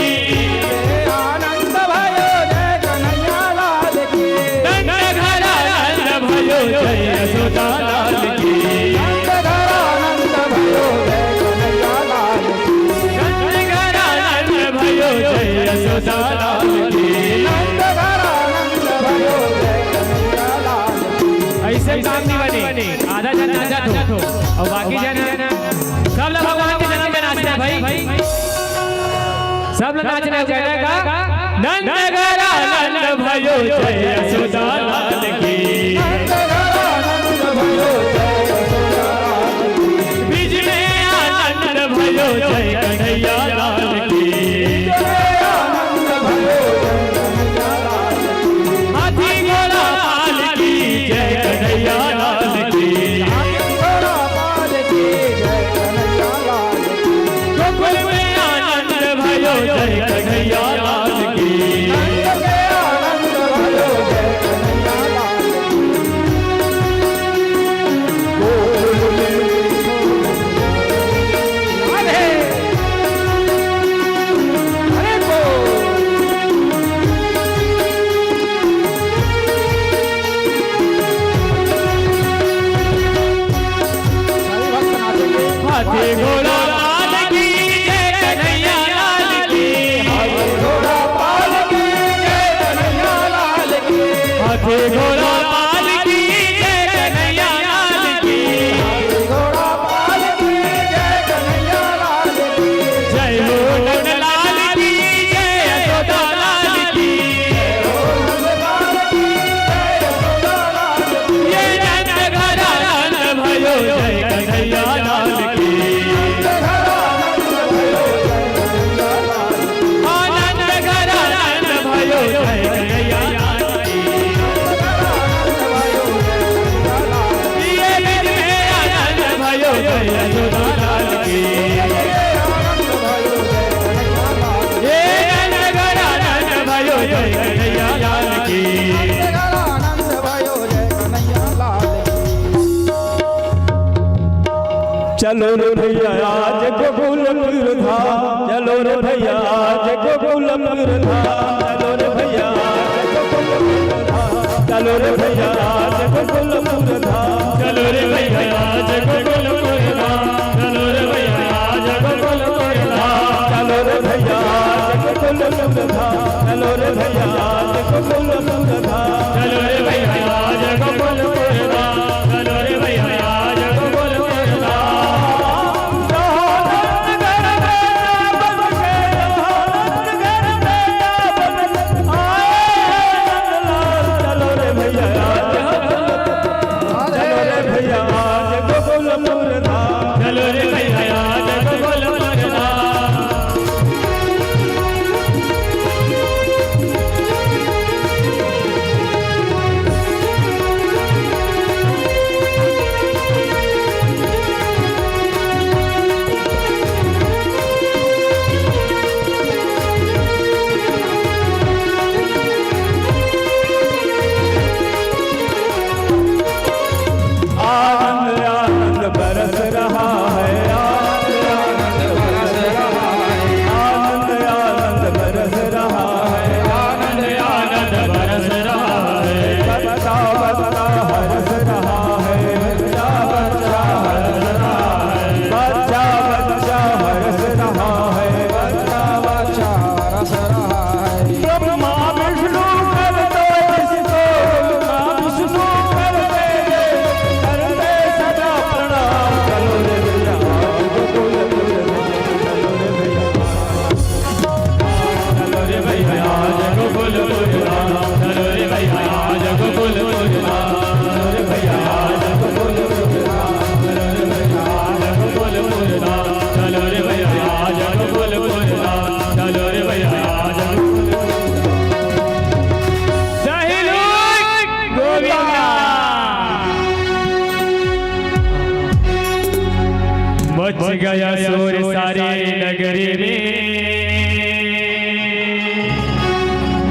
आनंद भयो, जय कन्हैया लाल की। नंद घर आनंद भयो, जय यशोदा लाल की। नंद घर आनंद भयो, जय कन्हैया लाल की। नंद घर आनंद भयो, जय यशोदा लाल की। नंद घर आनंद भयो, जय कन्हैया लाल की। ऐसे काम नहीं बने, आधा जन नाचत हो और बाकी जन सब लोग भगवान के जन्म में नाचते हैं भाई। सब लोग नाच रहे हो, कहना का? नंद घर आनंद भयो, जय यशोदा लाल की। नंद घर आनंद भयो, जय यशोदा लाल की। ब्रिज में आनंद भयो, जय कन्हैया लाल की। ब्रिज में आनंद भयो, जय कन्हैया लाल की। हाथी घोड़ा पाल की, जय कन्हैया लाल की। हाथी घोड़ा पाल की, जय कन्हैया लाल की। गोकुल में आनंद भयो, जय कन्हैया लाल की। नंद के आनंद भयो, जय कन्हैया लाल की। गोकुल में राधे। अरे को। हाथी घोड़ा लाल की, जय कन्हैया लाल की। हाथी घोड़ा पाल की, जय कन्हैया लाल की। हाथी घोड़ा पाल की, जय कन्हैया लाल की। हाथी घोड़ा पाल की, जय कन्हैया लाल की। जय हो नंद लाल की, जय यशोदा लाल की। जय हो नंद लाल की, जय यशोदा लाल की। ये नंद घर आनंद भयो, जय कन्हैया लाल की। नंद घर आनंद भयो, जय कन्हैया लाल की। आनंद घर आनंद भयो, जय कन्हैया लाल की। नंद घर आनंद भयो, जय कन्हैया लाल की। ये ब्रिज में आनंद भयो, जय यशोदा लाल की। ये नंद घर आनंद भयो, जय कन्हैया लाल की। चलो रे भैया आज गोकुलपुर धाम, चलो रे भैया आज गोकुलपुर धाम, चलो रे भैया आज गोकुलपुर धाम, चलो रे भैया आज गोकुलपुर धाम, चलो रे भैया आज गोकुलपुर धाम, चलो रे भैया आज गोकुलपुर धाम, चलो रे भैया आज गोकुलपुर धाम, चलो रे भैया आज गोकुलपुर धाम, चलो रे भैया आज गोकुलपुर धाम, चलो रे भैया आज गोकुलपुर धाम। चलो रे भैया आज, चलो रे भैया आज गोकुल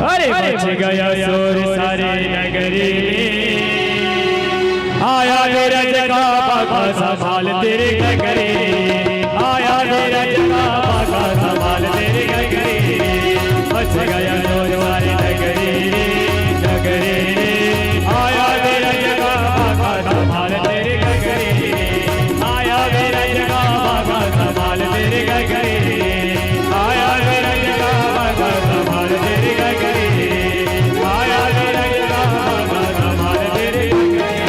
अरे मच गया शोर सारी नगरी में, आया मेरा जगा बाबा संभाल तेरी गगरी। आया मेरा जगा बाबा संभाल तेरी गगरी। मच गया शोर सारी नगरी में, नगरी में। आया मेरा जगा बाबा संभाल तेरी गगरी। आया मेरा जगा बाबा संभाल तेरी गगरी। आया मेरा जगा बाबा संभाल तेरी गगरी। आया मेरा जगा बाबा संभाल तेरी गगरी।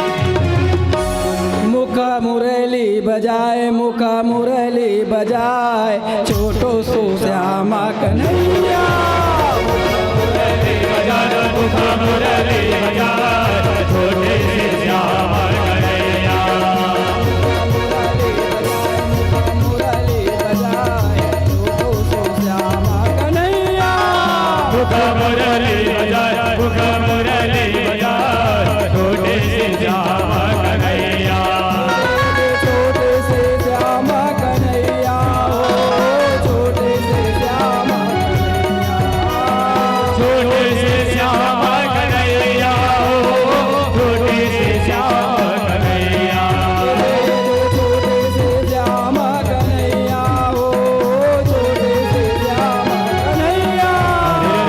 मुखा मुरली बजाए, मुखा मुरली बजाए, छोटो सो श्यामा कन्हैया। मुखा मुरली बजाए, छोटे से श्यामा कन्हैया। मुखा मुरली बजाए, छोटो सो श्यामा कन्हैया। मुखा मुरली बजाए, मुखा मुरली बजाए, छोटे से श्यामा कन्हैया। छोटे से श्यामा कन्हैया, ओ, छोटे से श्यामा कन्हैया। छोटे से श्यामा कन्हैया, ओ, छोटे से श्यामा कन्हैया। छोटे से श्यामा कन्हैया, ओ, छोटे से श्यामा कन्हैया।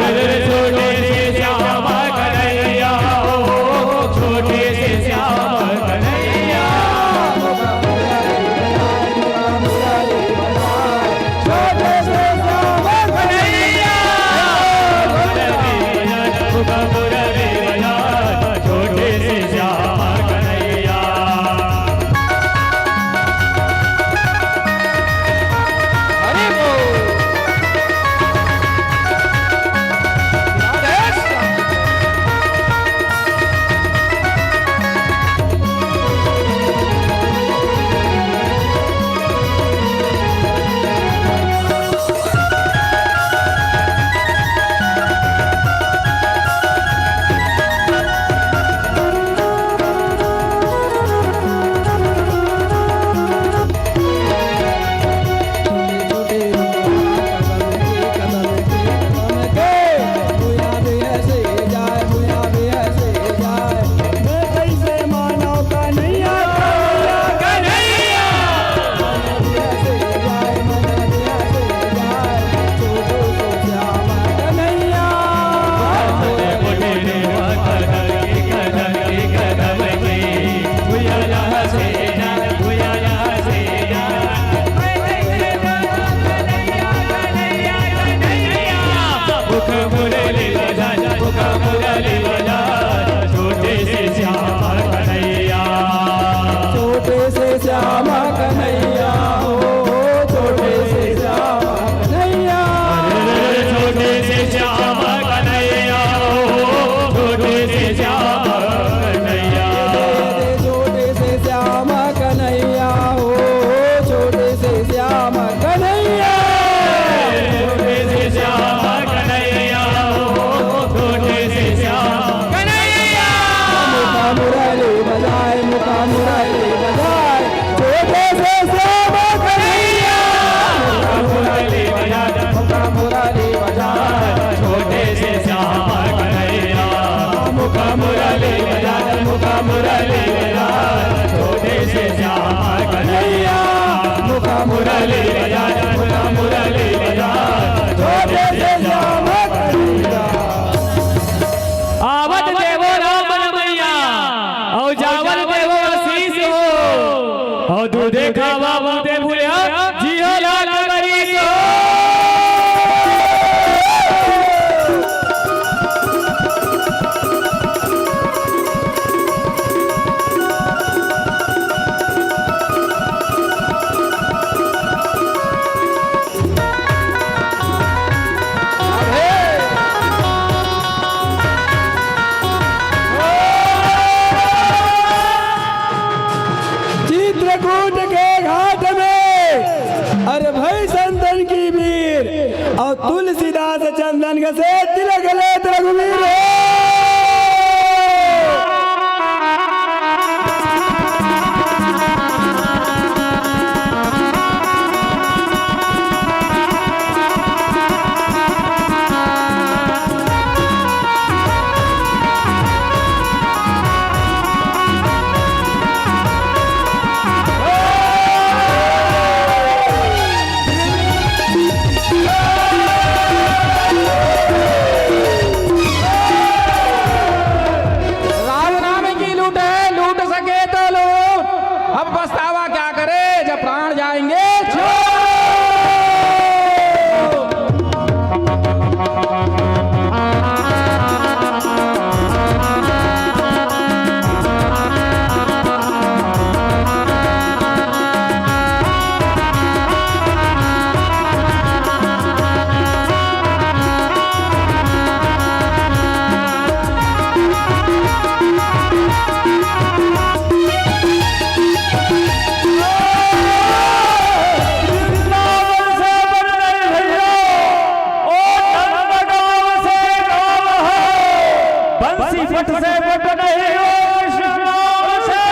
अरे छोटे से श्यामा कन्हैया, ओ, छोटे से श्यामा कन्हैया। छोटे से श्यामा कन्हैया। छोटे से श्यामा कन्हैया। हरि बोल। राधे श्याम। छोटे से श्यामा कन्हैया, हो, छोटे से श्यामा कन्हैया। अरे, छोटे से श्यामा कन्हैया, हो, छोटे से श्यामा कन्हैया। छोटे से श्यामा कन्हैया, हो, छोटे से श्यामा कन्हैया। छोटे से श्यामा कन्हैया, हो, छोटे से श्यामा पट से पट नहीं हो, विष्णु नाम से।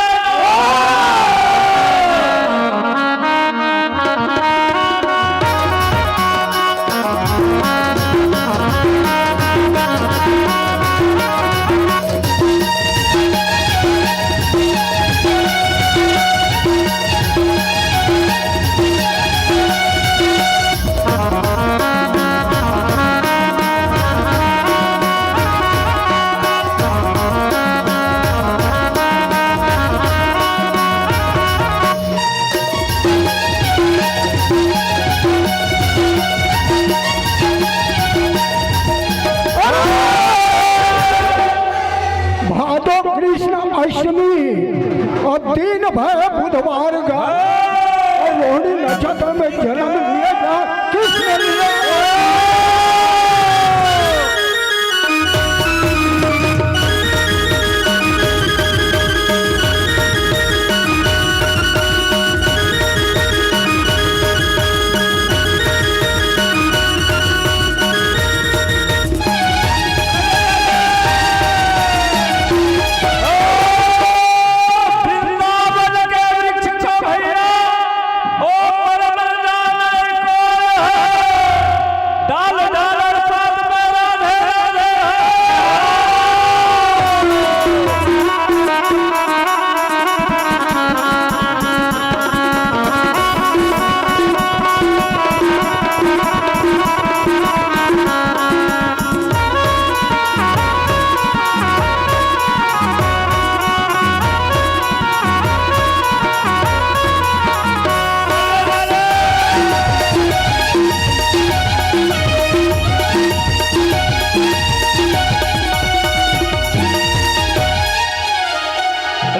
भादो कृष्ण अष्टमी और दिन भर बुधवार का और रोहिणी नक्षत्र में जन्म लिए जा कृष्ण लिए। वृंदावन के वृक्ष को भैया, ओ परम जाने को है। डाल डाल अरसात में राधे राधे।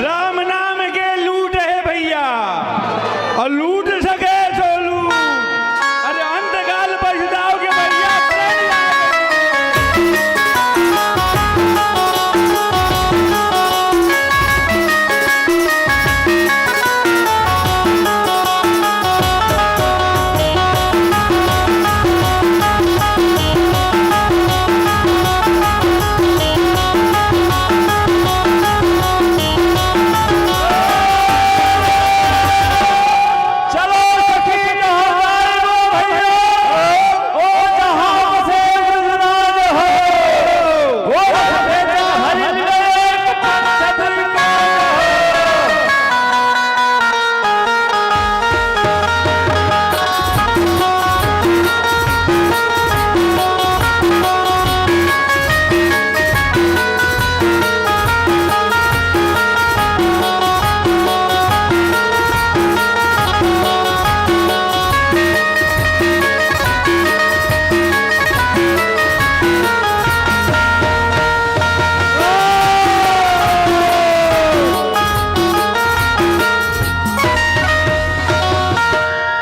राम नाम के लूट है भैया, और लूट सके सो लूट। अरे अंतकाल पछताओगे भैया, प्रण लाओगे। चलो सखी जहाँ जाए वो भैया, ओ जहाँ से गुजराज हो, वो हरि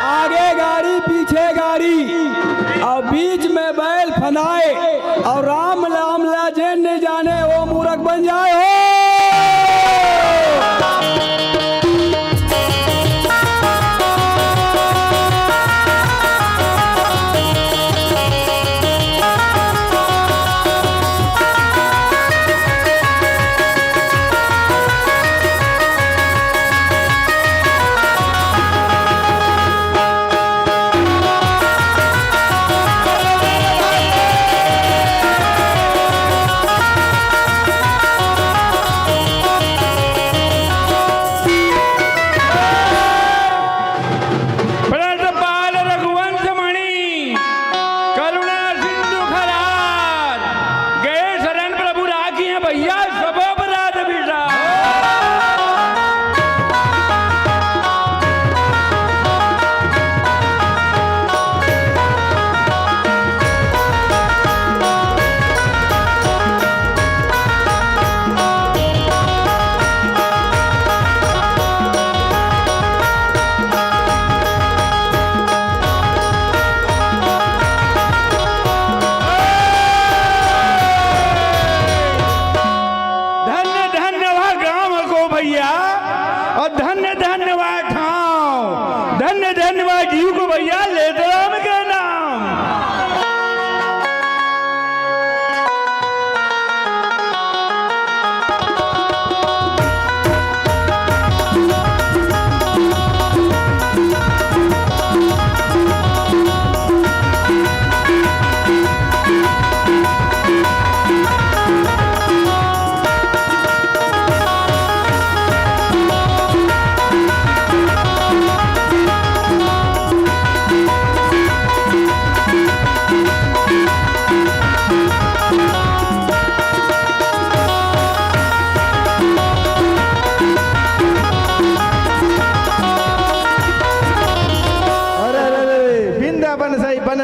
आगे गाड़ी पीछे गाड़ी, और बीच में बैल फनाए, और राम नाम ला जेन नहीं जाने वो मूरख बन जाए हो।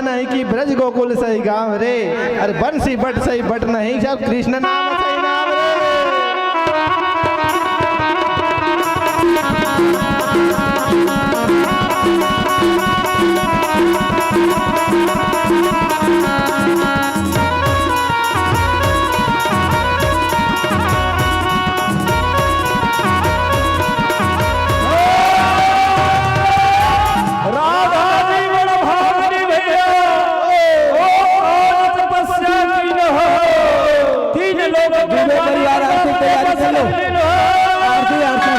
नहीं कि ब्रज गोकुल सही गाँव रे, अरे बंसी बट सही बट नहीं, सब कृष्ण नाम सही नाम रे। राधा जी बड़ा भावनी भैया, ओ आज तपस्या की न हो, तीन लोग के दुबे परिवार आरती तैयारी कर लो। आरती, आरती।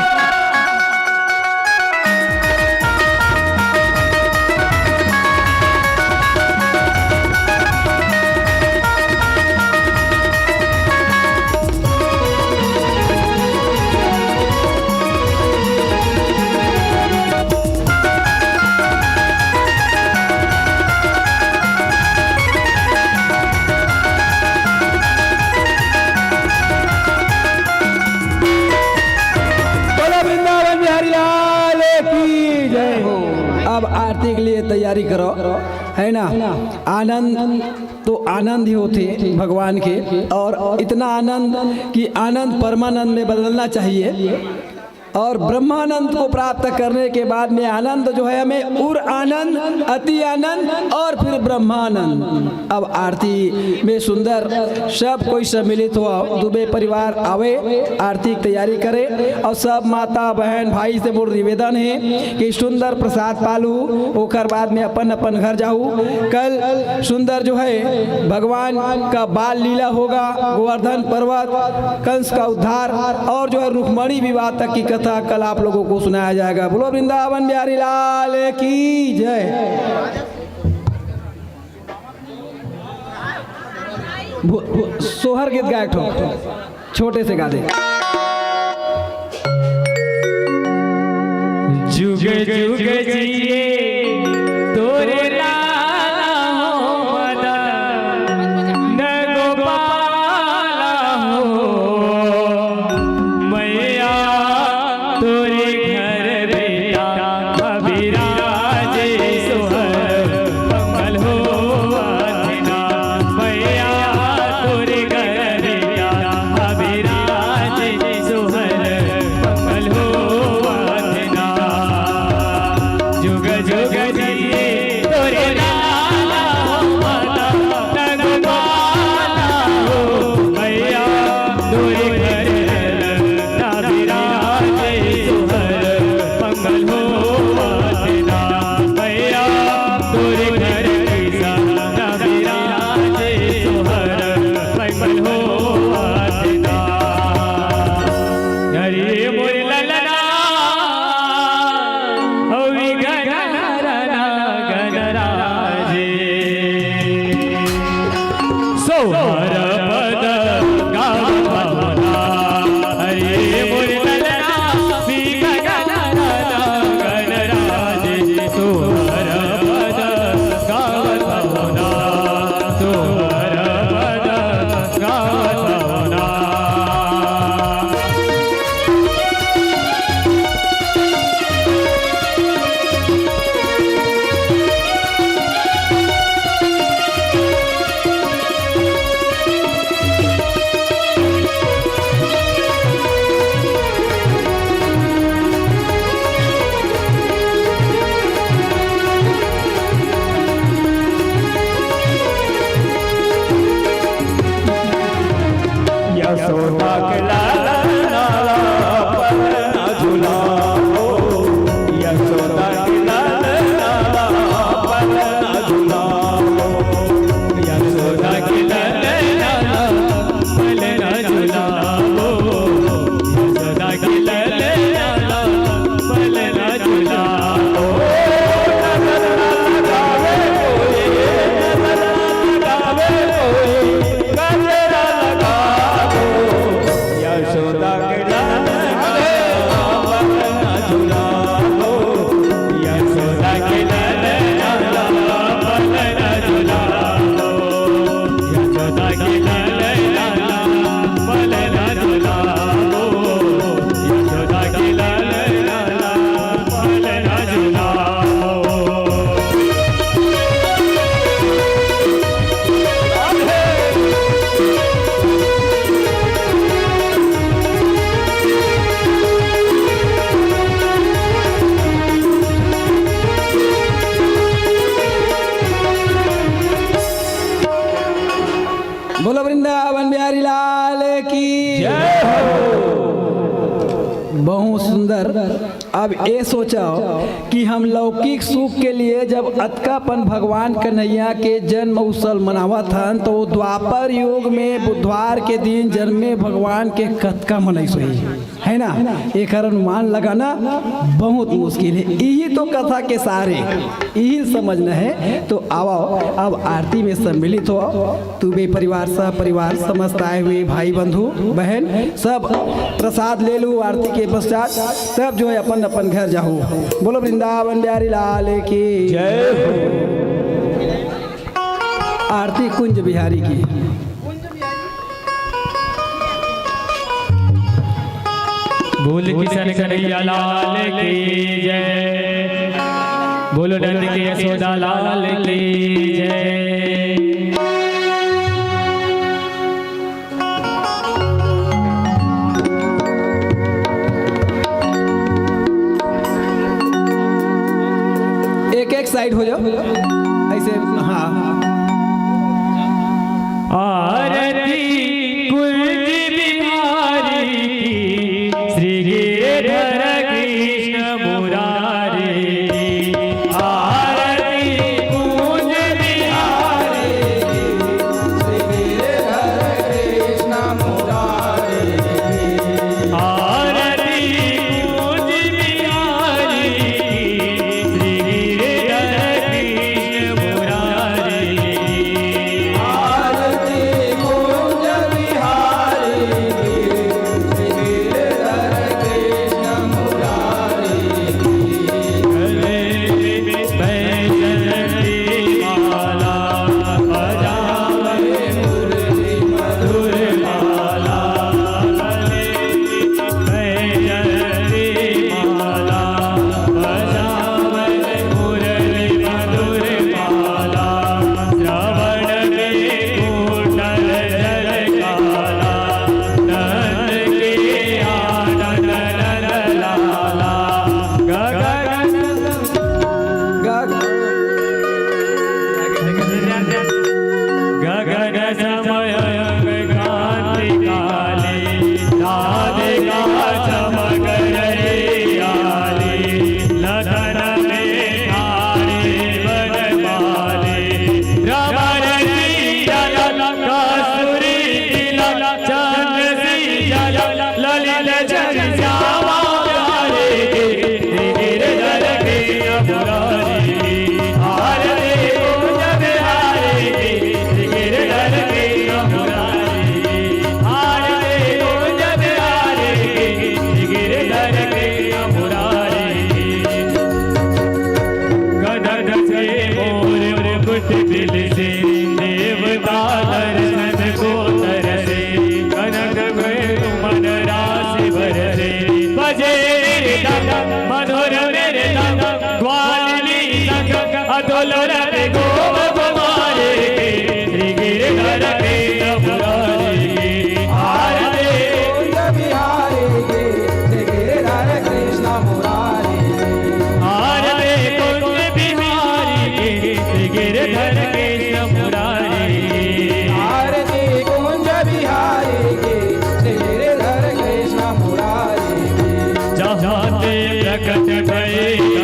बोलो वृंदावन बिहारी लाल की जय। अब आरती के लिए तैयारी करो, है ना? आनंद तो आनंद ही होथे भगवान के, और इतना आनंद कि आनंद परमानंद में बदलना चाहिए। और ब्रह्मानंद को प्राप्त करने के बाद में आनंद जो है हमें उर आनंद, अति आनंद और फिर ब्रह्मानंद। अब आरती में सुंदर सब कोई सम्मिलित हो, दुबे परिवार आवे, आरती की तैयारी करे। और सब माता, बहन, भाई से मोर निवेदन है कि सुंदर प्रसाद पालू, ओकर बाद में अपन अपन घर जाऊ। कल सुंदर जो है भगवान का बाल लीला होगा, गोवर्धन पर्वत, कंस का उद्धार और जो है रुक्मणी विवाह तक की कथा कल आप लोगों को सुनाया जाएगा। बोलो वृंदावन बिहारी लाल की जय। भो-, भो-, सोहर गीत गाए एक ठो, छोटे से गा दे। जुग जुग जिए तोरे लाला हो मदन गोपाला हो, मैया तोरे घर बेटा अभिराज सोहर मंगल हो आतना, मैया तोरे घर बेटा अभिराज सोहर मंगल हो आतना। जुग जुग जिए तोरे लाला माता नगमाला हो मैया, तोरे घर ना विराजे सोहर मंगल हो आतना मैया, तोरे घर की सा ना विराजे सोहर मंगल हो आतना। हरे मोर ललना हरि गणराज। सोहर पद गावत हवना, हरि मोर ललना, श्री गणराज। सोहर पद गावत हवना, सोहर पद गावत हवना। यशोदा के लाल लाला पलना झुलाओ, यशोदा के लाल लाला पलना झुलाओ, यशोदा के लाल लाला पलना झुलाओ, यशोदा के लाल लाला पलना झुलाओ। वृंदावन बिहारी लाल की जय हो। बहुत सुंदर। अब ये सोचो कि हम लौकिक सुख के लिए जब अतका अपन भगवान कन्हैया के जन्म उत्सव मनावत हन, तो द्वापर युग में बुधवार के दिन जन्मे भगवान के कतका मनई होही, है ना? एकर अनुमान लगाना बहुत मुश्किल है। यही तो कथा के सार ए, यही समझना है। तो आवो, अब आरती में सम्मिलित हो। तू भी परिवार, सह परिवार, समस्त आए हुए भाई, बंधु, बहन, सब प्रसाद ले लू आरती के पश्चात, तब जो है अपन अपन घर जाहू। बोलो वृंदावन बिहारी लाल की जय हो। आरती कुंज बिहारी की। बोल किशन कन्हैया लाल की जय। बोलो नंद के यशोदा लाल की जय। एक एक साइड हो जाओ, ऐसे। हाँ। आरती कुंज बिहारी की, श्री गिरधर कृष्ण मुरारी की। आरती कुंज बिहारी की, श्री गिरधर कृष्ण मुरारी की। आरती कुंज बिहारी की, श्री गिरधर कृष्ण मुरारी की। आरती कुंज बिहारी की, श्री गिरधर कृष्ण मुरारी की। गले में पैजन की माला, बजावे मुरली मधुर माला। गले में पैजन की माला, बजावे मुरली मधुर माला। श्रवण में कुंडल जल काला, नंद के आनंद नंद लाला। गगन गगन गगन समय कांति काली, राधिका चमक रही आली। लखन में ठाढ़े बनमाली, भ्रमर शीतल कस्तूरी तिलक, चंद्र शीतल ललित जल श्यामा प्यारे की। गिरधर कृष्ण मुरारी की। आरती कुंज बिहारी की। गिरधर कृष्ण मुरारी की। आरती कुंज बिहारी की। गिरधर कृष्ण मुरारी की। गदग से मोर मुकुट बिलसे, देवता दर्शन को तरसे। कनक में सुमन राशि बरसे, बजे मृदंग मधुर मृदंग, ग्वालिनी संग अतुल रति गोप कुमारी के। श्री गिरधर कृष्ण मुरारी के। आरती कुंज बिहारी के। श्री गिरधर कृष्ण मुरारी के। आरती कुंज बिहारी के। श्री गिरधर कृष्ण मुरारी के। आरती कुंज बिहारी के। श्री गिरधर कृष्ण मुरारी के। जहाँ ते प्रकट भई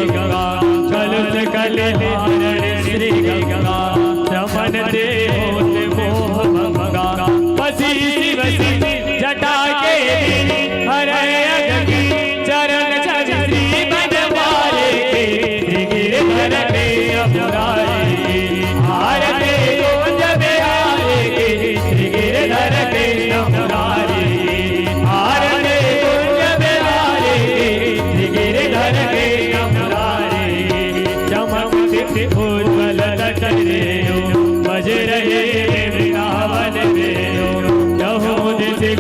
गंगा, कलुष कलहारिणी श्री गंगा। श्रमण ते होत मोह भंगा, बसी शिव जी जटा के धीर। हरे अघ की चरण छवि श्री बनवारी के। श्री गिरधर कृष्ण मुरारी के। आरती कुंज बिहारी के। श्री गिरधर कृष्ण मुरारी के। आरती कुंज बिहारी के। श्री गिरधर कृष्ण मुरारी के। चमक दीप्त उज्ज्वल ललट रेणु, बज रहे हैं वृंदावन वेणु। चहुमुख से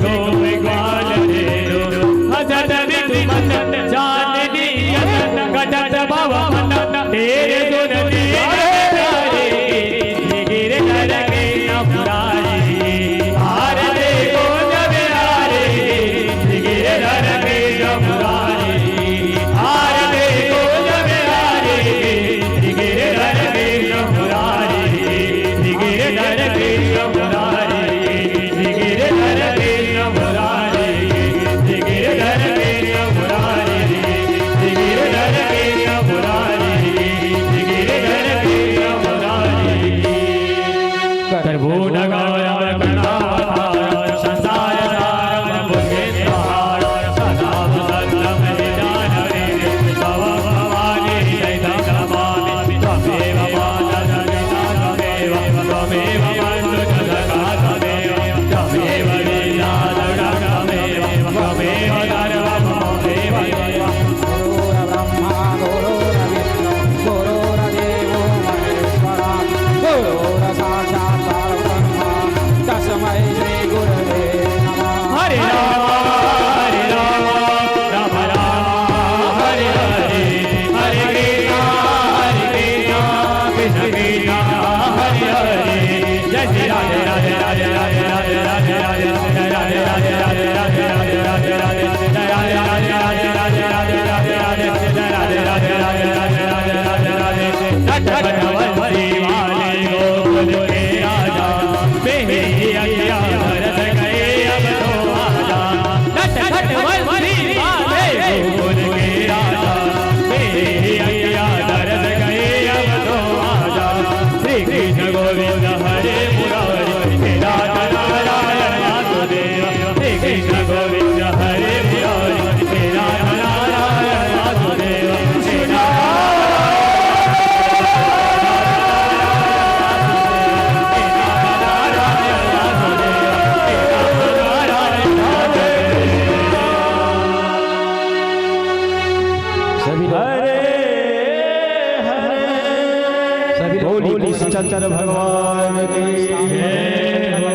शंकर भगवान की जय हो।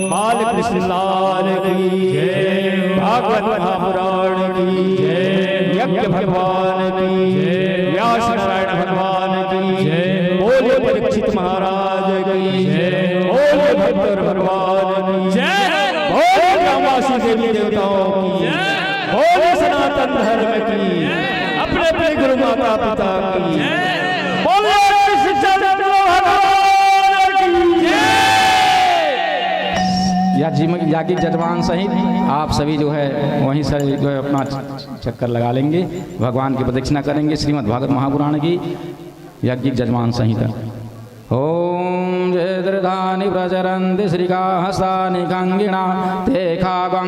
बालकृष्ण लाल की जय हो। भागवत महापुराण की जय हो। यज्ञ भगवान की जय हो। व्यास नारायण भगवान की जय हो। बोले परीक्षित महाराज की जय हो। बोले भक्त भगवान की जय हो। बोले ग्रामवासी देवी देवताओं की जय हो। बोले सनातन धर्म की, अपने अपने गुरु माता पिता की। बोले कृष्ण चैतन्य भगवान की। या जी, याज्ञिक जजमान सहित आप सभी जो है वहीं से जो है अपना चक्कर लगा लेंगे। भगवान की प्रदक्षिणा करेंगे। श्रीमद् भागवत महापुराण की याज्ञिक जजमान संहिता। ओम जयद्रथानि प्रचरन्ति श्रीकाहस्तानि खङ्गिणा ते खा